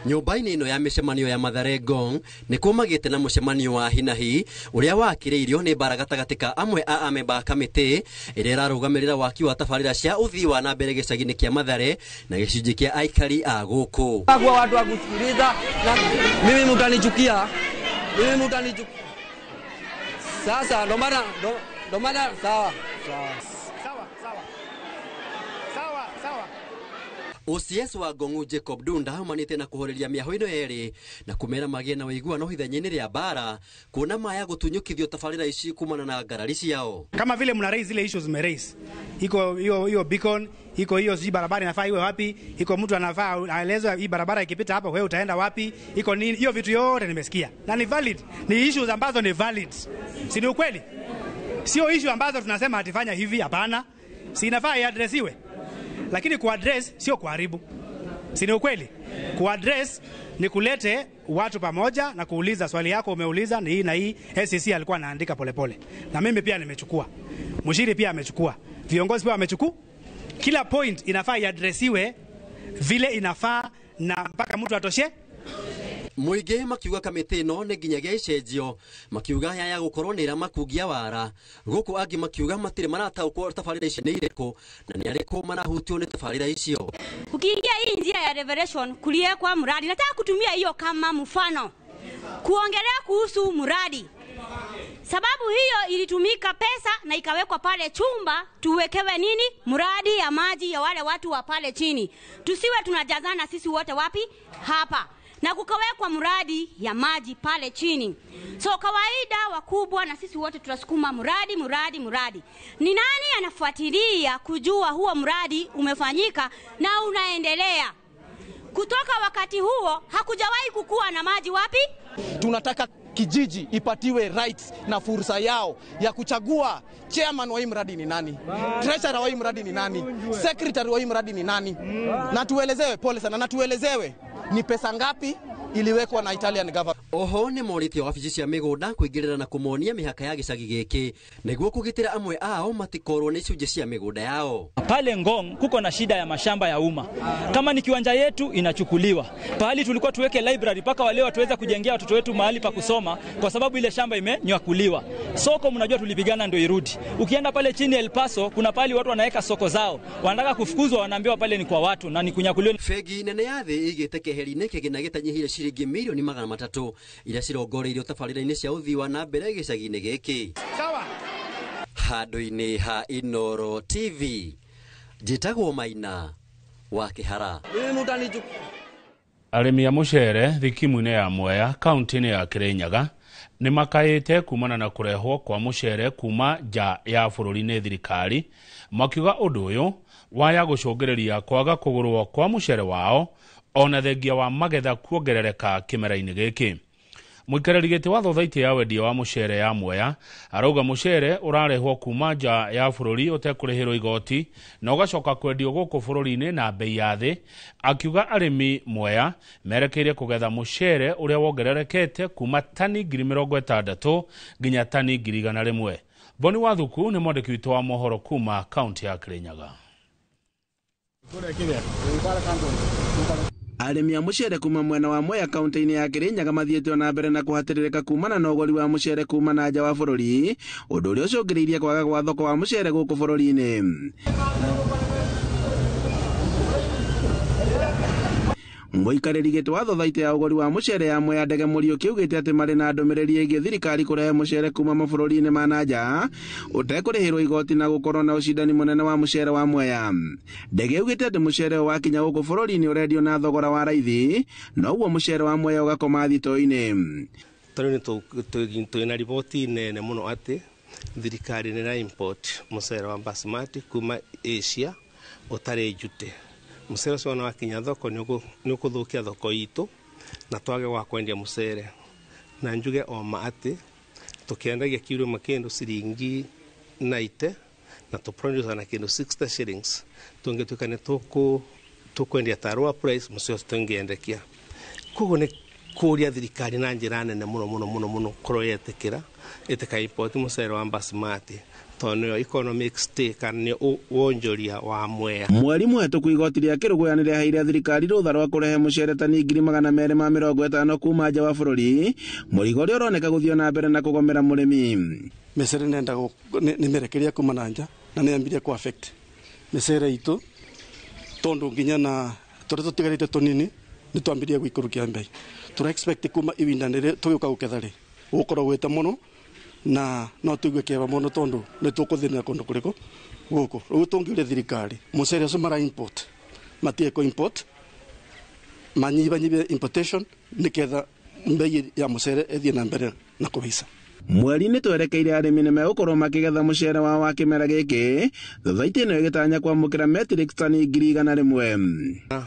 Nyũmba-inĩ ĩno ya mĩcemanio ya Mathare Ngong nĩ kũmagĩte na mũcemanio wa hinahi ũrĩa wakĩrĩirio nĩ mbara gatagatĩ ka amwe a amemba a kamĩtĩ ĩrĩa ĩrarũgamĩrĩra waki wa tabarĩra cia ũthii wa na mbere gĩcagi-inĩ kĩa Mathare na gĩcunjĩ kĩa aikari a gũkũ. Kwa watu wa kusikiliza na mimi mtanichukia, mimi mtanichukia. Sasa ndo maana sawa sawa sawa sawa sawa. OCS wa Ngong'u Jacob Dunda aumanĩte na kũhoreria mĩahũ ĩno yerĩ na kũmera magĩe na ũiguano ithenya-inĩ rĩa mbara kuona maya gũtunyũkithio tabarĩra ici kumana na ngarari ciao. Kama vile mna raise zile issues mmeraise, iko hiyo hiyo beacon, iko hiyo sijui barabara inafaa iwe wapi, iko mtu anafaa aelezwe hii barabara ikipita hapa wewe utaenda wapi, iko nini, hiyo vitu yote nimesikia na ni valid, ni issues ambazo ni valid, si ni ukweli? Sio issue ambazo tunasema atifanya hivi, hapana, si inafaa iadresiwe. Lakini kuaddress sio kuharibu. Si ni ukweli? Kuaddress ni kulete watu pamoja na kuuliza swali yako umeuliza ni hii na hii. SCC alikuwa anaandika polepole. Na mimi pia nimechukua. Mshiri pia amechukua. Viongozi pia wamechukua. Kila point inafaa iadresiwe vile inafaa na mpaka mtu atoshe. Mũingĩ makiuga kamĩtĩ ĩno nĩ nginyagia ĩcenjio, makiuga yaya gũkorwo nĩ ĩramakungia wara, gũkũ angĩ makiuga matirĩ marataũkwo tabarĩra ici nĩ irĩkũ na nĩ arĩkũ marahutio nĩ tabarĩra icio. Ukiingia hii njia ya Revelation kulia kwa mradi, nataka kutumia hiyo kama mfano kuongelea kuhusu mradi, sababu hiyo ilitumika pesa na ikawekwa pale chumba tuwekewe nini, mradi ya maji ya wale watu wa pale chini, tusiwe tunajazana sisi wote wapi hapa, na kukawekwa mradi ya maji pale chini. So kawaida wakubwa na sisi wote tunasukuma mradi mradi mradi. Ni nani anafuatilia kujua huo mradi umefanyika na unaendelea? Kutoka wakati huo hakujawahi kukua na maji wapi? Tunataka kijiji ipatiwe rights na fursa yao ya kuchagua chairman wa hii mradi ni nani, treasurer wa hii mradi ni nani, secretary wa hii mradi ni nani, na tuelezewe, pole sana, na tuelezewe ni pesa ngapi iliwekwa na Italian government. Oho nĩ morĩtie wabici cia mĩgũnda kũingĩrĩra na kũmonia mĩhaka ya gĩcagi gĩkĩ nĩguo kũgitĩra amwe ao matikorwo nĩ icunjĩ cia mĩgũnda yao. Pale Ngong kuko na shida ya mashamba ya umma. Kama ni kiwanja yetu inachukuliwa. Pahali tulikuwa tuweke library paka wale watuweza kujengea watoto wetu mahali pa kusoma kwa sababu ile shamba imenyakuliwa. Soko mnajua tulipigana ndio irudi. Ukienda pale chini El Paso kuna pahali watu wanaweka soko zao. Wanataka kufukuzwa, wanaambiwa pale ni kwa watu na ni kunyakuliwa. Bengi nene ya thĩ ĩigĩte keheri-inĩ kĩgĩna gĩtanyihire ciringi milioni 300 iria cirongoreirio tabarĩra-inĩ cia ũthii wa na mbere gĩcagi-inĩ gĩkĩ. Sawa. Handũ-inĩ ha Inooro TV, njĩtagwo Maina wa Kĩhara. Arĩmi a mũcere thikimu-inĩ ya Mwea kaunti-inĩ ya Kirinyaga nĩ makaĩte kumana na kũrehwo kwa mũcere kuma nja ya bũrũri nĩ thirikari, makiuga ũndũ ũyũ waya gũcũngĩrĩria kwaga kũgũrwo kwa mũcere wao ona thengia wa magetha kuongerereka kĩmera-inĩ gĩkĩ. Mũikarĩri gĩtĩ wa thothaitĩ ya wendia wa mũcere ya Mwea arauga mũcere ũrarehwo kuma nja ya bũrũri ũtekũrĩhĩrwo igoti na ũgacoka kwendio gũkũ bũrũri-inĩ na bei ya thĩ, akiuga arĩmi Mwea merekeire kũgetha mũcere ũrĩa wongererekete kuma tani 60,000 nginya tani 101,000. Boni Wathuku nĩ mwandĩki witũ wa mohoro kuma kaunti ya Kirinyaga. Arĩmi a mũcere kuma mwena wa Mwea kaunti-inĩ ya Kirinyaga mathiĩte ona mbere na kũhatĩrĩrĩka kumana na ũgũri wa mũcere kuma na nja wa bũrũri, ũndũ ũrĩa ũcũngĩrĩirie kwaga gwa thoko wa mũcere gũkũ bũrũri-inĩ. Mũikarĩri gĩtĩ wa thothaitĩ ya ũgũri wa mũcere ya Mwea Ndege Mũriũki augĩte atĩ marĩ na ndũmĩrĩri ĩgiĩ thirikari kũrehe mũcere kuma mabũrũri-inĩ ma na nja ũtekũrĩhĩrwo igoti na gũkorwo na ũcindani mũnene wa mũcere wa Mwea. Ndege augĩte atĩ mũcere ũyũ wakinya gũkũ bũrũri-inĩ ũrendio na thogora wa raithi, noguo mũcere wa Mwea ũgakoma thitoo-inĩ. Tondũ nĩ twĩna riboti nene mũno atĩ thirikari nĩ ĩra import mũcere wa basmati kuma Asia ũtarĩ njute. Mũcere ũcio wona wakinya thoko nĩ ũkũthũkia thoko itũ na twage gwa kwendia mũcere. Na njuge oma atĩ tũkĩendagia kiro ĩmwe kĩndũ ciringi 90 na tũproduce na kĩndũ 60 shillings, tũngĩtuĩka nĩ tũkwendia ta lower price mũcere ũcio tũngĩendekia. Koguo nĩ kũria thirikari na njĩra nene mũno mũno mũno mũno korwo yetĩkĩra ĩtĩka import mũcere wa basmati tondũ nĩyo economic stake kana nĩ wonjoria wa Mwea. Mweri mũhetũku igoti rĩa Kĩrũgũya nĩrĩaheire thirikari rũtha rwa kũrehe mũcere tani 250,000 kuma nja wa bũrũri, mũrigo ũrĩa ũroneka gũthiĩ na mbere na kũgomera mũrĩmi. Mĩcere nĩ mĩrekeria kuma na nja na nĩ yambirie kũ affect mĩcere itũ tondũ nginya na tũrĩa tũtigarĩte tũnini nĩ twambirie gũikũrũkia mbei. Tũra expect kuma ihinda rĩrĩ tũgĩũka gũketha rĩ gũkorwo gwĩte mũno na no tuigue kĩeva mũno tondũ nĩ tũkũthĩnĩra kũndũ kũrĩkũ gũkũ. Rĩu tũngiuria thirikari mũcere ũcio mara import matige kũ import, manyibanyibie importation nĩketha mbei ya mũcere ĩthiĩ na mbere na kũhaica. Mweri-inĩ twerekeire arĩmi nĩ megũkorwo makĩgetha mũcere wao wa kĩmera gĩkĩ, thothaitĩ ĩno ĩgĩtanya kwamũkĩra metric tani 101,000.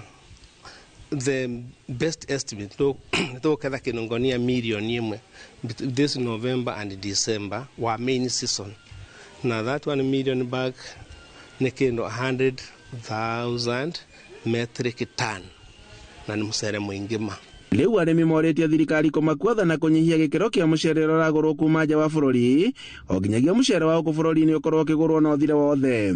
The best estimate tũgũketha kĩndũ ngonia 1 million this November and December wa main season, na that 1 million bag nĩ kĩndũ 100,000 metric ton na nĩ mũcere mũingĩ ma. Rĩu arĩmi morĩtie thirikari kũmakuatha na kũnyihia gĩkĩro kĩa mũcere ũrĩa ũragũrwo kuma nja wa bũrũri o nginyagia mũcere wa gũkũ bũrũri-inĩ ũkorwo ũkĩgũrwo na ũthire wothe.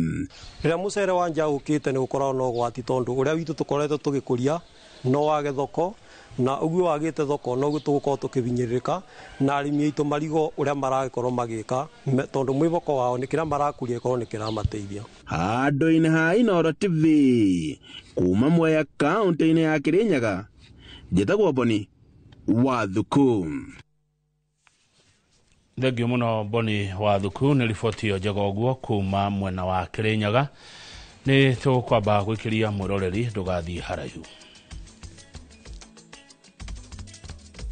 Rĩrĩa mũcere wa nja ũkĩte nĩ gũkoragwo na ũgwati tondũ ũrĩa witũ tũkoretwo tũgĩkũria no wage thoko, na ũguo wagĩte thoko noguo tũgũkorwo tũkĩhinyĩrĩrĩka na arĩmi aitũ marigo ũrĩa maragĩkorwo magĩka tondũ mwĩhoko wao nĩ kĩrĩa marakũria gĩkorwo nĩ kĩramateithia. Handũ-inĩ ha Inooro TV kuma Mwea kaunti-inĩ ya Kirinyaga, njĩtagwo Boni Wathuku. Thengio mũno Boni Wathuku nĩ riboti ĩyo njega ũguo kuma mwena wa Kirinyaga. Nĩ tũkwamba gwĩkĩria mwĩroreri ndũgathiĩ haraihu.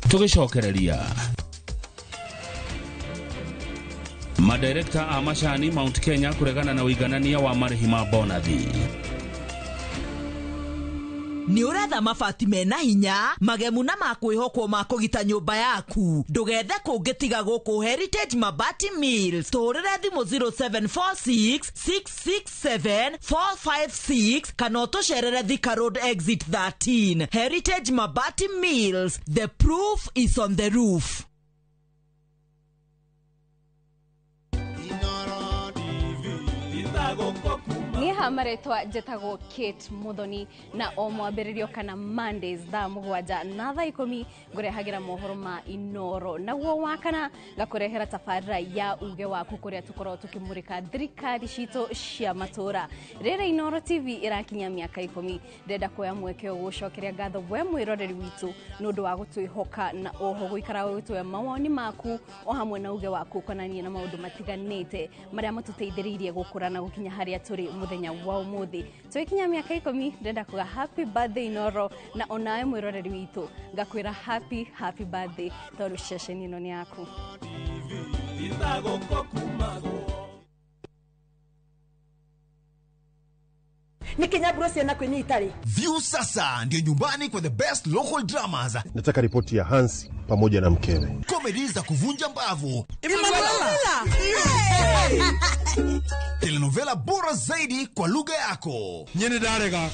Tũgĩcokereria madirekta a macani Mount Kenya kũregana na ũiganania wa marĩhi ma bonathi. Nĩ ũretha mabati mena hinya magemu na makwĩhokwo ma kũgita nyũmba yaku, ndũgethe kũngĩ tiga gũkũ Heritage Mabati Mills. Tũhũrĩre thimũ 0746 667 456 kana ũtũcerere Thika Road exit 13. Heritage Mabati Mills, the proof is on the roof. Niĩ ha marĩtwa njĩtagwo Kate Muthoni, na o mwambĩrĩrio kana Mondays thaa 7 na thaa 10 ngũrehagĩra mohoro ma Inoro, naguo wakana ngakũrehera tabarĩra ya uge waku kũrĩa tũkoragwo tũkĩmũrĩka thirikari citũ cia matũra. Rĩrĩ Inoro TV ĩrakinya mĩaka 10, ndĩrenda kuoya mweke ũyũ gũcokeria ngatho we mwĩroreri witũ nĩ ũndũ wa gũtwĩhoka na oho gũikara ũgĩtũhe mawoni maku o hamwe na uge waku ũkonanie na maũndũ matiganĩte marĩa matũteithĩrĩirie gũkũra na gũkinya harĩa tũrĩ mũthenya Mũthenya wa ũmũthĩ tũgĩkinya mĩaka 10 ndĩrenda kuga happy birthday Inooro, na onawe mwĩroreri witũ ngakwĩra happy happy birthday tondũ ceceni ĩno nĩ yaku. Nikinyaburo ciana kwenye itari. View sasa ndio nyumbani kwa the best local dramas. Nataka ripoti ya Hansi pamoja na mkewe. Comedy za kuvunja mbavu. Emanuela. Telenovela bora zaidi kwa lugha yako. Nyene ndarega.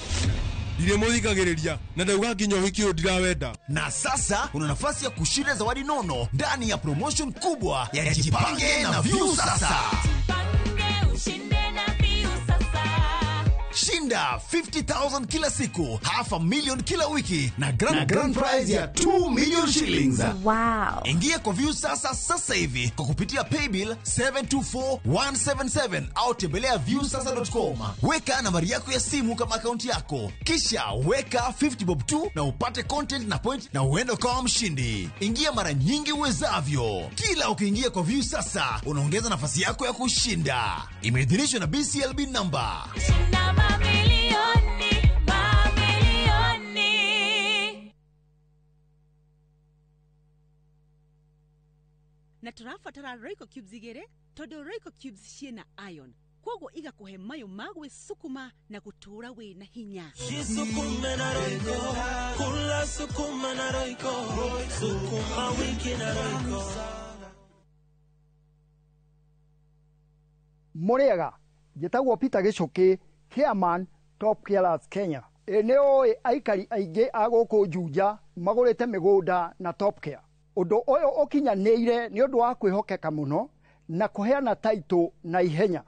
Ndirĩ mũthikagĩrĩria na ndauga nginya ũhiki ũyũ ndirawenda. Na sasa una nafasi ya kushinda zawadi nono ndani ya promotion kubwa ya Jipange na View Sasa. Shinda 50,000 kila siku, 500,000 kila wiki na grand prize ya 2 million shillings. Wow. Ingia kwa View Sasa sasa hivi kwa kupitia paybill 724177 au tembelea viewsasa.com. Weka nambari yako ya simu kama akaunti yako, kisha weka 50 bob tu na upate content na point na uende ukawa mshindi. Ingia mara nyingi uwezavyo. Kila ukiingia kwa View Sasa unaongeza nafasi yako ya kushinda. Imeidhinishwa na BCLB number. Mamilioni, mamilioni. Na tũrabatara Royco cubes igĩrĩ tondũ Royco cubes ciĩna iron, koguo igakũhe mayũ ma gwĩcukuma na gũtũũra wĩna hinya. Jisukume na Royco, kula sukuma na Royco, sukuma wiki na Royco. Mũrĩega, njĩtagwo Peter Gĩcũkĩ, chairman Top Carers Kenya. Ĩ nĩ ũĩ aikari aingĩ a gũkũ Juja magũrĩte mĩgũnda na Top Care. Ũndũ ũyũ ũkinyanĩire nĩ ũndũ wa kwĩhokeka mũno na kũheana taitũ na ihenya.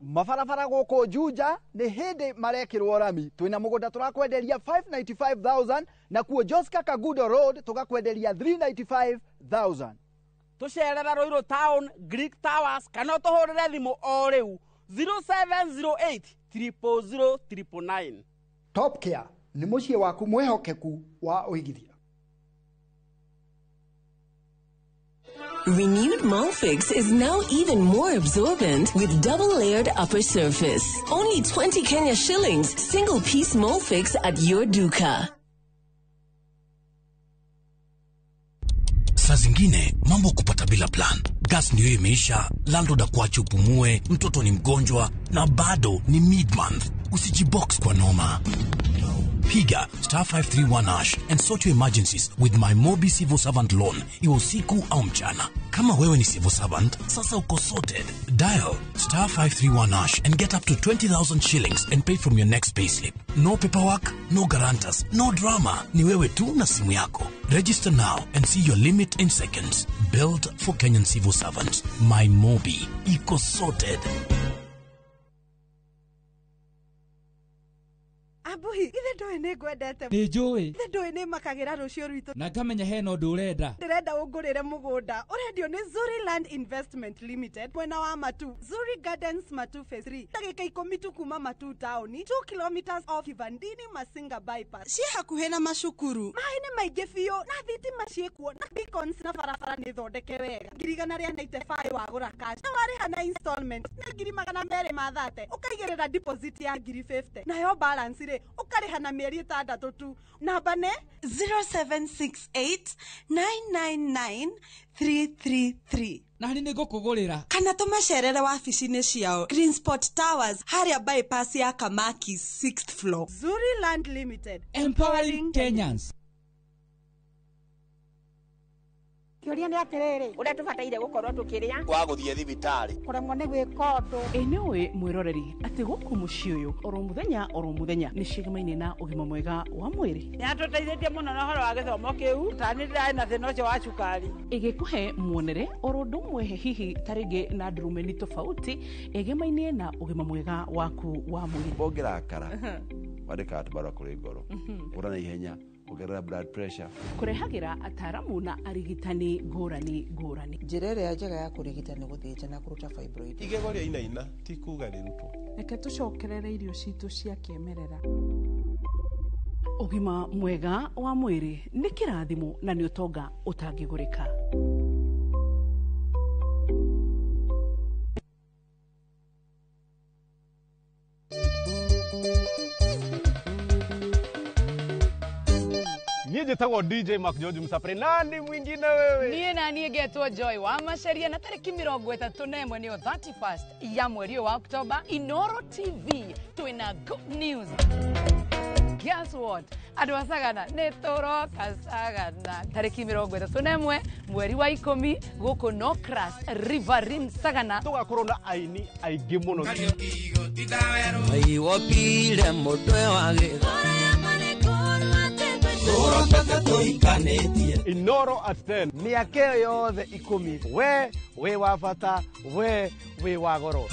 Mabarabara gũkũ Juja nĩ hĩndĩ marekĩrwo rami. Twĩna mũgũnda tũrakwenderia 595,000 na kuo Joska Kagudo Road tũgakwenderia 395,000. Tũcerere Ruiru Town, Greek Towers kana ũtũhũrĩre thimũ o rĩu 0708 000 999. Top Care nĩ mũciĩ waku mwĩhokeku wa ũigithia. Renewed Molfix is now even more absorbent with double-layered upper surface. Only 20 Kenya shillings, single-piece Molfix at your duka. Saa zingine mambo kupata bila plan. Gas ndiyo imeisha, landlord akuache upumue, mtoto ni mgonjwa na bado ni mid-month. Usijibox kwa noma. Piga star 531 hash and sort your emergencies with my Mobi Civil Servant Loan, iwe usiku au mchana. Kama wewe ni civil servant, sasa uko sorted. Dial star 531 hash and get up to 20,000 shillings and pay from your next payslip. No paperwork, no guarantors, no drama. Ni wewe tu na simu yako. Register now and see your limit in seconds. Built for Kenyan civil servants. My Mobi. Iko sorted. Abuhi, ithe ndoĩ nĩ ngwendete. Nĩ njũĩ. Ithe ndoĩ nĩ makagĩra rũciũ rwitũ. Na ngamenya hena ũndũ ũrenda. Ndĩrenda ũngũrĩre mũgũnda. Ũrendio nĩ Zuri Land Investment Limited mwena wa Matu. Zuri Gardens Matu Phase 3. Ndagĩka 10 tu kuma Matu town, 2 kilometers off Kivandini Masinga bypass. Ciĩ hakuhĩ na macukuru. Maĩ nĩ maingĩ biũ na thitima ciĩkuo na beacons na barabara nĩ thondeke wega. 195,000 wagũra cash. Na warĩha na installment nĩ 230,000. Ũkaigĩrĩra deposit ya 50,000. Nayo balance rĩ ũkarĩha na mĩeri 6 tu. Namba nĩ 0768 999 333. Na nĩ ngũkũgũrĩra. Kana tũmacerere wabici-inĩ ciao Green Spot Towers harĩa bypass ya Kamaki 6th floor. Zuri Land Limited, empowering Kenyans. Kĩũria nĩ atĩrĩrĩ, ũrĩa tũbataire gũkorwo tũkĩrĩa wa gũthiĩ thibitarĩ kũremwo nĩ gwĩka ũndũ. Ĩ nĩ ũĩ mwĩroreri atĩ gũkũ mũciĩ ũyũ oro mũthenya oro mũthenya nĩ cigamaine na ũgima mwega wa mwĩrĩ. Nĩatũteithĩtie mũno na ũhoro wa gĩthomo kĩu, ta nĩ ndĩrarĩ na thĩna ũcio wa cukari. Ĩgĩkũhe muonere oro ũndũ ũmwe hihi ta rĩngĩ na ndurumeni tofauti ĩgemaine na ũgima mwega waku wa mwĩrĩ. Ũngĩrakara wandĩkaga tũbarũa kũrĩ ngoro, ũra na ihenya, ongerera blood pressure. Kũrehagĩra ataramu na arigitani ngũrani ngũrani. Njĩra ĩrĩa njega ya kũrigita nĩ gũthĩnja na kũruta fibroid. Igego rĩa inaina ti kuga rĩrutwo. Reke tũcokerere irio citũ cia kĩmerera. Ũgima mwega wa mwĩrĩ nĩ kĩrathimo na nĩ ũtonga ũtangĩgũrĩka. Niĩ njĩtagwo DJ Mark George Msapre. Nani mwingine wewe? Niĩ na niĩ ngetwo Joy wa Maceria na tarĩki 31 nĩyo 31st ya mweri ũyũ wa Oktoba, Inoro TV twĩna good news. Guess what? Andũ a Sagana nĩ tũroka Sagana tarĩki 31 mweri wa 10 gũkũ Nocras Riverine Sagana. Tũgakorwo na aini aingĩ mũno. Wopile mũtwe wa gĩtho. Inoro at 10. Mĩaka ĩyo yothe 10 we wĩ wa bata, we wĩ wa goro.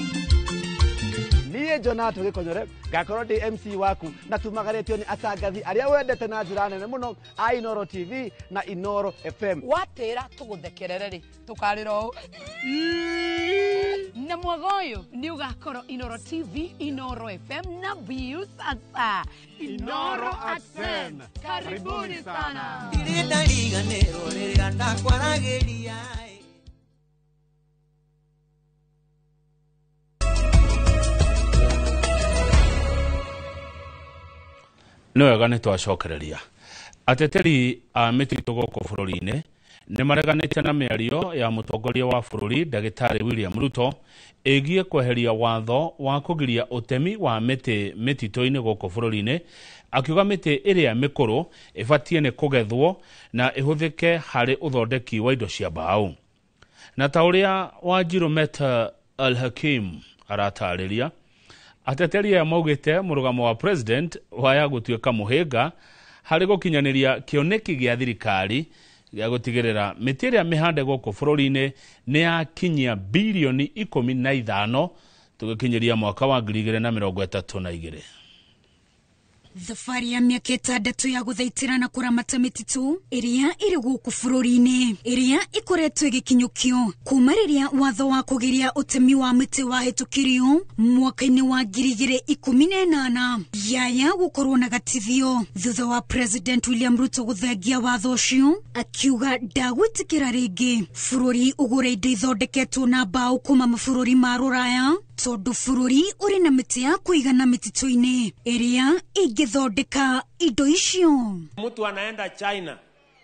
Niĩ Jonato Gĩkonyore ngakorwo ndĩ MC waku na tumagarĩtio nĩ atangathi arĩa wendete na njĩra nene mũno a Inoro TV na Inoro FM. Watĩra tũgũthekerere rĩ tũkarĩra ũũ na mwaga ũyũ nĩ ũgakorwo Inoro TV, Inoro FM na Viusasa. Inoro at 10. Karibuni sana. Ndirĩ ndariganĩrwo rĩrĩa ndakwaragĩria. Nĩ wega nĩ twacokereria. Ateteri a mĩtitũ gũkũ bũrũri-inĩ nĩ mareganĩte na mĩario ya mũtongoria wa bũrũri ndagĩtarĩ William Ruto ĩgiĩ kweheria watho wa kũgiria ũtemi wa mĩtĩ mĩtitũ-inĩ gũkũ bũrũri-inĩ, akiuga mĩtĩ ĩrĩa mĩkũrũ ĩbatiĩ nĩ kũgethwo na ĩhũthĩke harĩ ũthondeki wa indo cia mbaũ. Na ta ũrĩa Wanjiru Meta Al-Hakim aratarĩria, ateteri aya maugĩte mũrũgamo wa president waya gũtuĩka mũhĩnga harĩ gũkinyanĩria kĩoneki gĩa thirikari gĩa gũtigĩrĩra mĩtĩ ĩrĩa mĩhande gũkũ bũrũri-inĩ nĩ yakinyia bilioni 15 tũgĩkinyĩria mwaka wa 2032. Thabarĩ ya mĩaka 6 ya gũthaitĩra na kũramata mĩtitũ ĩrĩa ĩrĩ gũkũ bũrũri-inĩ ĩrĩa ĩkoretwo ĩgĩkinyũkio kuma rĩrĩa watho wa kũgiria ũtemi wa mĩtĩ wahĩtũkirio mwaka-inĩ wa 2018 yaya gũkorwo na gatithio thutha wa President William Ruto gũthengia watho ũcio akiuga ndagwĩtĩkĩra rĩngĩ bũrũri ũgũre indo ithondeketwo na mbaũ kuma mabũrũri ma rũraya tondũ bũrũri ũrĩ na mĩtĩ ya kũigana mĩtitũ-inĩ ĩrĩa ĩngĩthondeka indo icio. Mtu anaenda China,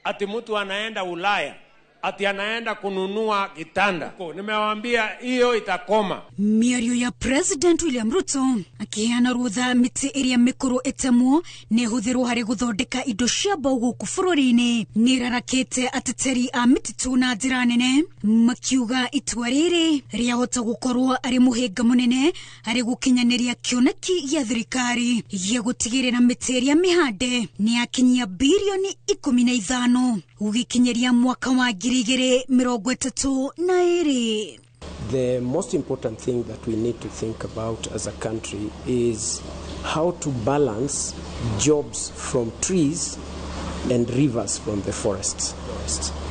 ati mtu anaenda Ulaya, ati anaenda kununua kitanda. Nimewaambia hiyo itakoma. Mĩario ya President William Ruto akĩheana rũtha mĩtĩ ĩrĩa mĩkũrũ ĩtemwo nĩ ĩhũthĩrwo harĩ gũthondeka indo cia mbaũ gũkũ bũrũri-inĩ nĩ ĩrarakĩte ateteri a mĩtitũ na njĩra nene makiuga itua rĩrĩ rĩahota gũkorwo arĩ mũhĩnga mũnene harĩ gũkinyanĩria kĩoneki gĩa thirikari gĩa gũtigĩrĩra mĩtĩ ĩrĩa mĩhande nĩ yakinyia bilioni 15 gũgĩkinyĩria mwaka wa 2032. The most important thing that we need to think about as a country is how to balance jobs from trees and rivers from the forests.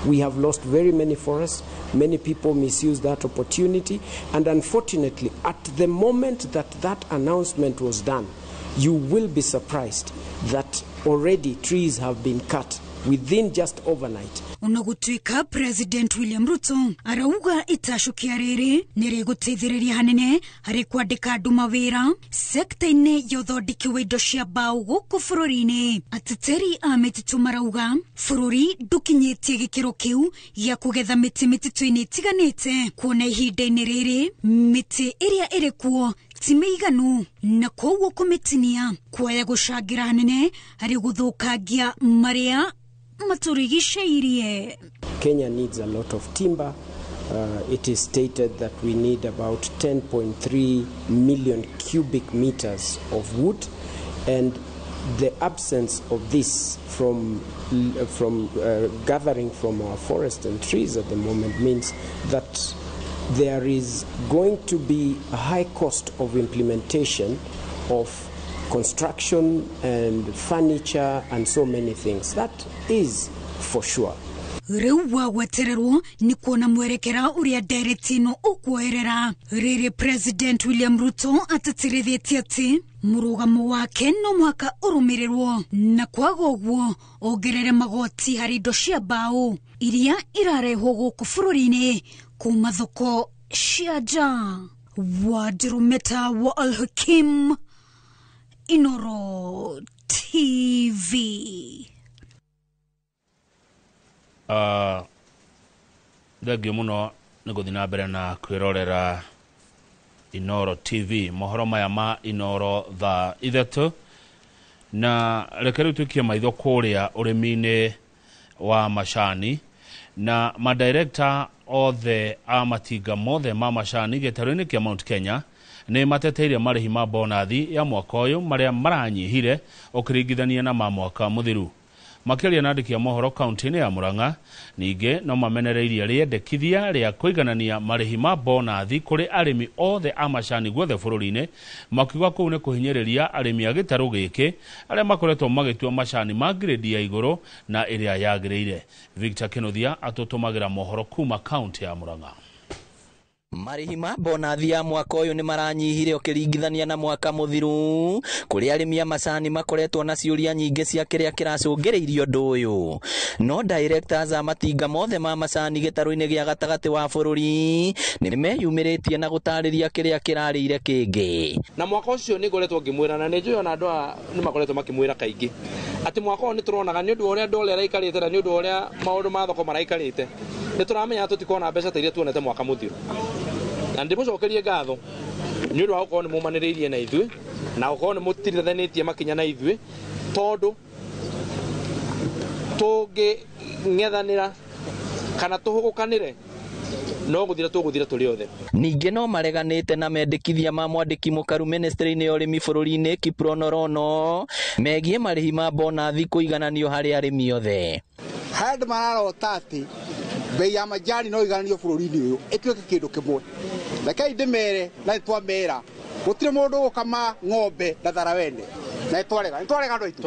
We have lost very many forests. Many people misuse that opportunity. And unfortunately, at the moment that that announcement was done, you will be surprised that already trees have been cut within just overnight. Ona gũtuĩka President William Ruto arauga itacũkia rĩrĩ nĩ rĩgũteithĩrĩria hanene harĩ kwandĩka andũ mawĩra sekta-inĩ ya ũthondeki wa indo cia mbaũ gũkũ bũrũri-inĩ. Ateteri a mĩtitũ marauga bũrũri ndũkinyĩtie gĩkĩro kĩu gĩa kũgetha mĩtĩ mĩtitũ-inĩ ĩtiganĩte kuona ihinda-inĩ rĩrĩ mĩtĩ ĩrĩa ĩrĩ kuo ti mĩiganu na koguo kũmĩtinia kwaya gũcangĩra hanene harĩ gũthũkangia marĩa maturigiceirie. Kenya needs a lot of timber. It is stated that we need about 10.3 million cubic meters of wood, and the absence of this from gathering from our forests and trees at the moment means that there is going to be a high cost of implementation of construction and furniture and so many things. That is for sure. Rĩu wagwetererwo nĩ kuona mwerekera ũrĩa ndereti ĩno ũkuoerera rĩrĩ President William Ruto atĩtĩrithĩtie atĩ Mũrũgamo wake no mũhaka ũrũmĩrĩrwo na kwaga ũguo ongerere magoti harĩ indo cia mbaũ iria irarehwo gũkũ bũrũri-inĩ kuma thoko cia nja. Wadirumeta wa Al-Hakim, Inoro TV. Thengio muno nĩ gũthiĩ na mbere na kwĩrorera Inoro TV, mohoro maya ma Inoro thaa 3. Na reke rĩu tũikie maitho kũrĩa ũrĩmi-inĩ wa macani na madirekta othe a matinga mothe ma macani gĩtarũ-inĩ kĩa Mount Kenya nĩ mateteire marĩhi ma bonathi ya mwaka ũyũ marĩa maranyihire ũkĩringithania na ma mwaka mũthiru. Makĩaria na andĩki a mohoro kaunti-inĩ ya Murang'a, ningĩ no mamenereirie rĩendekithia rĩa kũiganania marĩhi ma bonathi kũrĩ arĩmi othe a macani guothe bũrũri-inĩ, makiuga kũu nĩ kũhinyĩrĩria arĩmi a gĩtarũ gĩkĩ arĩa makoretwo magĩtua macani ma grade ya igũrũ na ĩrĩa yagĩrĩire. Victor Kĩnuthia atũtũmagĩra mohoro kuma kaunti ya Murang'a. Marĩhi ma bonathi ya mwaka ũyũ nĩ maranyihire ũkĩringithania na mwaka mũthiru, kũrĩa arĩmi a macani makoretwo na ciũria nyingĩ cia kĩrĩa kĩracũngĩrĩirie ũndũ ũyũ. No directors a matinga mothe ma macani gĩtarũ-inĩ gĩa gatagatĩ wa bũrũri nĩ meyumĩrĩtie na gũtarĩria kĩrĩa kĩrarĩire kĩngĩ. Na mwaka ũcio nĩ ngoretwo ngĩmwĩra na nĩ njũĩ ona andũ aya nĩ makoretwo makĩmwĩra kaingĩ atĩ mwaka ũyũ nĩ tũronaga nĩ ũndũ wa ũrĩa dola ĩraikarĩte na nĩ ũndũ wa ũrĩa maũndũ ma thoko maraikarĩte, nĩ tũramenya tũtikona mbeca ta iria tuonete mwaka mũthiru. Na ndĩmũcokerie ngatho nĩ ũndũ wa gũkorwo nĩ mũmanĩrĩirie na ithuĩ na gũkorwo nĩ mũtirithanĩtie makinya na ithuĩ, tondũ tũngĩng'ethanĩra kana tũhũgũkanĩre no gũthira tũgũthira tũrĩ othe. Ningĩ no mareganĩte na mendekithia ma mwandĩki mũkaru ministry-inĩ ya ũrĩmi bũrũri-inĩ Kiprono Rono megiĩ marĩhi ma bonathi kũigananio harĩ arĩmi othe. Harĩa andũ mararota atĩ bei ya majani no igananio bũrũri-inĩ ũyũ ĩtuĩke kĩndũ kĩmwe. Rekei ndĩmere na nĩtwamera gũtirĩ mũndũ ũgũkama ng'ombe na tharawene na nĩtwarega, nĩtwarega andũ aitũ.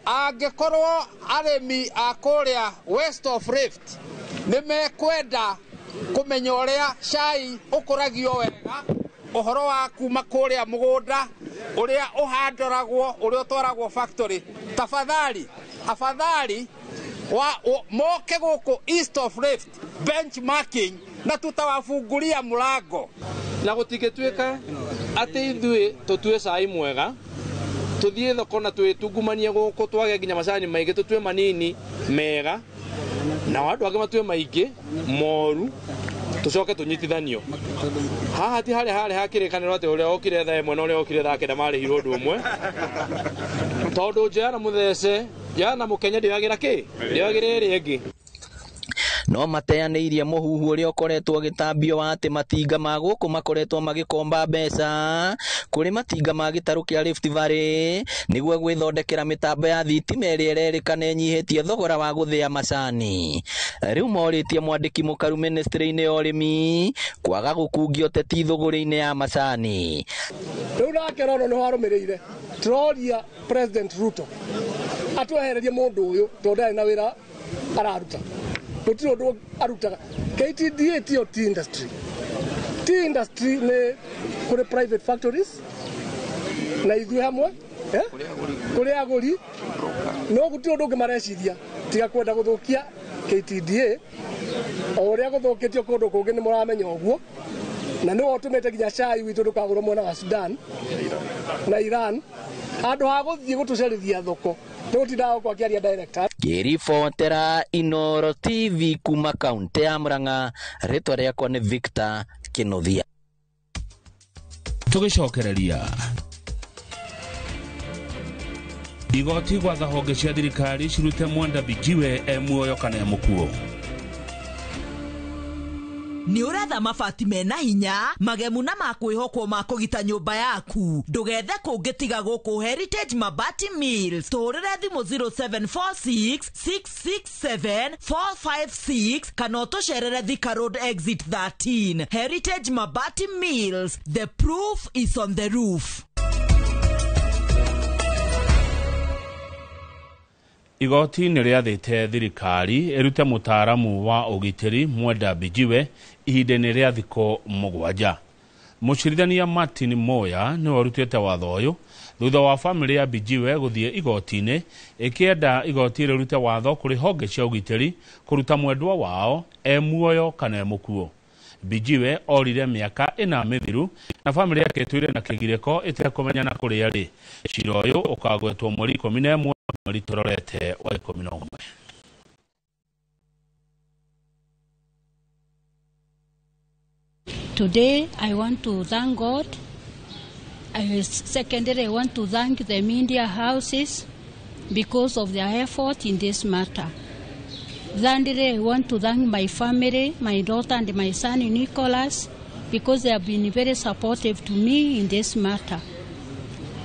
Angĩkorwo arĩmi a kũrĩa West of Rift nĩ mekwenda kũmenya ũrĩa cai ũkũragio wega, ũhoro wa kuma kũrĩa mũgũnda ũrĩa ũhandoragwo ũrĩa ũtwaragwo factory, tafadhali afadhali moke gũkũ East of Rift benchmarking na tutawafungulia mlango. Na gũtingĩtuĩka atĩ ithuĩ tũtue cai mwega tũthiĩ thoko na twĩtungumanie gũkũ twage nginya macani maingĩ, tũtue manini mega na andũ angĩ matue maingĩ moru, tũcoke tũnyitithanio. Haha ti harĩa harĩ hakĩrĩkanĩrwo atĩ ũrĩa okire thaa 1 na ũrĩa okire thaa 9 marĩhirwo ũndũ ũmwe, tondũ njoya na mũthece njoya na mũkenya ndĩoyagĩra kĩ ndĩoyagĩra ĩrĩa ĩngĩ. No mateanĩirie mũhuhu ũrĩa ũkoretwo ũgĩtambio wa atĩ matinga ma gũkũ makoretwo magĩkomba mbeca kũrĩ matinga ma gĩtarũ kĩa Rift Valley nĩguo gwĩthondekera mĩtambo ya thitima ĩrĩa ĩrerĩkana ĩnyihĩtie thogora wa gũthĩa macani. Rĩu morĩtie mwandĩki mũkaru ministry-inĩ ya ũrĩmi kwaga gũkungia ũteti thũgũrĩ-inĩ ya macani. Rĩu nake Rono nĩho arũmĩrĩire, tũroria President Ruto atwehererie mũndũ ũyũ tondũ ndarĩ na wĩra araruta, gũtirĩ ũndũ arutaga. KTDA tiyo tea industry. Tea industry nĩ kũrĩ private factories na ithuĩ hamwe kũrĩ agũri, no gũtirĩ ũndũ ũngĩ mareciria tiga kwenda gũthũkia KTDA o ũrĩa gũthũkĩtio kũndũ kũngĩ nĩ mũramenya ũguo, na nĩwe ũtũmĩte nginya cai witũ ndũkagũrwo mwena wa Sudan na Iran handũ ha gũthiĩ gũtũcerithia thoko Ngĩribotera Inoro TV kuma kaunti ya Murang'a, rĩtwa rĩakwa nĩ Victor Kĩnuthia. Tũgĩcokereria igoti gwatha honge cia thirikari cirute Mwenda Bijiwe e muoyo kana e mũkuũ. Nĩ ũretha mabati mena hinya magemu na makwĩhokwo ma kũgita nyũmba yaku, ndũgethe kũngĩ tiga gũkũ Heritage Mabati Mills. Tũhũrĩre thimũ 0746 667 456 kana ũtũcerere Thika Road Exit 13. Heritage Mabati Mills, the proof is on the roof. Igoti nĩ rĩathĩte thirikari ĩrute mũtaaramu wa ũgitĩri Mwenda Bijiwe ihinda-inĩ rĩa thikũ 7. Mũcirithania Martin Moya nĩwe ũrutĩte watho ũyũ Thutha wa famĩlĩ ya Bijiwe gũthiĩ igoti-inĩ ĩkĩenda igoti rĩrute watho kũrĩ honge cia ũgitĩri kũruta mwendwa wao e muoyo kana e mũkuũ. Bijiwe orire mĩaka 4 mĩthiru na famĩlĩ yake ĩtũire na kĩgirĩko ĩtekũmenyana kũrĩa rĩ. Cira ũyũ ũkagwetwo mweri 11 mweri tũrorete wa 11. Today, I want to thank God. Secondly, I want to thank the media houses because of their effort in this matter. Thirdly, I want to thank my family, my daughter and my son Nicholas, because they have been very supportive to me in this matter.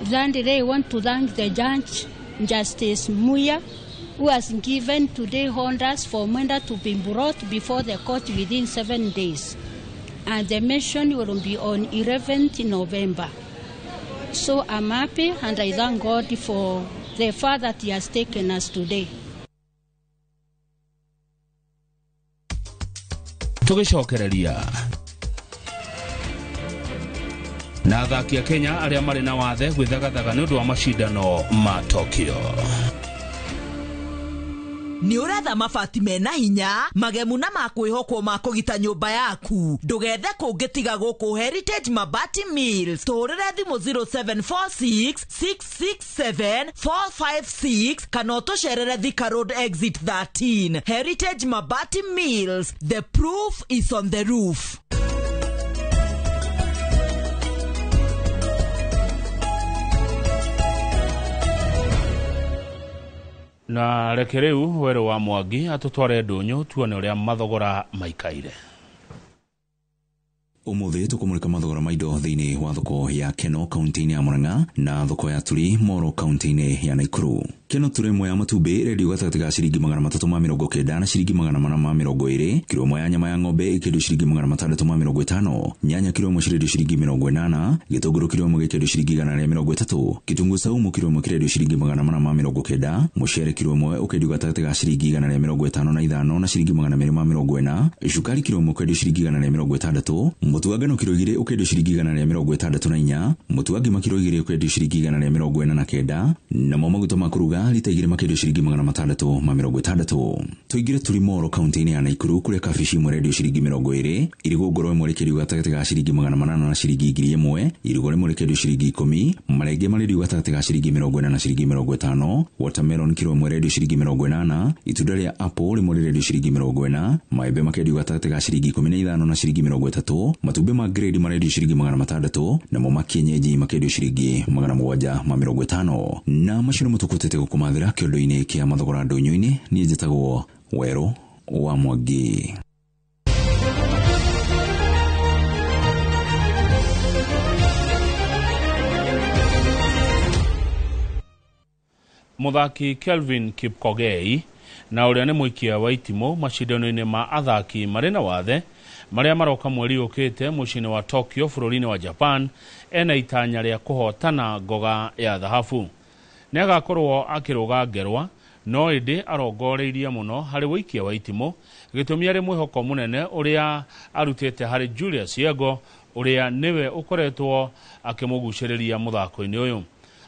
Thirdly, I want to thank the judge, Justice Muya, who has given today orders for Mwenda to be brought before the court within 7 days. And the mention will be on 11th November. So I'm happy and I thank God for the far that he has taken us today. Tũgĩcokereria na athaki a Kenya arĩa marĩ na wathe gwĩthagathaga nĩ ũndũ wa macindano ma Tokyo. Nĩ ũretha mabati mena hinya magemu na makwĩhokwo ma kũgita nyũmba yaku. Ndũgethe kũngĩ tiga gũkũ Heritage Mabati Mills. Tũhũrĩre thimũ 0746 667 456 kana ũtũcerere Thika Road Exit 13. Heritage Mabati Mills, the proof is on the roof. Na reke rĩu Werũ wa Mwangi atũtware ndũnyũ tuone ũrĩa mathogora maikaire. Umuthi tukumulika mathogora ma indo thiini wa thoko ya Keno kaunti-inĩ ya Murang'a na thoko ya Turi Moro kaunti-inĩ ya Nakuru. Keno turi ĩmwe ya matumbĩ ĩrendio gatagatĩ ga ciringi 390 na ciringi 420, kiro ĩmwe ya nyama ya ng'ombe ĩkĩendio ciringi 650, nyanya kiro ĩmwe cirendio ciringi 80, gĩtũngũrũ kiro ĩmwe gĩkĩendio ciringi 130, gĩtũngũrũ saumu kiro ĩmwe kĩrendio ciringi 490, mũcere kiro ĩmwe ũkendio gatagatĩ ga ciringi 155 na ciringi 240, cukari kiro ĩmwe ũkendio ciringi 160, mũtu wa ngano kiro 2 ũkendio ciringi 164, mũtu wa ngima kiro 2 ũkendio ciringi 149, namo maguta ma kũruga lita 2 makendio ciringi 660. Tũingĩre Turi Moro kaunti-inĩ ya Nakuru kũrĩa kabici ĩmwe ĩrendio ciringi 20, irigũ ngoro ĩmwe rĩkĩendio gatagatĩ ga ciringi 800 na ciringi 1000, irigũ rĩmwe rĩkĩendio ciringi 10, marenge marendio gatagatĩ ga ciringi 40 na ciringi 50, watermelon kiro ĩmwe ĩrendio ciringi 80, itunda rĩa apple rĩmwe rĩrendio ciringi 40, maembe makendio gatagatĩ ga ciringi 15 na ciringi 30, matumbĩ ma grade marendio ciringi 600, namo ma kienyeji makendio ciringi 750. Na macio nĩmo tũkũtete gũkũmathĩra kĩondo-inĩ kĩa mathogora ndũnyũ-inĩ. Niĩ njĩtagwo Werũ wa Mwangi. Mũthaki Kelvin Kipkogei na ũrĩa nĩ mũikia wa itimũ macindano-inĩ ma athaki marĩ na wathe marĩa maroka mweri ũkĩte mũciĩ-inĩ wa Tokyo bũrũri-inĩ wa Japan, ena itanya rĩa kũhotana ngoga ya thahabu. Nĩ agakorwo akĩrũga ngerwa no ĩndĩ arongoreirie mũno harĩ wũikia wa itimũ, gĩtũmi arĩ mwĩhoko mũnene ũrĩa arutĩte harĩ Julius Yego ũrĩa nĩwe ũkoretwo akĩmũgucĩrĩria mũthako-inĩ ũyũ.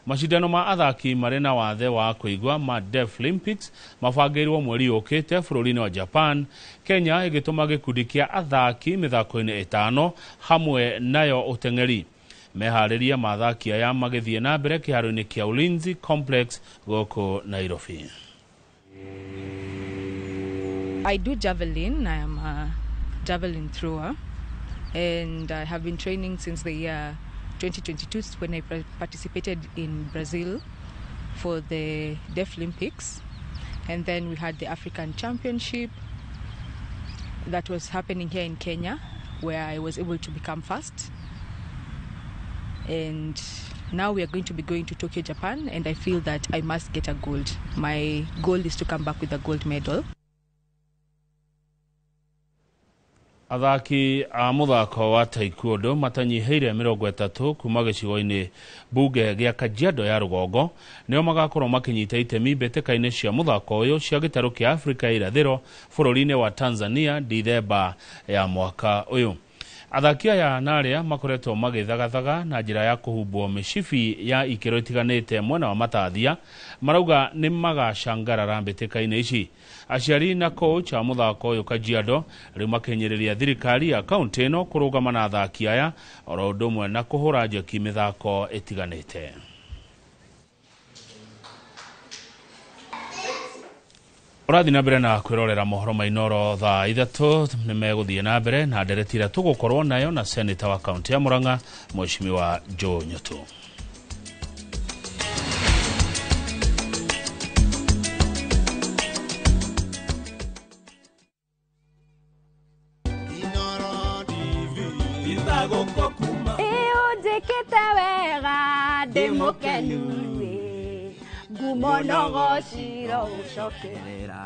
Macindano ma athaki marĩ na wathe wa kũigua ma Deaflympics mabangĩirwo mweri ũkĩte bũrũri-inĩ wa Japan, Kenya ĩgĩtũma gĩkundi kĩa athaki mĩthako-inĩ 5 hamwe nayo ũteng'eri. Meharĩria ma athaki aya magĩthiĩ na mbere kĩharo-inĩ kĩa Ulinzi Complex gũkũ Nairobi. I do javelin. I am a javelin thrower and I have been training since the year 2022 when I participated in Brazil for the Deaflympics, and then we had the African Championship that was happening here in Kenya, where I was able to become first. And now we are going to be going to Tokyo, Japan, and I feel that I must get a gold. My goal is to come back with a gold medal. Athaki a mũthako wa taekwondo matanyihĩire 30 kuma gĩcigo-inĩ mbunge gĩa Kajiado ya rũgongo nĩo magakorwo makĩnyita itemi mbĩtĩka-inĩ cia mũthako ũyũ cia gĩtarũ kĩa Afrika ya irathĩro bũrũri-inĩ wa Tanzania Dithemba ya mwaka ũyũ. Athaki aya na arĩa makoretwo magĩthagathaga na njĩra ya kũhumbwo mĩcibi ya ikĩro itiganĩte mwena wa Matathia marauga nĩ magacangarara mbĩtĩka-inĩ ici. Aciari na coach a mũthako ũyũ Kajiado rĩu makinyĩrĩria thirikari ya kaunti ĩno kũrũgama na athaki aya oro ũndũ ũmwe na kũhũra njeki mĩthako ĩtiganĩte. Ũrathiĩ na mbere na kwĩrorera mohoro ma Inooro thaa 3 nĩ megũthiĩ na mbere na ndereti ĩrĩa tũgũkorwo nayo na seneta wa kaunti ya Murang'a Mheshimiwa Joe Nyutu. Ũnjĩkĩte wega ndĩ mũkenu ngumo no gociro ũcokerera.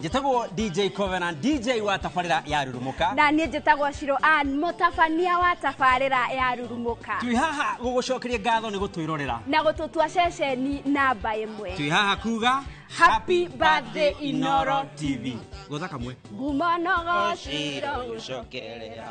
Njĩtagwo DJ Covenant, DJ wa tabarĩra ya Rurumuka, na niĩ njĩtagwo Shiro Ann, mũtabania wa tabarĩra ya Rurumuka. Twĩ haha gũgũcokeria ngatho nĩ gũtwĩrorera na gũtũtua ceceni namba 1. Twĩ haha kuga happy birthday Inooro TV. Gũtha kamwe ngumo no gociro ũcokerera.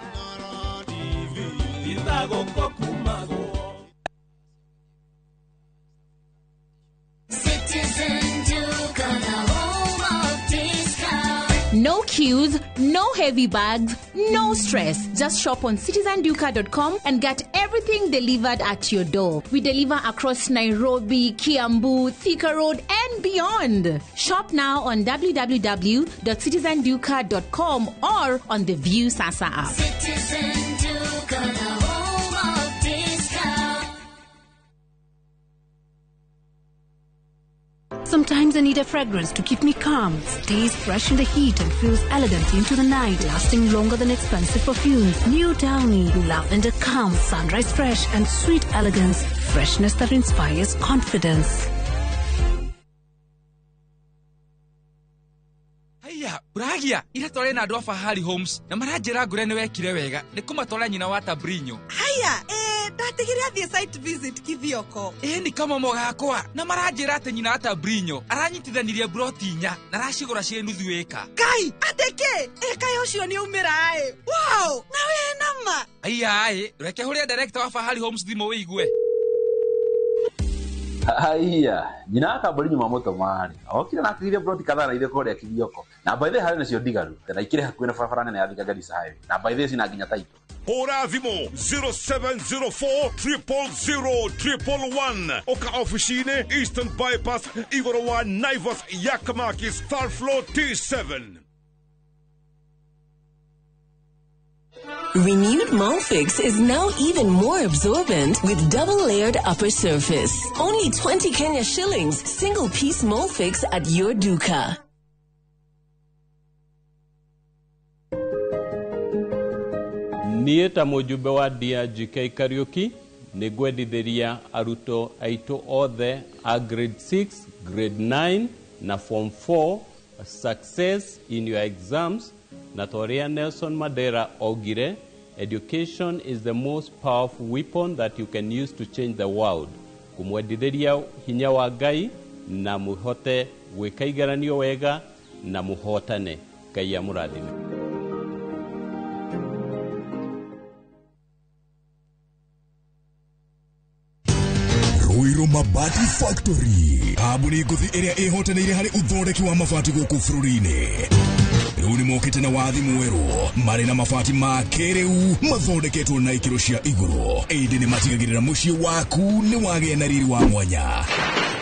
No queues, no heavy bags, no stress. Just shop on citizenduka.com and get everything delivered at your door. We deliver across Nairobi, Kiambu, Thika Road, and beyond. Shop now on www.citizenduka.com or on the View Sasa app. Citizen Duka, the home of discount. Sometimes I need a fragrance to keep me calm, stays fresh in the heat and feels elegant into the night, lasting longer than expensive perfumes. New Downy, lavender calm, sunrise fresh and sweet elegance, freshness that inspires confidence. Haiya, uragia ira tware na andu a Fahari Homes na maranjira ngure ni wekire wega ni kumatwara nyina wa Tabrinyo. Haiya, ndatigire athie site visit Kithioko. Ni kamomo gakwa na maranjira ati nyina wa Tabrinyo aranyitithanirie broti 4 na aracigura ciĩ nuthu ĩka. Kai, ateke kai ucio ni umira ĩ. Wow, na we nama. Haiya, reke huria director wa Fahari Homes thimũ wĩigue. Haiya, nyina akambũri nyuma mũtũmarĩ okire na akĩgiria broti kadhaa na ithe kũrĩa Kithioko na by the harĩ nacio ndigaru na ikĩrĩ hakuhĩ na barabara nene ya Thika Garissa Highway na by the cina nginya taito. Hũra thimũ 0704 000 111 oka ofici-inĩ Eastern Bypass igũrũ wa Naivas Yakamakis third floor T7. Renewed Molfix is now even more absorbent with double-layered upper surface. Only 20 Kenya shillings, single-piece Molfix at your duka. Niĩ ta mũjumbe wa DRGK Kariuki nĩ ngwendithĩria arutwo aitũ othe a grade 6, grade 9 na form 4 success in your exams. Na toria Nelson Mandela augire, education is the most powerful weapon that you can use to change the world. Kumwendithĩria hinya wa Ngai na muhote gwĩka igeranio wega na muhotane. Ngai amũrathime. Ruiru Mabati Factory, kambuni ngũthi ĩrĩa ĩhotanĩire harĩ ũthondeki wa mabati gũkũ bũrũri-inĩ. Rĩu nĩ mokĩte na wathi mwerũ marĩ na mabati ma kĩrĩu mathondeketwo na ikĩro cia igũrũ, ĩndĩ nĩ matigagĩrĩra mũciĩ waku nĩ wagĩa na riri wa mwanya.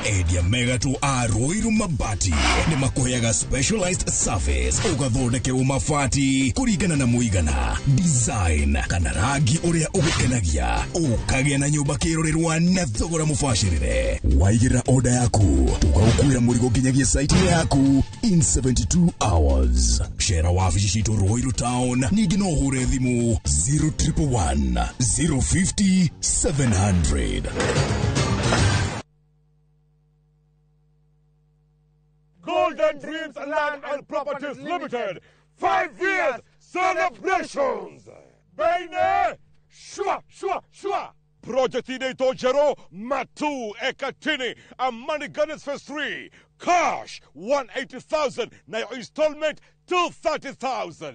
Endia megatũ a Ruiru Mabati nĩ makũheaga specialized service ũgathondekerwo mabati kũringana na mũigana, design kana rangi ũrĩa ũgũkenagia, ũkagĩa na nyũmba kĩrorerwa na thogora mũbacĩrĩre. Waigĩrĩra order yaku tũgagũkuĩra mũrigo nginyagia site yaku in 72 hours. Cera wabici citũ Ruiru Town, ningĩ no ũhũre thimũ 0111 050 700. Golden Dreams Land and Properties Limited, 5 years celebrations. Baine, shwa, shwa, shwa. Project inaitwa Jero Matu Ekatini Amani Gardens Phase 3. Cash 180,000 na your installment 230,000.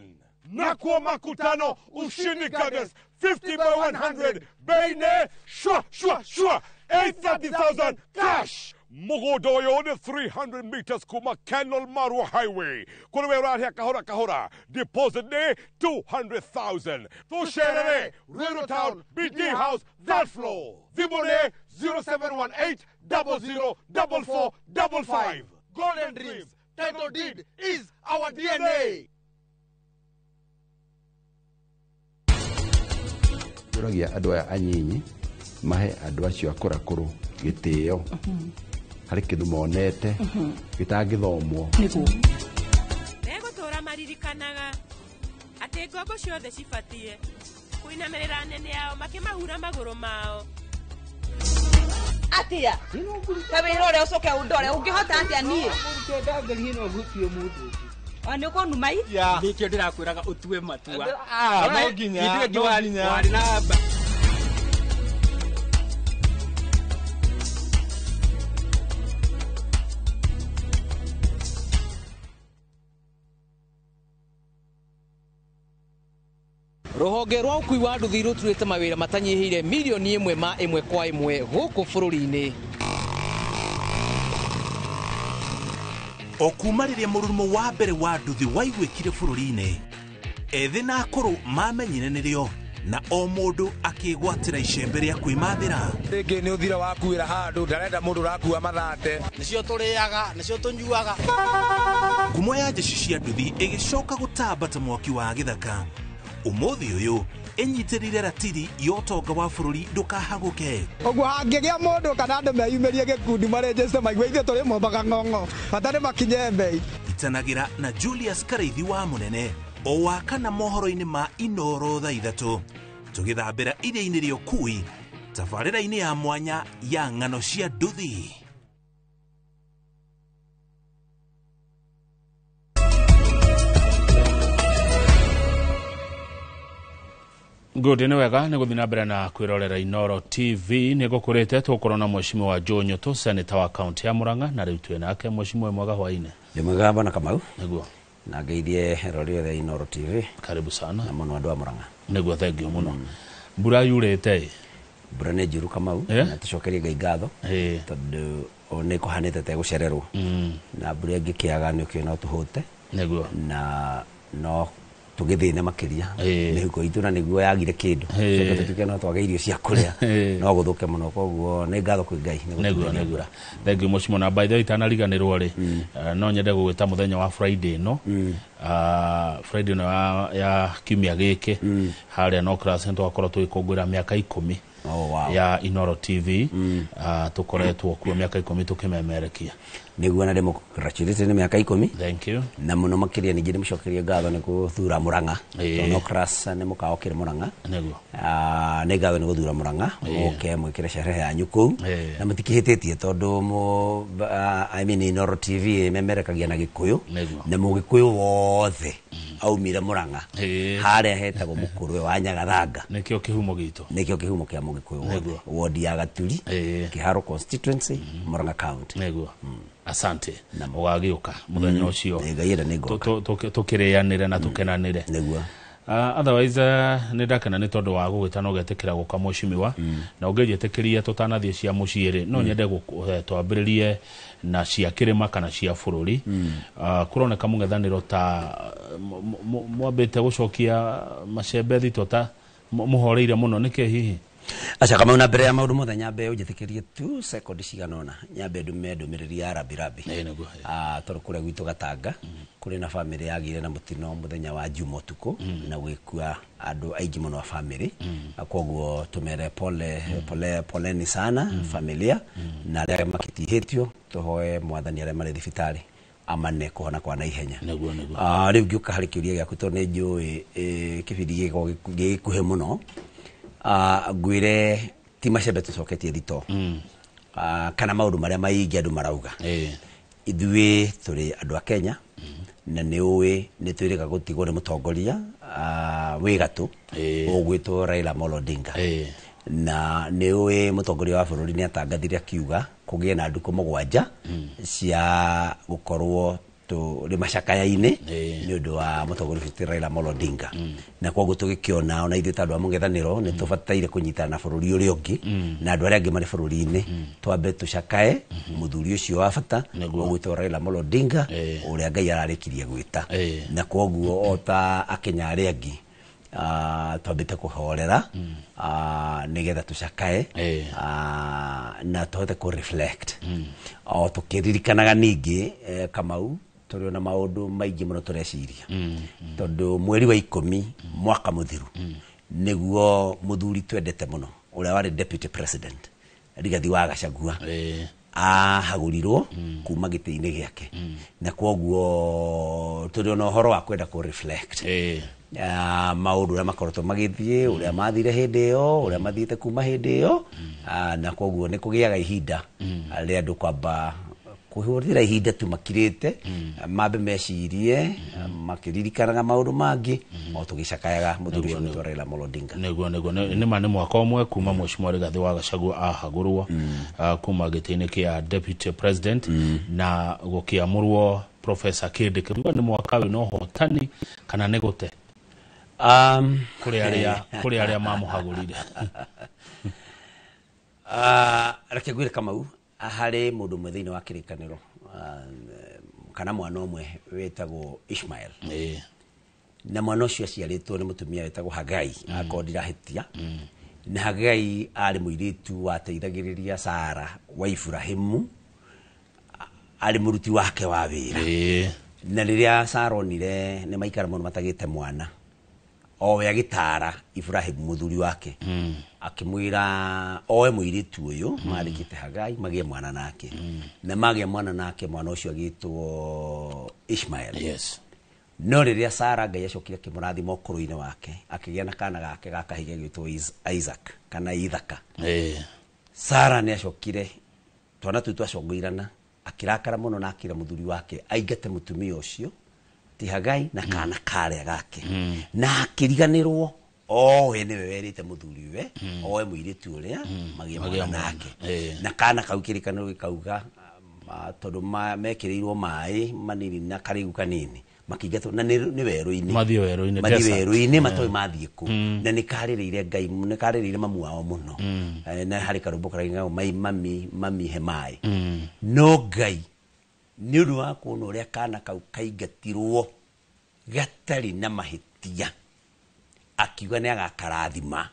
Nakuo Makutano Ushindi Gardens 50 by 100 bei nĩ shwa shwa shwa 830,000 cash. Mũgũnda ũyũ nĩ 300 meters kuma Kenol Marua Highway kũrĩ we ũrarĩa kahora kahora. Deposit nĩ 200,000. Tũcerere Ruiru Town, BD House, third floor. Thimũ nĩ 0718 00 44 55. Golden Dreams title deed is our DNA. Tũragia andũ aya anyinyi mahe andũ acio akũrakũrũ gĩtĩo harĩ kĩndũ monete gĩtangĩthomwo. Megũtũũra maririkanaga atĩ ngombo ciothe cibatie kũinamĩrĩra anene ao makĩmahura magũrũ mao. Atia kawĩra ũrĩa ũcoke ũndore ũngĩhota atĩa niĩ o nĩ ũkũnuma i nĩkĩo ndĩrakwĩraga ũtue matua. No nginya, no nginya. Warĩ na Rũhonge rwa ũkui wa nduthi rũturĩte mawĩra matanyihĩire milioni ĩmwe ma ĩmwe kwa ĩmwe gũkũ bũrũri-inĩ. O kuma rĩrĩa mũrurumo wa mbere wa nduthi waiguĩkire bũrũri-inĩ, ethĩ na akũrũ mamenyire nĩrĩo na o mũndũ akĩgwatĩra icembe rĩa kwĩmathĩra. Rĩngĩ nĩ ũthira wakuĩra handũ ndarenda mũndũ ũrakua mathate. Nĩcio tũrĩaga, nĩcio tũnyuaga. Ngumo ya jeshi cia nduthi ĩgĩcoka gũtamba ta mwaki wa gĩthaka. Ũmũthĩ ũyũ ĩnyitĩrĩire ratiri ya ũtonga wa bũrũri ndũkahagũke. Ũguo hangĩgĩa mũndũ kana andũ meyumĩrie gĩkundi marenjeste maigue ithuĩ tũrĩ mombaga ng'ong'o bata nĩ makinye mbei. Itanagĩra na Julius Karaithi wa Mũnene o wa kana mohoro-inĩ ma Inoro thaa 3 tũgĩthambĩra iria-inĩ rĩa ũkui tabarĩra-inĩ ya mwanya ya ng'ano cia nduthi. Good, nĩ wega nĩ gũthiĩ na mbere na kwĩrorera Inoro TV. Nĩ gũkũrĩte tũgũkorwo na mheshimiwa Joe Nyutu, senator wa kaunti ya Murang'a, na rĩu twĩ nake. Mheshimiwa, mwega hwainĩ. Ndĩ mwega bwana Kamau. Nĩguo. Na ngeithie erori othe Inoro TV. Karibu sana. Na mũno andũ a Murang'a. Nĩguo, thank you mũno. Mbura yurĩte ĩ? Mbura nĩ njuru Kamau, na tũcokerie Ngai ngatho tondũ nĩ kũhanĩte ta ĩgũcererwo. Na mbura ĩngĩkĩaga nĩ ũkĩona no tũhũte. Nĩguo. Na no tũgĩthĩne makĩria mĩhuko itũ na nĩguo yagire kĩndũ coke tũtuĩke no twage irio cia kũrĩa no gũthũke mũno, koguo nĩ ngatho kwĩ Ngai. Nĩguo, nĩguo, thank you mheshimiwa. Na by the way itanariganĩrwo rĩ, no nyende gũgwĩta mũthenya wa Friday ĩno, Friday ĩno ya kiumia gĩkĩ harĩa no class tũgakorwo tũgĩkũngũĩra mĩaka 10 ya Inoro TV. Tũkoretwo kuo mĩaka 10 tũkĩmemerekia. Nĩguo, na ndĩmũcongratulate nĩ mĩaka 10. Thank you. Na mũno makĩria ningĩ ndĩmũcokerie ngatho nĩ gũthura Murang'a tondũ no class nĩ mũkawa ũkĩrĩ Murang'a. Nĩguo. Nĩ ngatho nĩ gũthura Murang'a mũke mwĩkĩre sherehe yanyu kũu na mũtikĩhĩtĩtie tondũ I mean Inoro TV ĩmemerekagia na Gĩkũyũ na Mũgĩkũyũ wothe aumire Murang'a harĩa hetagwo Mũkũrwe wa Nyagathanga. Nĩkĩo kĩhumo gitũ. Nĩkĩo kĩhumo kĩa Mũgĩkũyũ wothe. Wodi ya Gaturi, Kĩharo constituency, Murang'a county. Nĩguo. Asante. Ũgagĩũka mũthenya ũcio tũkĩrĩanĩre na tũkenanĩre. Nĩguo. Otherwise nĩ ndakena nĩ tondũ wa gũgĩta na ũgetĩkĩra gũka mheshimiwa, na ũngĩnjĩtĩkĩria tũtanathiĩ cia mũciĩ rĩ, no nyende twambĩrĩrie na cia kĩrĩma kana cia bũrũri. Kũroneka mũng'ethanĩro ta mwambĩte gũcokia macembe thito ta mũhoreire mũno, nĩkĩ hihi? Aca Kamau, na mbere ya maũndũ mothe nyambe ũnjĩtĩkĩrie tu sekondi cigana ũna nyambe ndume ndũmĩrĩri ya rambirambi. Tondũ kũrĩa gwitũ Gatanga kũrĩ na bamĩrĩ yagĩire na mũtino mũthenya wa Juma ũtukũ na gwĩkua andũ aingĩ mũno a bamĩrĩ, koguo tũmere pole pole poleni sana familia na arĩa makĩtihĩtio tũhoe mwathani arĩa marĩ thibitarĩ amane kũhona kwa naihenya. Nĩguo, nĩguo. Rĩu ngĩũka harĩ kĩũria gĩaku tondũ nĩ njũĩ kĩbindi gĩgĩkoragwo gĩ gĩkuhĩ mũno. Ngwĩre ti macembe tũcoketie thito kana maũndũ marĩa maingĩ andũ marauga. Ithuĩ tũrĩ andũ a Kenya na nĩ ũĩ nĩ twĩrĩga gũtigwo nĩ mũtongoria wĩ gatũ ũgwĩtwo Raila Amolo Odinga. Na nĩ ũĩ mũtongoria wa bũrũri nĩ atangathire akiuga kũgĩe na ndukũ 7 cia gũkorwo Tũrĩ macakaya-inĩ nĩ ũndũ wa mũtongoria witũ Raila Amolo Odinga, na koguo tũgĩkĩona ona ithuĩ ta andũ a mũng'ethanĩro nĩ tũbataire kũnyitana na bũrũri ũrĩa ũngĩ na andũ arĩa angĩ marĩ bũrũri-inĩ, twambe tũcakae mũthuri ũcio wa bata ũgwĩtwo Raila Amolo Odinga, ũrĩa Ngai ararĩkirie gwĩta. Na koguo o ta Akenya arĩa angĩ, twambĩte kũhorera nĩgetha tũcakae na tũhote kũ reflect o tũkĩririkanaga ningĩ. Kamau, tũrĩ ona maũndũ maingĩ mũno tũreciria, tondũ mweri wa 10 mwaka mũthiru nĩguo mũthuri twendete mũno ũrĩa warĩ deputy president Rigathi wa Gachagua ahagũrirwo kuma gĩtĩ-inĩ gĩake, na koguo tũrĩ ona ũhoro wa kwenda kũ reflect maũndũ ũrĩa makoretwo magĩthiĩ, ũrĩa mathire hĩndĩ ĩyo, ũrĩa mathiĩte kuma hĩndĩ ĩyo. Na koguo nĩ kũgĩaga ihinda rĩa andũ kwamba kũhũthĩra ihinda tu makirĩte, mambe mecirie makĩririkanaga maũndũ mangĩ o tũgĩcakayaga mũthuri ũcio witũ Raila Amolo Odinga. Nĩguo nĩ ma nĩ mwaka ũmwe kuma Mheshimiwa Rigathi wa Gachagua ahagũrwo kuma gĩtĩ-inĩ kĩa deputy president na gũkĩamũrwo Professor Kindiki. Nĩ mwaka wĩna ũhotani kana nĩ gũte kũrĩ arĩa mamũhagũrire? Reke ngwĩre Kamau, harĩ mũndũ ũmwe thĩinĩ wa kĩrĩkanĩro, kana mwana ũmwe wĩtagwo Ishmael, na mwana ũcio aciarĩtwo nĩ mũtumia wĩtagwo Hagai, akorwo ndirahĩtia. Na Hagai arĩ mũirĩtu wateithagĩrĩria Sara wa Ibrahimu, arĩ mũruti wake wa wĩra. Na rĩrĩa Sara onire nĩ maikara mũno matagĩte mwana, o we agĩtara Ibrahimu mũthuri wake, akĩmwĩra oe mũirĩtu ũyũ marĩkĩte Hagai magĩe mwana nake. Na magĩa mwana nake, mwana ũcio agĩtwo Ishmael. No rĩrĩa Sara Ngai acokire akĩmũrathima ũkũrũ-inĩ wake, akĩgĩa na kana gake ga kahĩĩ gagĩtwo Isaac kana Ithaka, Sara nĩ acokire twana tũu twacongoirana akĩrakara mũno na akĩra mũthuri wake aingate mũtumia ũcio ti Hagai na kana karĩa gake, na akĩriganĩrwo owe nĩwe werĩte mũthuri we oe mũirĩtu ũrĩa magĩe magĩe mwana mwana. Nake na kana kau kĩrĩkanĩro gĩkauga, tondũ mekĩrĩirwo maĩ manini na karĩgu kanini, makĩingatwo na nĩ werũ-inĩ. Mathiĩ werũ-inĩ, mathiĩ desert. Werũ-inĩ matoĩ mathiĩ kũ, na nĩ karĩrĩire Ngai, nĩ karĩrĩire mamu wao mũno. Na harĩ karũmbo karauga, "Mai mami, mami he maĩ." No Ngai nĩ ũndũ wa kuona ũrĩa kana kau kaingatirwo gatarĩ na mahĩtia, akiuga nĩ agakarathima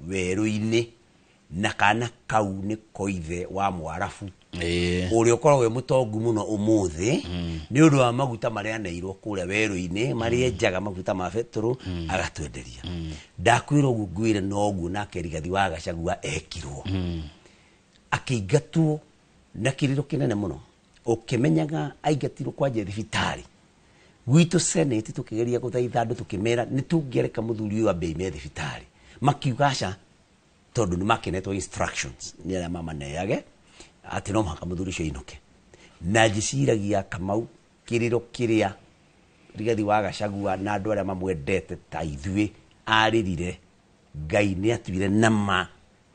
werũ-inĩ, na kana kau nĩ koithe wa Mwarabu ũrĩa ũkoragwo wĩ mũtongu mũno ũmũthĩ nĩ ũndũ wa maguta marĩa aneirwo kũrĩa werũ-inĩ, marĩa enjaga maguta ma betũrũ agatwenderia. Ndakwĩra ũguo ngwĩre noguo nake Rigathi wa Gachagua ekirwo, akĩingatwo na kĩrĩro kĩnene mũno, ũkĩmenyaga aingatirwo kwanja thibitarĩ gwitũ senate. Tũkĩgeria gũthaitha andũ tũkĩmera nĩ tũngĩareka mũthuri ũyũ ambe ime thibitarĩ, makiuga aca, tondũ nĩ makenetwo instructions nĩ arĩa mamaneage atĩ no mũhaka mũthuri ũcio ainũke. Na njĩciragia Kamau, kĩrĩro kĩrĩa Rigathi wa Gachagua na andũ arĩa mamwendete ta ithuĩ arĩrire, Ngai nĩ atuire nama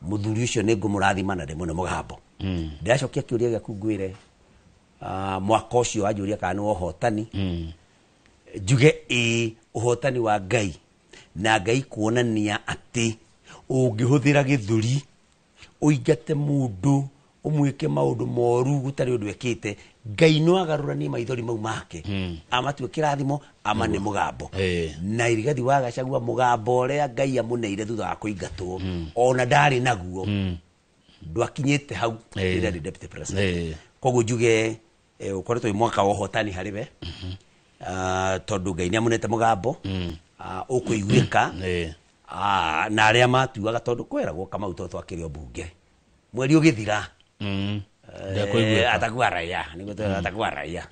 mũthuri ũcio nĩ ngũmũrathima na ndĩmũne mũgambo. Ndĩracokia kĩũria gĩaku ngwĩre, mwaka ũcio wanjũria kana nĩ wa ũhotani, njuge ĩĩ, ũhotani wa Ngai, na Ngai kuonania atĩ ũngĩhũthĩra gĩthũri ũingate mũndũ, ũmwĩke maũndũ moru gũtarĩ ũndũ ekĩte, Ngai no agarũranie maithori mau make amatue kĩrathimo, ama nĩ mũgambo. Na Rigathi wa Gachagua, mũgambo ũrĩa Ngai amũneire thutha wa kũingatwo, ona ndarĩ naguo, ndwakinyĩte hau rĩrĩa arĩ deputy president. Koguo njuge ũkoretwo wĩ mwaka wa ũhotani harĩ we, tondũ Ngai nĩ amũnete mũgambo ũkũiguĩka. Na arĩa matuaga, tondũ kweragwo Kamau to twakĩrĩ o mbunge mweri ũgĩthira Ndekũiguĩka. Atakuwa raia, nĩguo twĩraga atakuwa raia.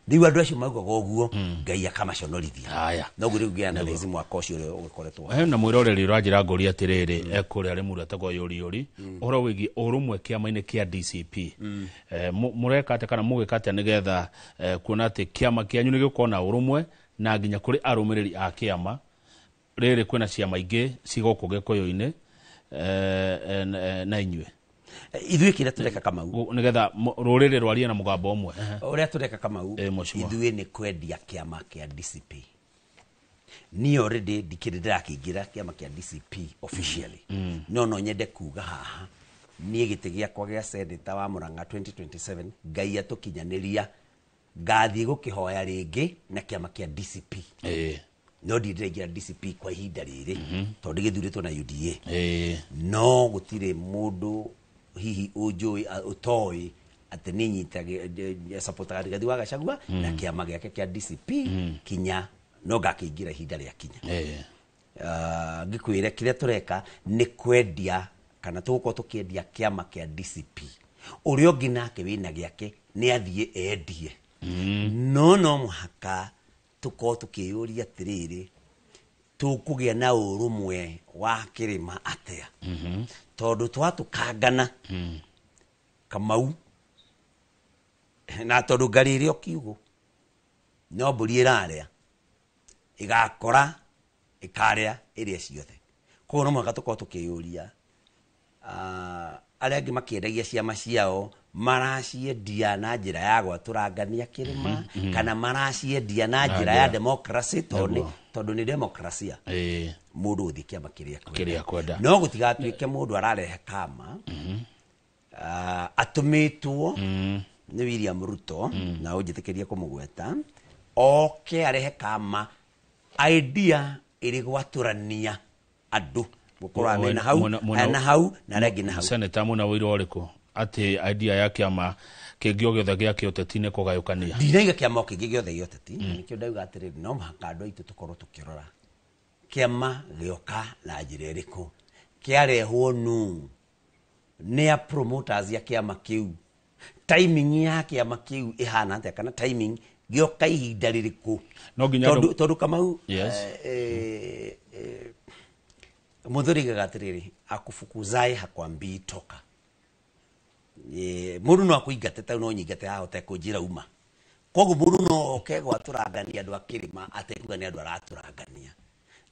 Rĩu andũ acio maugaga ũguo, Ngai akamaconorithia. Noguo rĩu ngĩana thaici mwaka ũcio ũrĩa ũgĩkoretwo. Hena mwĩroreri ũranjĩra ngũria atĩrĩrĩ, ekũrĩa rĩmuru etagwo Yũriyũri, ũhoro wĩgiĩ ũrũmwe kĩama-inĩ kĩa DCP. Mũreka atĩa kana mũgĩka atĩa nĩgetha kuona atĩ kĩama kĩanyu nĩ gĩgũkorwo na ũrũmwe, na nginya kũrĩ arũmĩrĩri a kĩama rĩrĩ kwĩna ciama ingĩ ci gũkũ Gĩkũyũ-inĩ, na inyuĩ? Ithuĩ kĩrĩa tũreka Kamau, Nĩgetha rũrĩrĩ rwarie na mũgambo ũmwe. Ũrĩa tũreka Kamau, Mheshimiwa. Ithuĩ nĩ kwendia kĩama kĩa DCP. Niĩ already ndikĩrĩ ndĩrakĩingĩra kĩama kĩa DCP officially, no nyende kuga haha niĩ gĩtĩ gĩakwa gĩa senator wa Murang'a 2027, Ngai atũkinyanĩria, ngathiĩ gũkĩhoya rĩngĩ na kĩama kĩa DCP. No ndirĩ ndĩraingĩra DCP kwa ihinda rĩrĩ tondũ gĩthurĩtwo na UDA. No gũtirĩ mũndũ hihi ũnjũĩ ũtoĩ atĩ niĩ nyitaga supportaga Rigathi wa Gachagua na kĩama gĩake kĩa DCP kinya no ngakĩingĩra ihinda rĩa kinya. Ngĩkwĩre kĩrĩa tũreka nĩ kwendia kana tũgũkorwo tũkĩendia kĩama kĩa DCP. Ũrĩa ũngĩ nake wĩna gĩake nĩ athiĩ endie. No mũhaka tũkorwo tũkĩyũria atĩrĩrĩ, tũkũgĩa na ũrũmwe wa kĩrĩma atĩa? Tondũ twatũkangana Kamau, na tondũ ngarĩ ĩrĩ o kiugũ no mbũri ĩrarĩa ĩgakora ĩkarĩa ĩrĩa ciothe. Koguo no mũhaka tũkorwo tũkĩyũria, arĩa angĩ makĩendagia ciama ciao maraciendia na njĩra ya gwatũrangania kĩrĩma kana maraciendia na njĩra ya democracy, tondũ nĩ demokrasia mũndũ gũthiĩ kĩama kĩrĩa Kĩrĩa kwenda. No gũtigatuĩke mũndũ ararehe kama atũmĩtwo nĩ William Ruto, na ũnjĩtĩkĩrie kũmũgweta, oke arehe kama idea ĩrĩ gwatũrania andũ gũkorwo mena hau na hau na arĩa angĩ na hau. Senator, mwena ũira ũrĩkũ atĩ idea ya kĩama kĩngĩ o gĩothe gĩa kĩũteti nĩ kũgayũkania? Ndinaiga kĩama o kĩngĩ gĩothe gĩa ũteti, na nĩkĩo ndauga atĩrĩrĩ, no mũhaka andũ aitũ tũkorwo tũkĩrora kĩama gĩoka na njĩra ĩrĩkũ, kĩarehwo nũ, nĩ a promoters ya kĩama kĩu, timing ya kĩama kĩu ĩhana atĩa, kana timing gĩoka ihinda rĩrĩkũ. No nginya Tondũ Kamau, mũthuri aigaga atĩrĩrĩ, akufukuzaye hakwambii toka. Mũndũ no akũingate ta no nyingate haha ũtekũnjĩra uma. Koguo mũndũ no oke gwatũrangania andũ a kĩrĩma atekuga nĩ andũ aratũrangania,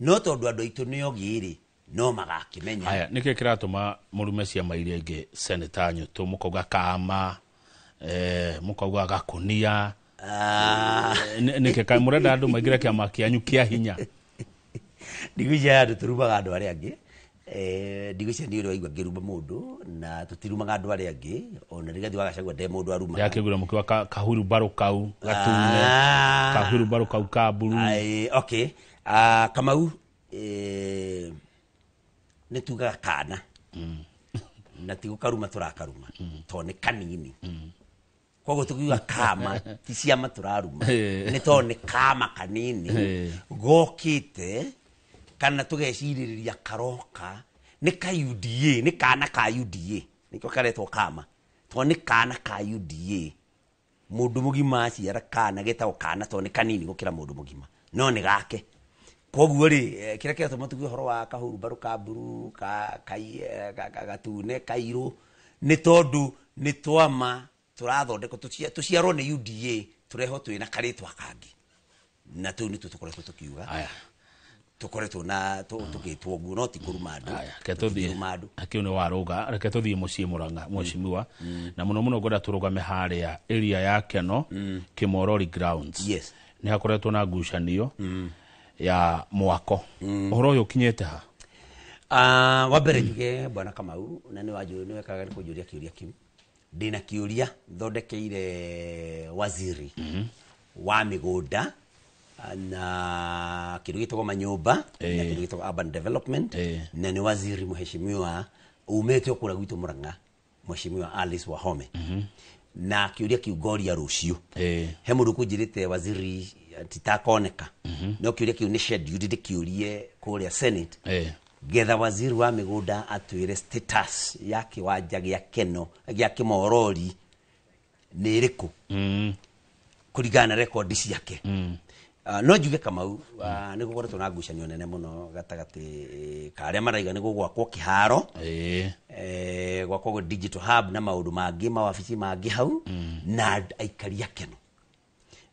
no tondũ andũ aitũ nĩ ogĩ rĩ, no magakĩmenya. Haya, nĩkĩ kĩratũma mũrume ciama iria ingĩ, Senator Nyũtũ, mũkauga kama, mũkauga gakũnia? Nĩkĩ kaĩ mũrenda andũ maingĩre kĩama kĩanyu kĩa hinya? Ndigwĩciria andũ tũrumaga andũ arĩa angĩ. Ndigwĩciria nĩ ũrĩ waigua ngĩruma mũndũ, na tũtirumaga andũ arĩa angĩ. Ona Rigathi wa Gachagua nde mũndũ arumaga. Ndakĩgũra mũkiuga kahurumbarũ kau gatune, kahurumbarũ kau ka mburu. Okay. Kamau, nĩ tugaga kana na ti gũkaruma tũrakaruma tondũ nĩ kanini. Koguo tũkiuga kama ti ciama tũraruma, nĩ tondũ nĩ kama kanini gokĩte, kana tũgecirĩrĩria karoka nĩ ka UDA, nĩ kana ka UDA, nĩkĩo karetwo kama tondũ nĩ kana ka UDA. Mũndũ mũgima aciara kana getagwo kana tondũ nĩ kanini gũkĩra mũndũ mũgima, no nĩ gake. Koguo rĩ, kĩrĩa kĩratũma tuge ũhoro wa kahurumbarũ ka mburu, ka gatune, kairũ, nĩ tondũ nĩ twama tũrathondekwo tũciarwo nĩ UDA, tũrehwo twĩna karĩtwa kangĩ, na tũu nĩtuo tũkoretwo tũkiuga. Tũkoretwo na tũgĩtwo ũguo, no ti kũruma andũ. Reke tũthiĩ. Kũruma andũ. Kĩu nĩ warũga. Reke tũthiĩ mũciĩ Murang'a, mheshimiwa, na mũno mũno ngwenda tũrũgame harĩa area ya Keno, Kimorori grounds. Nĩ hakoretwo na ngucanio ya mwako. Ũhoro ũyũ ũkinyĩte ha? Wa mbere njuge bwana Kamau, na nĩ wanjũ nĩ wekaga nĩ kũnjũria kĩũria kĩu. Ndĩna kĩũria thondekeire waziri wa mĩgũnda na kĩndũ gĩtagwo manyũmba na kĩndũ gĩtagwo urban development, na nĩ waziri mheshimiwa umĩte o kũrĩa gwitũ Murang'a, mheshimiwa Alice Wahome. Na kĩũria kĩu ngoria rũciũ. He mũndũ kũnjĩrĩte waziri titakoneka, no kĩũria kĩu nĩ scheduled ndĩkĩũrie kũrĩa Senate, getha waziri wa mĩgũnda atwĩre status ya kĩwanja gĩa Keno gĩa Kimorori nĩ ĩrĩkũ kũringana na rekondi ciake. No njuge Kamau, nĩ gũkoretwo na ngucanio nene mũno gatagatĩ ka arĩa maraiga nĩ gũgwakwo kĩharo, gwakwo digital hub na maũndũ mangĩ, mawabici mangĩ hau, na aikari a Keno.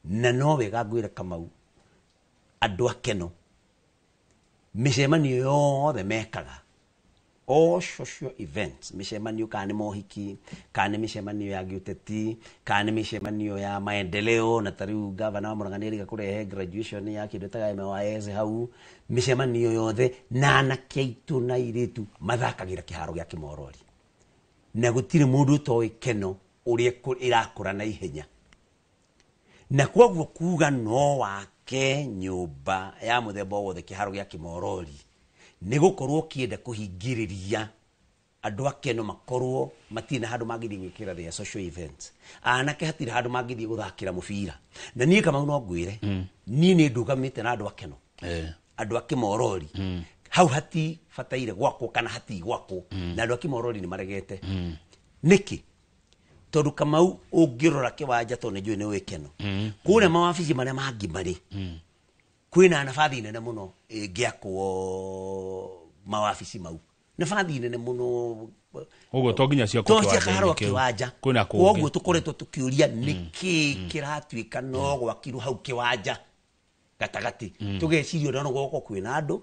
Na no wega ngwĩre Kamau, andũ a Keno mĩcemanio yothe mekaga All social events, mĩcemanio kana nĩ mohiki, kana nĩ mĩcemanio ya gĩũteti, kana nĩ mĩcemanio ya maendeleo, na ta rĩu gavana wa Murang'a nĩerĩga kũrehe graduation ya kĩndũ ĩtaga MYS hau, mĩcemanio yothe na anake aitũ na airĩtu mathakagĩra kĩharo gĩa Kĩmorori. Na gũtirĩ mũndũ ũtoĩ Keno ũrĩa ĩrakũra na ihenya. Na kwoguo kuga no wake nyũmba ya mũthemba o wothe kĩharo gĩa Kĩmorori nĩ gũkorwo ũkĩenda kũhingĩrĩria andũ a Keno makorwo matirĩ na handũ mangĩthiĩ gwĩkĩra their social events. Anake hatirĩ handũ mangĩthiĩ gũthakĩra mũbira. Na niĩ Kamau no ngwĩre, niĩ nĩ ndũgamĩte na andũ a Keno, andũ a Kĩmorori. Hau hatibataire gwakwo kana hatigwakwo, na andũ a Kĩmorori nĩ maregete. Nĩkĩ? Tondũ Kamau ũngĩrora kĩwanja tondũ nĩ njũĩ nĩ ũĩ Keno, kũrĩa mawabici marĩa mangĩ marĩ kwĩna nabathi nene mũno ĩngĩakwo mawabici mau, nabathi nene mũno. Ũguo to nginya ciakwo to cia kĩwanja-inĩ kĩharo kĩu. Kĩwanja. Kwĩna kũngĩ. Koguo tũkoretwo tũkĩũria nĩkĩ kĩratuĩka no gwakirwo hau kĩwanja gatagatĩ, tũgeciria ona no gwoko kwĩna andũ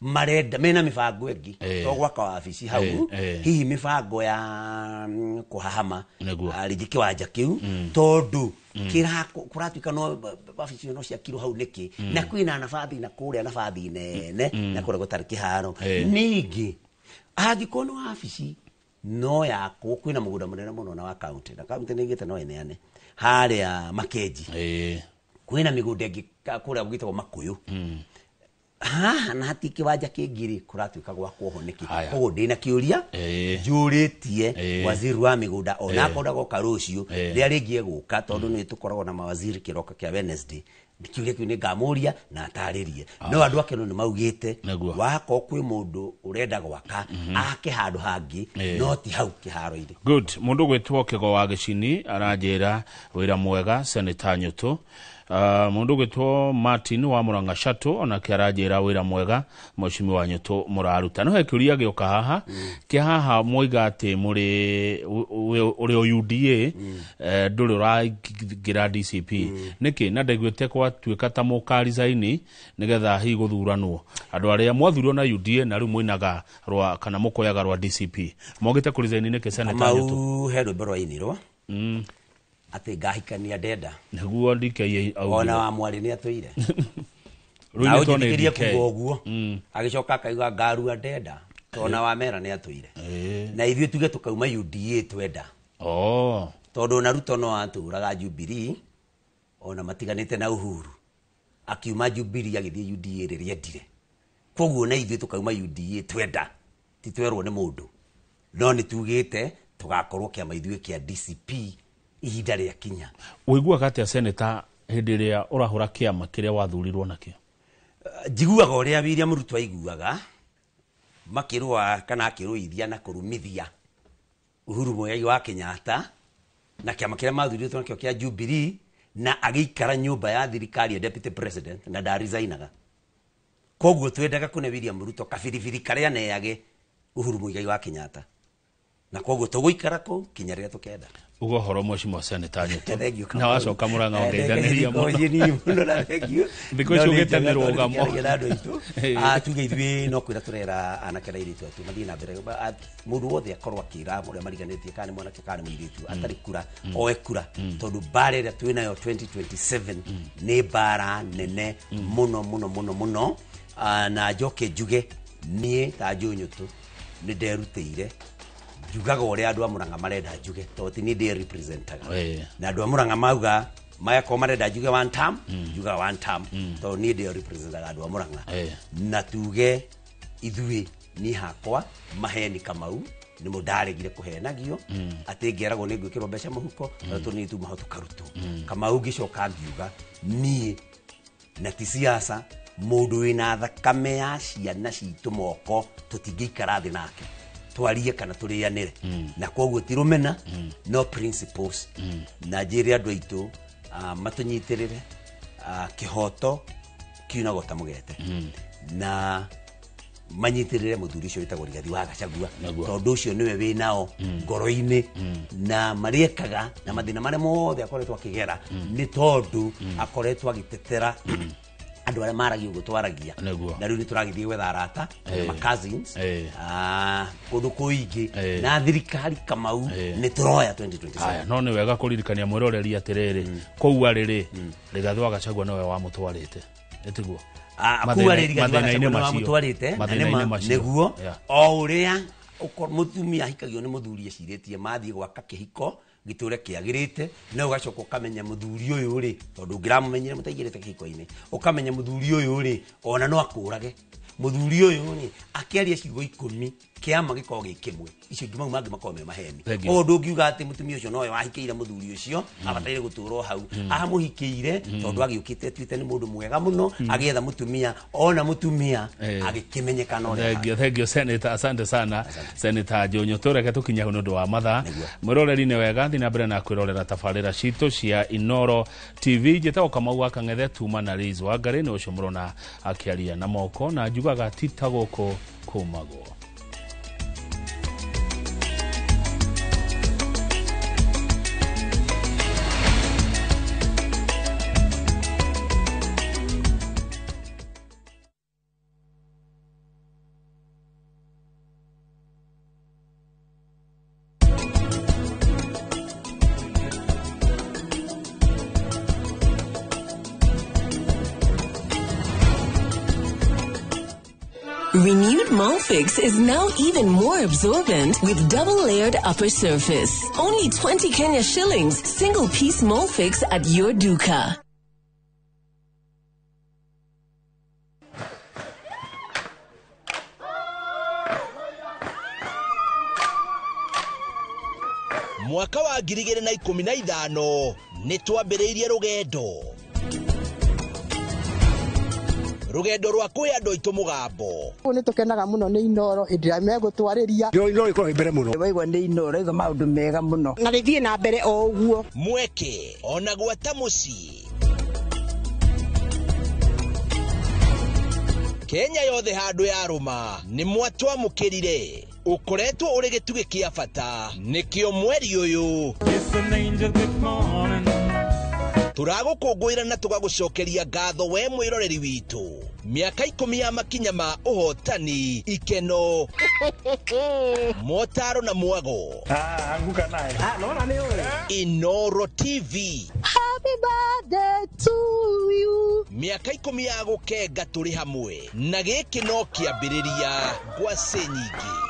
marenda mena mĩbango ĩngĩ to gwaka wabici hau, hihi mĩbango ya kũhahama rĩngĩ kĩwanja kĩu, tondũ kũratuĩka no wabici no ciakirwo hau nĩkĩ, na kwĩna nabathi na kũrĩa nabathi nene na kũrĩa gũtarĩ kĩharo. Ningĩ angĩkorwo nĩ wabici no yakwo, kwĩna mũgũnda mũnene mũno na wa county, na county nĩ ĩgĩte no ĩneane harĩa Makenji. Kwĩna mĩgũnda ĩngĩ kũrĩa gwĩtagwo Makũyũ haha, na hati kĩwanja kĩngĩ rĩ kũratuĩka gwakwo ho nĩkĩ? Koguo ndĩna kĩũria njũrĩtie waziri wa mĩgũnda, ona akorwo ndagoka rũciũ, rĩrĩa rĩngĩ egũka, tondũ nĩ tũkoragwo na mawaziri kĩroka kĩa Wednesday, kĩũria kĩu nĩ ngamũria na atarĩrie. No andũ a Keno nĩ maugĩte wakorwo kwĩ mũndũ ũrenda gwaka, ake handũ hangĩ, no ti hau kĩharo-inĩ. Good. Mũndũ gwĩtwo Kĩgo wa Gĩcini aranjĩra wĩra mwega Senator Nyũtũ. Mũndũ gwĩtwo Martin wa Murang'a Chateau onake aranjĩra wĩra mwega mheshimiwa Nyũtũ mũraruta. No he kĩũria gĩoka haha kĩa haha moiga atĩ mũrĩ ũrĩ o UDA, ndũrĩ ũraingĩra DCP nĩkĩ, na ndaiguĩte gwatuĩka ta mũkaricaini nĩgetha hihi gũthuranwo andũ arĩa mwathurirwo na UDA na rĩu mwinaga rwa kana mũkoyaga rwa DCP mogĩte kũricaini nĩkĩ, Senator Nyũtũ? Kamau, he rwĩmbo rwainirwo atĩ ngahikania ndenda nĩguo DK augire. Ona wa mwarĩ nĩ atũire Rũinĩtwo nĩ ũnjĩtĩkĩrie DK. kuga ũguo, agĩcoka akauga ngarua ndenda tona wa mera nĩ atũire, na ithuĩ tuge tũkauma UDA twenda, tondũ ona Ruto no atũraga Jubilee ona matiganĩte na Uhuru, akiuma Jubilee agĩthiĩ UDA rĩrĩa endire. Koguo na ithuĩ tũkauma UDA twenda, ti twerwo nĩ mũndũ, no nĩ tugĩte tũgakorwo kĩama ithuĩ kĩa DCP ihinda rĩa kinya. Ũiguaga atĩa, Senator, hĩndĩ ĩrĩa ũrahũra kĩama kĩrĩa wathurirwo nakĩo? Njiguaga ũrĩa William Ruto aiguaga makĩrũa kana akĩrũithia na kũrumithia Uhuru Muigai wa Kenyatta na kĩama kĩrĩa mathurirwo nakĩo kĩa Jubilee, na agĩikara nyũmba ya thirikari ya deputy president na ndarizainaga. Koguo twendaga kũne William Ruto kabiribiri karĩa neage Uhuru Muigai wa Kenyatta, na koguo tũgũikara kũu kinya rĩrĩa tũkenda. Uga ũhoro mheshimiwa Senator Nyũtũ. Thank you, na wacoka Murang'a ũngeithanĩria Thank mũno. you mũno na thank you. Thikũ ici No nĩ ũgĩte njega tondũ mĩrũgamo. tũkĩaragia na andũ aitũ. Tuge ithuĩ no kwĩra tũrera anake na airĩtu aitũ mathiĩ na mbere. Mũndũ wothe akorwo akĩra ũrĩa mariganĩtie kana nĩ mwanake kana nĩ mũirĩtu atarĩ kura, oe kura, tondũ mbara ĩrĩa twĩ nayo 2027 nĩ mbara nene mũno mũno mũno mũno. Na njoke njuge niĩ ta Joe Nyũtũ nĩ nderutĩire njugaga ũrĩa andũ a Murang'a marenda njuge, tondũ ti niĩ ndĩ representaga, na andũ a Murang'a mauga magakorwo marenda njuge one term, njugaga one term, tondũ niĩ ndĩ representaga andũ a Murang'a. Na tuge ithuĩ niĩ hakwa maheni Kamau nĩmo ndaregire kũhenagio atĩ ngeragwo nĩ ngwĩkĩrwo mbeca mũhuko, tondũ tũnini tumaho tũkarutwo. Kamau ngĩcoka ngiuga niĩ na ti siasa, mũndũ wĩna thakame ya ciana citũ moko tũtingĩikara thĩ nake twarie kana tũrĩanĩre, na koguo ti rũmena no principles. Na njĩre andũ aitũ matũnyitĩrĩre, kĩhoto kiunagwo ta mũgete, na manyitĩrĩre mũthuri ũcio wĩtagwo Rigathi wa Gachagua, tondũ ũcio nĩwe wĩ nao ngoro-inĩ, na marĩekaga na mathĩna marĩa mothe akoretwo akĩgera nĩ tondũ akoretwo agĩtetera Andũ arĩa maragia ũguo twaragia na rĩu nĩ tũragĩthiĩ gwetha arata ma cousins kũndũ kũingĩ na thirikari Kamau nĩ tũroya 2027. Aya, no nĩ wega kũririkania mwĩroreri atĩrĩrĩ, kũu arĩ rĩ, Rigathĩ wa Gachagua nĩwe wamũtwarĩte, ĩtiguo? Kũu arĩ Rigathĩ wa Gachagua nĩwe wamũtwarĩte, na nĩma nĩguo o ũrĩa mũtumia ahikagio nĩ mũthuri ecirĩtie mathiĩ gwaka kĩhiko gĩtũre kĩagĩrĩte, na ũgacoka ũkamenya mũthuri ũyũ rĩ, tondũ ũngĩramũmenyire mũtaingĩrĩte kĩhiko-inĩ, ũkamenya mũthuri ũyũ rĩ, ona no akũrage. Mũthuri ũyũ rĩ, akĩaria ciugo 10 kĩama gĩkorwo gĩ kĩmwe, icio ingĩ mau mangĩ makorwo me maheni. Ũguo ndũngiuga atĩ mũtumia ũcio nowe wahikĩire mũthuri ũcio, abataire gũtũra o hau. Amũhikĩire tondũ agĩũkĩte atuĩte nĩ mũndũ mwega mũno, agĩetha mũtumia, ona mũtumia agĩkĩmenyekana ũrĩa. Thank you Senator, asante sana Senator Jonyo. Tũreke tũkinye hau nĩ ũndũ wa mathaa. Mwĩroreri nĩ wega thiĩ na mbere na kwĩrorera tabarĩra citũ cia Inooro TV. Njĩtagwo Kamau wa Kang'ethe, tuma na Liz Wangari nĩ ũcio mũrona akĩaria na moko, na njugaga ti ta gũkũ kũmagwo. Renewed Molfix is now even more absorbent with double-layered upper surface. Only 20 Kenya shillings, single-piece Molfix at your duka. Mwaka wa 2015 nĩ twambĩrĩirie rũgendo. Rũgendo rwa kwĩ andũ aitũ mũgambo. Nĩ tũkenaga mũno nĩ Inooro hĩndĩ ĩrĩa megũtwarĩria. Inooro ĩkoragwo mbere mũno. Waigua nĩ Inooro igua maũndũ mega mũno. Na rĩthiĩ na mbere o ũguo. Mweke ona gwata mũciĩ. Kenya yothe handũ yarũma nĩ mwatwamũkĩrire. Ũkoretwo ũrĩ gĩtugĩ kĩa bata nĩkĩo mweri ũyũ. Tũragũkũngũĩra na tũgagũcokeria ngatho we mwĩroreri witũ. Mĩaka 10 ya makinya ma ũhotani, ikeno, motaro na mwago. Anguka naye. Nona nĩ ũĩ. Inooro TV. Happy birthday to you. Mĩaka 10 ya gũkenga tũrĩ hamwe, na gĩkĩ no kĩambĩrĩria ngwacĩ nyingĩ.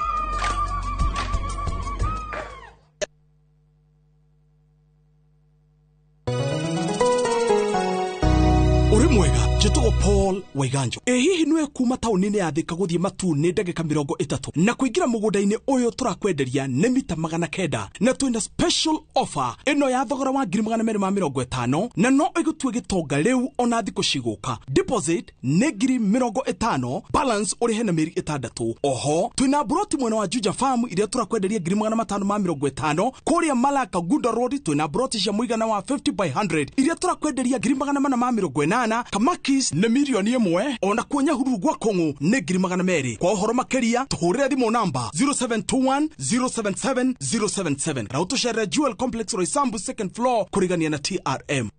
Mwega njĩtagwo Paul Waiganjo. Ĩ hihi nĩwe kuma taũni-inĩ ya Thika gũthiĩ Matuu nĩ ndagĩka 30 na kũingĩra mũgũnda-inĩ ũyũ tũrakwenderia nĩ mita 900 na twĩna special offer ĩno ya thogora wa 250,000 na no ĩgũtue gĩtonga rĩu ona thikũ cigũka. Deposit nĩ 50,000, balance ũrĩhe na mĩeri 6. Oho twĩna broti mwena wa Juja Farm iria tũrakwenderia 550,000. Kũrĩa Malaka Gunda Road twĩna broti cia mũigana wa 50 by 100 iria tũrakwenderia 480,000. Kamakis nĩ 1,000,000, ona kuo Nyahururu gwa Kong'u nĩ 200,000. Kwa ũhoro makĩria tũhũrĩre thimũ namba 0721 077 077 na ũtũcerere Jewel Complex Roysambu second floor kũrigania na TRM.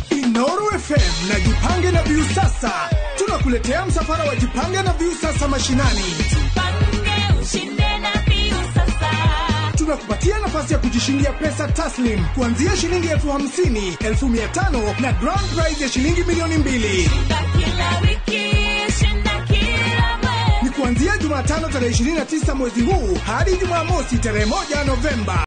Inooro FM na Jipange na Viusasa tunakuletea msafara wa Jipange na Viusasa mashinani. Jipange ushinde na Viusasa. Tunakupatia nafasi ya kujishindia pesa taslim kuanzia shilingi 50,000, 500,000 na grand prize ya shilingi 2,000,000. Kila wiki, shinda kila mwezi. Ni kuanzia Jumatano tarehe 29 mwezi huu hadi Jumamosi tarehe 1 Novemba.